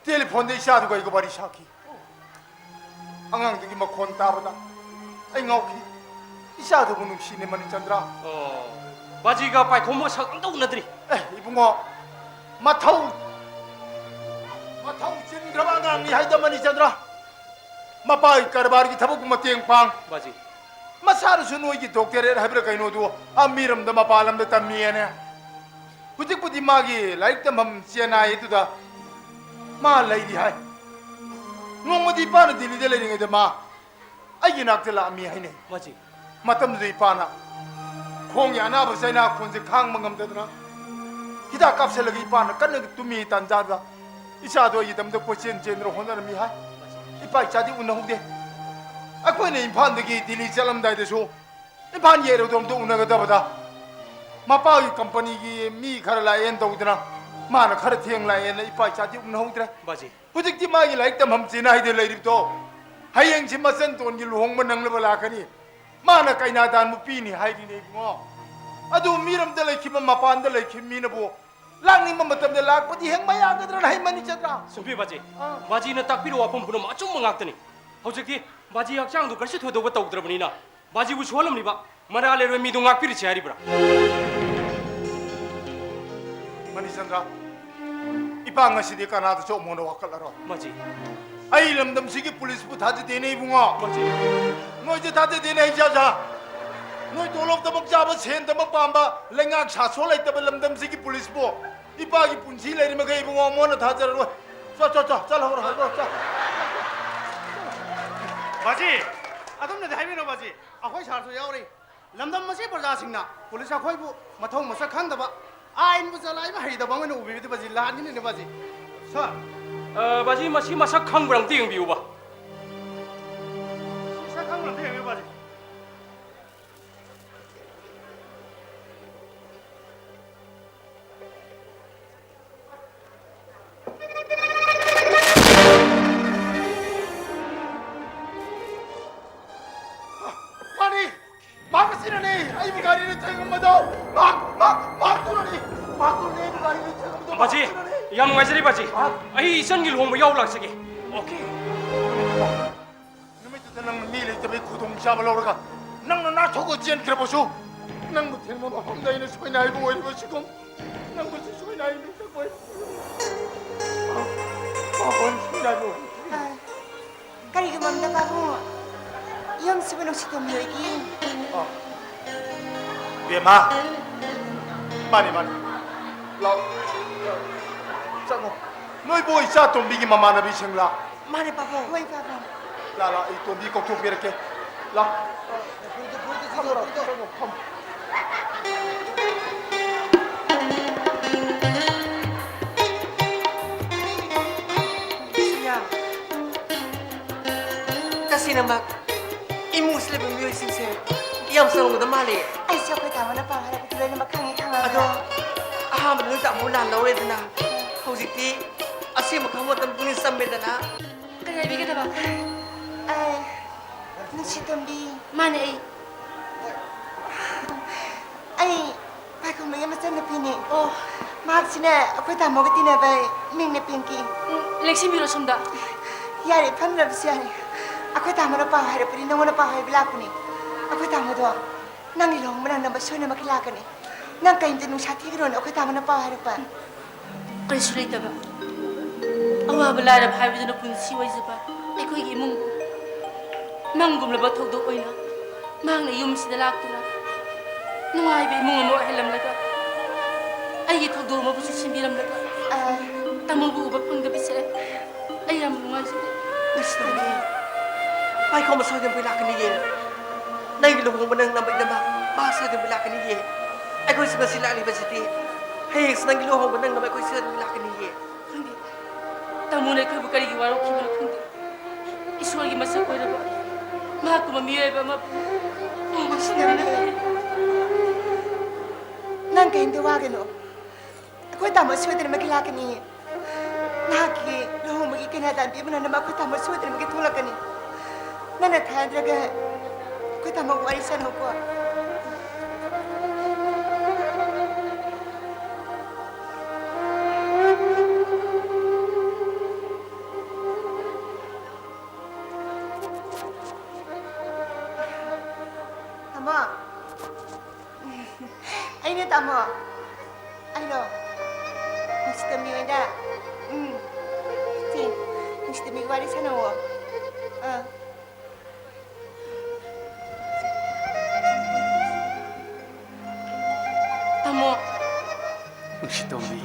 ꯇꯦꯂꯤꯐꯣꯟꯗ ꯏꯆꯥꯗꯨꯒ ꯑꯩꯒ ꯋꯥꯔꯤ ꯁꯥꯈꯤ꯫ ꯑꯉꯥꯡꯗꯨꯒꯤ ꯃꯈꯣꯟ ꯇꯥꯕꯗ ꯑꯩ ꯉꯥꯎꯈꯤ꯫ ꯏꯆꯥꯗꯨꯕꯨ ꯅꯨꯡꯁꯤꯅꯦ, ꯃꯅꯤꯆꯟꯗ꯭ꯔ꯫ ꯑꯣ, ꯕꯥꯖꯤꯒ ꯄꯥꯏꯈꯣꯝꯕ ꯁꯛ ꯑꯝꯇ ꯎꯅꯗ꯭ꯔꯤ꯫ ꯑꯦ, ꯏꯕꯨꯡꯉꯣ, ꯃꯊꯧ, ꯃꯊꯧ ꯆꯤꯟꯈ꯭ꯔꯕ ꯑꯉꯥꯡꯅꯤ ꯍꯥꯏꯗ, ꯃꯅꯤꯆꯟꯗ꯭ꯔ꯫ ꯃꯄꯥꯒꯤ ꯀꯔꯕꯥꯔꯒꯤ ꯊꯕꯛꯄꯨ ꯃꯇꯦꯡ ꯄꯥꯡ꯫ ꯕꯥꯖꯤ꯫ ꯃꯆꯥꯗꯨꯁꯨ ꯅꯣꯏꯒꯤ ꯗꯣꯛꯇꯔꯦꯠ ꯍꯥꯏꯕ꯭ꯔꯥ ꯀꯩꯅꯣꯗꯨ ꯑꯥ ꯃꯤꯔꯝꯗ, ꯃꯄꯥꯟ ꯂꯝꯗ ꯇꯝꯃꯤꯌꯦꯅꯦ꯫ ꯍꯧꯖꯤꯛꯄꯨꯗꯤ ꯃꯥꯒꯤ ꯂꯥꯏꯔꯤꯛ ꯇꯝꯐꯝ ꯆꯦꯟꯅꯥꯏ ꯑꯗꯨꯗ ꯃꯥ ꯂꯩꯔꯤ ꯍꯥꯏ꯫ ꯅꯣꯡꯃꯗꯤ ꯏꯄꯥꯅ ꯗꯤꯜꯂꯤꯗ ꯂꯩꯔꯤꯉꯩꯗ ꯃꯥ ꯑꯩꯒꯤ ꯅꯥꯛꯇ ꯂꯥꯛꯑꯝꯃꯤ ꯍꯥꯏꯅꯩ꯫ ꯕꯥꯖꯤ꯫ ꯃꯇꯝꯗꯨꯗ ꯏꯄꯥꯅ ꯈꯣꯡꯒꯤ ꯑꯅꯥꯕ ꯆꯩꯅꯥ ꯈꯣꯟꯁꯦ ꯈꯥꯡꯕ ꯉꯝꯗꯗꯅ ꯍꯤꯗꯥꯛ ꯀꯥꯞꯁꯤꯜꯂꯒ ꯏꯄꯥꯅ ꯀꯟꯅ ꯇꯨꯝꯃꯤ ꯇꯥꯟꯖꯥꯗ ꯏꯆꯥꯗꯣ ꯑꯩꯒꯤꯗꯃꯛꯇ ꯀꯣꯏꯆꯦꯟ ꯆꯦꯟꯗꯅ ꯍꯣꯠꯅꯔꯝꯃꯤ ꯍꯥꯏ꯫ ꯏꯄꯥ ꯏꯆꯥꯗꯤ ꯎꯅꯍꯧꯗꯦ꯫ ꯑꯩꯈꯣꯏꯅ ꯏꯝꯐꯥꯜꯗꯒꯤ ꯗꯤꯜꯂꯤ ꯆꯠꯂꯝꯗꯥꯏꯗꯁꯨ ꯏꯝꯐꯥꯜ ꯌꯧꯔꯗꯣꯝꯗ ꯎꯅꯒꯗꯕꯗ ꯃꯄꯥꯒꯤ ꯀꯝꯄꯅꯤꯒꯤ ꯃꯤ ꯈꯔ ꯂꯥꯛꯑꯦꯅ ꯇꯧꯗꯅ ꯃꯥꯅ ꯈꯔ ꯊꯦꯡ ꯂꯥꯛꯑꯦꯅ ꯏꯄꯥ ꯏꯆꯥꯗꯤ ꯎꯅꯍꯧꯗ꯭ꯔꯦ꯫ ꯕꯥꯖꯤ꯫ ꯍꯧꯖꯤꯛꯇꯤ ꯃꯥꯒꯤ ꯂꯥꯏꯔꯤꯛ ꯇꯝꯐꯝ ꯆꯦꯟꯅꯥꯏꯗ ꯂꯩꯔꯤꯕꯗꯣ ꯍꯌꯦꯡꯁꯤ ꯃꯆꯟꯇꯣꯟꯒꯤ ꯂꯨꯍꯣꯡꯕ ꯅꯪꯅꯕ ꯂꯥꯛꯀꯅꯤ꯫ ꯃꯥꯅ ꯀꯩꯅꯥꯗꯥꯟꯕꯨ ꯄꯤꯅꯤ ꯍꯥꯏꯔꯤꯅꯦ ꯏꯕꯨꯡꯉꯣ꯫ ꯑꯗꯨ ꯃꯤꯔꯝꯗ ꯂꯩꯈꯤꯕ, ꯃꯄꯥꯟꯗ ꯂꯩꯈꯤꯕ ꯃꯤꯅꯕꯨ ꯂꯥꯛꯅꯤꯡꯕ ꯃꯇꯝꯗ ꯂꯥꯛꯄꯗꯤ ꯍꯦꯛ ꯃꯌꯥꯒꯗ꯭ꯔꯅ ꯍꯥꯏ, ꯃꯅꯤꯆꯟꯗ꯭ꯔ꯫ ꯆꯨꯝꯃꯤ ꯕꯥꯖꯤ꯫ ꯑꯥ꯫ ꯕꯥꯖꯤꯅ ꯇꯥꯛꯄꯤꯔꯤꯕ ꯋꯥꯐꯝ ꯄꯨꯝꯅꯃꯛ ꯑꯆꯨꯝꯕ ꯉꯥꯛꯇꯅꯤ꯫ ꯍꯧꯖꯤꯛꯇꯤ ꯕꯥꯖꯤ ꯍꯛꯆꯥꯡꯗꯨ ꯀꯔꯤꯁꯨ ꯊꯣꯏꯗꯣꯛꯄ ꯇꯧꯗ꯭ꯔꯕꯅꯤꯅ ꯕꯥꯖꯤꯕꯨ ꯁꯣꯜꯂꯝꯂꯤꯕ ꯃꯔꯥ ꯂꯩꯔꯣꯏ ꯃꯤꯗꯨ ꯉꯥꯛꯄꯤꯔꯤꯁꯤ ꯍꯥꯏꯔꯤꯕ꯭ꯔꯥ? ꯃꯅꯤꯆꯟꯗ꯭ꯔ, ꯏꯄꯥ ꯉꯁꯤꯗꯤ ꯀꯅꯥꯗꯁꯨ ꯑꯃꯨꯛ ꯍꯟꯅ ꯋꯥꯀꯠꯂꯔꯣꯏ꯫ ꯕꯥꯖꯤ꯫ ꯑꯩ ꯂꯝꯗꯝꯁꯤꯒꯤ ꯄꯨꯂꯤꯁꯄꯨ ꯊꯥꯖꯗꯦꯅꯦ ꯏꯕꯨꯡꯉꯣ꯫ ꯕꯥꯖꯤ꯫ ꯅꯣꯏꯗꯤ ꯊꯥꯖꯗꯦꯅꯦ, ꯑꯩ ꯆꯥ ꯆꯥ꯫ ꯅꯣꯏ ꯇꯣꯂꯣꯞꯇꯃꯛ ꯆꯥꯕ, ꯁꯦꯟꯗꯃꯛ ꯄꯥꯝꯕ, ꯂꯩꯉꯥꯛ ꯁꯥꯁꯣ ꯂꯩꯇꯕ ꯂꯝꯗꯝꯁꯤꯒꯤ ꯄꯨꯂꯤꯁꯄꯨ ꯏꯄꯥꯒꯤ ꯄꯨꯟꯁꯤ ꯂꯩꯔꯤꯃꯈꯩ ꯏꯕꯨꯡꯉꯣ ꯃꯣꯟꯅ ꯊꯥꯖꯔꯔꯣꯏ꯫ ꯆꯣ, ꯆꯣ, ꯆꯣ, ꯆꯠꯍꯧꯔꯣ, ꯍꯧꯔꯣ, ꯆꯣ꯫ ꯕꯥꯖꯤ, ꯑꯗꯨꯝꯅꯗꯤ ꯍꯥꯏꯕꯤꯅꯣ ꯕꯥꯖꯤ꯫ ꯑꯩꯈꯣꯏ ꯁꯥꯔꯁꯨ ꯌꯥꯎꯔꯤ꯫ ꯂꯝꯗꯝ ꯑꯁꯤ ꯄ꯭ꯔꯖꯥꯁꯤꯡꯅ ꯄꯨꯂꯤꯁ ꯑꯩꯈꯣꯏꯕꯨ ꯃꯊꯧ ꯃꯁꯛ ꯈꯪꯗꯕ, ꯑꯥꯏꯟꯕꯨ ꯆꯂꯥꯏꯕ ꯍꯩꯇꯕ ꯑꯃ ꯑꯣꯏꯅ ꯎꯕꯤꯕꯗꯤ ꯕꯥꯖꯤ ꯂꯥꯟꯒꯅꯤꯅꯦ ꯕꯥꯖꯤ꯫ ꯁꯥꯔ꯫ ꯑ, ꯕꯥꯖꯤ, ꯃꯁꯤ ꯃꯁꯛ ꯈꯪꯕ꯭ꯔꯥ ꯑꯝꯇ ꯌꯦꯡꯕꯤꯌꯨꯕ꯫ ꯃꯁꯛ ꯈꯪꯕ꯭ꯔꯥ ꯑꯝꯇ ꯌꯦꯡꯕꯤꯌꯨ ꯕꯥꯖꯤ꯫ ꯃꯥꯅꯤ! ꯃꯍꯥꯛ ꯑꯁꯤꯅꯅꯤ ꯑꯩꯕꯨ ꯒꯥꯔꯤꯅ ꯊꯦꯡꯉꯝꯕꯗꯣ! ꯃꯍꯥꯛ, ꯃꯍꯥꯛ, ꯃꯍꯥꯛꯇꯨꯅꯅꯤ! ꯃꯍꯥꯛꯇꯨꯅꯅꯤ ꯑꯩꯕꯨ ꯒꯥꯔꯤꯅ ꯊꯦꯡꯉꯝꯕꯗꯣ! ꯕꯥꯖꯤ, ꯃꯍꯥꯛꯇꯨꯅꯅꯤ! ꯌꯥꯝ ꯅꯨꯡꯉꯥꯏꯖꯔꯦ, ꯕꯥꯖꯤ꯫ ꯃꯍꯥꯛ ꯑꯩ ꯏꯆꯟꯒꯤ ꯂꯨꯍꯣꯡꯕ ꯌꯥꯎ ꯂꯥꯛꯆꯒꯦ꯫ ꯑꯣꯀꯦ꯫ ꯅꯨꯃꯤꯠꯇꯨꯗ ꯅꯪꯅ ꯃꯤ ꯂꯩꯇꯕꯒꯤ ꯈꯨꯗꯣꯡꯆꯥꯕ ꯂꯧꯔꯒ ꯅꯪꯅ ꯅꯥꯊꯣꯛꯑ ꯆꯦꯟꯈ꯭ꯔꯕꯁꯨ, ꯅꯪꯕꯨ ꯊꯦꯡꯅꯕ ꯃꯐꯝꯗ ꯑꯩꯅ ꯁꯣꯏꯅꯥꯏꯕ ꯑꯣꯏꯔꯤꯕꯁꯤꯒꯨꯝ, ꯅꯪꯕꯨꯁꯨ ꯁꯣꯏꯅꯥꯏꯕ ꯑꯣꯏꯔꯤꯕꯁꯤꯒꯨꯝ꯫ ꯃꯥꯕꯨ ꯑꯩꯅ ꯁꯣꯏꯅꯥꯏꯕ ꯑꯣꯏꯔꯤꯕꯁꯤꯒꯨꯝ꯫ ꯑ, ꯀꯔꯤꯒꯨꯝꯕ ꯑꯃꯗ ꯄꯥꯕꯨꯡ, ꯌꯨꯝꯁꯤꯕꯨ ꯅꯨꯡꯁꯤꯠꯇꯣꯝꯕꯤ ꯍꯣꯏꯒꯤ? ꯑ, ꯕꯦꯝꯃ꯫ ꯃꯥꯅꯤ, ꯃꯥꯅꯤ꯫ ꯂꯥꯎ꯫ ꯆꯪꯉꯣ꯫ ꯅꯣꯏꯕꯨ ꯏꯆꯥ ꯇꯣꯝꯕꯤꯒꯤ ꯃꯃꯥꯟꯅꯕꯤꯁꯤꯡꯂꯥ? ꯃꯥꯅꯦ, ꯄꯥꯕꯨꯡ꯫ ꯍꯣꯏ, ꯄꯥꯕꯨꯡ꯫ ꯂꯥ, ꯂꯥ, ꯑꯩ ꯇꯣꯝꯕꯤ ꯀꯧꯊꯣꯛꯄꯤꯔꯛꯀꯦ꯫ ꯂꯥ꯫ ꯐꯝꯃꯣ, ꯐꯝꯃꯣ, ꯐꯝꯃꯣ꯫ ꯁꯤꯂꯥ, ꯇꯁꯦꯡꯅꯃꯛ ꯏꯃꯨꯡꯁꯤꯗ ꯂꯩꯕ ꯃꯤꯑꯣꯏꯁꯤꯡꯁꯦ ꯌꯥꯝ ꯆꯥꯎꯔꯝꯒꯗꯕ ꯃꯥꯜꯂꯦ꯫ ꯑꯩꯁꯨ ꯑꯩꯈꯣꯏ ꯇꯥꯃꯣꯅ ꯄꯥꯎ ꯍꯥꯏꯔꯛꯄꯗ ꯂꯣꯏꯅꯃꯛ ꯈꯪꯉꯦ, ꯈꯪꯉꯕ꯭ꯔꯥ? ꯑꯗꯣ ꯑꯍꯥꯟꯕꯗ ꯅꯣꯏ ꯇꯥꯃꯣ ꯂꯥꯟ ꯂꯧꯔꯦꯗꯅ, ꯍꯧꯖꯤꯛꯇꯤ ꯑꯁꯦꯡꯕ ꯈꯪꯕ ꯃꯇꯝ ꯄꯨꯛꯅꯤꯡ ꯆꯪꯕꯤꯗꯅ꯫ ꯀꯔꯤ ꯍꯥꯏꯕꯤꯒꯗꯕ? ꯑꯩ, ꯅꯨꯡꯁꯤꯇꯣꯝꯕꯤ꯫ ꯃꯥꯅꯦ, ꯑꯩ꯫ ꯑꯩ ꯄꯥꯏꯈꯣꯝꯕꯒꯤ ꯃꯆꯟꯅꯨꯄꯤꯅꯦ꯫ ꯑꯣ꯫ ꯃꯍꯥꯛꯁꯤꯅ ꯑꯩꯈꯣꯏ ꯇꯥꯃꯣꯒ ꯇꯤꯟꯅꯕ ꯃꯤꯡꯅꯦ, ꯄꯤꯡꯀꯤ꯫ ꯎꯝ, ꯂꯦꯡꯁꯤꯟꯕꯤꯔꯣ ꯁꯣꯝꯗ꯫ ꯌꯥꯔꯦ, ꯐꯝꯗ꯭ꯔꯕꯁꯨ ꯌꯥꯔꯦ꯫ ꯑꯩꯈꯣꯏ ꯇꯥꯃꯣꯅ ꯄꯥꯎ ꯍꯥꯏꯔꯛꯄꯅꯤ, ꯅꯪꯉꯣꯟꯗ ꯄꯥꯎ ꯍꯥꯏꯕ ꯂꯥꯛꯄꯅꯤ꯫ ꯑꯩꯈꯣꯏ ꯇꯥꯃꯣꯗꯣ ꯅꯪꯒꯤ ꯂꯨꯍꯣꯡꯕ ꯅꯪꯅꯕ ꯁꯣꯏꯅꯃꯛꯀꯤ ꯂꯥꯛꯀꯅꯤ꯫ ꯅꯪ ꯀꯔꯤꯝꯇ ꯅꯨꯡꯁꯥ ꯊꯤꯒꯅꯣꯅ ꯑꯩꯈꯣꯏ ꯇꯥꯃꯣꯅ ꯄꯥꯎ ꯍꯥꯏꯔꯛꯄ꯫ ꯀꯔꯤꯁꯨ ꯂꯩꯇꯕ, ꯑꯋꯥꯕ ꯂꯥꯏꯔꯕ ꯍꯥꯏꯕꯗꯨꯅ ꯄꯨꯟꯁꯤ ꯑꯣꯏꯖꯕ ꯑꯩꯈꯣꯏꯒꯤ ꯏꯃꯨꯡꯕꯨ ꯃꯪꯒꯨꯝꯂꯕ ꯊꯧꯗꯣꯛ ꯑꯣꯏꯅ ꯃꯍꯥꯛꯅ ꯌꯨꯝꯁꯤꯗ ꯂꯥꯛꯇꯨꯅ ꯅꯨꯡꯉꯥꯏꯕ ꯏꯃꯨꯡ ꯑꯃ ꯑꯣꯏꯍꯜꯂꯝꯂꯒ ꯑꯩꯒꯤ ꯊꯧꯗꯣꯛ ꯑꯃꯕꯨꯁꯨ ꯁꯤꯟꯕꯤꯔꯝꯂꯒ, ꯑ, ꯇꯥꯃꯣꯕꯨ ꯎꯕ ꯐꯪꯗꯕꯁꯦ ꯑꯩ ꯌꯥꯝ ꯅꯨꯡꯉꯥꯏꯖꯔꯦ꯫ ꯂꯩꯁꯤꯟꯕꯤꯌꯦ꯫ ꯄꯥꯏꯈꯣꯝꯕ ꯁꯣꯏꯗꯅ ꯂꯥꯛꯀꯅꯤꯌꯦ꯫ ꯅꯪꯒꯤ ꯂꯨꯍꯣꯡꯕ ꯅꯪꯅꯕꯒꯤꯗꯃꯛ ꯃꯥ ꯁꯣꯏꯗꯅ ꯂꯥꯛꯀꯅꯤꯌꯦ꯫ ꯑꯩꯈꯣꯏꯁꯨ ꯉꯁꯤ ꯂꯥꯛꯂꯤꯕꯁꯤꯗꯤ ꯍꯌꯦꯡꯁꯨ ꯅꯪꯒꯤ ꯂꯨꯍꯣꯡꯕ ꯅꯪꯅꯕ ꯑꯩꯈꯣꯏ ꯁꯣꯏꯗꯅ ꯂꯥꯛꯀꯅꯤꯌꯦ꯫ ꯈꯪꯗꯦ꯫ ꯇꯥꯃꯣꯅ ꯑꯩꯈꯣꯏꯕꯨ ꯀꯔꯤꯒꯤ ꯋꯥꯔꯧꯈꯤꯕꯅꯣ ꯈꯪꯗꯦ꯫ ꯏꯁꯣꯔꯒꯤ ꯃꯁꯛ ꯑꯣꯏꯔꯕ ꯃꯍꯥꯛꯀꯨꯝꯕ ꯃꯤꯑꯣꯏ ꯑꯃꯕꯨ ꯎꯕ ꯐꯪꯗꯕꯅ ꯐꯩ꯫ ꯅꯪ ꯀꯔꯤꯝꯇ ꯋꯥꯒꯅꯨ꯫ ꯑꯩꯈꯣꯏ ꯇꯥꯃꯣ ꯁꯣꯏꯗꯅꯃꯛꯀꯤ ꯂꯥꯛꯀꯅꯤ꯫ ꯅꯍꯥꯛꯀꯤ ꯂꯨꯍꯣꯡꯕꯒꯤ ꯀꯩꯅꯥ ꯗꯥꯟꯕꯤ ꯑꯃꯅ ꯑꯩꯈꯣꯏ ꯇꯥꯃꯣ ꯁꯣꯏꯗꯅꯃꯛꯀꯤ ꯊꯣꯛꯂꯛꯀꯅꯤ꯫ ꯅꯪꯅ ꯊꯥꯖꯗ꯭ꯔꯒ ꯑꯩꯈꯣꯏ ꯇꯥꯃꯣꯒ ꯋꯥꯔꯤ ꯁꯥꯟꯅꯧꯀꯣ꯫ ꯇꯥꯃꯣ꯫ ꯑꯩꯅꯦ ꯇꯥꯃꯣ꯫ ꯑꯩꯔꯣ? ꯅꯨꯡꯁꯤꯇꯣꯝꯕꯤ ꯍꯣꯏꯗ꯫ ꯎꯝ꯫ ꯁꯦ, ꯅꯨꯡꯁꯤꯇꯣꯝꯕꯤꯒ ꯋꯥꯔꯤ ꯁꯥꯟꯅꯧꯋꯣ꯫ ꯑꯥ꯫ ꯇꯥꯃꯣ꯫ ꯅꯨꯡꯁꯤꯇꯣꯝꯕꯤ꯫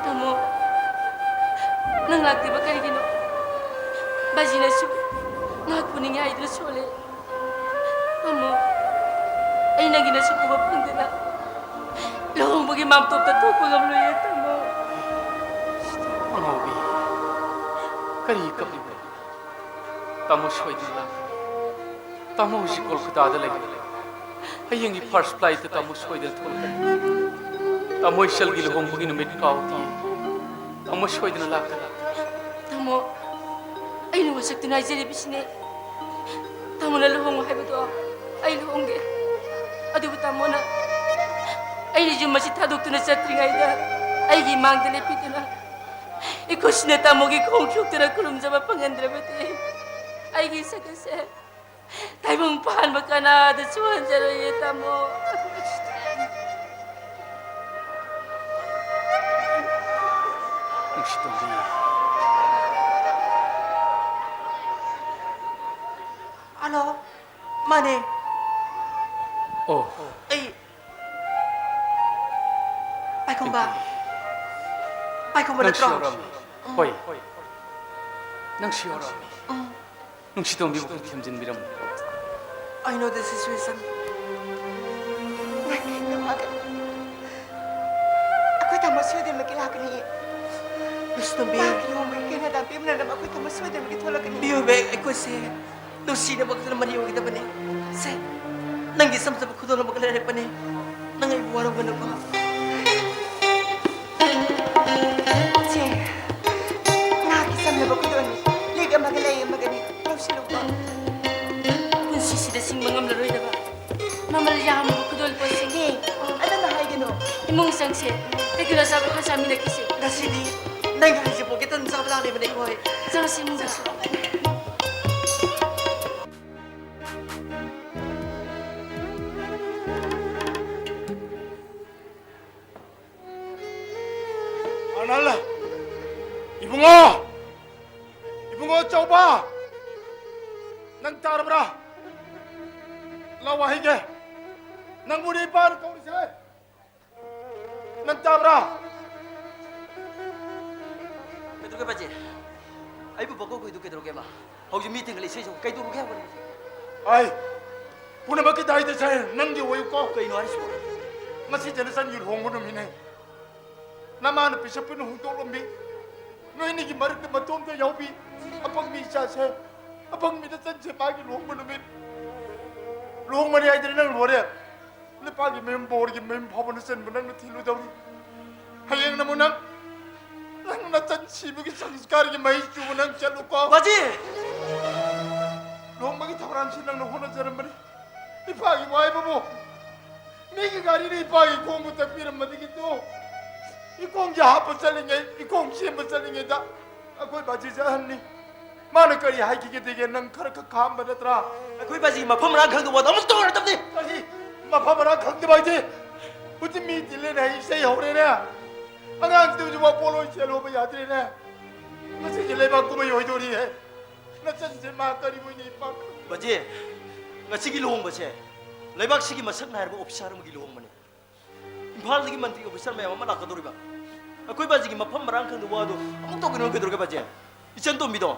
ꯇꯥꯃꯣ, ꯅꯪ ꯂꯥꯛꯇ꯭ꯔꯤꯕ ꯀꯔꯤꯒꯤꯅꯣ? ꯕꯥꯖꯤꯅꯁꯨ ꯉꯥꯏꯍꯥꯛ ꯄꯨꯅꯤꯡꯉꯦ ꯍꯥꯏꯗꯨꯅ ꯁꯣꯜꯂꯦ꯫ ꯇꯥꯃꯣ, ꯑꯩ ꯅꯪꯒꯤ ꯅꯁꯛ ꯎꯕ ꯐꯪꯗꯅ ꯂꯨꯍꯣꯡꯕꯒꯤ ꯃꯥꯝꯇꯣꯞꯇ ꯊꯣꯛꯄ ꯉꯝꯂꯣꯏꯌꯦ, ꯇꯥꯃꯣ꯫ ꯑꯉꯥꯎꯕꯤ, ꯀꯔꯤ ꯀꯞꯂꯤꯕꯅꯣ? ꯇꯥꯃꯣ ꯁꯣꯏꯗꯅ ꯂꯥꯛꯀꯅꯤ꯫ ꯇꯥꯃꯣ ꯍꯧꯖꯤꯛ ꯀꯣꯜꯀꯇꯥꯗ ꯂꯩ꯫ ꯍꯌꯦꯡꯒꯤ ꯐꯥꯔꯁ ꯐ꯭ꯂꯥꯏꯠꯇ ꯇꯥꯃꯣ ꯁꯣꯏꯗꯅ ꯊꯣꯛꯂꯛꯀꯅꯤ꯫ ꯇꯥꯃꯣ ꯏꯆꯜꯒꯤ ꯂꯨꯍꯣꯡꯕꯒꯤ ꯅꯨꯃꯤꯠ ꯀꯥꯎꯗꯦ꯫ ꯇꯥꯃꯣ ꯁꯣꯏꯗꯅ ꯂꯥꯛꯀꯅꯤ꯫ ꯇꯥꯃꯣ, ꯑꯩꯅ ꯋꯥꯁꯛꯇ ꯉꯥꯏꯖꯔꯤꯕꯁꯤꯅꯦ꯫ ꯇꯥꯃꯣꯅ ꯂꯨꯍꯣꯡꯉꯨ ꯍꯥꯏꯕꯗꯣ ꯑꯩ ꯂꯨꯍꯣꯡꯒꯦ꯫ ꯑꯗꯨꯕꯨ ꯇꯥꯃꯣꯅ ꯑꯩꯅ ꯌꯨꯝ ꯑꯁꯤ ꯊꯥꯗꯣꯛꯇꯨꯅ ꯆꯠꯇ꯭ꯔꯤꯉꯩꯗ ꯑꯩꯒꯤ ꯏꯃꯥꯡꯗ ꯂꯦꯞꯄꯤꯗꯨꯅ ꯏꯈꯨꯠꯁꯤꯅ ꯇꯥꯃꯣꯒꯤ ꯈꯣꯡ ꯁꯣꯛꯇꯨꯅ ꯈꯨꯔꯨꯝꯖꯕ ꯐꯪꯍꯟꯗ꯭ꯔꯕꯗꯤ ꯑꯩꯒꯤ ꯏꯁꯛ ꯑꯁꯦ ꯇꯥꯏꯕꯪ ꯄꯥꯟꯕ ꯀꯅꯥꯗꯁꯨ ꯍꯟꯖꯔꯣꯏꯌꯦ, ꯇꯥꯃꯣ꯫ ꯅꯨꯡꯁꯤꯇꯣꯝꯕꯤ꯫ ꯍꯜꯂꯣ, ꯃꯥꯅꯦ꯫ ꯑꯣ꯫ ꯑꯩ ꯄꯥꯏꯈꯣꯝꯕ꯫ ꯄꯥꯏꯈꯣꯝꯕ ꯅꯪ ꯅꯠꯇ꯭ꯔꯣ? ꯁꯤꯌꯣꯔ ꯔꯥꯃꯤ꯫ ꯎꯝ꯫ ꯍꯣꯏ꯫ ꯅꯪ ꯁꯤꯌꯣꯔ ꯔꯥꯃꯤ꯫ ꯎꯝ꯫ ꯅꯨꯡꯁꯤꯇꯣꯝꯕꯤꯕꯨ ꯈꯔ ꯊꯦꯝꯖꯤꯟꯕꯤꯔꯝꯃꯨ꯫ I know the situation. ꯅꯪ ꯀꯩꯝꯇ ꯋꯥꯒꯅꯨ꯫ ꯑꯩꯈꯣꯏ ꯇꯥꯃꯣ ꯁꯣꯏꯗꯅꯃꯛꯀꯤ ꯂꯥꯛꯀꯅꯤꯌꯦ꯫ ꯅꯨꯡꯁꯤꯇꯣꯝꯕꯤ꯫ ꯃꯍꯥꯛꯀꯤ ꯂꯨꯍꯣꯡꯕꯒꯤ ꯀꯦꯅꯗꯥ ꯄꯦꯝꯅꯅꯕ ꯑꯩꯈꯣꯏ ꯇꯥꯃꯣ ꯁꯣꯏꯗꯅꯃꯛꯀꯤ ꯊꯣꯛꯂꯛꯀꯅꯤ꯫ ꯃꯤꯑꯣꯏꯕ ꯑꯩꯈꯣꯏꯁꯦ ꯅꯨꯡꯁꯤꯅꯕ ꯈꯛꯇꯅ ꯃꯔꯤ ꯑꯣꯏꯒꯗꯕꯅꯤ꯫ ꯁꯦ, ꯅꯪꯒꯤ ꯏꯆꯝ ꯆꯝꯕ ꯈꯨꯗꯣꯜ ꯑꯃꯒ ꯂꯩꯔꯛꯄꯅꯦ꯫ ꯅꯪ ꯑꯩꯕꯨ ꯋꯥꯔꯧꯒꯅꯨꯀꯣ꯫ ꯁꯦ, ꯅꯍꯥꯛꯀꯤ ꯆꯝꯂꯕ ꯈꯨꯗꯣꯜꯅꯤ꯫ ꯂꯤꯛ ꯑꯃꯒ ꯂꯩ ꯑꯃꯒꯅꯤ꯫ ꯂꯧꯁꯤꯜꯂꯨꯀꯣ꯫ ꯄꯨꯟꯁꯤꯁꯤꯗ ꯁꯤꯡꯕ ꯉꯝꯂꯔꯣꯏꯗꯕ ꯃꯃꯜ ꯌꯥꯝꯂꯕ ꯈꯨꯗꯣꯜ ꯄꯣꯠꯁꯤꯡ꯫ ꯑꯦ, ꯑꯗꯨꯝꯅ ꯍꯥꯏꯒꯅꯨ꯫ ꯏꯃꯨꯡ ꯆꯪꯁꯦ, ꯇꯦꯛꯀꯤꯂꯣ ꯑꯆꯥꯄꯣꯠ ꯈꯔ ꯆꯥꯃꯤꯟꯅꯈꯤꯁꯦ꯫ ꯉꯁꯤꯗꯤ ꯅꯪꯒꯤ ꯍꯩꯖꯤꯡꯄꯣꯠꯀꯤ ꯇꯟ ꯆꯥꯕ ꯂꯥꯛꯂꯤꯕꯅꯦ ꯑꯩꯈꯣꯏ꯫ ꯆꯪꯁꯤ ꯏꯃꯨꯡꯗ꯫ ꯑꯅꯜ! ꯏꯕꯨꯡꯉꯣ! ꯏꯕꯨꯡꯉꯣ ꯆꯥꯎꯕ! ꯅꯪ ꯇꯥꯔꯕ꯭ꯔꯥ? ꯂꯥꯎ ꯋꯥꯍꯩꯒꯦ꯫ ꯅꯪꯕꯨꯅꯦ ꯏꯄꯥꯅ ꯀꯧꯔꯤꯁꯦ꯫ ꯅꯪ ꯇꯥꯕ꯭ꯔꯥ? ꯀꯩꯗꯧꯔꯒꯦ ꯕꯥꯖꯤ? ꯑꯩꯕꯨ ꯄꯪꯀꯧ ꯀꯧꯏꯗꯨ ꯀꯩꯗꯧꯔꯒꯦꯕ? ꯍꯧꯖꯤꯛ ꯃꯤ ꯇꯤꯟꯈꯠꯂꯛꯏ ꯏꯁꯩ ꯁꯛꯎ꯫ ꯀꯩꯗꯧꯔꯒꯦ ꯍꯥꯏꯕꯅꯣ? ꯑꯩ ꯄꯨꯝꯅꯃꯛꯀꯤ ꯗꯥꯏꯇꯁꯦ ꯅꯪꯒꯤ ꯑꯣꯏꯌꯨꯀꯣ꯫ ꯀꯩꯅꯣ ꯍꯥꯏꯁꯤꯕꯣ? ꯉꯁꯤ ꯖꯦꯅꯤꯁꯟꯒꯤ ꯂꯨꯍꯣꯡꯕ ꯅꯨꯃꯤꯠꯅꯦ꯫ ꯅꯃꯥꯅ ꯄꯤꯁꯛ ꯄꯤꯛꯅ ꯍꯨꯟꯗꯣꯛꯂꯝꯕꯤ, ꯅꯣꯏ ꯑꯅꯤꯒꯤ ꯃꯔꯛꯇ ꯃꯇꯣꯝꯇ ꯌꯥꯎꯕꯤ ꯑꯄꯪꯕꯤ ꯏꯆꯥꯁꯦ, ꯑꯄꯪꯕꯤ ꯅꯆꯟꯁꯦ ꯃꯥꯒꯤ ꯂꯨꯍꯣꯡꯕ ꯅꯨꯃꯤꯠ꯫ ꯂꯨꯍꯣꯡꯕꯅꯤ ꯍꯥꯏꯗꯅ ꯅꯪ ꯂꯣꯏꯔꯦ꯫ ꯅꯨꯄꯥꯒꯤ ꯃꯌꯨꯝ ꯕꯣꯔꯒꯤ ꯃꯌꯨꯝ ꯐꯥꯎꯕ ꯅꯆꯟꯕꯨ ꯅꯪꯅ ꯊꯤꯜꯂꯨꯗꯧꯔꯤ꯫ ꯍꯌꯦꯡꯅ ꯑꯃꯨꯛ ꯅꯪ, ꯅꯪ ꯅꯆꯟ ꯁꯤꯕꯒꯤ ꯁꯪꯁꯀꯥꯔꯒꯤ ꯃꯍꯩ ꯆꯨꯕ ꯅꯪ ꯆꯠꯂꯨꯀꯣ꯫ ꯕꯥꯖꯤ! ꯂꯨꯍꯣꯡꯕꯒꯤ ꯊꯧꯔꯥꯡꯁꯤ ꯅꯪꯅ ꯍꯣꯠꯅꯖꯔꯝꯕꯅꯤ꯫ ꯏꯄꯥꯒꯤ ꯋꯥꯏꯕꯕꯨ ꯃꯤꯒꯤ ꯒꯥꯔꯤꯅ ꯏꯄꯥꯒꯤ ꯈꯣꯡꯕꯨ ꯇꯛꯄꯤꯔꯝꯕꯗꯒꯤꯗꯨ ꯏꯈꯣꯡꯁꯦ ꯍꯥꯞꯄ ꯆꯠꯂꯤꯉꯩ, ꯏꯈꯣꯡ ꯁꯦꯝꯕ ꯆꯠꯂꯤꯉꯩꯗ ꯑꯩꯈꯣꯏ ꯕꯥꯖꯤꯁꯦ ꯑꯍꯟꯅꯤ꯫ ꯃꯥꯅ ꯀꯔꯤ ꯍꯥꯏꯈꯤꯒꯦꯗꯒꯦ ꯅꯪ ꯈꯔ ꯈꯛ ꯈꯥꯝꯕ ꯅꯠꯇ꯭ꯔꯥ? ꯑꯩꯈꯣꯏ ꯕꯥꯖꯤꯒꯤ ꯃꯐꯝ ꯃꯔꯥꯡ ꯈꯪꯗꯕ ꯋꯥꯗꯣ ꯑꯃꯨꯛ ꯇꯧꯔꯗꯕꯅꯤ꯫ ꯀꯔꯤ? ꯃꯐꯝ ꯃꯔꯥꯡ ꯈꯪꯗꯕ ꯍꯥꯏꯗꯤ? ꯍꯧꯖꯤꯛ ꯃꯤ ꯇꯤꯜꯂꯦꯅ ꯍꯥꯏ ꯏꯁꯩ ꯍꯧꯔꯦꯅꯦ꯫ ꯑꯉꯥꯡꯁꯤꯗꯤ ꯍꯧꯖꯤꯛ ꯋꯥ ꯄꯣꯠꯂꯣꯏ ꯆꯦꯜꯂꯣꯕ ꯌꯥꯗ꯭ꯔꯦꯅꯦ꯫ ꯉꯁꯤꯁꯦ ꯂꯩꯕꯥꯛ ꯀꯨꯝꯍꯩ ꯑꯣꯏꯗꯣꯔꯤꯍꯦ꯫ ꯅꯆꯟꯁꯦ ꯃꯥ ꯀꯔꯤ ꯑꯣꯏꯅ ꯏꯄꯥ ꯈꯪꯗꯦ꯫ ꯕꯥꯖꯤ, ꯉꯁꯤꯒꯤ ꯂꯨꯍꯣꯡꯕꯁꯦ ꯂꯩꯕꯥꯛꯁꯤꯒꯤ ꯃꯁꯛ ꯅꯥꯏꯔꯕ ꯑꯣꯐꯤꯁꯥꯔ ꯑꯃꯒꯤ ꯂꯨꯍꯣꯡꯕꯅꯤ꯫ ꯏꯝꯐꯥꯜꯗꯒꯤ ꯃꯟꯇ꯭ꯔꯤ ꯑꯣꯐꯤꯁꯥꯔ ꯃꯌꯥꯝ ꯑꯃ ꯂꯥꯛꯀꯗꯧꯔꯤꯕ꯫ ꯑꯩꯈꯣꯏ ꯕꯥꯖꯤꯒꯤ ꯃꯐꯝ ꯃꯔꯥꯡ ꯈꯪꯗꯕ ꯋꯥꯗꯣ ꯑꯃꯨꯛ ꯇꯧꯒꯅꯨ꯫ ꯀꯩꯗꯧꯔꯒꯦ ꯕꯥꯖꯤ? ꯏꯆꯟ ꯇꯣꯝꯕꯤꯗꯣ,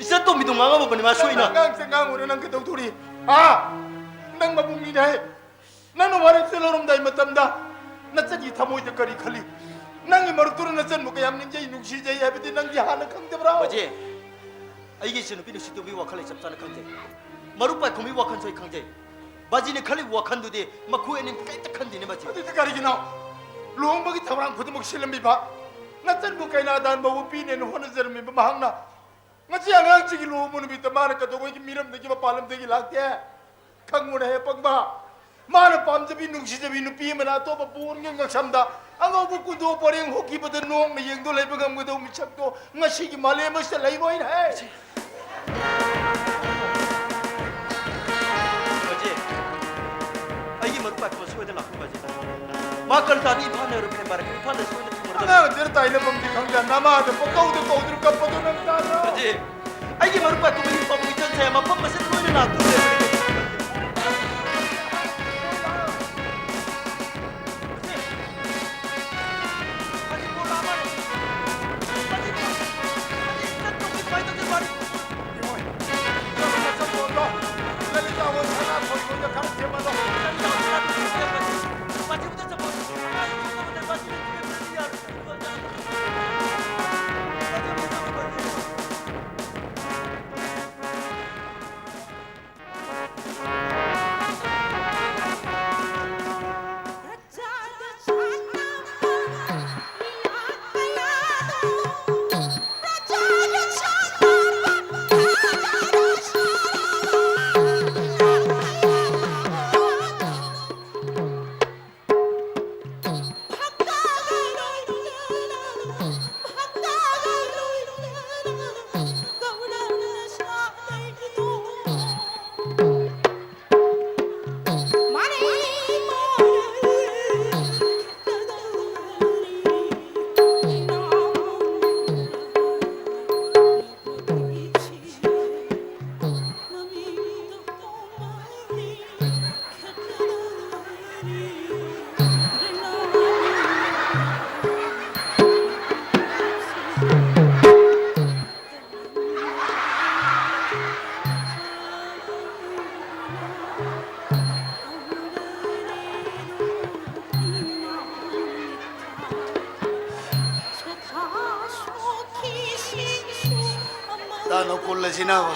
ꯏꯆꯟ ꯇꯣꯝꯕꯤꯗꯣ ꯉꯥꯡꯉꯝꯃꯕꯅꯤ ꯃꯥ ꯁꯣꯏꯅ꯫ ꯑꯉꯥꯡꯁꯦ ꯉꯥꯡꯉꯨꯔꯦ, ꯅꯪ ꯀꯩꯗꯧꯗꯣꯔꯤ? ꯍꯥ? ꯅꯪ ꯃꯕꯨꯡꯅꯤꯅꯦ꯫ ꯅꯪꯅ ꯋꯥꯔꯦꯞꯁꯦ ꯂꯧꯔꯝꯗꯥꯏ ꯃꯇꯝꯗ ꯅꯆꯟꯒꯤ ꯊꯃꯣꯏꯗ ꯀꯔꯤ ꯈꯜꯂꯤ? ꯅꯪꯒꯤ ꯃꯔꯨꯞꯇꯨꯅ ꯅꯆꯟꯕꯨ ꯀꯌꯥꯝ ꯅꯤꯡꯖꯩ, ꯅꯨꯡꯁꯤꯖꯩ ꯍꯥꯏꯕꯗꯤ ꯅꯪꯗꯤ ꯍꯥꯟꯅ ꯈꯪꯗꯕ꯭ꯔꯥ? ꯕꯥꯖꯤ, ꯑꯩꯒꯤ ꯏꯆꯟꯅꯨꯄꯤ ꯅꯨꯡꯁꯤꯇꯣꯝꯕꯤꯒꯤ ꯋꯥꯈꯜ ꯑꯩ ꯆꯞ ꯆꯥꯅ ꯈꯪꯖꯩ꯫ ꯃꯔꯨꯞ ꯄꯥꯏꯈꯣꯝꯕꯒꯤ ꯋꯥꯈꯜꯁꯨ ꯑꯩ ꯈꯪꯖꯩ꯫ ꯕꯥꯖꯤꯅ ꯈꯜꯂꯤꯕ ꯋꯥꯈꯜꯗꯨꯗꯤ ꯃꯈꯣꯏ ꯑꯅꯤ ꯀꯩꯝꯇ ꯈꯟꯗꯦꯅꯦ ꯕꯥꯖꯤ꯫ ꯑꯗꯨꯗꯤ ꯀꯔꯤꯒꯤꯅꯣ? ꯂꯨꯍꯣꯡꯕꯒꯤ ꯊꯧꯔꯥꯡ ꯈꯨꯗꯤꯡꯃꯛ ꯁꯤꯜꯂꯝꯃꯤꯕ, ꯅꯆꯟꯕꯨ ꯀꯩꯅꯥ ꯗꯥꯟ ꯐꯥꯎꯕ ꯄꯤꯅꯦꯅ ꯍꯣꯠꯅꯖꯔꯝꯃꯤꯕ ꯃꯍꯥꯛꯅ ꯉꯁꯤ ꯑꯉꯥꯡꯁꯤꯒꯤ ꯂꯨꯍꯣꯡꯕ ꯅꯨꯃꯤꯠꯇ ꯃꯥꯅ ꯀꯩꯗꯧꯉꯩꯒꯤ ꯃꯤꯔꯝꯗꯒꯤ, ꯃꯄꯥꯟ ꯂꯝꯗꯒꯤ ꯂꯥꯛꯇꯦ? ꯈꯪꯉꯨꯅꯦ ꯍꯦ ꯄꯪꯕ, ꯃꯥꯅ ꯄꯥꯝꯖꯕꯤ ꯅꯨꯡꯁꯤꯖꯕꯤ ꯅꯨꯄꯤ ꯑꯃꯅ ꯑꯇꯣꯞꯄ ꯕꯣꯟꯒꯤ ꯉꯛꯁꯝꯗ ꯑꯉꯧꯕ ꯀꯨꯟꯗꯣ ꯄꯔꯦꯡ ꯍꯨꯛꯈꯤꯕꯗ ꯅꯣꯛꯅ ꯌꯦꯡꯗꯨ ꯂꯩꯕ ꯉꯝꯒꯗꯧꯕ ꯃꯤꯁꯛꯇꯣ ꯉꯁꯤꯒꯤ ꯃꯥꯂꯦꯝ ꯑꯁꯤꯗ ꯂꯩꯔꯣꯏꯅꯦ ꯍꯦ꯫ ꯕꯥꯖꯤ, ꯑꯩꯒꯤ ꯃꯔꯨꯞ ꯄꯥꯏꯈꯣꯝꯕ ꯁꯣꯏꯗꯅ ꯂꯥꯛꯀꯅꯤ ꯕꯥꯖꯤ꯫ ꯃꯥ ꯀꯜꯀꯇꯥꯗꯒꯤ ꯏꯝꯐꯥꯜ ꯌꯧꯔꯛꯀꯅꯤ ꯕꯥꯖꯤ, ꯏꯝꯐꯥꯜꯗ ꯁꯣꯏꯗꯅ ꯊꯨꯡꯂꯔꯣꯏ꯫ ꯑꯉꯥꯡ ꯑꯗꯨꯗ ꯇꯥꯏꯅꯐꯝꯗꯤ ꯈꯪꯗꯦ, ꯅꯃꯥꯗ ꯄꯪꯀꯧꯗ ꯀꯧꯗꯨꯅ ꯀꯞꯄꯗꯣ ꯅꯪ ꯇꯥꯗ꯭ꯔꯣ? ꯕꯥꯖꯤ, ꯑꯩꯒꯤ ꯃꯔꯨꯞ ꯄꯥꯏꯈꯣꯝꯕꯒꯤ ꯄꯥꯕꯨꯡ ꯏꯆꯟꯁꯦ ꯃꯐꯝ ꯑꯁꯤꯗ ꯂꯣꯏꯅ ꯂꯥꯛꯇꯣꯔꯦ꯫ ꯁꯤꯟꯅꯕ,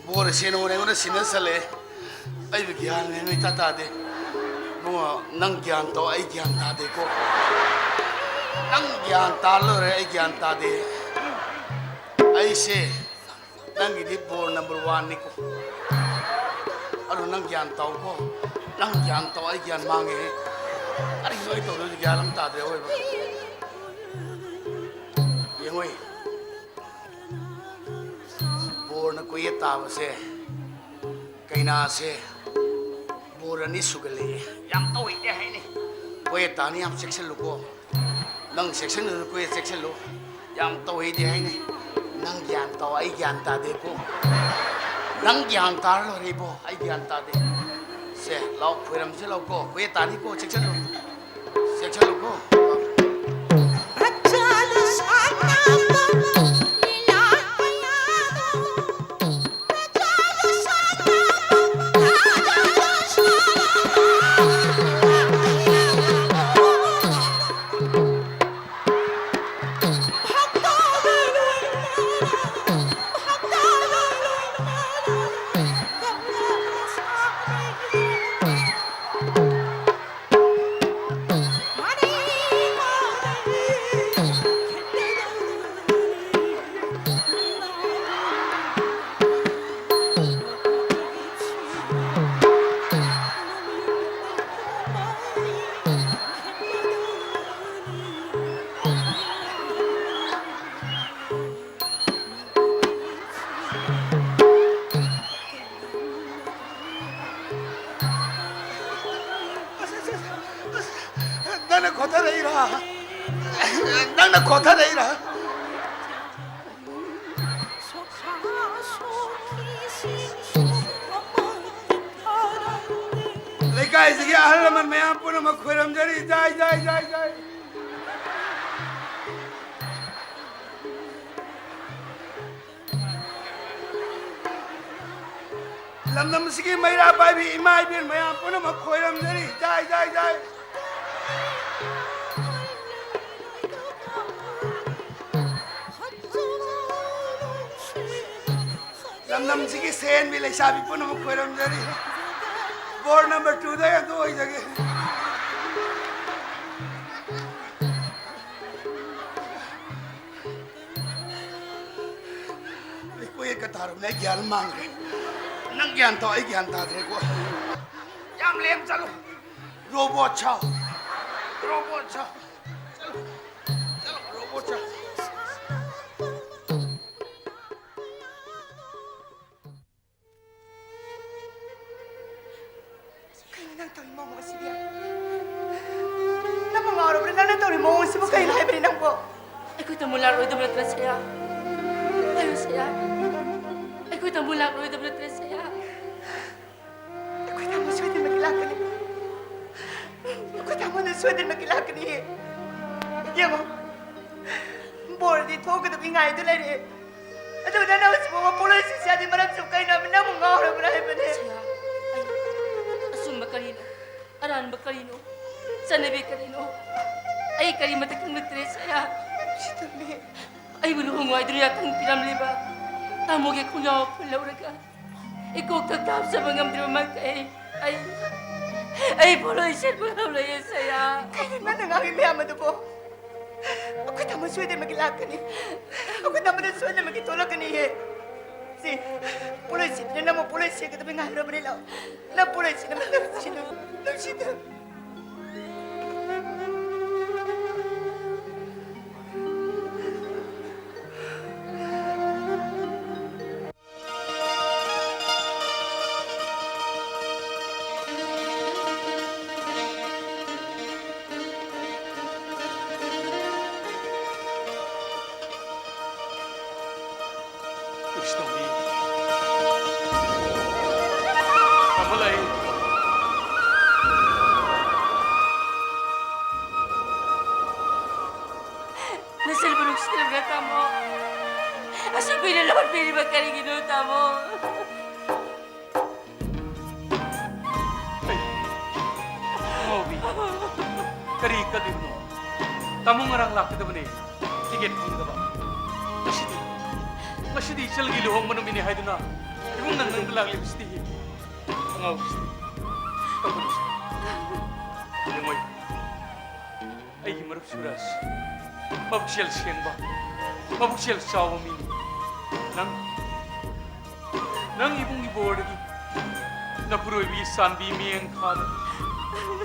ꯕꯣꯔ ꯁꯦꯟꯅꯧꯅ ꯑꯩꯉꯣꯟꯗ ꯁꯤꯟꯅꯁꯜꯂꯛꯑꯦ꯫ ꯑꯩꯕꯨ ꯒ꯭ꯌꯥꯟ ꯃꯦꯟ ꯑꯃ ꯏꯇꯥ ꯇꯥꯗꯦ꯫ ꯏꯕꯨꯡꯉꯣ, ꯅꯪ ꯒ꯭ꯌꯥꯟ ꯇꯧ, ꯑꯩ ꯒ꯭ꯌꯥꯟ ꯇꯥꯗꯦꯀꯣ꯫ ꯅꯪ ꯒ꯭ꯌꯥꯟ ꯇꯥ ꯂꯣꯏꯔꯦ, ꯑꯩ ꯒ꯭ꯌꯥꯟ ꯇꯥꯗꯦ꯫ ꯑꯩꯁꯦ ꯅꯪꯒꯤꯗꯤ ꯕꯣꯔ ꯅꯝꯕꯔ ꯋꯥꯟꯅꯤꯀꯣ꯫ ꯑꯗꯣ ꯅꯪ ꯒ꯭ꯌꯥꯟ ꯇꯧꯀꯣ꯫ ꯅꯪ ꯒ꯭ꯌꯥꯟ ꯇꯧ, ꯑꯩ ꯒ꯭ꯌꯥꯟ ꯃꯥꯡꯉꯦ꯫ ꯀꯔꯤꯅꯣ ꯑꯩ ꯇꯧꯗꯣꯏꯁꯦ? ꯒ꯭ꯌꯥꯟ ꯑꯃ ꯇꯥꯗ꯭ꯔꯦ ꯑꯑꯣꯏꯕ꯫ ꯌꯦꯡꯉꯣꯏ꯫ ꯕꯣꯔꯅ ꯀꯣꯏꯌꯦꯠ ꯇꯥꯕꯁꯦ, ꯀꯩꯅꯥꯁꯦ ꯕꯣꯔ ꯑꯅꯤ ꯁꯨꯒꯜꯂꯛꯑꯦ꯫ ꯌꯥꯝ ꯇꯧꯍꯩꯗꯦ ꯍꯥꯏꯅꯤ꯫ ꯀꯣꯏꯌꯦꯠ ꯇꯥꯅꯤ, ꯌꯥꯝ ꯆꯦꯛꯁꯤꯜꯂꯨꯀꯣ꯫ ꯅꯪ ꯆꯦꯛꯁꯤꯟꯕꯗꯨ ꯀꯣꯏꯌꯦꯠ ꯆꯦꯛꯁꯤꯜꯂꯨ꯫ ꯌꯥꯝ ꯇꯧꯍꯩꯗꯦ ꯍꯥꯏꯅꯤ꯫ ꯅꯪ ꯒ꯭ꯌꯥꯟ ꯇꯧ, ꯑꯩ ꯒ꯭ꯌꯥꯟ ꯇꯥꯗꯦꯀꯣ꯫ ꯅꯪ ꯒ꯭ꯌꯥꯟ ꯇꯥꯔ ꯂꯣꯏꯔꯦ ꯏꯕꯣ, ꯑꯩ ꯒ꯭ꯌꯥꯟ ꯇꯥꯗꯦ꯫ ꯁꯦ, ꯂꯥꯎ, ꯈꯣꯏꯔꯝꯁꯤ ꯂꯥꯎꯀꯣ꯫ ꯀꯣꯏꯌꯦꯠ ꯇꯥꯅꯤꯀꯣ, ꯆꯦꯛꯁꯤꯜꯂꯨ꯫ ꯆꯦꯛꯁꯤꯜꯂꯨꯀꯣ꯫ ꯅꯪꯅ ꯈꯣꯊꯔꯛꯏꯔꯥ? ꯅꯪꯅ ꯈꯣꯊꯔꯛꯏꯔꯥ? ꯂꯩꯀꯥꯏꯁꯤꯒꯤ ꯑꯍꯜ ꯂꯃꯟ ꯃꯌꯥꯝ ꯄꯨꯝꯅꯃꯛ ꯈꯣꯏꯔꯝꯖꯔꯤ꯫ ꯖꯥꯏ, ꯖꯥꯏ, ꯖꯥꯏ, ꯖꯥꯏ꯫ ꯂꯝꯗꯝꯁꯤꯒꯤ ꯃꯩꯔꯥ ꯄꯥꯏꯕꯤ ꯏꯃꯥ ꯏꯕꯦꯟ ꯃꯌꯥꯝ ꯄꯨꯝꯅꯃꯛ ꯈꯣꯏꯔꯝꯖꯔꯤ꯫ ꯖꯥꯏ, ꯖꯥꯏ, ꯖꯥꯏ꯫ ꯂꯝꯗꯝꯁꯤꯒꯤ ꯁꯦꯟꯕꯤ ꯂꯩꯁꯥꯕꯤ ꯄꯨꯝꯅꯃꯛ ꯈꯣꯏꯔꯝꯖꯔꯤ꯫ ꯕꯣꯔ ꯅꯝꯕꯔ ꯇꯨꯗ ꯑꯩ ꯑꯗꯨ ꯑꯣꯏꯖꯒꯦ꯫ ꯑꯩ ꯀꯣꯏꯌꯦꯠꯀ ꯇꯥꯔꯨꯕꯅꯦ, ꯑꯩ ꯒ꯭ꯌꯥꯟ ꯃꯥꯡꯈ꯭ꯔꯦ꯫ ꯅꯪ ꯒ꯭ꯌꯥꯟ ꯇꯥꯎ, ꯑꯩ ꯒ꯭ꯌꯥꯟ ꯇꯥꯗ꯭ꯔꯦꯀꯣ꯫ ꯌꯥꯝ ꯂꯦꯝ ꯆꯠꯂꯨ꯫ ꯔꯣꯕꯣꯠ ꯁꯥꯎ꯫ ꯔꯣꯕꯣꯠ ꯁꯥꯎ꯫ ꯆꯠꯂꯨ꯫ ꯆꯠꯂꯨ, ꯔꯣꯕꯣꯠ ꯁꯥꯎ꯫ ꯀꯩꯅꯣ ꯅꯪ ꯇꯧꯔꯤ ꯃꯑꯣꯡ ꯑꯁꯤꯗꯤ? ꯅꯪꯕꯨ ꯉꯥꯎꯔꯕ꯭ꯔꯥ? ꯅꯪꯅ ꯇꯧꯔꯤ ꯃꯑꯣꯡ ꯑꯁꯤꯕꯨ ꯀꯩꯅꯣ ꯍꯥꯏꯕꯅꯤ ꯅꯪꯕꯨ? ꯑꯩꯈꯣꯏ ꯇꯥꯃꯣ ꯂꯥꯛꯂꯣꯏꯗꯕ ꯅꯠꯇ꯭ꯔꯥ, ꯁꯌꯥ? ꯍꯥꯏꯌꯨ, ꯁꯌꯥ꯫ ꯑꯩꯈꯣꯏ ꯇꯥꯃꯣ ꯂꯥꯛꯂꯣꯏꯗꯕ ꯅꯠꯇ꯭ꯔꯥ, ꯁꯌꯥ? ꯑꯩꯈꯣꯏ ꯇꯥꯃꯣ ꯁꯣꯏꯗꯅꯃꯛꯀꯤ ꯂꯥꯛꯀꯅꯤ꯫ ꯑꯩꯈꯣꯏ ꯇꯥꯃꯣꯅ ꯁꯣꯏꯗꯅꯃꯛꯀꯤ ꯂꯥꯛꯀꯅꯤ꯫ ꯌꯦꯡꯉꯣ, ꯕꯣꯔꯗꯤ ꯊꯣꯛꯀꯗꯕꯤ ꯉꯥꯏꯗꯨ ꯂꯩꯔꯦ꯫ ꯑꯗꯨꯒ ꯅꯪꯅ ꯍꯧꯖꯤꯛ ꯐꯥꯎꯕ ꯄꯣꯠꯂꯣꯏ ꯁꯤꯁꯦ ꯌꯥꯗꯦ ꯃꯔꯝꯁꯤꯕꯨ ꯀꯩꯅꯣ ꯍꯥꯏꯕ? ꯅꯪꯕꯨ ꯉꯥꯎꯔꯕ꯭ꯔꯥ ꯍꯥꯏꯕꯅꯦ? ꯁꯌꯥ, ꯑꯩ ꯑꯆꯨꯝꯕ ꯀꯔꯤꯅꯣ? ꯑꯔꯥꯟꯕ ꯀꯔꯤꯅꯣ? ꯆꯠꯅꯕꯤ ꯀꯔꯤꯅꯣ? ꯑꯩ ꯀꯔꯤꯃꯠꯇ ꯈꯪꯂꯛꯇ꯭ꯔꯦ, ꯁꯌꯥ꯫ ꯅꯨꯡꯁꯤꯇꯣꯝꯕꯤ꯫ ꯑꯩꯕꯨ ꯂꯨꯍꯣꯡꯉꯨ ꯍꯥꯏꯗꯨꯅ ꯌꯥꯊꯪ ꯄꯤꯔꯝꯂꯤꯕ ꯇꯥꯃꯣꯒꯤ ꯈꯣꯡꯖꯥꯎ ꯐꯨꯜ ꯂꯧꯔꯒ ꯏꯀꯣꯛꯇ ꯊꯥꯞꯆꯕ ꯉꯝꯗ꯭ꯔꯤꯕ ꯃꯈꯩ ꯑꯩ, ꯑꯩ ꯄꯣꯠꯂꯣꯏ ꯁꯦꯠꯄ ꯉꯝꯂꯣꯏꯌꯦ, ꯁꯌꯥ꯫ ꯀꯩꯅꯣ ꯅꯪꯅ ꯉꯥꯡꯉꯤ ꯃꯌꯥꯝ ꯑꯗꯨꯕꯣ? ꯑꯩꯈꯣꯏ ꯇꯥꯃꯣ ꯁꯣꯏꯗꯅꯃꯛꯀꯤ ꯂꯥꯛꯀꯅꯤ꯫ ꯑꯩꯈꯣꯏ ꯇꯥꯃꯣꯗ ꯁꯣꯏꯗꯅꯃꯛꯀꯤ ꯊꯣꯛꯂꯛꯀꯅꯤꯌꯦ꯫ ꯁꯤ ꯄꯣꯠꯂꯣꯏ ꯁꯦꯠꯇ꯭ꯔꯦ, ꯅꯪꯕꯨ ꯄꯣꯠꯂꯣꯏ ꯁꯦꯠꯀꯗꯕ ꯉꯥꯏꯔꯕꯅꯤ꯫ ꯂꯥꯛꯑꯣ, ꯅꯪ ꯄꯣꯠꯂꯣꯏ ꯁꯦꯠꯅꯕ ꯅꯨꯡꯁꯤꯗꯨ, ꯅꯨꯡꯁꯤꯗꯨ꯫ ꯀꯩꯁꯨ ꯇꯧꯗꯦ꯫ ꯇꯥꯃꯣ ꯂꯩ꯫ ꯅꯆꯟꯕꯨ ꯅꯨꯡꯁꯤꯗꯕ꯭ꯔꯥ, ꯇꯥꯃꯣ? ꯑꯁꯨꯛ ꯀꯨꯏꯅ ꯂꯣꯠꯄꯤꯔꯤꯕ ꯀꯔꯤꯒꯤꯅꯣ, ꯇꯥꯃꯣ? ꯑꯩ, ꯑꯉꯥꯎꯕꯤ, ꯀꯔꯤ ꯀꯜꯂꯤꯕꯅꯣ? ꯇꯥꯃꯣ ꯉꯔꯥꯡ ꯂꯥꯛꯀꯗꯕꯅꯦ, ꯇꯤꯀꯦꯠ ꯐꯪꯗꯕ꯫ ꯉꯁꯤꯗꯤ ꯉꯁꯤꯗꯤ ꯏꯆꯜꯒꯤ ꯂꯨꯍꯣꯡꯕ ꯅꯨꯃꯤꯠꯅꯤ ꯍꯥꯏꯗꯨꯅ ꯏꯕꯨꯡ ꯅꯪ ꯅꯪꯗ ꯂꯥꯛꯂꯤꯕꯁꯤꯗꯤ ꯑꯉꯥꯎꯕꯁꯤꯗꯤ꯫ ꯌꯦꯡꯉꯣ, ꯑꯩꯒꯤ ꯃꯔꯨꯞ ꯁꯨꯔꯖ ꯃꯕꯨꯛꯆꯦꯜ ꯁꯦꯡꯕ, ꯃꯕꯨꯛꯆꯦꯜ ꯆꯥꯎꯕ ꯃꯤꯅꯤ꯫ ꯅꯪ, ꯅꯪ ꯏꯕꯨꯡꯒꯤ ꯕꯣꯔꯗꯒꯤ ꯅꯄꯨꯔꯣꯏꯕꯒꯤ ꯆꯥꯟꯕꯤ ꯃꯤꯠꯌꯦꯡ ꯈꯥꯗ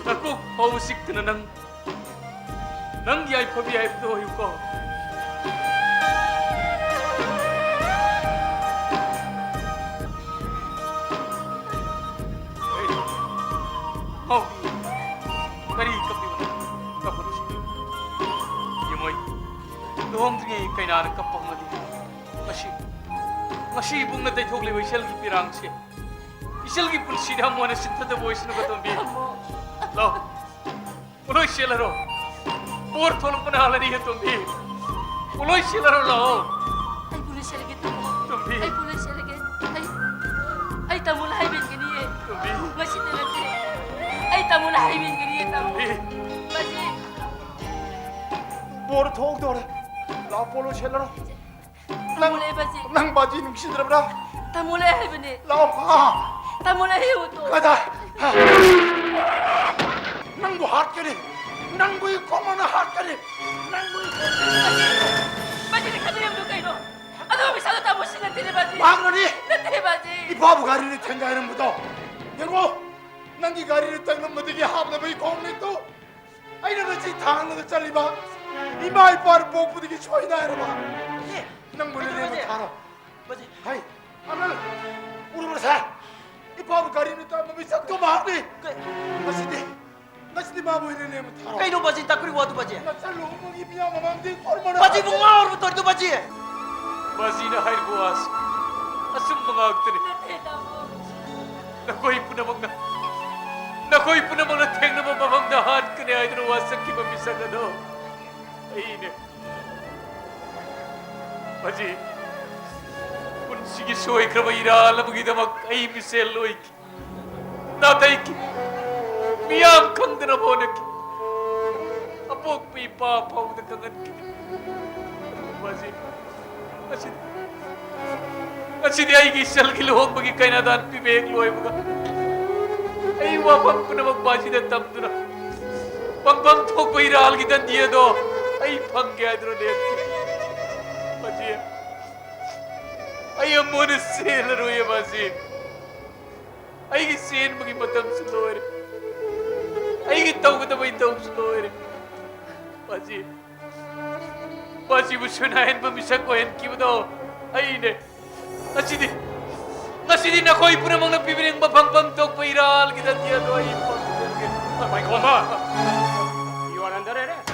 ꯅꯀꯣꯛ ꯐꯥꯎꯕ ꯆꯤꯛꯇꯅ ꯅꯪ ꯅꯪ ꯌꯥꯏꯐꯕꯤ ꯍꯥꯏꯕꯗꯣ ꯑꯣꯏꯌꯨꯀꯣ꯫ ꯍꯦ, ꯃꯧꯕꯤ, ꯀꯔꯤ ꯀꯞꯄꯤꯕꯅꯣ? ꯀꯞꯄꯅꯨ꯫ ꯌꯦꯡꯉꯣꯏ, ꯂꯨꯍꯣꯡꯗ꯭ꯔꯤꯉꯩ ꯀꯩꯅꯥꯅ ꯀꯞꯄ ꯍꯧꯅꯗꯦ꯫ ꯉꯁꯤ, ꯉꯁꯤ ꯏꯕꯨꯡꯅ ꯇꯩꯊꯣꯛꯂꯤꯕ ꯏꯆꯜꯒꯤ ꯄꯤꯔꯥꯡꯁꯦ, ꯏꯆꯜꯒꯤ ꯄꯨꯟꯁꯤꯗ ꯍꯪꯉꯣꯅ ꯁꯤꯟꯊꯗꯕ ꯑꯣꯏꯁꯅꯨꯀꯣ, ꯇꯣꯝꯕꯤ꯫ ꯇꯥꯃꯣ꯫ ꯂꯥꯎ꯫ ꯄꯣꯠꯂꯣꯏ ꯁꯦꯠꯂꯔꯣ꯫ ꯕꯣꯔ ꯊꯣꯛꯂꯛꯄꯅ ꯍꯥꯜꯂꯅꯤ, ꯇꯣꯝꯕꯤ꯫ ꯄꯣꯠꯂꯣꯏ ꯁꯦꯠꯂꯔꯣ, ꯂꯥꯛꯑꯣ꯫ ꯑꯩ ꯄꯣꯠꯂꯣꯏ ꯁꯦꯠꯂꯒꯦ, ꯇꯥꯃꯣ꯫ ꯇꯣꯝꯕꯤ꯫ ꯑꯩ ꯄꯣꯠꯂꯣꯏ ꯁꯦꯠꯂꯒꯦ꯫ ꯑꯩ, ꯑꯩ ꯇꯥꯃꯣꯅ ꯍꯥꯏꯕ ꯏꯟꯒꯅꯤꯌꯦ꯫ ꯇꯣꯝꯕꯤ꯫ ꯉꯁꯤꯗ ꯅꯠꯇꯦ꯫ ꯑꯩ ꯇꯥꯃꯣꯅ ꯍꯥꯏꯕ ꯏꯟꯒꯅꯤꯌꯦ, ꯇꯥꯃꯣ꯫ ꯇꯣꯝꯕꯤ꯫ ꯃꯁꯤ ꯕꯣꯔ ꯊꯣꯛꯇꯧꯔꯦ꯫ ꯂꯥꯛꯑꯣ, ꯄꯣꯠꯂꯣꯏ ꯁꯦꯠꯂꯔꯣ꯫ ꯇꯥꯃꯣ ꯅꯪ, ꯂꯩ ꯕꯥꯖꯤ꯫ ꯅꯪ ꯕꯥꯖꯤ ꯅꯨꯡꯁꯤꯗ꯭ꯔꯕ꯭ꯔꯥ? ꯇꯥꯃꯣ ꯂꯩ ꯍꯥꯏꯕꯅꯦ꯫ ꯂꯥꯛꯑꯣ, ꯑꯥ꯫ ꯇꯥꯃꯣ ꯂꯩ ꯍꯥꯏꯌꯣ ꯇꯣ꯫ ꯀꯗꯥꯏ? ꯍꯥ? ꯅꯪꯕꯨ ꯍꯥꯠꯀꯅꯤ꯫ ꯅꯪꯕꯨ ꯏꯈꯣꯡꯃꯛꯅ ꯍꯥꯠꯀꯅꯤ꯫ ꯅꯪꯕꯨ ꯏꯈꯣꯡꯃꯛꯅ ꯕꯥꯖꯤ, ꯕꯥꯖꯤꯅ ꯈꯟꯅꯔꯝꯕꯗꯣ ꯀꯩꯅꯣ? ꯑꯗꯨ ꯄꯩꯁꯥꯗꯣ ꯇꯥꯃꯣ ꯁꯤ ꯅꯠꯇꯦꯅꯦ ꯕꯥꯖꯤ꯫ ꯃꯍꯥꯛꯅꯅꯤ꯫ ꯅꯠꯇꯦ ꯕꯥꯖꯤ꯫ ꯏꯄꯥꯕꯨ ꯒꯥꯔꯤꯅ ꯊꯦꯡꯒꯥꯏꯔꯝꯕꯗꯣ꯫ ꯌꯦꯡꯉꯣ, ꯅꯪꯒꯤ ꯒꯥꯔꯤꯅ ꯇꯛꯂꯝꯕꯗꯒꯤ ꯍꯥꯞꯅꯕ ꯏꯈꯣꯡꯅꯤꯗꯣ꯫ ꯑꯩꯅ ꯃꯁꯤ ꯊꯥꯡꯂꯒ ꯆꯠꯂꯤꯕ ꯏꯃꯥ ꯏꯄꯥꯅ ꯄꯣꯛꯄꯗꯒꯤ ꯁꯣꯏꯅꯥꯏꯔꯕ ꯅꯪꯕꯨ ꯂꯦꯝꯅ ꯊꯥꯔꯣ꯫ ꯕꯥꯖꯤ꯫ ꯍꯩ, ꯑꯅꯜ, ꯎꯔꯕ꯭ꯔꯥ ꯁꯦ? ꯏꯄꯥꯕꯨ ꯒꯥꯔꯤꯅ ꯇꯛꯂꯝꯕ ꯃꯤꯁꯛꯇꯣ ꯃꯍꯥꯛꯅꯤ꯫ ꯀꯩ- ꯉꯁꯤꯗꯤ, ꯉꯁꯤꯗꯤ ꯃꯥꯕꯨ ꯑꯩꯅ ꯂꯦꯝꯅ ꯊꯥꯔꯣ꯫ ꯀꯩꯅꯣ ꯕꯥꯖꯤ ꯇꯥꯛꯄꯤꯔꯤꯕ ꯋꯥꯗꯨ ꯕꯥꯖꯤ? ꯅꯆꯜ ꯂꯨꯍꯣꯡꯕꯒꯤ ꯃꯤꯌꯥꯝ ꯃꯃꯥꯡꯗ ꯏꯈꯣꯔ ꯃꯅꯥ ꯕꯥꯖꯤꯕꯨ ꯉꯥꯎꯔꯕ ꯇꯧꯔꯤꯗꯨ ꯕꯥꯖꯤ? ꯕꯥꯖꯤꯅ ꯍꯥꯏꯔꯤꯕ ꯋꯥꯁꯤ ꯑꯆꯨꯝꯕ ꯉꯥꯛꯇꯅꯤ꯫ ꯅꯠꯇꯦ, ꯇꯥꯃꯣ꯫ ꯅꯈꯣꯏ ꯄꯨꯝꯅꯃꯛꯅ, ꯅꯈꯣꯏ ꯄꯨꯝꯅꯃꯛꯅ ꯊꯦꯡꯅꯕ ꯃꯐꯝꯗ ꯍꯥꯠꯀꯅꯤ ꯍꯥꯏꯗꯨꯅ ꯋꯥꯁꯛꯈꯤꯕ ꯃꯤꯁꯛ ꯑꯗꯣ ꯑꯩꯅꯦ꯫ ꯕꯥꯖꯤ, ꯄꯨꯟꯁꯤꯒꯤ ꯁꯣꯏꯈ꯭ꯔꯕ ꯏꯔꯥꯜ ꯑꯃꯒꯤꯗꯃꯛ ꯑꯩ ꯃꯤꯁꯦꯜ ꯑꯣꯏꯈꯤ, ꯅꯥꯊꯩꯈꯤ, ꯃꯤꯌꯥꯝ ꯈꯪꯗꯅꯕ ꯍꯣꯠꯅꯈꯤ, ꯑꯄꯣꯛꯄ ꯏꯄꯥ ꯐꯥꯎꯕꯗ ꯈꯪꯍꯟꯈꯤꯗꯦ꯫ ꯕꯥꯖꯤ, ꯉꯁꯤꯗꯤ, ꯉꯁꯤꯗꯤ ꯑꯩꯒꯤ ꯏꯆꯜꯒꯤ ꯂꯨꯍꯣꯡꯕꯒꯤ ꯀꯩꯅꯥꯗꯥꯟ ꯄꯤꯕ ꯍꯦꯛ ꯂꯣꯏꯕꯒ, ꯑꯩ ꯋꯥꯐꯝ ꯄꯨꯝꯅꯃꯛ ꯃꯁꯤꯗ ꯇꯝꯗꯨꯅ, ꯐꯪꯐꯝ ꯊꯣꯛꯄ ꯏꯔꯥꯜꯒꯤ ꯗꯟꯗꯤ ꯑꯗꯣ ꯑꯩ ꯐꯪꯒꯦ ꯍꯥꯏꯗꯨꯅ ꯂꯦꯞꯈꯤ꯫ ꯃꯁꯤ ꯑꯩ ꯑꯃꯨꯛ ꯍꯟꯅ ꯆꯦꯜꯂꯔꯣꯏꯌꯦ꯫ ꯃꯁꯤ ꯑꯩꯒꯤ ꯆꯦꯟꯕꯒꯤ ꯃꯇꯝꯁꯨ ꯂꯣꯏꯔꯦ꯫ ꯑꯩꯒꯤ ꯇꯧꯒꯗꯕ ꯏꯊꯧꯁꯨ ꯂꯣꯏꯔꯦ꯫ ꯃꯁꯤ, ꯃꯁꯤꯕꯨ ꯁꯣꯏꯅꯥꯍꯦꯟꯕ ꯃꯤꯁꯛ ꯑꯣꯏꯍꯟꯈꯤꯕꯗꯣ ꯑꯩꯅꯦ꯫ ꯉꯁꯤꯗꯤ, ꯉꯁꯤꯗꯤ ꯅꯈꯣꯏ ꯄꯨꯝꯅꯃꯛꯅ ꯄꯤꯕꯤꯅꯤꯡꯕ ꯐꯪꯐꯝ ꯊꯣꯛꯄ ꯏꯔꯥꯜꯒꯤ ꯗꯟꯗꯤ ꯑꯗꯣ ꯑꯩ ꯐꯪꯖꯒꯦ꯫ ꯃꯥꯏꯈꯣꯝꯕ! You are under arrest.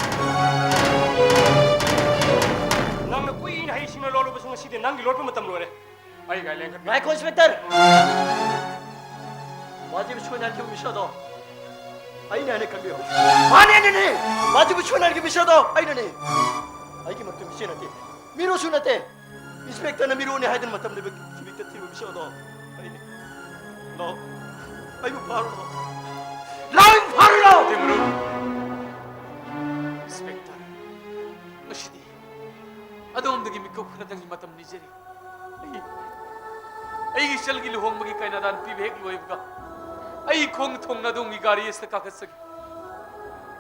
ꯅꯪꯅ ꯀꯨꯏꯅ ꯍꯩꯁꯤꯡꯅ ꯂꯣꯜꯂꯨꯕꯁꯨ ꯉꯁꯤꯗꯤ ꯅꯪꯒꯤ ꯂꯣꯠꯄ ꯃꯇꯝ ꯂꯣꯏꯔꯦ꯫ ꯑꯩ ꯒꯥꯔꯤ ꯂꯦꯡꯈꯠꯄꯤꯌꯨ꯫ ꯉꯥꯏꯈꯣ, ꯏꯟꯁꯄꯦꯛꯇꯔ! ꯃꯥꯁꯤꯕꯨ ꯁꯣꯏꯅꯥꯍꯟꯈꯤꯕ ꯃꯤꯁꯛ ꯑꯗꯣ ꯑꯩꯅ ꯍꯥꯏꯅ ꯈꯟꯕꯤꯌꯨ꯫ ꯃꯥꯅꯦ, ꯑꯩꯅꯅꯦ! ꯃꯥꯁꯤꯕꯨ ꯁꯣꯏꯅꯥꯍꯟꯈꯤꯕ ꯃꯤꯁꯛ ꯑꯗꯣ ꯑꯩꯅꯅꯦ! ꯑꯩꯒꯤ ꯃꯛꯇ ꯃꯤꯁꯦ ꯅꯠꯇꯦ, ꯃꯤꯔꯣꯜꯁꯨ ꯅꯠꯇꯦ꯫ ꯏꯟꯁꯄꯦꯛꯇꯔꯅ ꯃꯤꯔꯣꯜꯅꯤ ꯍꯥꯏꯗꯨꯅ ꯃꯇꯝ ꯂꯩꯕ ꯈꯤꯕꯤꯛꯇ ꯊꯤꯕ ꯃꯤꯁꯛ ꯑꯗꯣ ꯑꯩꯅꯦ꯫ ꯂꯥꯛꯑꯣ, ꯑꯩꯕꯨ ꯐꯥꯔꯨ ꯂꯥꯛꯑꯣ꯫ ꯂꯥꯛꯑꯣ, ꯑꯩꯕꯨ ꯐꯥꯔꯨ ꯂꯥꯛꯑꯣ! ꯇꯤꯝꯔꯨ! ꯏꯟꯁꯄꯦꯛꯇꯔ, ꯉꯁꯤꯗꯤ ꯑꯗꯣꯝꯗꯒꯤ ꯃꯤꯀꯨꯞ ꯈꯔꯗꯪꯒꯤ ꯃꯇꯝ ꯅꯤꯖꯔꯤ꯫ ꯑꯩ, ꯑꯩꯒꯤ ꯏꯆꯜꯒꯤ ꯂꯨꯍꯣꯡꯕꯒꯤ ꯀꯩꯅꯥꯗꯥꯟ ꯄꯤꯕ ꯍꯦꯛ ꯂꯣꯏꯕꯒ, ꯑꯩ ꯈꯣꯡ ꯊꯣꯡꯅ ꯑꯗꯣꯝꯒꯤ ꯒꯥꯔꯤ ꯑꯁꯤꯗ ꯀꯥꯈꯠꯆꯒꯦ꯫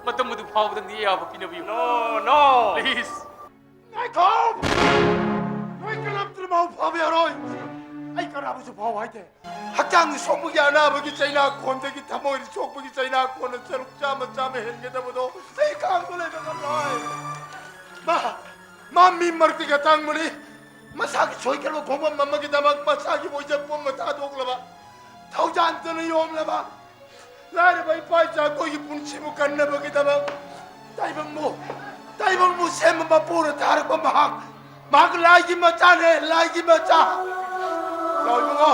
ꯃꯇꯝ ꯑꯗꯨ ꯐꯥꯎꯕꯗꯪꯗꯤ ꯑꯌꯥꯕ ꯄꯤꯅꯕꯤꯌꯨ꯫ No, no! Please! ꯉꯥꯏꯈꯣ! ꯅꯣꯏ ꯀꯅꯥꯝꯇꯅ ꯃꯥꯕꯨ ꯐꯥꯕ ꯌꯥꯔꯣꯏ꯫ ꯑꯩ ꯀꯅꯥꯕꯨꯁꯨ ꯐꯥꯎ ꯍꯥꯏꯗꯦ꯫ ꯍꯛꯆꯥꯡ ꯁꯣꯛꯄꯒꯤ ꯑꯅꯥꯕꯒꯤ ꯆꯩꯅꯥꯀꯣꯟꯗꯒꯤ ꯊꯃꯣꯏ ꯁꯣꯛꯄꯒꯤ ꯆꯩꯅꯥꯀꯣꯟꯅ ꯁꯔꯨꯛ ꯆꯥꯝꯃ ꯆꯥꯝꯃ ꯍꯦꯟꯒꯗꯕꯗꯣ ꯑꯩ ꯈꯥꯡꯕ ꯂꯩꯕ ꯉꯝꯂꯣꯏ꯫ ꯃꯥ, ꯃꯥ ꯃꯤ ꯃꯔꯛꯇꯒꯤ ꯑꯇꯥꯡꯕꯅꯤ꯫ ꯃꯁꯥꯒꯤ ꯁꯣꯏꯈ꯭ꯔꯕ ꯈꯣꯡꯐꯝ ꯑꯃꯒꯤꯗꯃꯛ ꯃꯁꯥꯒꯤ ꯑꯣꯏꯖꯕ ꯄꯨꯝꯕ ꯊꯥꯗꯣꯛꯂꯕ, ꯊꯧꯖꯥꯟꯇꯅ ꯌꯣꯝꯂꯕ, ꯂꯥꯏꯔꯕ ꯏꯄꯥ ꯏꯆꯥ ꯑꯩꯈꯣꯏꯒꯤ ꯄꯨꯟꯁꯤꯕꯨ ꯀꯟꯅꯕꯒꯤꯗꯃꯛ ꯇꯥꯏꯕꯪꯕꯨ, ꯇꯥꯏꯕꯪꯕꯨ ꯁꯦꯝꯕ ꯃꯄꯨꯅ ꯊꯥꯔꯛꯄ ꯃꯍꯥꯛ, ꯃꯍꯥꯛ ꯂꯥꯏꯒꯤ ꯃꯆꯥꯅꯦ, ꯂꯥꯏꯒꯤ ꯃꯆꯥ꯫ ꯂꯥꯛꯑꯣ ꯏꯕꯨꯡꯉꯣ,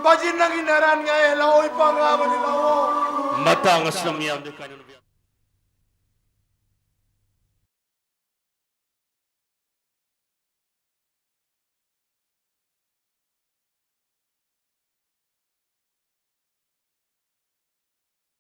ꯃꯁꯤ ꯅꯪꯒꯤ ꯅꯔꯥꯟ ꯉꯥꯏ, ꯂꯥꯛꯑꯣ ꯏꯄꯥ ꯉꯥꯕꯅꯤ, ꯂꯥꯛꯑꯣ꯫ ꯃꯇꯥꯡ ꯑꯁꯤꯗ ꯃꯤꯌꯥꯝꯗ ꯀꯥꯏꯅꯅꯕ